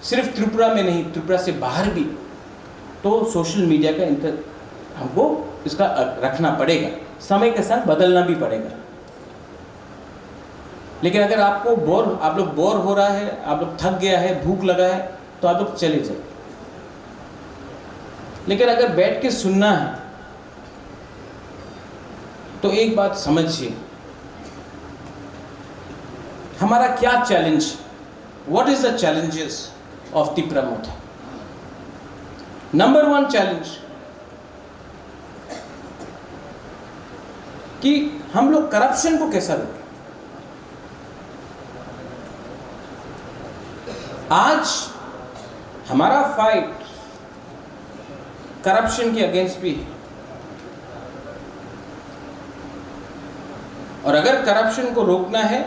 सिर्फ त्रिपुरा में नहीं, त्रिपुरा से बाहर भी, तो सोशल मीडिया का इंतर हमको इसका रखना पड़ेगा, समय के साथ बदलना भी पड़ेगा। लेकिन अगर आपको बोर, आप लोग बोर हो रहा है, आप लोग थक गया है, भूख लगा है, तो आप लोग चले जाइए। लेकिन अगर बैठ के सुनना है तो एक बात समझिए, हमारा क्या challenge, what is the challenges of Tipra Motha? Number one challenge कि हम लोग करप्शन को कैसा रोकें। आज हमारा फाइट करप्शन के अगेंस्ट भी है। और अगर करप्शन को रोकना है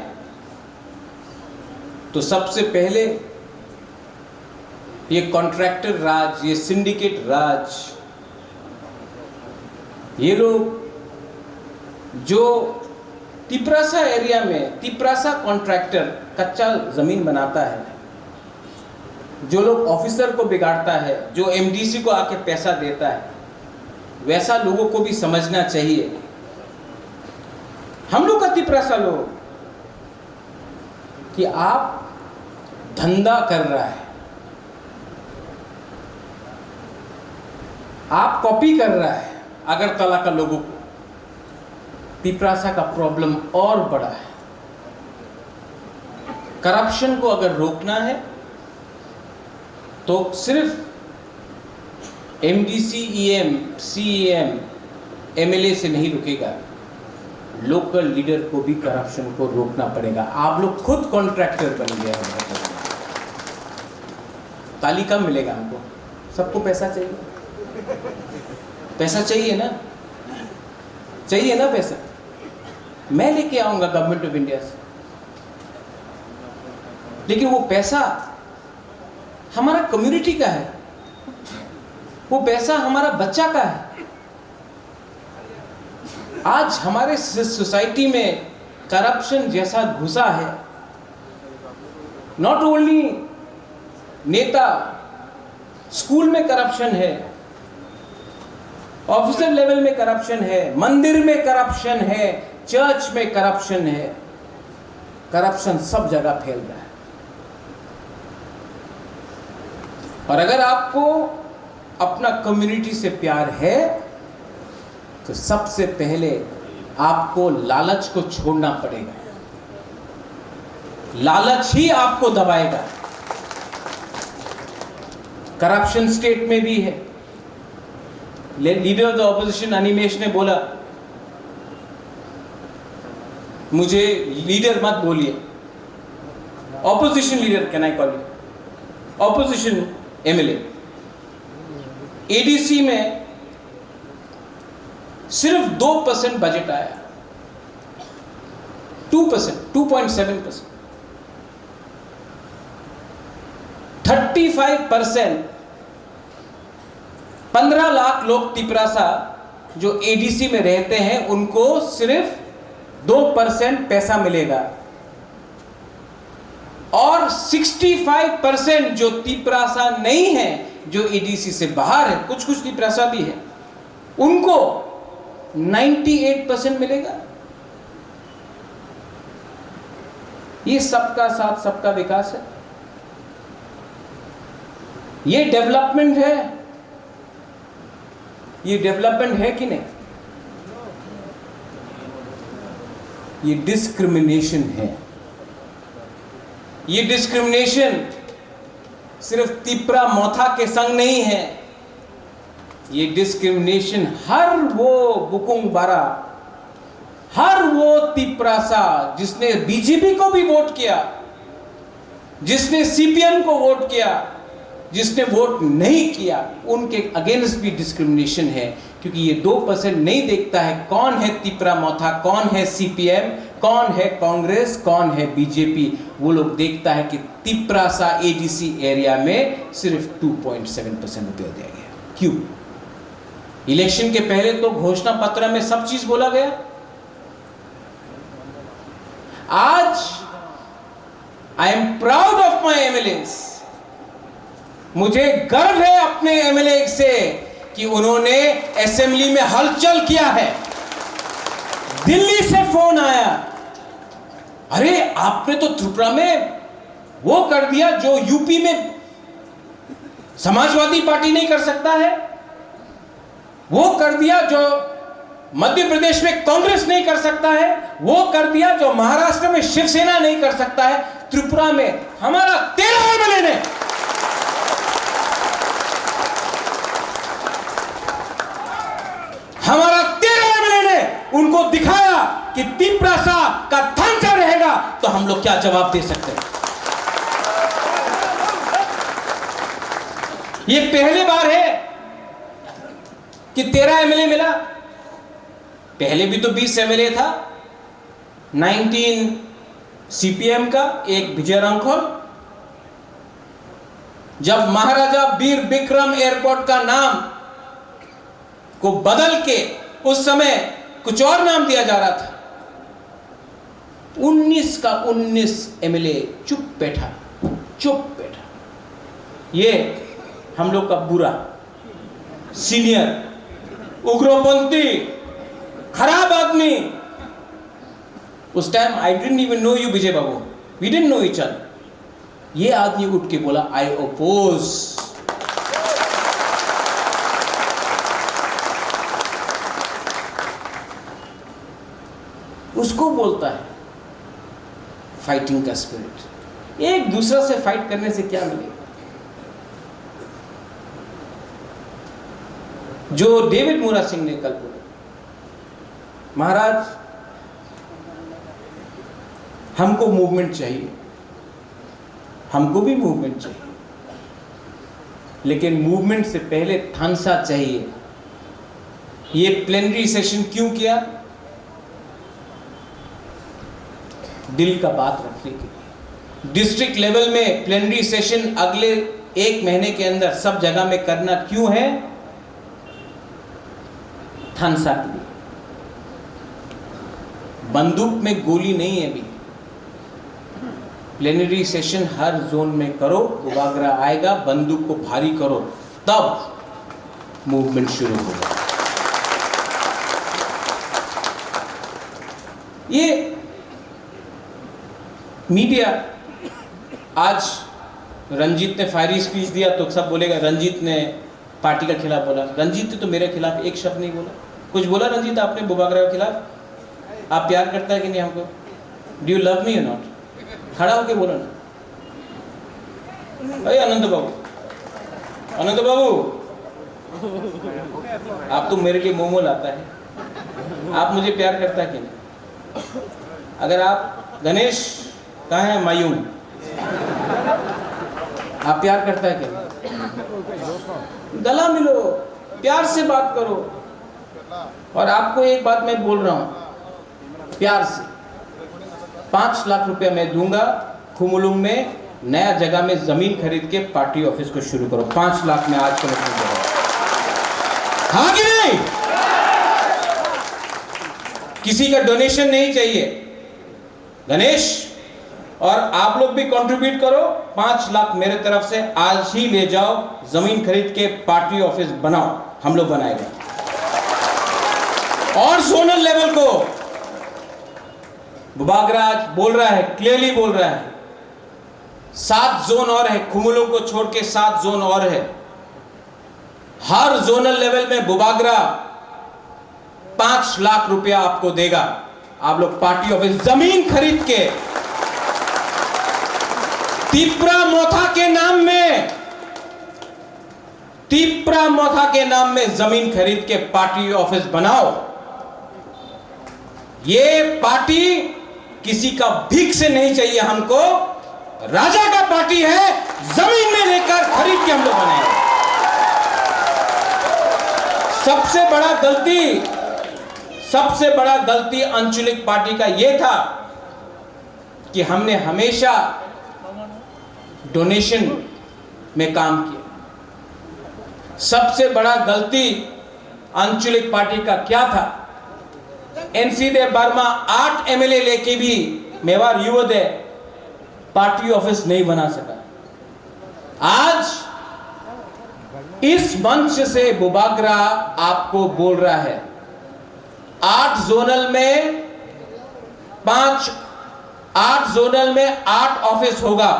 तो सबसे पहले ये कॉन्ट्रैक्टर राज, ये सिंडिकेट राज, ये लोग जो तिपरासा एरिया में तिपरासा कॉन्ट्रैक्टर कच्चा जमीन बनाता है, जो लोग ऑफिसर को बिगाड़ता है, जो एमडीसी को आके पैसा देता है, वैसा लोगों को भी समझना चाहिए। हम लोग का तिपरासा लोग कि आप धंधा कर रहा है, आप कॉपी कर रहा है अगरतला का लोगों को, तिपरासा का प्रॉब्लम और बड़ा है। करप्शन को अगर रोकना है तो सिर्फ एमडीसी, ईएम, सीईएम, एमएलए से नहीं रुकेगा, लोकल लीडर को भी करप्शन को रोकना पड़ेगा। आप लोग खुद कॉन्ट्रैक्टर बन गए हैं। ताली कब मिलेगा हमको? सबको पैसा चाहिए, पैसा चाहिए ना, चाहिए ना पैसा। मैं लेके आऊंगा गवर्नमेंट ऑफ इंडिया से, लेकिन वो पैसा हमारा कम्युनिटी का है, वो पैसा हमारा बच्चा का है। आज हमारे सोसाइटी में करप्शन जैसा घुसा है, नॉट ओनली नेता, स्कूल में करप्शन है, ऑफिसर लेवल में करप्शन है, मंदिर में करप्शन है, चर्च में करप्शन है, करप्शन सब जगह फैल रहा है। और अगर आपको अपना कम्युनिटी से प्यार है तो सबसे पहले आपको लालच को छोड़ना पड़ेगा। लालच ही आपको दबाएगा। करप्शन स्टेट में भी है। Leader of the opposition Animesh ने बोला, मुझे लीडर मत बोलिए, opposition leader can I call you, opposition MLA. ADC में सिर्फ दो परसेंट बजट आया, two percent, two point seven percent. Thirty five percent पन्द्रह लाख लोग तिपरासा जो एडीसी में रहते हैं, उनको सिर्फ दो परसेंट पैसा मिलेगा। और सिक्सटी फ़ाइव परसेंट जो तिपरासा नहीं है, जो एडीसी से बाहर है, कुछ कुछ तिपरासा भी है, उनको नाइंटी एट परसेंट मिलेगा। ये सबका साथ, सबका विकास है, ये डेवलपमेंट है, ये डेवलपमेंट है कि नहीं? ये डिस्क्रिमिनेशन है। ये डिस्क्रिमिनेशन सिर्फ तिपरा मोथा के संग नहीं है, ये डिस्क्रिमिनेशन हर वो बुकुंग बारा, हर वो तिपरासा जिसने बीजेपी को भी वोट किया, जिसने सीपीएम को वोट किया, जिसने वोट नहीं किया, उनके अगेंस्ट भी डिस्क्रिमिनेशन है, क्योंकि ये दो परसेंट नहीं देखता है कौन है तिपरा मोथा, कौन है सीपीएम, कौन है कांग्रेस, कौन है बीजेपी। वो लोग देखता है कि तिपरासा एडीसी एरिया में सिर्फ टू पॉइंट सेवन परसेंट रुपया दिया गया। क्यों? इलेक्शन के पहले तो घोषणा पत्र में सब चीज बोला गया। आज I am proud of my MLAs. मुझे गर्व है अपने एमएलए से कि उन्होंने असेंबली में हलचल किया है। दिल्ली से फोन आया, "अरे, आपने तो त्रिपुरा में वो कर दिया जो यूपी में समाजवादी पार्टी नहीं कर सकता है।" वो कर दिया जो मध्य प्रदेश में कांग्रेस नहीं कर सकता है, वो कर दिया जो महाराष्ट्र में शिवसेना नहीं कर सकता है। त्रिपुरा में हमारा तेरह एमएलए ने, हमारा तेरह एमएलए ने उनको दिखाया कि तिपरासा का थानसा रहेगा तो हम लोग क्या जवाब दे सकते हैं। ये पहली बार है कि तेरह एमएलए मिला। पहले भी तो बीस एमएलए था, नाइनटीन सीपीएम का, एक विजय रंखोल। जब महाराजा वीर विक्रम एयरपोर्ट का नाम को बदल के उस समय कुछ और नाम दिया जा रहा था, उन्नीस का उन्नीस एमएलए चुप बैठा, चुप बैठा। ये हम लोग का बुरा सीनियर उग्रपंथी, खराब आदमी। उस time I didn't even know you, Vijay Babu, we didn't know each other। ये आदमी उठ के बोला, "I oppose।" उसको बोलता है फाइटिंग का स्पिरिट। एक दूसरे से फाइट करने से क्या मिलेगा? जो डेविड मुरा सिंह ने कल बोला, महाराज, हमको मूवमेंट चाहिए, हमको भी मूवमेंट चाहिए, लेकिन मूवमेंट से पहले थानसा चाहिए। ये प्लेनरी सेशन क्यों किया? दिल का बात रखने के लिए। डिस्ट्रिक्ट लेवल में प्लेनरी सेशन अगले एक महीने के अंदर सब जगह में करना क्यों है? थानसा के लिए। बंदूक में गोली नहीं है अभी। प्लेनरी सेशन हर जोन में करो, बुबागरा आएगा, बंदूक को भारी करो, तब मूवमेंट शुरू होगा। ये मीडिया, आज रंजीत ने फायरिंग स्पीच दिया तो सब बोलेगा रंजीत ने पार्टी का खिलाफ बोला। रंजीत ने तो मेरे खिलाफ एक शब्द नहीं बोला। कुछ बोला रंजीत आपने बुबागरा के खिलाफ? आप प्यार करता है कि नहीं हमको? Do you love me or not? खड़ा होके बोलो ना। अरे आनंद बाबू, आनंद बाबू, आप तो मेरे लिए मोमो लाता है, आप मुझे प्यार करता है कि नहीं? अगर आप, गणेश, कहाँ है मायूम? आप प्यार करता है क्या? गला मिलो, प्यार से बात करो। और आपको एक बात मैं बोल रहा हूँ, प्यार से, पाँच लाख रुपया मैं दूंगा, खुमुलुंग में नया जगह में जमीन खरीद के पार्टी ऑफिस को शुरू करो। पाँच लाख में आज कमिटमेंट दे रहा हूँ। हाँ कि नहीं? किसी का डोनेशन नहीं चाहिए। गणेश, और आप लोग भी कंट्रीब्यूट करो, पाँच लाख मेरे तरफ से आज ही ले जाओ, जमीन खरीद के पार्टी ऑफिस बनाओ, हम लोग बनाएंगे। और जोनल लेवल को बुबागरा आज बोल रहा है, क्लियरली बोल रहा है, सात जोन और है, खुमुलुंग को छोड़ के सात जोन और है। हर जोनल लेवल में बुबागरा पाँच लाख रुपया आपको देगा। आप लोग पार्टी ऑफिस जमीन खरीद के तिप्रा मोथा के नाम में, तिप्रा मोथा के नाम में जमीन खरीद के पार्टी ऑफिस बनाओ। ये पार्टी किसी का भीख से नहीं चाहिए हमको, राजा का पार्टी है, जमीन में लेकर खरीद के हम लोग बनाएंगे। सबसे बड़ा गलती, सबसे बड़ा गलती आंचलिक पार्टी का ये था कि हमने हमेशा डोनेशन में काम किया। सबसे बड़ा गलती आंचलिक पार्टी का क्या था? एनसी देव वर्मा आठ एमएलए लेके भी मेवाड़ युवदय पार्टी ऑफिस नहीं बना सका। आज इस मंच से बुबागरा आपको बोल रहा है, आठ जोनल में पांच, आठ जोनल में आठ ऑफिस होगा,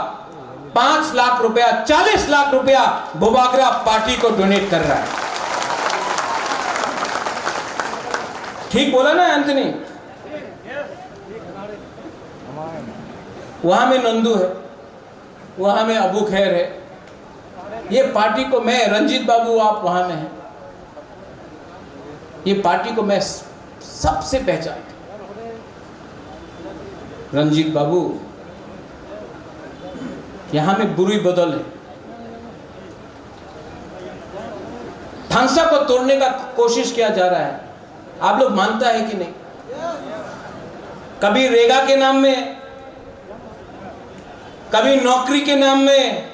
पांच लाख रुपया, चालीस लाख रुपया बुबागरा पार्टी को डोनेट कर रहा है। ठीक बोला ना एंथनी? वहां में नंदू है, वहां में अबू खैर है। ये पार्टी को मैं, रंजीत बाबू आप वहां में हैं, ये पार्टी को मैं स-, सबसे पहचानता हूं। रंजीत बाबू, यहां में बुरी बदल है। थानसा को तोड़ने का कोशिश किया जा रहा है, आप लोग मानता है कि नहीं? कभी रेगा के नाम में, कभी नौकरी के नाम में।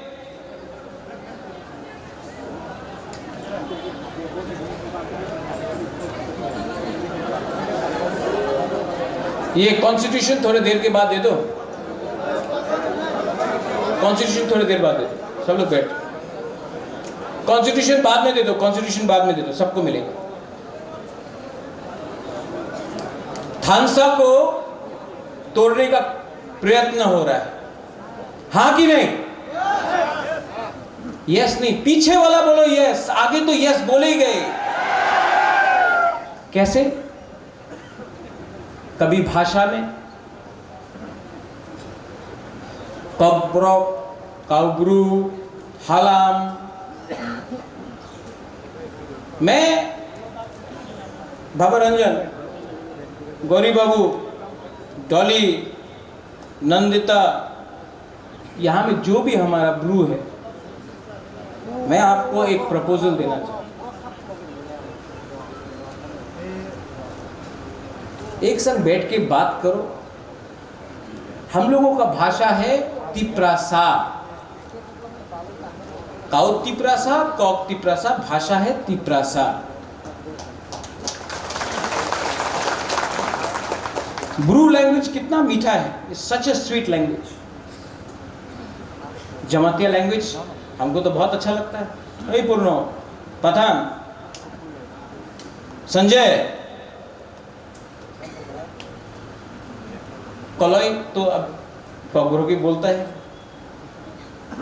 ये कॉन्स्टिट्यूशन थोड़े देर के बाद दे दो, कॉन्स्टिट्यूशन थोड़े देर बाद दे दो, सब लोग बैठ। कॉन्स्टिट्यूशन बाद में दे दो, कॉन्स्टिट्यूशन बाद में दे दो, सबको मिलेगा। थानसा को तोड़ने का प्रयत्न हो रहा है, हाँ कि नहीं? यस नहीं, पीछे वाला बोलो यस, आगे तो यस बोले ही गए। कैसे? कभी भाषा में, कॉकबरॉक, काउब्रू, हालाम। मैं, बाबा रंजन, गौरी बाबू, डॉली, नंदिता, यहाँ में जो भी हमारा ब्रू है, मैं आपको एक प्रपोजल देना चाहता हूँ। एक संग बैठ के बात करो। हम लोगों का भाषा है तिप्रासा। काउ तिप्रासा, कॉक तिप्रासा, भाषा है तिप्रासा। ब्रू लैंग्वेज कितना मीठा है, it's such a sweet language। Jamatia language हमको तो बहुत अच्छा लगता है। ए पूर्णो, पठान, संजय, कलई तो अब कॉकबरॉक ही बोलता है,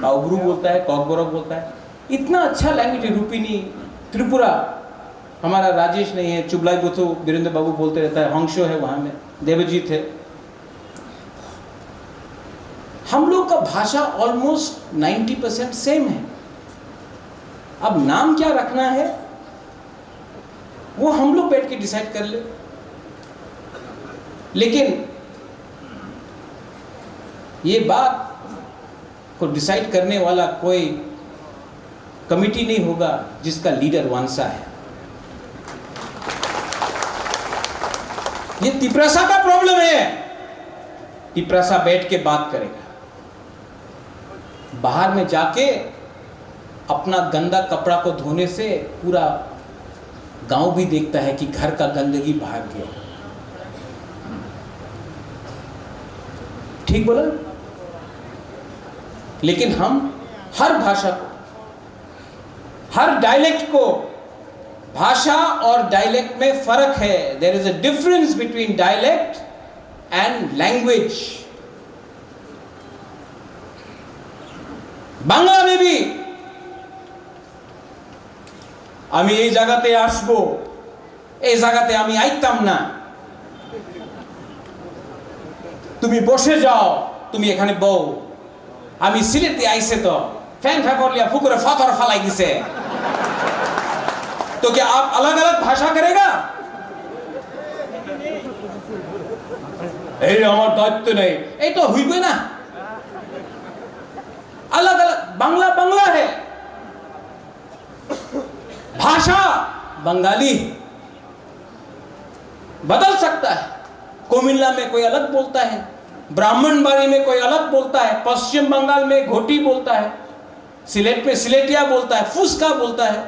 काउब्रू बोलता है, कॉकबरॉक बोलता है। इतना अच्छा लैंग्वेज है, रूपिनी, त्रिपुरा, हमारा राजेश नहीं है, चुबलाई बुथु वीरेंद्र बाबू बोलते रहता है, हंसो है वहाँ में, देवजीत है। हम लोग का भाषा ऑलमोस्ट नाइन्टी परसेंट सेम है। अब नाम क्या रखना है, वो हम लोग बैठ के डिसाइड कर ले। लेकिन ये बात को डिसाइड करने वाला कोई कमेटी नहीं होगा जिसका लीडर वांसा है। ये तिपरासा का प्रॉब्लम है। तिपरासा बैठ के बात करेगा। बाहर में जाके अपना गंदा कपड़ा को धोने से पूरा गांव भी देखता है कि घर का गंदगी बाहर गया। ठीक बोला? लेकिन हम हर भाषा को, हर डायलेक्ट को, भाषा और डायलेक्ट में फर्क है। There is a difference between dialect and language. Bangla में भी আমি এই জায়গাতে আসবো, এই জায়গাতে আমি আইতাম না। তুমি বসে যাও, তুমি এখানে বও। আমি সিলেটে আইছে তো, ফ্যান ফ্যাফর লিয়া ফুকুরে ফাথর ফালাই দিছে। तो क्या आप अलग अलग भाषा करेगा? এই আমার দায়িত্ব নেই, এই তো হইবে না। अलग अलग, बांग्ला बांग्ला है, भाषा बंगाली है। बदल सकता है। कुमिल्ला में कोई अलग बोलता है, ब्राह्मणबाड़ी में कोई अलग बोलता है, पश्चिम बंगाल में घोटी बोलता है, सिलेट में सिलेटिया बोलता है, फुसका बोलता है।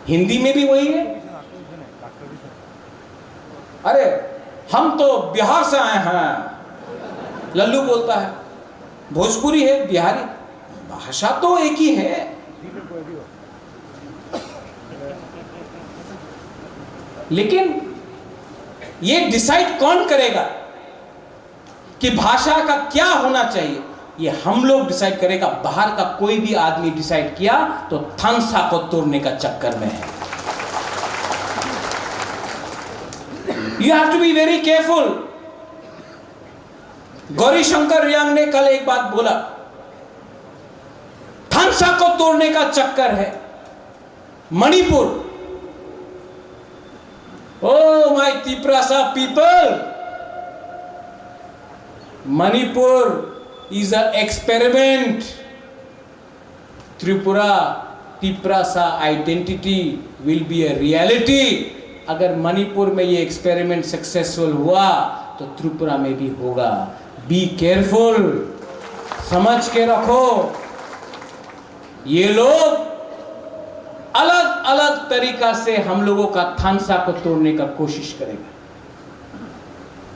हिंदी में भी वही है। अरे, हम तो बिहार से आए हैं, लल्लू बोलता है। भोजपुरी है, बिहारी, भाषा तो एक ही है। लेकिन ये डिसाइड कौन करेगा कि भाषा का क्या होना चाहिए? ये हम लोग डिसाइड करेगा। बाहर का कोई भी आदमी डिसाइड किया तो थानसा को तोड़ने का चक्कर में है। You have to be very careful. Gauri शंकर रियांग ने कल एक बात बोला, थानसा को तोड़ने का चक्कर है। Manipur, oh my Tiprasa people, Manipur is a experiment. Tripura, Tiprasa identity will be a reality. अगर मणिपुर में ये एक्सपेरिमेंट सक्सेसफुल हुआ तो त्रिपुरा में भी होगा। बी केयरफुल, समझ के रखो। ये लोग अलग अलग तरीका से हम लोगों का थानसा को तोड़ने का कोशिश करेगा,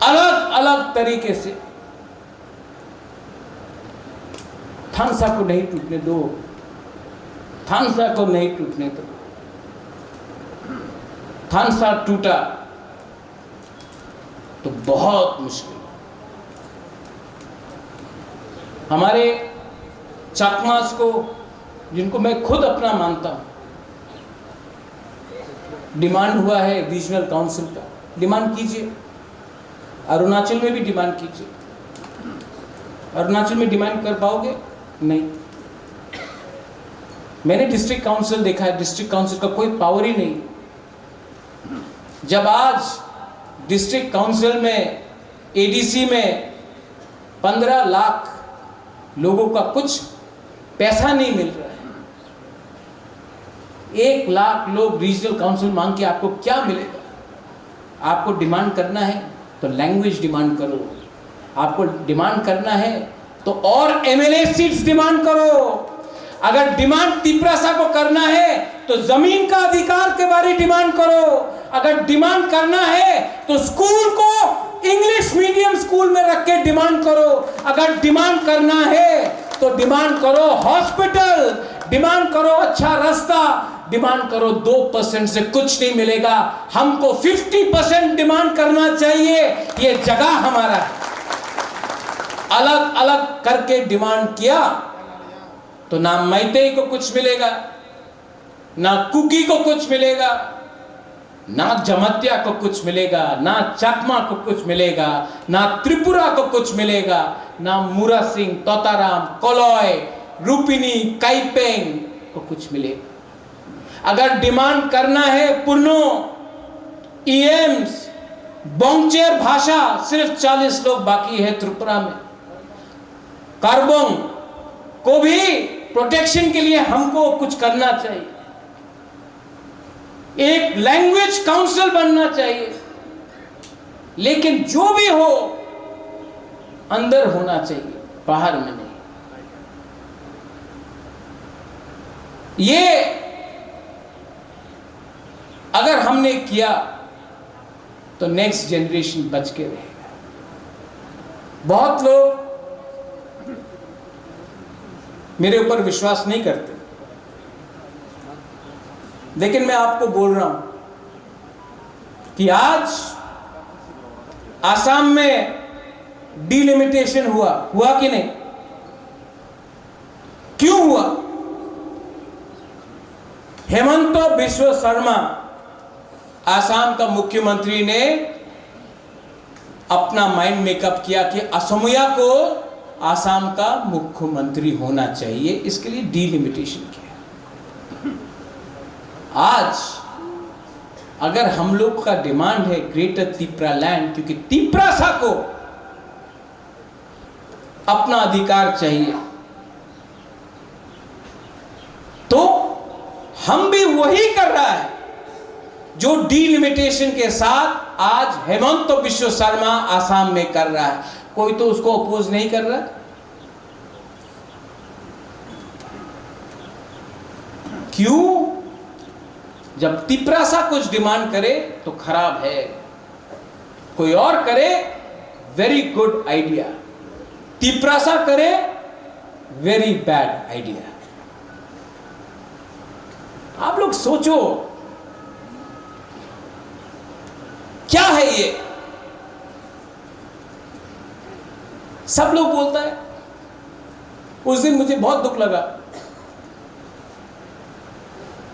अलग अलग तरीके से। थानसा को नहीं टूटने दो, थानसा को नहीं टूटने दो। थानसा टूटा तो बहुत मुश्किल। हमारे चकमास को, जिनको मैं खुद अपना मानता हूँ, डिमांड हुआ है रीजनल काउंसिल का, डिमांड कीजिए। अरुणाचल में भी डिमांड कीजिए। अरुणाचल में डिमांड कर पाओगे? नहीं। मैंने डिस्ट्रिक्ट काउंसिल देखा है, डिस्ट्रिक्ट काउंसिल का कोई पावर ही नहीं। जब आज डिस्ट्रिक्ट काउंसिल में, एडीसी में पन्द्रह लाख लोगों का कुछ पैसा नहीं मिल रहा है, एक लाख लोग रीजनल काउंसिल मांग के आपको क्या मिलेगा? आपको डिमांड करना है तो लैंग्वेज डिमांड करो, आपको डिमांड करना है तो और एमएलए सीट्स डिमांड करो। अगर डिमांड तिपरासा को करना है तो जमीन का अधिकार के बारे डिमांड करो। अगर डिमांड करना है तो स्कूल को इंग्लिश मीडियम स्कूल में रख के डिमांड करो। अगर डिमांड करना है तो डिमांड करो हॉस्पिटल, डिमांड करो अच्छा रास्ता, डिमांड करो। दो परसेंट से कुछ नहीं मिलेगा। हमको फिफ्टी परसेंट डिमांड करना चाहिए। ये जगह हमारा है। अलग अलग करके डिमांड किया तो ना मैतेई को कुछ मिलेगा, ना कुकी को कुछ मिलेगा, ना जमातिया को कुछ मिलेगा, ना चाकमा को कुछ मिलेगा, ना त्रिपुरा को कुछ मिलेगा, ना मुरा सिंह, तोताराम, कलय, रूपिनी, काइपेंग को कुछ मिलेगा। अगर डिमांड करना है पुरनो ईएम्स, बोंगचेर भाषा, सिर्फ चालीस लोग बाकी है त्रिपुरा में। कार्बोंग को भी प्रोटेक्शन के लिए हमको कुछ करना चाहिए। एक लैंग्वेज काउंसिल बनना चाहिए, लेकिन जो भी हो, अंदर होना चाहिए, बाहर में नहीं। ये अगर हमने किया तो नेक्स्ट जनरेशन बच के रहेगा। बहुत लोग मेरे ऊपर विश्वास नहीं करते, लेकिन मैं आपको बोल रहा हूं कि आज आसाम में डिलिमिटेशन हुआ, हुआ कि नहीं? क्यों हुआ? हेमंत बिश्व शर्मा आसाम का मुख्यमंत्री ने अपना माइंड मेकअप किया कि असमिया को आसाम का मुख्यमंत्री होना चाहिए, इसके लिए डिलिमिटेशन किया। आज अगर हम लोग का डिमांड है ग्रेटर तिपरा लैंड, क्योंकि तिपरासा को अपना अधिकार चाहिए, तो हम भी वही कर रहा है जो डिलिमिटेशन के साथ आज हेमंत बिश्व शर्मा आसाम में कर रहा है। कोई तो उसको अपोज नहीं कर रहा। क्यों? जब तिपरासा कुछ डिमांड करे तो खराब है, कोई और करे, वेरी गुड आइडिया। तिपरासा करे, वेरी बैड आइडिया। आप लोग सोचो, क्या है ये? सब लोग बोलता है। उस दिन मुझे बहुत दुख लगा,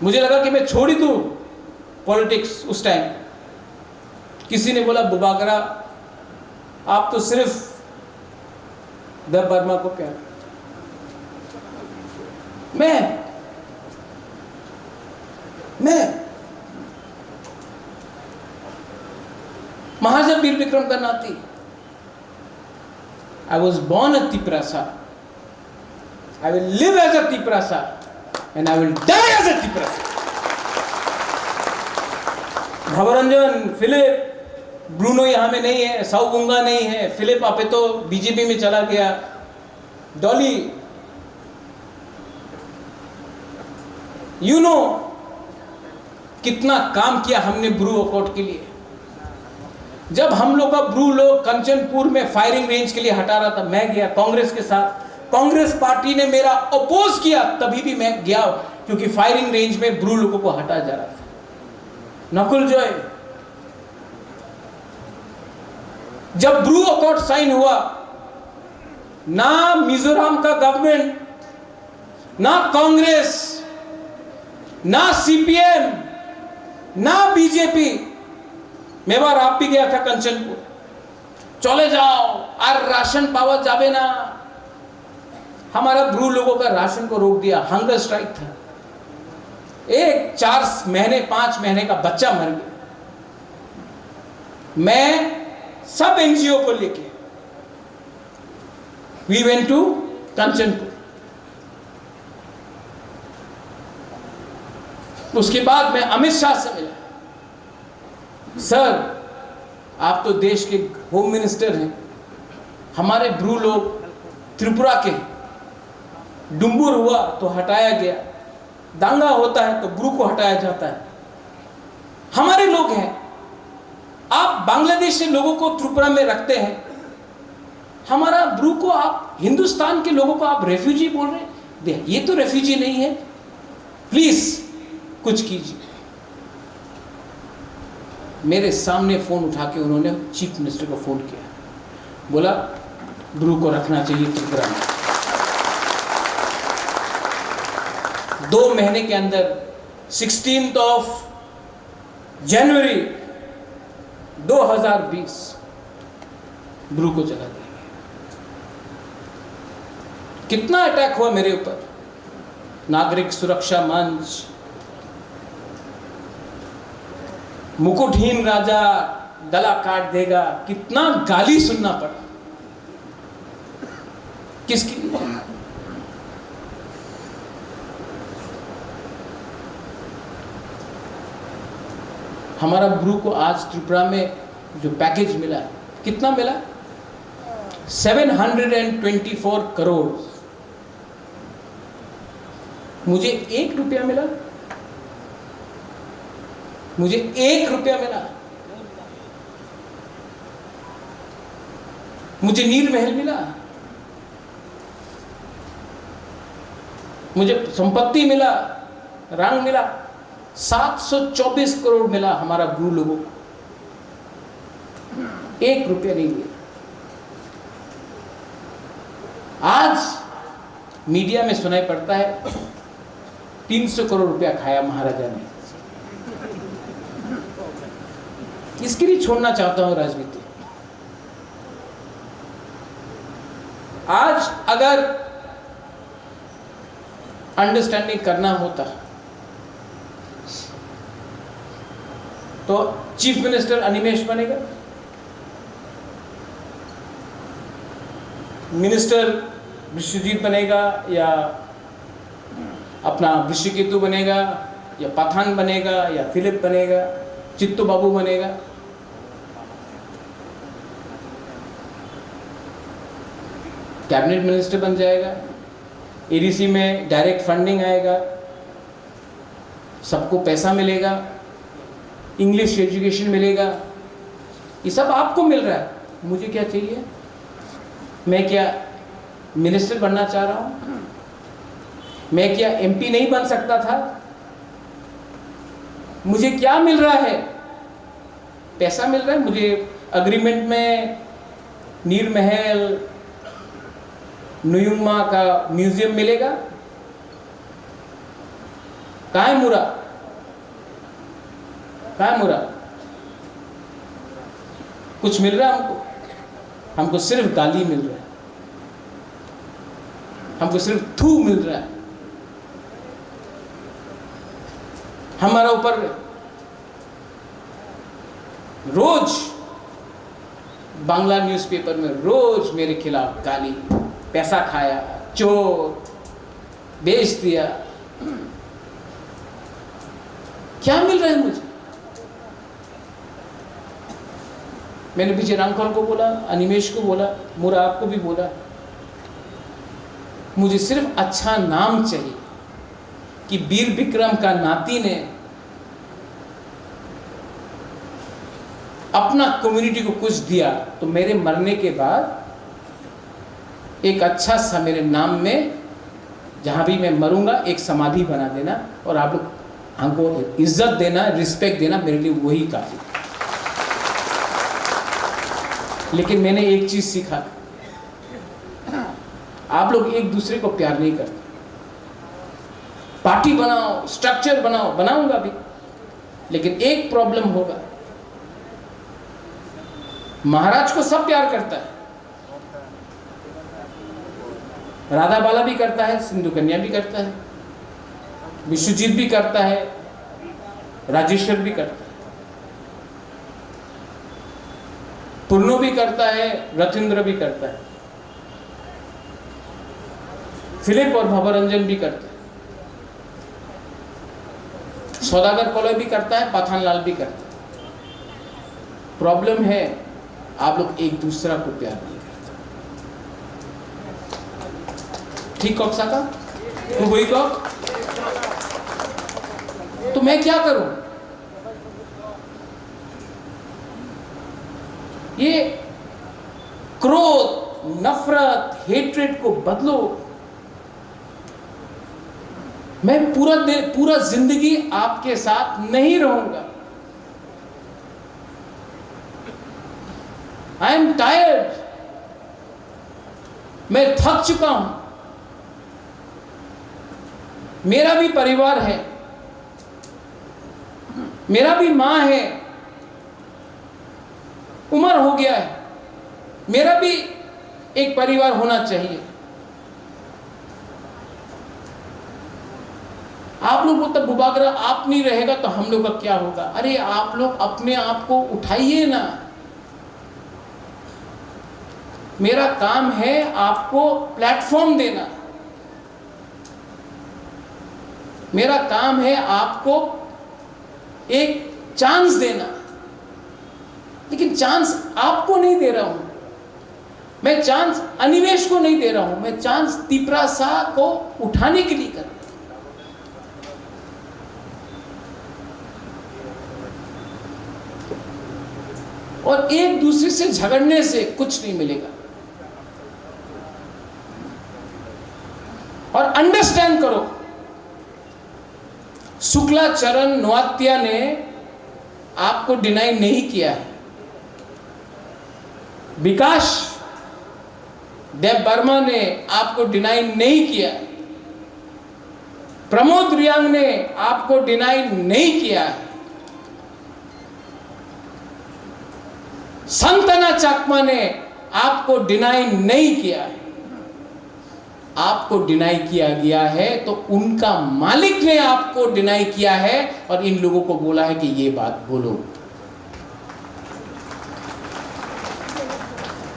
मुझे लगा कि मैं छोड़ ही दूं पॉलिटिक्स। उस टाइम किसी ने बोला, "बुबागरा, आप तो सिर्फ द वर्मा को प्यार करते हो।" मैं, मैं महाराजा वीर विक्रम का नाती, I was born a Tiprasa. I will live as a Tiprasa and I will die as a Tiprasa. भवरंजन, फिलिप, ब्रूनो यहाँ में नहीं है, साउबुंगा नहीं है, फिलिप आपे तो बीजेपी में चला गया, डॉली, यू नो कितना काम किया हमने ब्रू अकॉर्ड के लिए। जब हम लोग का ब्रू लोग कंचनपुर में फायरिंग रेंज के लिए हटा रहा था, मैं गया कांग्रेस के साथ। कांग्रेस पार्टी ने मेरा अपोज किया, तभी भी मैं गया, क्योंकि फायरिंग रेंज में ब्रू लोगों को हटाया जा रहा था। नकुल जॉय, जब ब्रू अकॉर्ड साइन हुआ, ना मिजोरम का गवर्नमेंट, ना कांग्रेस, ना सीपीएम, ना बीजेपी। मैं बार आप भी गया था कंचनपुर। चले जाओ, আর রাশন পাওয়া যাবে না। हमारा ब्रू लोगों का राशन को रोक दिया, हंगर स्ट्राइक था। एक चार महीने, पांच महीने का बच्चा मर गया। मैं सब एनजीओ को लेके we went to कंचनपुर। उसके बाद मैं अमित शाह से मिला। सर, आप तो देश के होम मिनिस्टर हैं, हमारे ब्रू लोग त्रिपुरा के, डुम्बुर हुआ तो हटाया गया, दांगा होता है तो ब्रू को हटाया जाता है। हमारे लोग हैं, आप बांग्लादेश से लोगों को त्रिपुरा में रखते हैं, हमारा ब्रू को आप, हिंदुस्तान के लोगों को आप रेफ्यूजी बोल रहे हैं। दे-, ये तो रेफ्यूजी नहीं है, प्लीज कुछ कीजिए। मेरे सामने फोन उठा के उन्होंने चीफ मिनिस्टर को फोन किया, बोला, ब्रू को रखना चाहिए त्रिपुरा में। दो महीने के अंदर, सिक्सटीन्थ ऑफ जनवरी दो हज़ार बीस, ब्रू को जला दिया गया। कितना अटैक हुआ मेरे ऊपर, नागरिक सुरक्षा मंच, मुकुटहीन राजा गला काट देगा, कितना गाली सुनना पड़ा। किसके लिए? हमारा ब्रू को आज त्रिपुरा में जो पैकेज मिला है, कितना मिला? Seven hundred and twenty four crore. मुझे एक रुपया मिला? मुझे एक रुपया मिला? मुझे नीर महल मिला? मुझे संपत्ति मिला, रंग मिला? सात सौ चौबीस करोड़ मिला हमारा गुरु लोगों को, एक रुपया नहीं लिया। आज मीडिया में सुनाई पड़ता है, तीन सौ करोड़ रुपया खाया महाराजा ने। इसके लिए छोड़ना चाहता हूं राजनीति। आज अगर अंडरस्टैंडिंग करना होता तो चीफ मिनिस्टर अनिमेश बनेगा, मिनिस्टर विश्वजीत बनेगा, या अपना विश्वकेतु बनेगा, या पठान बनेगा, या फिलिप बनेगा, चित्तू बाबू बनेगा, कैबिनेट मिनिस्टर बन जाएगा। एडीसी में डायरेक्ट फंडिंग आएगा, सबको पैसा मिलेगा, इंग्लिश एजुकेशन मिलेगा, ये सब आपको मिल रहा है। मुझे क्या चाहिए? मैं क्या मिनिस्टर बनना चाह रहा हूँ? मैं क्या एमपी नहीं बन सकता था? मुझे क्या मिल रहा है? पैसा मिल रहा है मुझे। एग्रीमेंट में नीर महल, नुयुंगमा का म्यूजियम मिलेगा। काय मुरा? काय मुरा? कुछ मिल रहा है हमको? हमको सिर्फ गाली मिल रहा है, हमको सिर्फ थू मिल रहा है। हमारा ऊपर रोज बांग्ला न्यूज़पेपर में रोज मेरे खिलाफ गाली, पैसा खाया, चोर, बेच दिया। क्या मिल रहा है मुझे? मैंने विजय रामखल को बोला, अनिमेश को बोला, मुरा आपको भी बोला, मुझे सिर्फ अच्छा नाम चाहिए कि वीर विक्रम का नाती ने अपना कम्युनिटी को कुछ दिया, तो मेरे मरने के बाद एक अच्छा सा मेरे नाम में, जहां भी मैं मरूंगा, एक समाधि बना देना और आप लोग हमको इज्जत देना, रिस्पेक्ट देना, मेरे लिए वही काफी। लेकिन मैंने एक चीज सीखा, आप लोग एक दूसरे को प्यार नहीं करते। पार्टी बनाओ, स्ट्रक्चर बनाओ, बनाऊंगा भी, लेकिन एक प्रॉब्लम होगा, महाराज को सब प्यार करता है, राधा बाला भी करता है, सिंधु कन्या भी करता है, विश्वजीत भी करता है, राजेश्वर भी करता है, पूर्णो भी करता है, रथिंद्र भी करता है, फिलिप और भवरंजन भी करता है, सौदागर कलय भी करता है, पठानलाल भी करता है। प्रॉब्लम है, आप लोग एक दूसरा को प्यार नहीं करते। ठीक कह सका? तू वही कह। तो मैं क्या करूं? ये क्रोध, नफरत, हेट्रेड को बदलो। मैं पूरा दे-, पूरा जिंदगी आपके साथ नहीं रहूंगा। I am tired. मैं थक चुका हूं। मेरा भी परिवार है, मेरा भी मां है, उम्र हो गया है, मेरा भी एक परिवार होना चाहिए। आप लोग बोलते, "बुबागरा आप नहीं रहेगा तो हम लोग का क्या होगा?" अरे, आप लोग अपने आप को उठाइए ना। मेरा काम है आपको प्लेटफॉर्म देना, मेरा काम है आपको एक चांस देना, लेकिन चांस आपको नहीं दे रहा हूं, मैं चांस अनिमेश को नहीं दे रहा हूं, मैं चांस तिपरासा को उठाने के लिए कर रहा हूं। और एक दूसरे से झगड़ने से कुछ नहीं मिलेगा। और अंडरस्टैंड करो, शुक्ला चरण नोआत्या ने आपको डिनाई नहीं किया है, विकास देव वर्मा ने आपको डिनाई नहीं किया, प्रमोद रियांग ने आपको डिनाई नहीं किया है, संतना चाकमा ने आपको डिनाई नहीं किया है। आपको डिनाई किया गया है तो उनका मालिक ने आपको डिनाई किया है और इन लोगों को बोला है कि ये बात बोलो।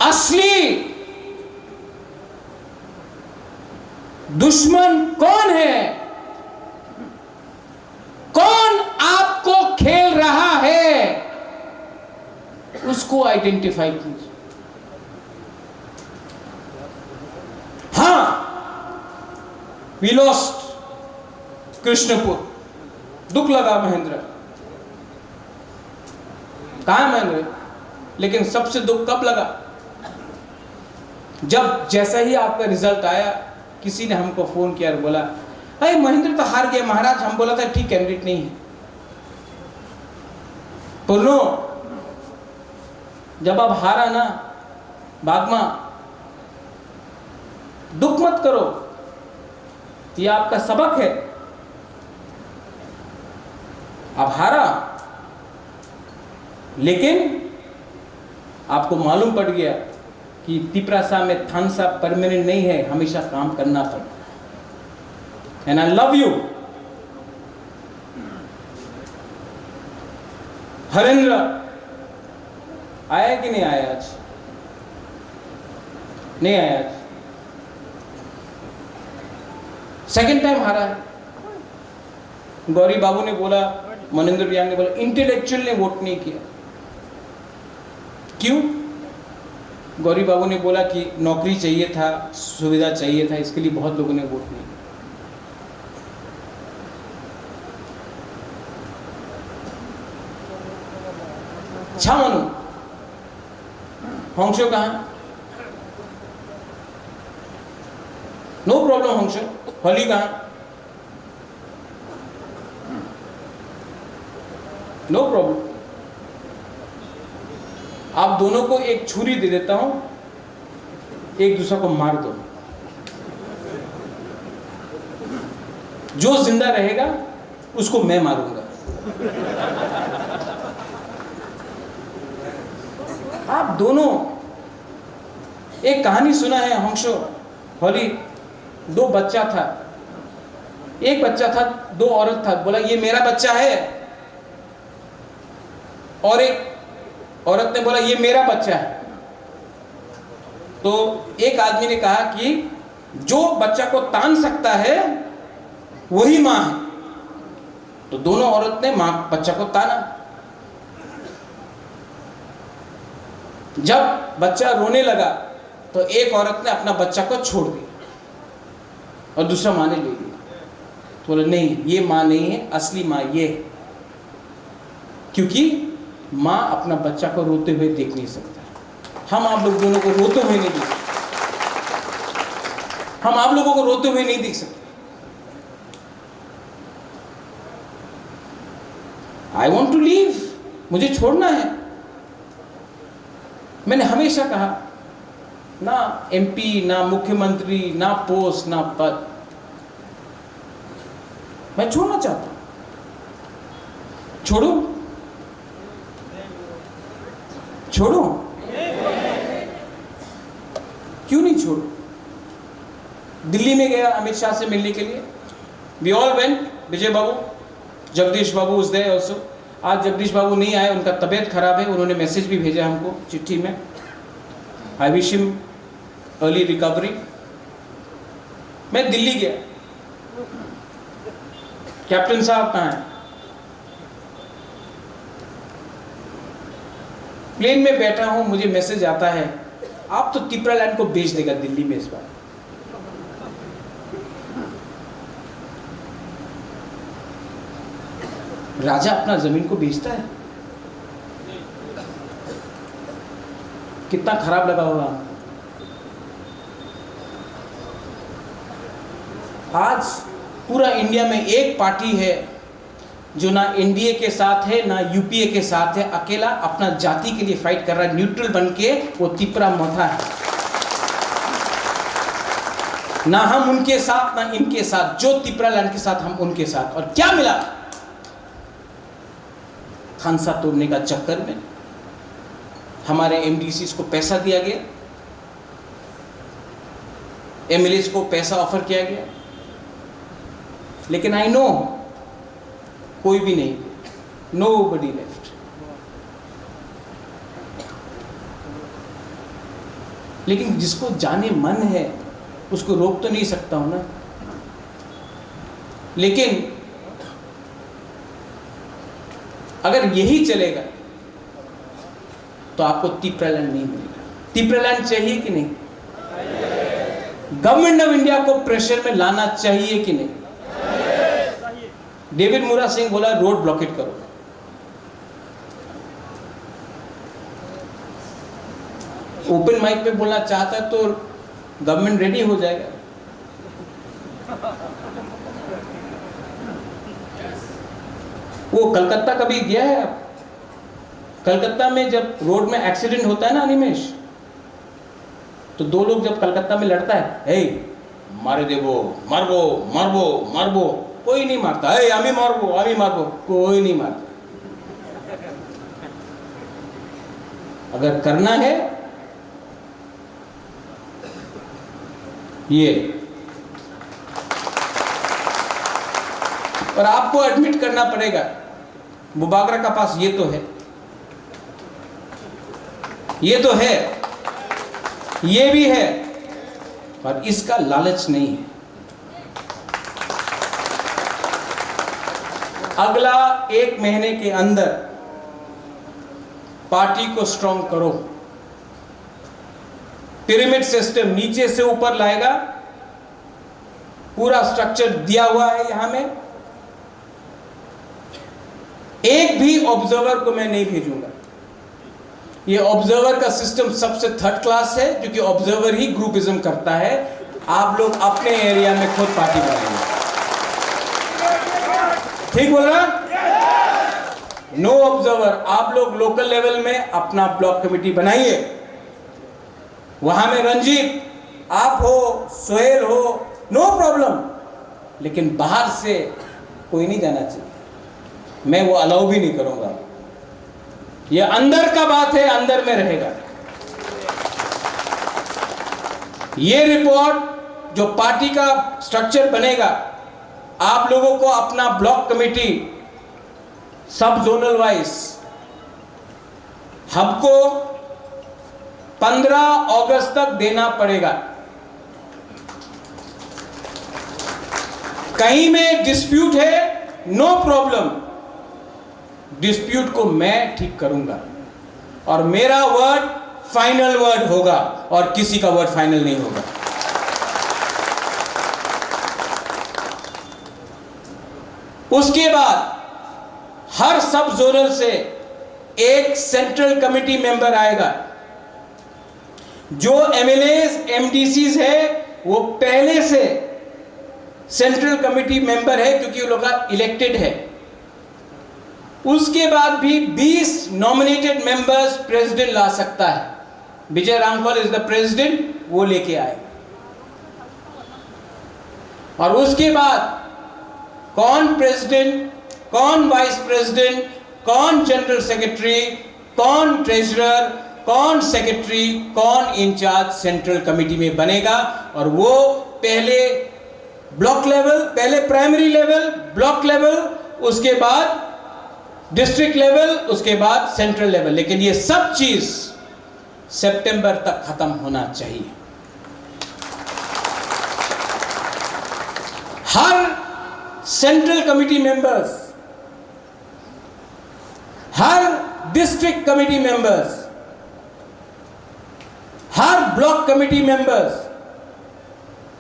असली दुश्मन कौन है? कौन आपको खेल रहा है, उसको आइडेंटिफाई कीजिए। हाँ, वी लॉस्ट कृष्णपुर, दुख लगा महेंद्र। कहाँ है महेंद्र? लेकिन सबसे दुख कब लगा? जब जैसा ही आपका रिजल्ट आया, किसी ने हमको फोन किया और बोला, अरे महेंद्र तो हार गया महाराज, हम बोला था ठीक कैंडिडेट नहीं है। बोलो, जब आप हारा ना, बागमा, दुख मत करो, ये आपका सबक है। आप हारा, लेकिन आपको मालूम पड़ गया कि तिपरासा में थानसा परमानेंट नहीं है, हमेशा काम करना पड़ता है। And I love you। Harendra आया कि नहीं आया आज? नहीं आया आज। सेकंड टाइम हारा है। गौरी बाबू ने बोला, मनिंदर रियांग ने बोला, इंटेलेक्चुअल ने वोट नहीं किया। क्यों? गौरी बाबू ने बोला कि नौकरी चाहिए था, सुविधा चाहिए था, इसके लिए बहुत लोगों ने वोट नहीं किया। छा मानो, हंसो कहाँ? नो प्रॉब्लम हंसो, हली कहाँ? No problem. आप दोनों को एक छुरी दे देता हूं, एक दूसरे को मार दो। जो जिंदा रहेगा, उसको मैं मारूंगा। आप दोनों, एक कहानी सुना है हंसो, होली, दो बच्चा था, एक बच्चा था, दो औरत था, बोला, "ये मेरा बच्चा है।" और एक औरत ने बोला, "ये मेरा बच्चा है।" तो एक आदमी ने कहा कि जो बच्चा को तान सकता है, वही माँ है। तो दोनों औरत ने माँ, बच्चा को ताना। जब बच्चा रोने लगा, तो एक औरत ने अपना बच्चा को छोड़ दिया और दूसरा माँ ने ले लिया। तो बोले, "नहीं, ये माँ नहीं है, असली माँ ये है।" क्योंकि माँ अपना बच्चा को रोते हुए देख नहीं सकता। हम आप लोग दोनों को रोते हुए नहीं देख सकते। हम आप लोगों को रोते हुए नहीं देख सकते। I want to leave, मुझे छोड़ना है। मैंने हमेशा कहा, ना एमपी, ना मुख्यमंत्री, ना पोस्ट, ना पद, मैं छोड़ना चाहता हूं। छोड़ू? छोड़ू? क्यों नहीं छोड़ू? दिल्ली में गया अमित शाह से मिलने के लिए। We all went, Vijay Babu, जगदीश बाबू was there also। आज जगदीश बाबू नहीं आए, उनका तबीयत खराब है, उन्होंने मैसेज भी भेजा हमको चिट्ठी में। I wish him early recovery। मैं दिल्ली गया, कैप्टन साहब कहाँ हैं? प्लेन में बैठा हूं, मुझे मैसेज आता है, आप तो तिपरा लैंड को बेच देगा दिल्ली में इस बार। राजा अपना जमीन को बेचता है? कितना खराब लगा होगा। आज पूरा इंडिया में एक पार्टी है जो ना एनडीए के साथ है, ना यूपीए के साथ है, अकेला अपना जाति के लिए फाइट कर रहा है, न्यूट्रल बन के वो तिपरा मथा है। ना हम उनके साथ, ना इनके साथ, जो तिपरा लैंड के साथ, हम उनके साथ। और क्या मिला? खानसा तोड़ने का चक्कर में हमारे एमडीसीज को पैसा दिया गया, एमएलएज को पैसा ऑफर किया गया, लेकिन आई नो, कोई भी नहीं, नो बडी लेफ्ट। लेकिन जिसको जाने मन है, उसको रोक तो नहीं सकता हूं ना। लेकिन अगर यही चलेगा तो आपको तिपरालैंड नहीं मिलेगा। तिपरालैंड चाहिए कि नहीं? गवर्नमेंट ऑफ इंडिया को प्रेशर में लाना चाहिए कि नहीं? डेविड मुरा सिंह बोला, रोड ब्लॉकेट करो। ओपन माइक पे बोलना चाहता है तो गवर्नमेंट रेडी हो जाएगा। वो कलकत्ता कभी गया है आप? कलकत्ता में जब रोड में एक्सीडेंट होता है ना अनिमेश, तो दो लोग जब कलकत्ता में लड़ता है, "ए, मारे देबो, मारबो, मारबो, मारबो।" कोई नहीं मारता। "ए, आमी मारबो, आमी मारबो।" कोई नहीं मारता। अगर करना है ये, और आपको एडमिट करना पड़ेगा, बुबागरा का पास ये तो है, ये तो है, ये भी है, पर इसका लालच नहीं है। अगला एक महीने के अंदर पार्टी को स्ट्रॉन्ग करो। पिरामिड सिस्टम नीचे से ऊपर लाएगा, पूरा स्ट्रक्चर दिया हुआ है यहां में। एक भी ऑब्जर्वर को मैं नहीं भेजूंगा। ये ऑब्जर्वर का सिस्टम सबसे थर्ड क्लास है, क्योंकि ऑब्जर्वर ही ग्रुपिज्म करता है। आप लोग अपने एरिया में खुद पार्टी बनाएंगे, ठीक बोल रहा? No observer. आप लोग लोकल लेवल में अपना ब्लॉक कमेटी बनाइए। वहां में रंजीत, आप हो, सोहेल हो, नो प्रॉब्लम, लेकिन बाहर से कोई नहीं जाना चाहिए। मैं वो अलाउ भी नहीं करूंगा। ये अंदर का बात है, अंदर में रहेगा। ये रिपोर्ट, जो पार्टी का स्ट्रक्चर बनेगा, आप लोगों को अपना ब्लॉक कमेटी सब जोनल वाइज हमको पन्द्रह अगस्त तक देना पड़ेगा। कहीं में डिस्प्यूट है, नो प्रॉब्लम, डिस्प्यूट को मैं ठीक करूंगा और मेरा वर्ड फाइनल वर्ड होगा और किसी का वर्ड फाइनल नहीं होगा। उसके बाद हर सब जोनल से एक सेंट्रल कमेटी मेंबर आएगा। जो एमएलएज, एमडीसीज है, वो पहले से सेंट्रल कमेटी मेंबर है, क्योंकि वो लोग का इलेक्टेड है। उसके बाद भी बीस नॉमिनेटेड मेंबर्स प्रेसिडेंट ला सकता है। विजय रामफल इज द प्रेसिडेंट, वो लेके आए। और उसके बाद कौन प्रेसिडेंट, कौन वाइस प्रेसिडेंट, कौन जनरल सेक्रेटरी, कौन ट्रेजरर, कौन सेक्रेटरी, कौन इंचार्ज सेंट्रल कमेटी में बनेगा, और वो पहले ब्लॉक लेवल, पहले प्राइमरी लेवल, ब्लॉक लेवल, उसके बाद डिस्ट्रिक्ट लेवल, उसके बाद सेंट्रल लेवल। लेकिन ये सब चीज सितंबर तक खत्म होना चाहिए। हर सेंट्रल कमेटी मेंबर्स, हर डिस्ट्रिक्ट कमेटी मेंबर्स, हर ब्लॉक कमेटी मेंबर्स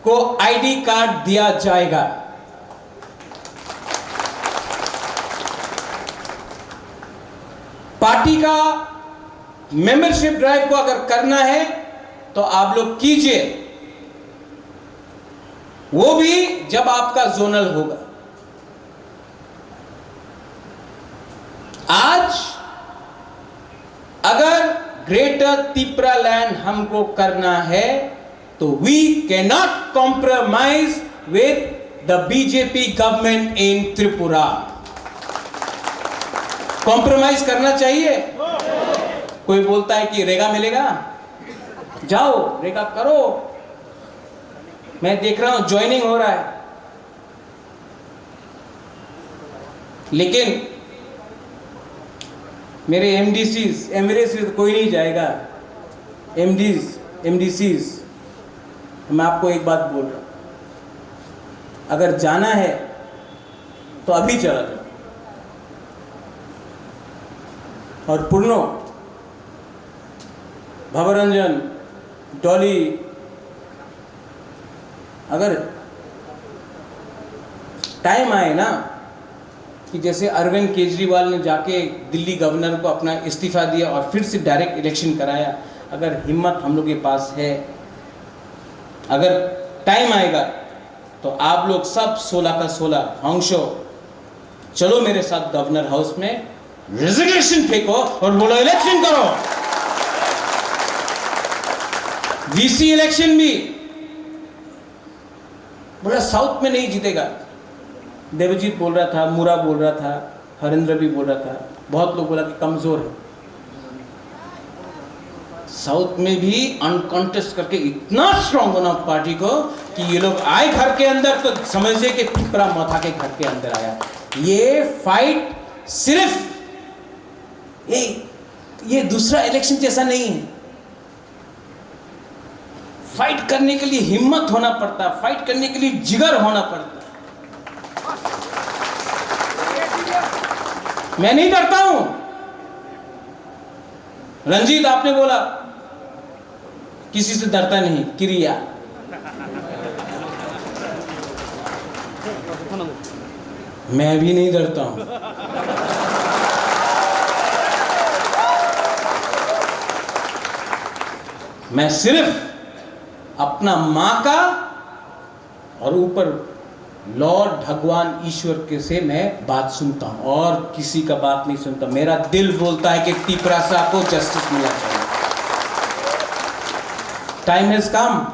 को आईडी कार्ड दिया जाएगा। पार्टी का मेंबरशिप ड्राइव को अगर करना है तो आप लोग कीजिए, वो भी जब आपका जोनल होगा। आज अगर ग्रेटर तिप्रा लैंड हमको करना है तो we cannot compromise with the B J P government in Tripura। Compromise करना चाहिए? कोई बोलता है कि रेगा मिलेगा, जाओ रेगा करो। मैं देख रहा हूं ज्वाइनिंग हो रहा है, लेकिन मेरे एमडीसीज, एमडीसीज तो कोई नहीं जाएगा। एमडीज, एमडीसीज, मैं आपको एक बात बोल रहा हूं, अगर जाना है तो अभी चला जाओ। और पूर्णो, भवरंजन, डॉली, अगर टाइम आए ना कि जैसे अरविंद केजरीवाल ने जाके दिल्ली गवर्नर को अपना इस्तीफा दिया और फिर से डायरेक्ट इलेक्शन कराया, अगर हिम्मत हम लोग के पास है, अगर टाइम आएगा तो आप लोग सब सोलह का सोलह हंसो, चलो मेरे साथ गवर्नर हाउस में, रेजिग्नेशन फेंको और बोलो इलेक्शन करो। वीसी इलेक्शन भी बोला साउथ में नहीं जीतेगा। देवजीत बोल रहा था, मुरा बोल रहा था, हरेंद्र भी बोल रहा था, बहुत लोग बोला कि कमजोर है। साउथ में भी अनकॉन्टेस्ट करके इतना स्ट्रांग बना पार्टी को कि ये लोग आए घर के अंदर तो समझिए कि पिपरा मथा के घर के अंदर आया। ये फाइट सिर्फ ये, ये दूसरा इलेक्शन जैसा नहीं है। फाइट करने के लिए हिम्मत होना पड़ता है, फाइट करने के लिए जिगर होना पड़ता है। मैं नहीं डरता हूं। रंजीत, आपने बोला किसी से डरता नहीं, क्रिया। मैं भी नहीं डरता हूं। मैं सिर्फ अपना माँ का और ऊपर लॉर्ड भगवान ईश्वर के से मैं बात सुनता हूं और किसी का बात नहीं सुनता। मेरा दिल बोलता है कि तिपरासा को जस्टिस मिलना चाहिए। Time has come,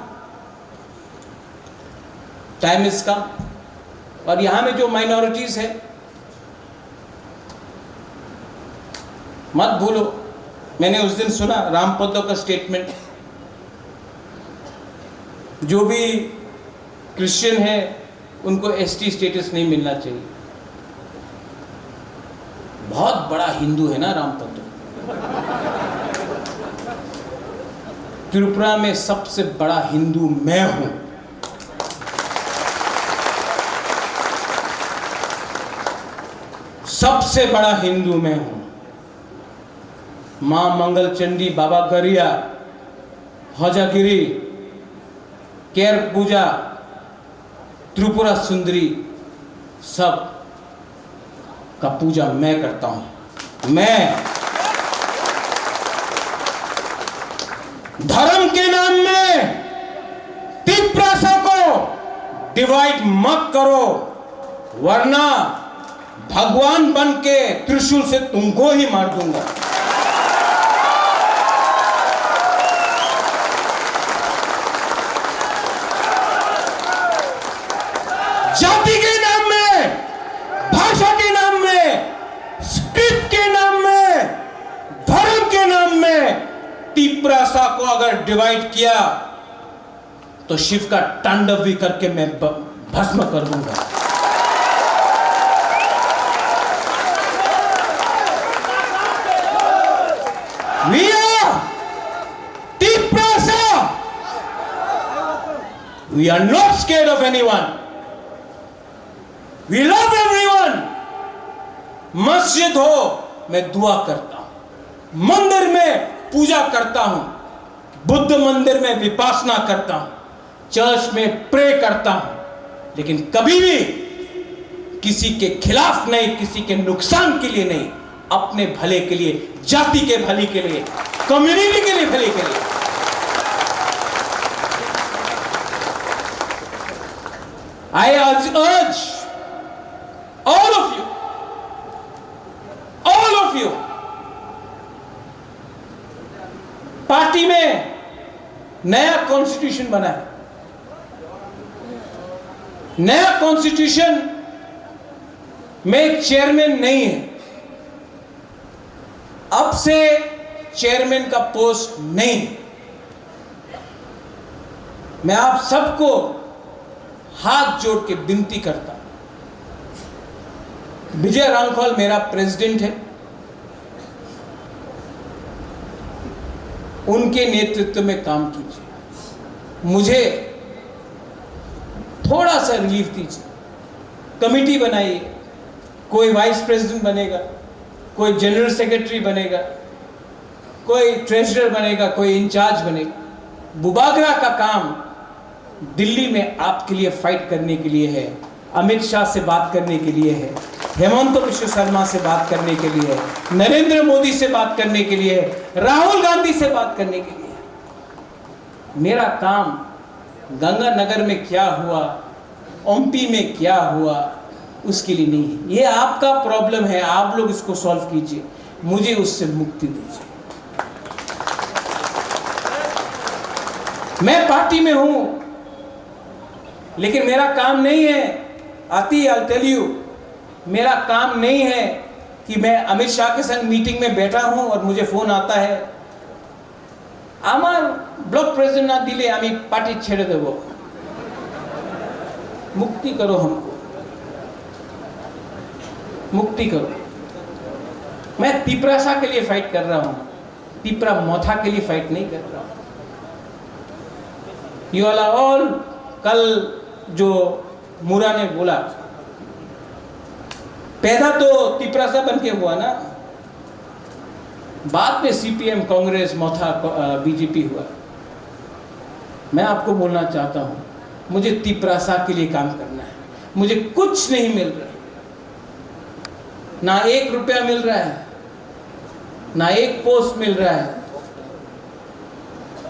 time has come. और यहां में जो माइनॉरिटीज है, मत भूलो, मैंने उस दिन सुना रामपद्दो का स्टेटमेंट, जो भी क्रिश्चियन है उनको एसटी स्टेटस नहीं मिलना चाहिए। बहुत बड़ा हिंदू है ना रामपद्दो। त्रिपुरा में सबसे बड़ा हिंदू मैं हूं, सबसे बड़ा हिंदू मैं हूं। मां मंगल चंडी, बाबा गरिया, हजागिरी, केर पूजा, त्रिपुरा सुंदरी, सब का पूजा मैं करता हूं। मैं धर्म के नाम में तिपरासा को डिवाइड मत करो, वरना भगवान बन के त्रिशूल से तुमको ही मार दूंगा। जाति के नाम में, भाषा के नाम में, स्क्रिप्ट के नाम में, धर्म के नाम में तिपरासा को अगर डिवाइड किया तो शिव का तांडव भी करके मैं ब-, भस्म कर दूंगा। We are Tiprasa. We are not scared of anyone. We love everyone. मस्जिद हो, मैं दुआ करता हूं, मंदिर में पूजा करता हूं, बुद्ध मंदिर में विपासना करता हूं, चर्च में प्रे करता हूं, लेकिन कभी भी किसी के खिलाफ नहीं, किसी के नुकसान के लिए नहीं, अपने भले के लिए, जाति के भले के लिए। कम्युनिटी के लिए भले करिए। I urge, urge all of you, all of you, party में नया कॉन्स्टिट्यूशन बना है। नया कॉन्स्टिट्यूशन में चेयरमैन नहीं है। अब से चेयरमैन का पोस्ट नहीं है। मैं आप सबको हाथ जोड़ के विनती करता हूं, विजय रांखल मेरा प्रेसिडेंट है, उनके नेतृत्व में काम कीजिए। मुझे थोड़ा सा रिलीफ दीजिए, कमेटी बनाइए, कोई वाइस प्रेसिडेंट बनेगा, कोई जनरल सेक्रेटरी बनेगा, कोई ट्रेजरर बनेगा, कोई इंचार्ज बनेगा। बुबागरा का काम दिल्ली में आपके लिए फाइट करने के लिए है, अमित शाह से बात करने के लिए है, हेमंत बिश्व शर्मा से बात करने के लिए है, नरेंद्र मोदी से बात करने के लिए है, राहुल गांधी से बात करने के लिए है। मेरा काम गंगानगर में क्या हुआ, ओम्पी में क्या हुआ, उसके लिए नहीं है। ये आपका प्रॉब्लम है, आप लोग इसको सॉल्व कीजिए, मुझे उससे मुक्ति दीजिए। मैं पार्टी में हूं, लेकिन मेरा काम नहीं है, आती, I'll tell you, मेरा काम नहीं है कि मैं अमित शाह के संग मीटिंग में बैठा हूं और मुझे फोन आता है, আমার ব্লক প্রেসিডেন্ট না দিলে আমি পার্টি ছেড়ে দেব। मुक्ति करो हमको, मुक्ति करो। मैं तिपरासा के लिए फाइट कर रहा हूं, तिपरा मोथा के लिए फाइट नहीं कर रहा हूं। यू आर ऑल, कल जो मुरा ने बोला, पैदा तो तिपरासा बन के हुआ ना, बाद में सीपीएम, कांग्रेस, मोथा, बीजेपी हुआ। मैं आपको बोलना चाहता हूं, मुझे तिपरासा के लिए काम करना है। मुझे कुछ नहीं मिल रहा, ना एक रुपया मिल रहा है, ना एक पोस्ट मिल रहा है,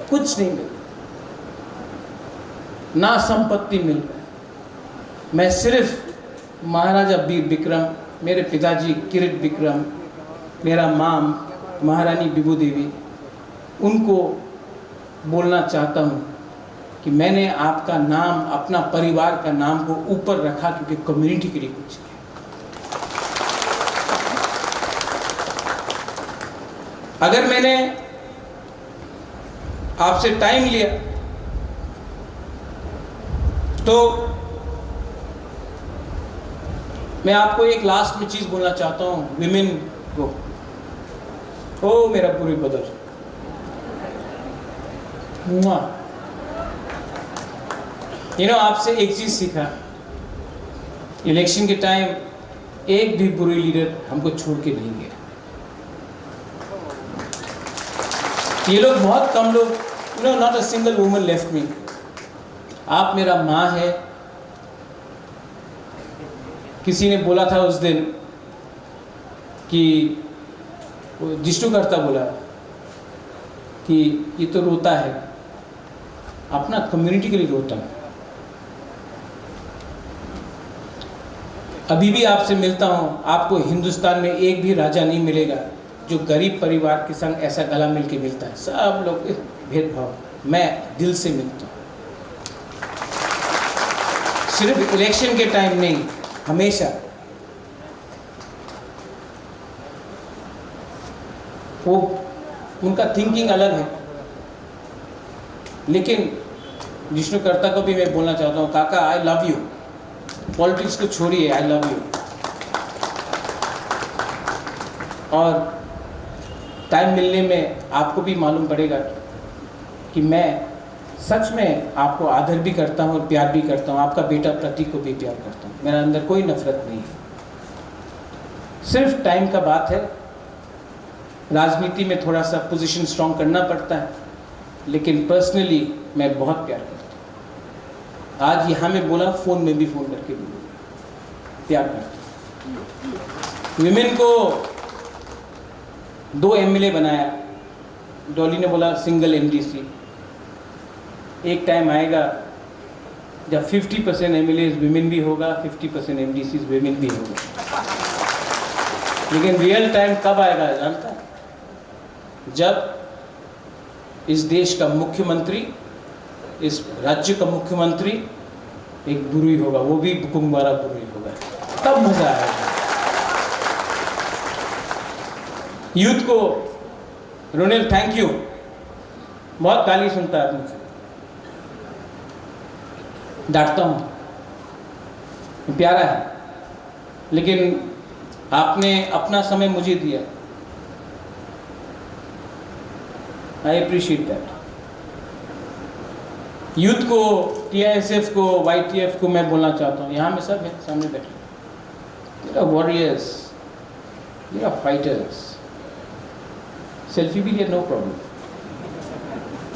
कुछ नहीं मिल रहा, ना संपत्ति मिल रहा है। मैं सिर्फ महाराजा वीर विक्रम, मेरे पिताजी किरीट विक्रम, मेरा माँ महारानी विभू देवी, उनको बोलना चाहता हूँ कि मैंने आपका नाम, अपना परिवार का नाम को ऊपर रखा, क्योंकि कम्युनिटी के लिए कुछ किया। अगर मैंने आपसे टाइम लिया, तो मैं आपको एक लास्ट में चीज बोलना चाहता हूँ, विमेन को। ओ मेरा पूरी बदल, यू नो, आपसे एक चीज सीखा, इलेक्शन के टाइम एक भी बुरी लीडर हमको छोड़ के नहीं गया। ये लोग बहुत कम लोग, you know, not a single woman left me। आप मेरा माँ है। किसी ने बोला था उस दिन कि, वो जिष्णु करता बोला कि ये तो रोता है, अपना कम्युनिटी के लिए रोता है। अभी भी आपसे मिलता हूँ, आपको हिंदुस्तान में एक भी राजा नहीं मिलेगा जो गरीब परिवार के संग ऐसा गला मिल के मिलता है। सब लोग भेदभाव, मैं दिल से मिलता हूँ, सिर्फ इलेक्शन के टाइम नहीं, हमेशा। वो, उनका थिंकिंग अलग है, लेकिन विष्णुकर्ता को भी मैं बोलना चाहता हूँ, काका, आई लव यू, पॉलिटिक्स को छोड़िए, आई लव यू। और टाइम मिलने में आपको भी मालूम पड़ेगा कि मैं सच में आपको आदर भी करता हूँ और प्यार भी करता हूँ। आपका बेटा प्रतीक को भी प्यार करता हूँ, मेरा अंदर कोई नफरत नहीं है। सिर्फ टाइम का बात है, राजनीति में थोड़ा सा पोजीशन स्ट्रांग करना पड़ता है, लेकिन पर्सनली मैं बहुत प्यार करता हूँ। आज यहाँ में बोला, फोन में भी फोन करके बोलूँगा, प्यार करता हूँ। विमेन को दो एमएलए बनाया, डॉली ने बोला सिंगल एमडीसी, एक टाइम आएगा जब फिफ्टी परसेंट एमएलए विमेन भी होगा, फिफ्टी परसेंट एमडीसी विमेन भी होगा। लेकिन रियल टाइम कब आएगा जानता है? जब इस देश का मुख्यमंत्री, इस राज्य का मुख्यमंत्री एक बुरुई होगा, वो भी बुकुंग वाला बुरुई होगा, तब मजा आएगा। यूथ को, रोनिल, थैंक यू। बहुत गाली सुनता है मुझे, डांटता हूँ, प्यारा है, लेकिन आपने अपना समय मुझे दिया। I appreciate that. यूथ को, टीआईएसएफ को, वाईटीएफ को मैं बोलना चाहता हूँ, यहाँ में सब है, सामने बैठे। There are warriors, there are fighters. Selfie भी लिया, नो प्रॉब्लम।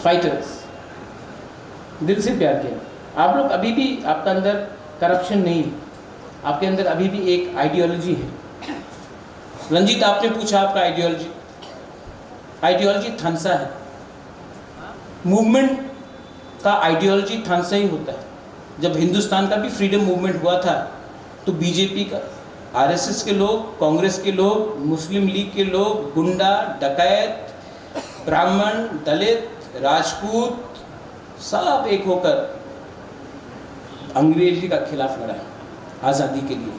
फाइटर्स, दिल से प्यार किया। आप लोग अभी भी, आपका अंदर करप्शन नहीं है, आपके अंदर अभी भी एक आइडियोलॉजी है। रंजीत, आपने पूछा आपका आइडियोलॉजी, आइडियोलॉजी थानसा है। मूवमेंट का आइडियोलॉजी थानसा ही होता है। जब हिंदुस्तान का भी फ्रीडम मूवमेंट हुआ था, तो बीजेपी का, आरएसएस के लोग, कांग्रेस के लोग, मुस्लिम लीग के लोग, गुंडा, डकैत, ब्राह्मण, दलित, राजपूत, सब एक होकर अंग्रेजी का खिलाफ लड़ा, आज़ादी के लिए।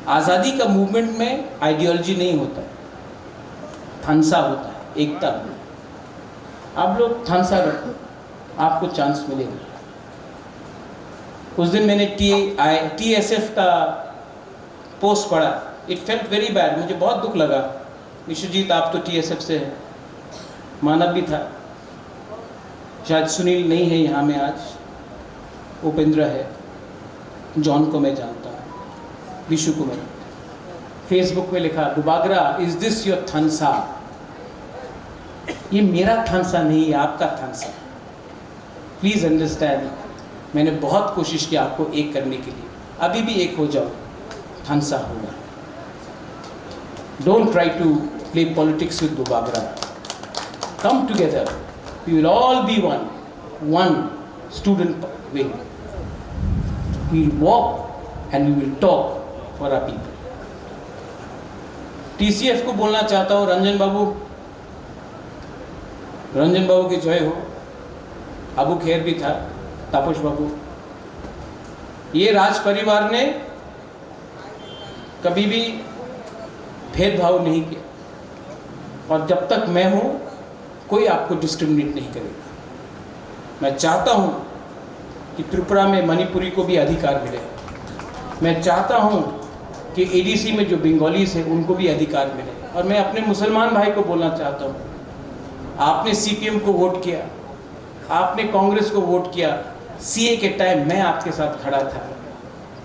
आज़ादी का मूवमेंट में आइडियोलॉजी नहीं होता है, थानसा होता है, एकता होता है। आप लोग थानसा रखो, आपको चांस मिलेगा। उस दिन मैंने टी आई, टीएसएफ का पोस्ट पढ़ा, इट फेल्ट वेरी बैड, मुझे बहुत दुख लगा। विश्वजीत, आप तो टीएसएफ से हैं, मानव भी था। शायद सुनील नहीं है यहाँ में आज, उपेंद्र है, जॉन को मैं जानता हूँ, विशु को मैं। फेसबुक में लिखा, "बुबागरा, is this your थानसा?" ये मेरा थानसा नहीं है, आपका थानसा। प्लीज अंडरस्टैंड, मैंने बहुत कोशिश की आपको एक करने के लिए, अभी भी एक हो जाओ, थानसा होगा। Don't try to play politics with Bubagra. Come together, we will all be one, one student wing. We will walk and we will talk for our people. TCF को बोलना चाहता हूँ, रंजन बाबू, रंजन बाबू की जय हो। अबू खेर भी था, तापस बाबू। ये राज परिवार ने कभी भी भेदभाव नहीं किया, और जब तक मैं हूँ, कोई आपको डिस्क्रिमिनेट नहीं करेगा। मैं चाहता हूँ कि त्रिपुरा में मणिपुरी को भी अधिकार मिले। मैं चाहता हूँ कि एडीसी में जो बंगालीज हैं, उनको भी अधिकार मिले। और मैं अपने मुसलमान भाई को बोलना चाहता हूँ, आपने सीपीएम को वोट किया, आपने कांग्रेस को वोट किया, सीए के टाइम मैं आपके साथ खड़ा था,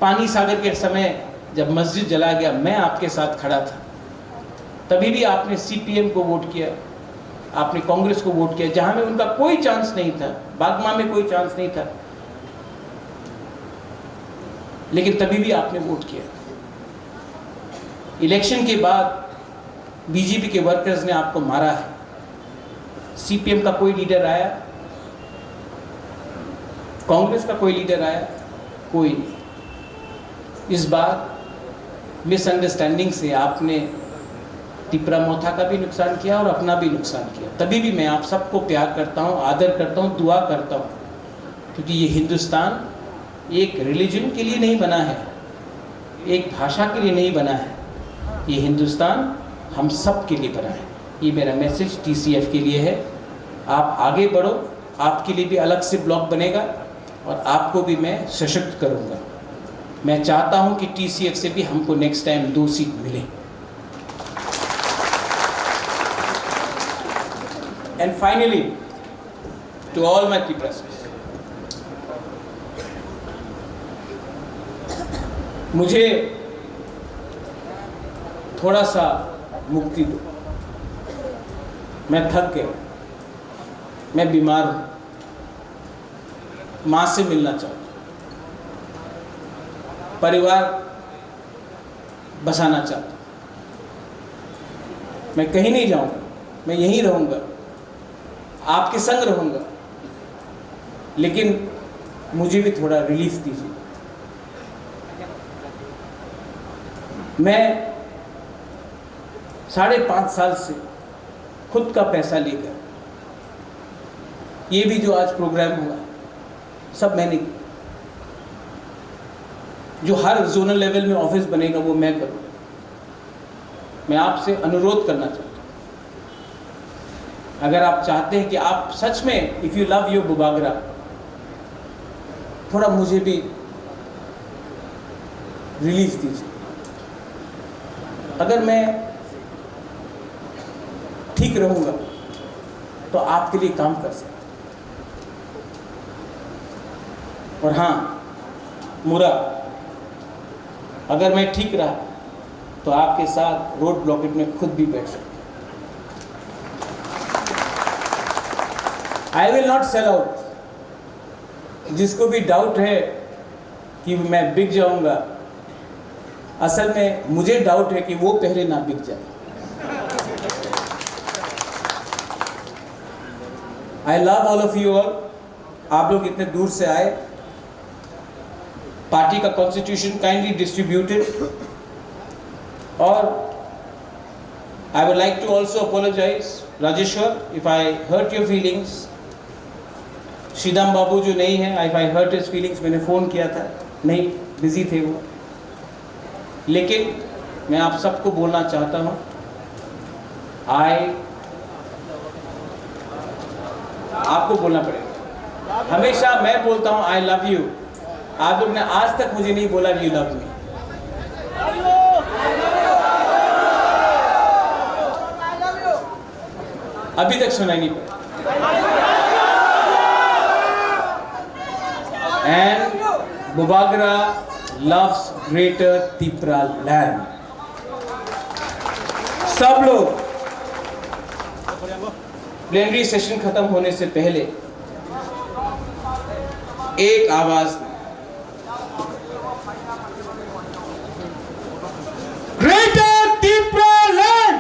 पानी सागर के समय जब मस्जिद जला गया, मैं आपके साथ खड़ा था, तभी भी आपने सीपीएम को वोट किया, आपने कांग्रेस को वोट किया, जहां में उनका कोई चांस नहीं था, बागमा में कोई चांस नहीं था, लेकिन तभी भी आपने वोट किया। इलेक्शन के बाद बीजेपी के वर्कर्स ने आपको मारा है। सीपीएम का कोई लीडर आया, कांग्रेस का कोई लीडर आया, कोई नहीं। इस बार मिसअंडरस्टैंडिंग से आपने तिपरा मोथा का भी नुकसान किया और अपना भी नुकसान किया। तभी भी मैं आप सबको प्यार करता हूँ, आदर करता हूँ, दुआ करता हूँ, क्योंकि ये हिंदुस्तान एक रिलीजन के लिए नहीं बना है, एक भाषा के लिए नहीं बना है। ये हिंदुस्तान हम सब के लिए बना है। ये मेरा मैसेज टीसीएफ के लिए है। आप आगे बढ़ो, आपके लिए भी अलग से ब्लॉक बनेगा और आपको भी मैं सशक्त करूंगा। मैं चाहता हूं कि टीसीएफ से भी हमको नेक्स्ट टाइम दो सीट मिले। And finally, to all my Tiprasas, मुझे थोड़ा सा मुक्ति दो, मैं थक गया, मैं बीमार हूँ, माँ से मिलना चाहता हूँ, परिवार बसाना चाहता हूँ, मैं कहीं नहीं जाऊँगा, मैं यहीं रहूँगा। आपके संग रहूंगा, लेकिन मुझे भी थोड़ा रिलीफ दीजिए। मैं साढ़े पाँच साल से खुद का पैसा लेकर, ये भी जो आज प्रोग्राम हुआ, सब मैंने किया। जो हर जोनल लेवल में ऑफिस बनेगा, वो मैं करूँ। मैं आपसे अनुरोध करना चाहता हूँ, अगर आप चाहते हैं कि आप सच में, if you love your Bubagra, थोड़ा मुझे भी रिलीफ दीजिए। अगर मैं ठीक रहूँगा, तो आपके लिए काम कर सकता हूँ। और हाँ, मुरा, अगर मैं ठीक रहा, तो आपके साथ रोड ब्लॉकेट में खुद भी बैठ सकता हूँ। I will not sell out। जिसको भी डाउट है कि मैं बिक जाऊंगा, असल में मुझे डाउट है कि वो पहले ना बिक जाए। I love all of you all। आप लोग इतने दूर से आए, पार्टी का कॉन्स्टिट्यूशन काइंडली डिस्ट्रीब्यूटेड। और I would like to also apologize, Rajeshwar, if I hurt your feelings। Sridam Babu जो नहीं है, if I hurt his feelings, मैंने फ़ोन किया था, नहीं, बिजी थे वो। लेकिन मैं आप सबको बोलना चाहता हूँ, आई, आपको बोलना पड़ेगा। हमेशा मैं बोलता हूँ, "I love you।" आप लोग ने आज तक मुझे नहीं बोला, "You love me।" अभी तक सुनाई नहीं पड़ा। And Bubagra loves Greater Tipraland। सब लोग प्लेनरी सेशन खत्म होने से पहले एक आवाज में, Greater Tipraland!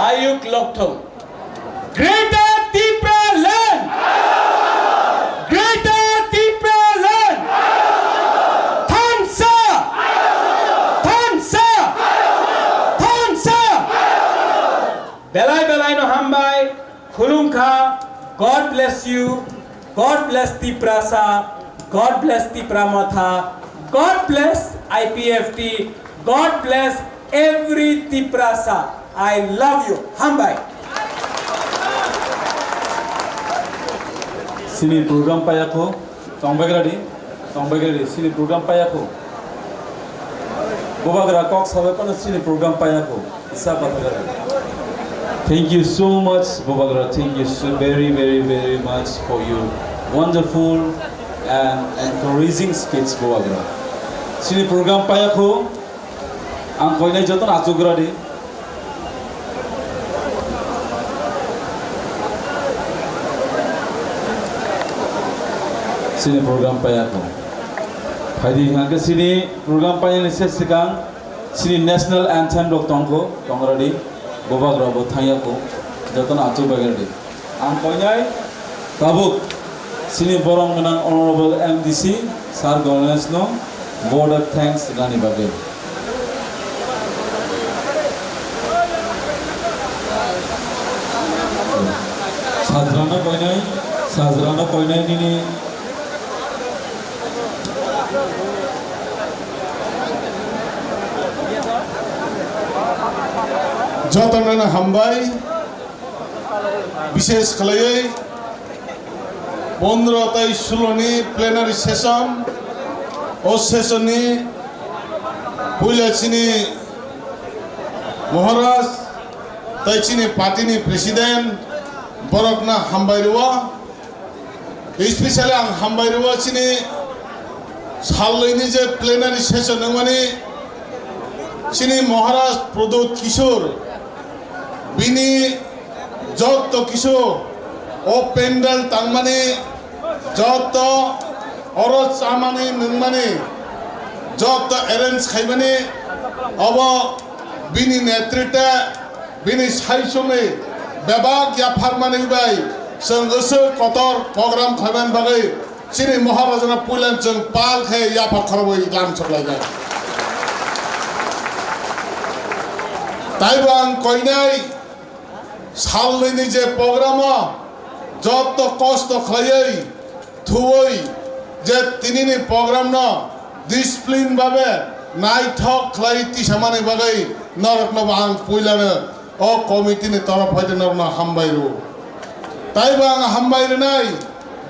Ayuk Lokthong. Greater Tipraland! Greater Tipraland! Thansa! Thansa! Thansa! Belai belai no hambai, khulumkha, God bless you, God bless Tiprasa, God bless Tipra Motha, God bless I P F T, God bless every Tiprasa. I love you. Hambai. Sini program payakho, tongbagradi, tongbagradi, sini program payakho. Bubagra kok sabai kono sini program payakho. Isa pathagari. Thank you so much, Bubagra. Thank you so very, very, very much for your wonderful and encouraging speech, Bubagra. Sini program payakho. Ang koinai jotono achugradi. Sini program payakho. Phaidi hingke sini program painani se sikang sini national anthem rok tongkho, tongradi, Bubagra bo thangyakho, jotono achuk bagradi. Ang koinai tabuk sini borong gwnang Honorable M D C Sir Ganesh no vote of thanks rani bagwi. Sajrano koinai, sajrano koinai nini. Jotono hambai. Bishesh khlaiwi pondro tai sulo ni plenary session, o session ni puila chini Maharaj tai chini party ni president borokno hambai rwo. Especially ang hambai rwo chini salnwini je plenary session wngmani chini Maharaj Pradyot Kishore bini jotto kisu o pandal tangmani, jotto oro chamani nungmani, jotto arrange khaimani obo bini netritwe bini saisongwi Bebak yapharmani bai chwng aswk kotor program khlaimani bagwi chini Maharajano puilan chwng pal khe yapha khorobwi lam soklainai. Taibo ang koinai salnwini je program o joto kosto khlaiwi thuwi je tinini program no discipline babe naithok khlai tisamani bagwi norokno bo ang puilano o committee ni torof haite norokno hambai rwo. Taibo ang hambai rwnai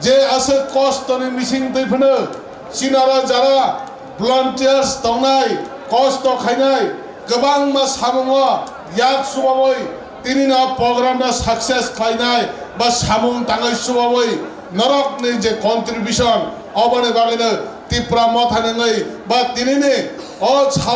je aswk kosto ni bising twi phano chinaro jara volunteers tongnai, kosto khainai, kwbangma samungo yak chubawi tinino program no success khlainai ba samung tangwi chubawi norokni je contribution oboni bagwino Tipra Mothani wngwi ba tinini o sal